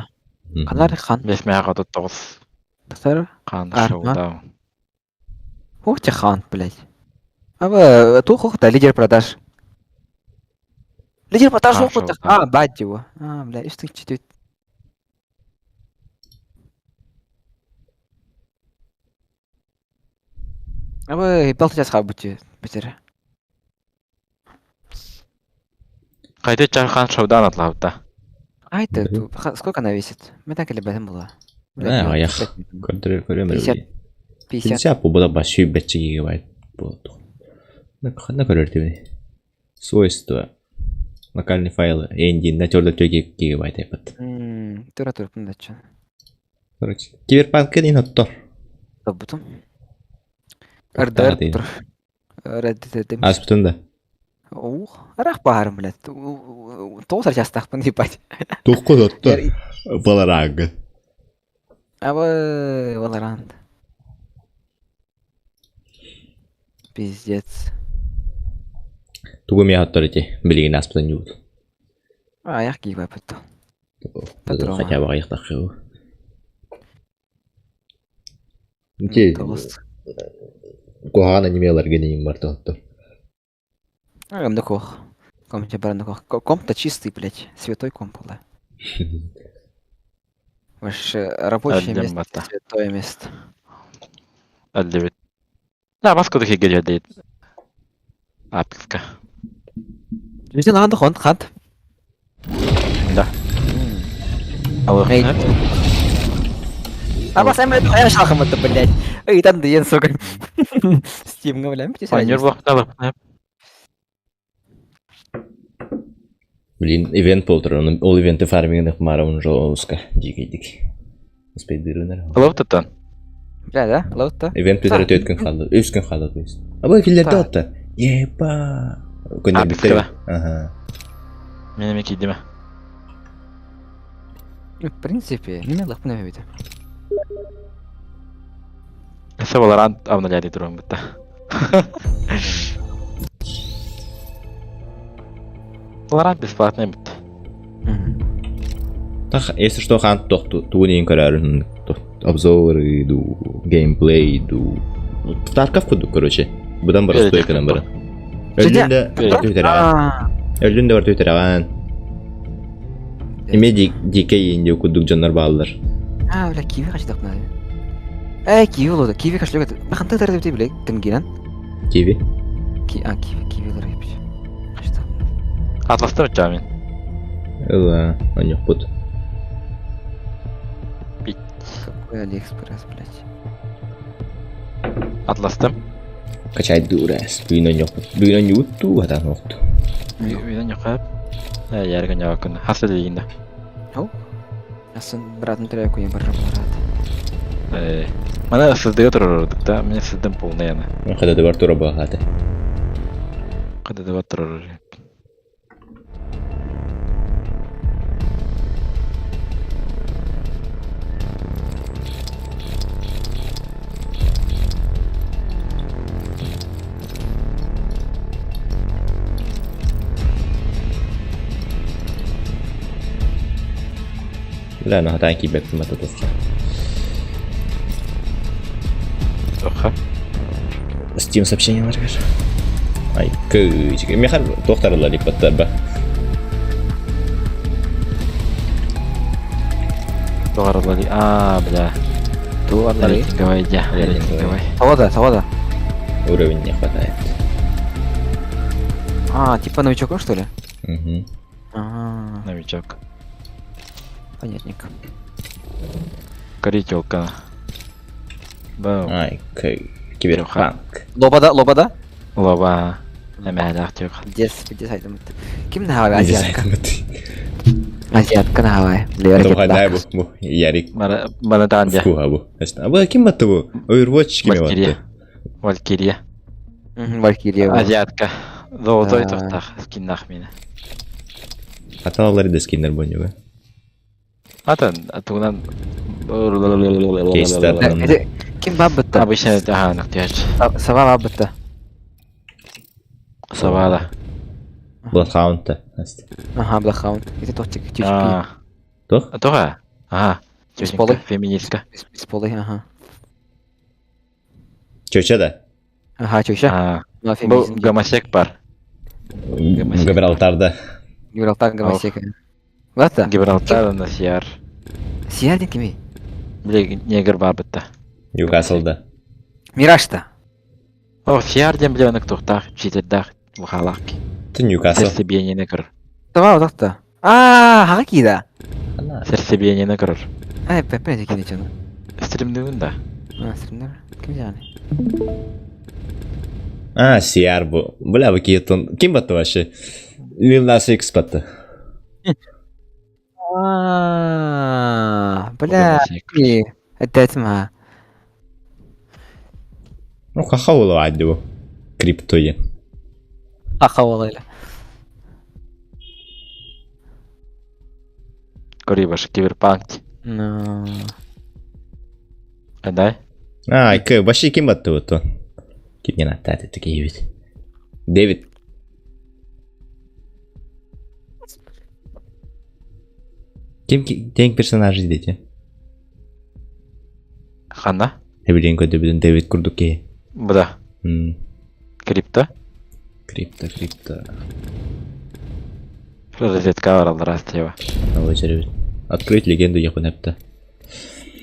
Канар хан. Бес мээҕэ тоҕус. Тахсар. Хаан Арма. шоудаун. Ух ты хан, блядь. Аба, тух да лидер продаж. Лидер продаж А, ух шоу, ты. да. А, бать его. А, бля, и что чуть Аба, балты час хабути, бетер. Хайда чархан шоудаун атлаабыта. А это, сколько она весит? Мы так или бэтен была. Э, аях. Көрдөрөр көрөм 50. 50. 50 бу да баш сүүрбэччэ гигабайт буолуох. Ханна көрөр дибини. Свойства. Локальный файлы. Эндин натёрда 4 гигабайт айпат. Тура тура пындачы. Короче, киберпанк ин оттор. Табутум. РДР тур. Red Dead. Аспытын да. Ух, арах баарым, блядь. Тоғыз жастақпын, ебать. Тухку оттор. Балараг. Абы, Valorant. Пиздец. Тугу мия оттор ити. Билигин аспытын юут. Аяқ киіп апытты. Патрон. Хотя бы аяқтақы. Ити Тоғыз. куһаҕан анимеларга дейин бар тоттор. Агамда кох. Комп баранда кох. Комп-то чистый, блядь. Святой комп, да. Ваше рабочее Әлден место, бата. святое место. Әлдебит. Да, баска духи гелия дейт. Апекска. Бізден ағанды қонт, қант. Да. Эй. А бас әмір аяқ шалқымытты, блядь. Эй, там да сука. Стимға, блядь. Ойнер блокталып. Блин, ивент болтыр. Ол ивенти фармингин мара он жолуска дигейдик. Успейдырынар. Лоптотон. Бля, да? Лоутта? Ивент питер өткөн халды. Үч күн халды то есть. Абы киллерде Та. атты. Еба. Күндө А, биттер. биттер. Ага. Мен эме кийдиме. В принципе, неме лақпын әмі бит. Эсе Valorant обновляли турун бутта. Valorant бесплатный бут. Тах, если что, хан тохту тугун көрөрүн обзоры ду, геймплей ду. Тарков куду, короче. Будан бар Бери, стойкадан бар. Жеде. Өлдүн да төтөрөгөн. Өлдүн да бар төтөрөгөн. Эме дикей инде кудук жоннор баалар. А, бля, киви қашты лақпын Эй, киви болады. Киви қашты лөкет. Бақанты тәрді бітей, бля, тінгенен. Киви. Ки, а, киви, киви лар епш. Қашты. Атластыр жамин. Ыла, оньох бут. Какой Алиэкспресс, блядь. Атластым. Качай дурас. Бүгүн оньох бут. Бүгүн оньутту атан окту. Үйден йокап. Э, яргын якын. Хаса дегенде. Асын братын түрі көйен бір брат. Э, мана сыздыга турордук да. Мен сыздым полный яны. Хада бар тура багаты. Када да турор. Бля, ну хатан кибет мата туха. Тоха. Steam сообщение бар. Ай, кыжык. Мехар тохтарылар ипаттар ба. Тоғарлар. А, бля. Туарлары. Рейтинговая идея. Рейтинговая. Рейтинговая. Тауада, тауада. Уровень не хватает. А, типа новичоком, что ли? Угу. А, Новичок. понятненько. Корителка. Бау. Ай, киберпанк. Лобода, лобода? Лоба. Эмээлээх тюк. Дес, дес айтым. Ким нахавай? Азиатка. Азиатка нахавай. Дай бу, бу, Ярик. Мана таан дьэ. Вкуха бу. А бу ким батты бу? Overwatch кими Валькирия. батты? Валькирия. Валькирия. Азиатка. Золотой тохтах. Скиннах мина. Аталалары да скиннер бонюга. Атын, тугунан... Кейстер. Ким бабытта? Обычно ага, нактияч. Сава бабытта. Савада. Bloodhound-та. Ага, Bloodhound. Это тохтик, тючки. Тох? Тоха? Ага. Бесполый. Феминистка. Бесполый, ага. Чөчө да? Ага, чөчө. Бу гомосек бар. Гибралтарда. Гибралтар гомосек. Лата? Гибралтар на Сиар. Сиар ден кими? Биле негр бар битта. Ньюкаслда. Мирашта. О, Сиар ден биле онык тухтах, читердах, бухалах. Ты Ньюкасл. Сердцебиение көрөр. Тава утакта. А, хага кида. Сердцебиение көрөр. Ай, пепе кини чону. Стримдүгүн да. А, стримдер. Ким жаны? А, Сиар бу. Бля, бу киеттон. Ким батты вообще? Lil Nas X батты. А, бля. Это Ну, хаха адды бу. Криптои. Хаха болайла. Көрүй баш киберпанк. Ну. Дай. А, к, вообще ким батты бу то? Ким не надо, такие ведь. Дэвид. Ким день персонажи дети? Ханна? Эбилин көдөбүдүн Дэвид курдук ки. Буда. Крипто. Крипто, крипто. Розетка баралар астева. Открыть легенду Якунепта.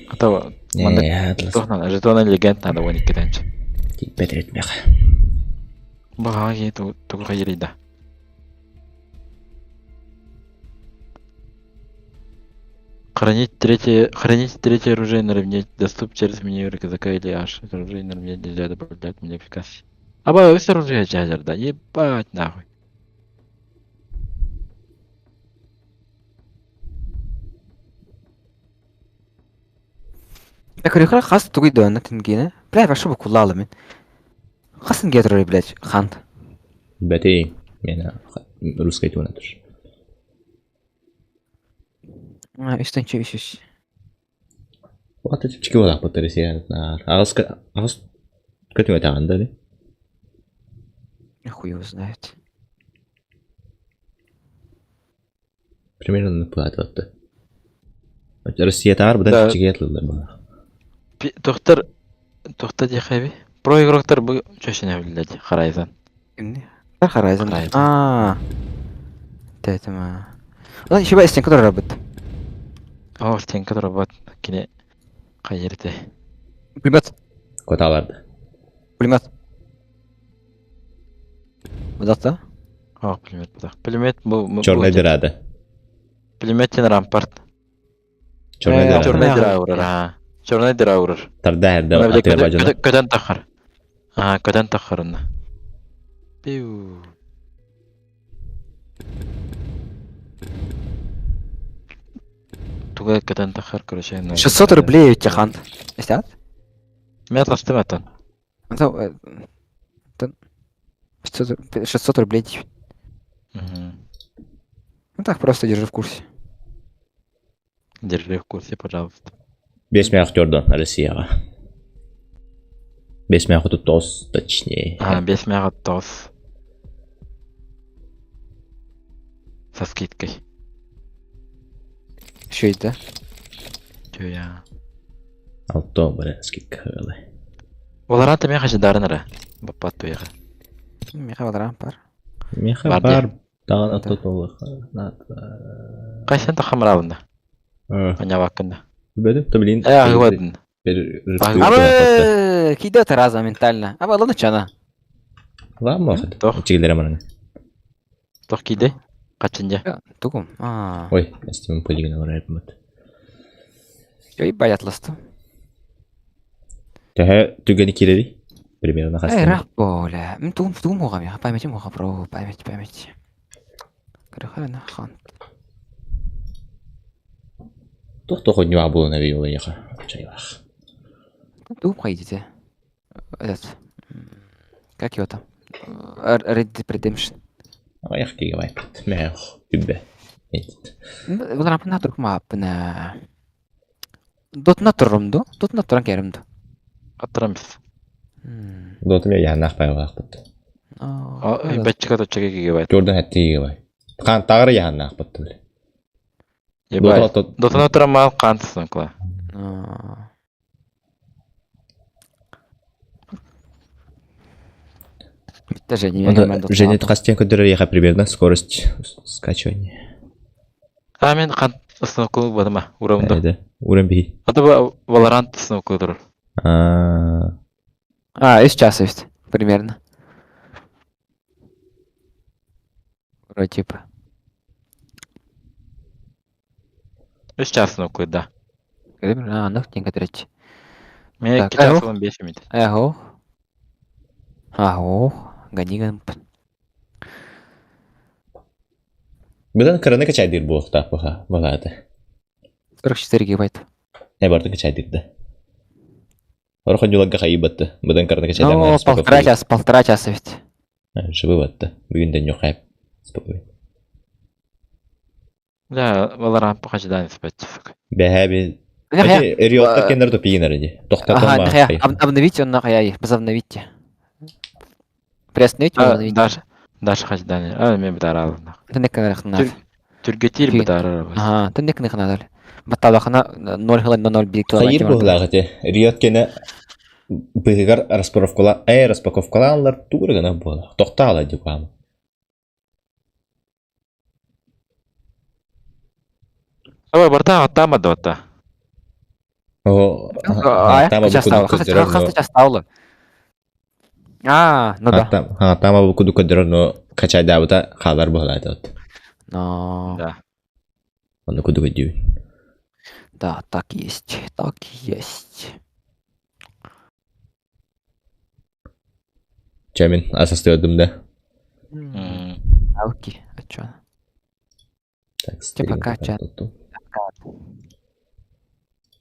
А то манна жетона легенд надо вон иккитенче. Типпет мех. Бага ки тугу хайрида. Хранить третье оружие наравне доступ через меню РКЗК или H. Оружие наравне нельзя добавлять модификации. Аба, өс оружие жажар да, ебать нахуй. Көрөхөр хас тугуй дөөнө тингене. Бля, вообще бу куллалы мен. Хасын гетрой, блядь, хант. Бәтей, мен русский туна туш. А, үстен чө үш. Вата чипчики болақ бұттар на. Ағыз ағыз көтіңе тағанда ли? Хуй его знает. Примерно на плату. Россия тағар бұдан чипчики етлылар бұлақ. Доктор, доктор дихаби. Про игроктар бу чөшүнө билет Horizon. Эмне? Horizon. А. Тэтема. Ла еще ба стенка работает. О, стенка работает. Кине кайерте. Пулемет. Коталарды. Пулемет. Будакта? О, пулемет будак. Пулемет бу Черная дыра да. Пулемет тен рампарт. Черная дыра. Черная дыра урар. А. Черная дыра урар. Тарда эрде атыга бажына. Көтөн тахар. А, көтөн тахарына. Пиу. Туга көтөн тахар, короче. 600 рублей у тебя хант. Эстят? Мен атластым аттан. 600 рублей. Ну так просто держи в курсе. Держи в курсе, пожалуйста. Бес мә актердон Россияга. Бес мә тос, точнее. А, бес мә тос. Со скидкой. Еще есть, да? Че я? Алто бара скидка хылы. Олар меха жидарынара. Баппат туяга. Меха валаран бар. Меха бар. Тагын ато толы. Кайсан тахамралында. Анявакында. Бәдем, то блин. Э, агыбадын. Абы, кидет раза ментально. Абы, ладно, чана. Ладно, Чигилер аманын. Тох киирдэй? Хаччын дьэ. Тугум? Аа. Ой, эстимин пылигин олорор Ой, баятластым. Төһө түгэни киирэри? Примерно Эй, хастан. рах боля. М тугум тугум уҕам я. Память уҕа бро, память, память. Кырыхана хан. Туох туох онньуа буолан эбий ол эйиэхэ? Чайлаах. Тугум хайдите? Этот. Как его там? Red Dead Redemption. Аҕыйах гигабайт. Мээх, үбэ. Буларапына туркмааппына. Дотна туррум ду? Дотна туран кэрим ду? Аттарам бис. Дотум яһанаах байылаахпыт. Бэччика точчака гигабайт. Jordan хэтти гигабайт. Хаан тагыр яһанаахпыт бile. Ебать. Дотана туран мал хаан кла. Битте Женя. Женя хастен көдөрөр яха примерно скорость скачивания. А мен хан установку бадыма уровында. Урен би. Ата Valorant установку турur. А, А, из часа есть, примерно. Вроде типа. Үч час установку да. А, ну, некоторые. Мен Так, 2 час 15 минут. Эхо. Ахо. Гони гамп. Быдан кыраны качайдыр буохтаах баха балаата. 44 гигабайт. Э барды качайдыр да. Орхон юлага хайыбатты. Быдан кыраны качайдыр. Ну, полтора часа ведь. Живы батты. Бүгүн ден yok Спокойно. Да, Valorant bu хачыдан испать. Бэһэ би. Риоттар кеннер топигин аради. Тоқтатан Ага, обновить он нахуя, возобновите. Приостановить, обновить. Даже даже хачыдан. А, мен битар Ты не канал. Түргетир битар. Ага, ты не канал. Батталахана 0,01 Хайыр буһулааҕыты. Риот кене быһыгар распаковкала, э распаковкалаанлар тугур гына буола. Тохтаала дикуам. Аба барта аттама да отта. О, А, часто А, ну да. Тама бу куду көдөрөр, но качайдаабыта хаалар буһулааты от. Но. Да. Онно куду көдүү. Да, так есть, так есть. Чамин асастыадым да. Алки, а чё? Так, Типа кача.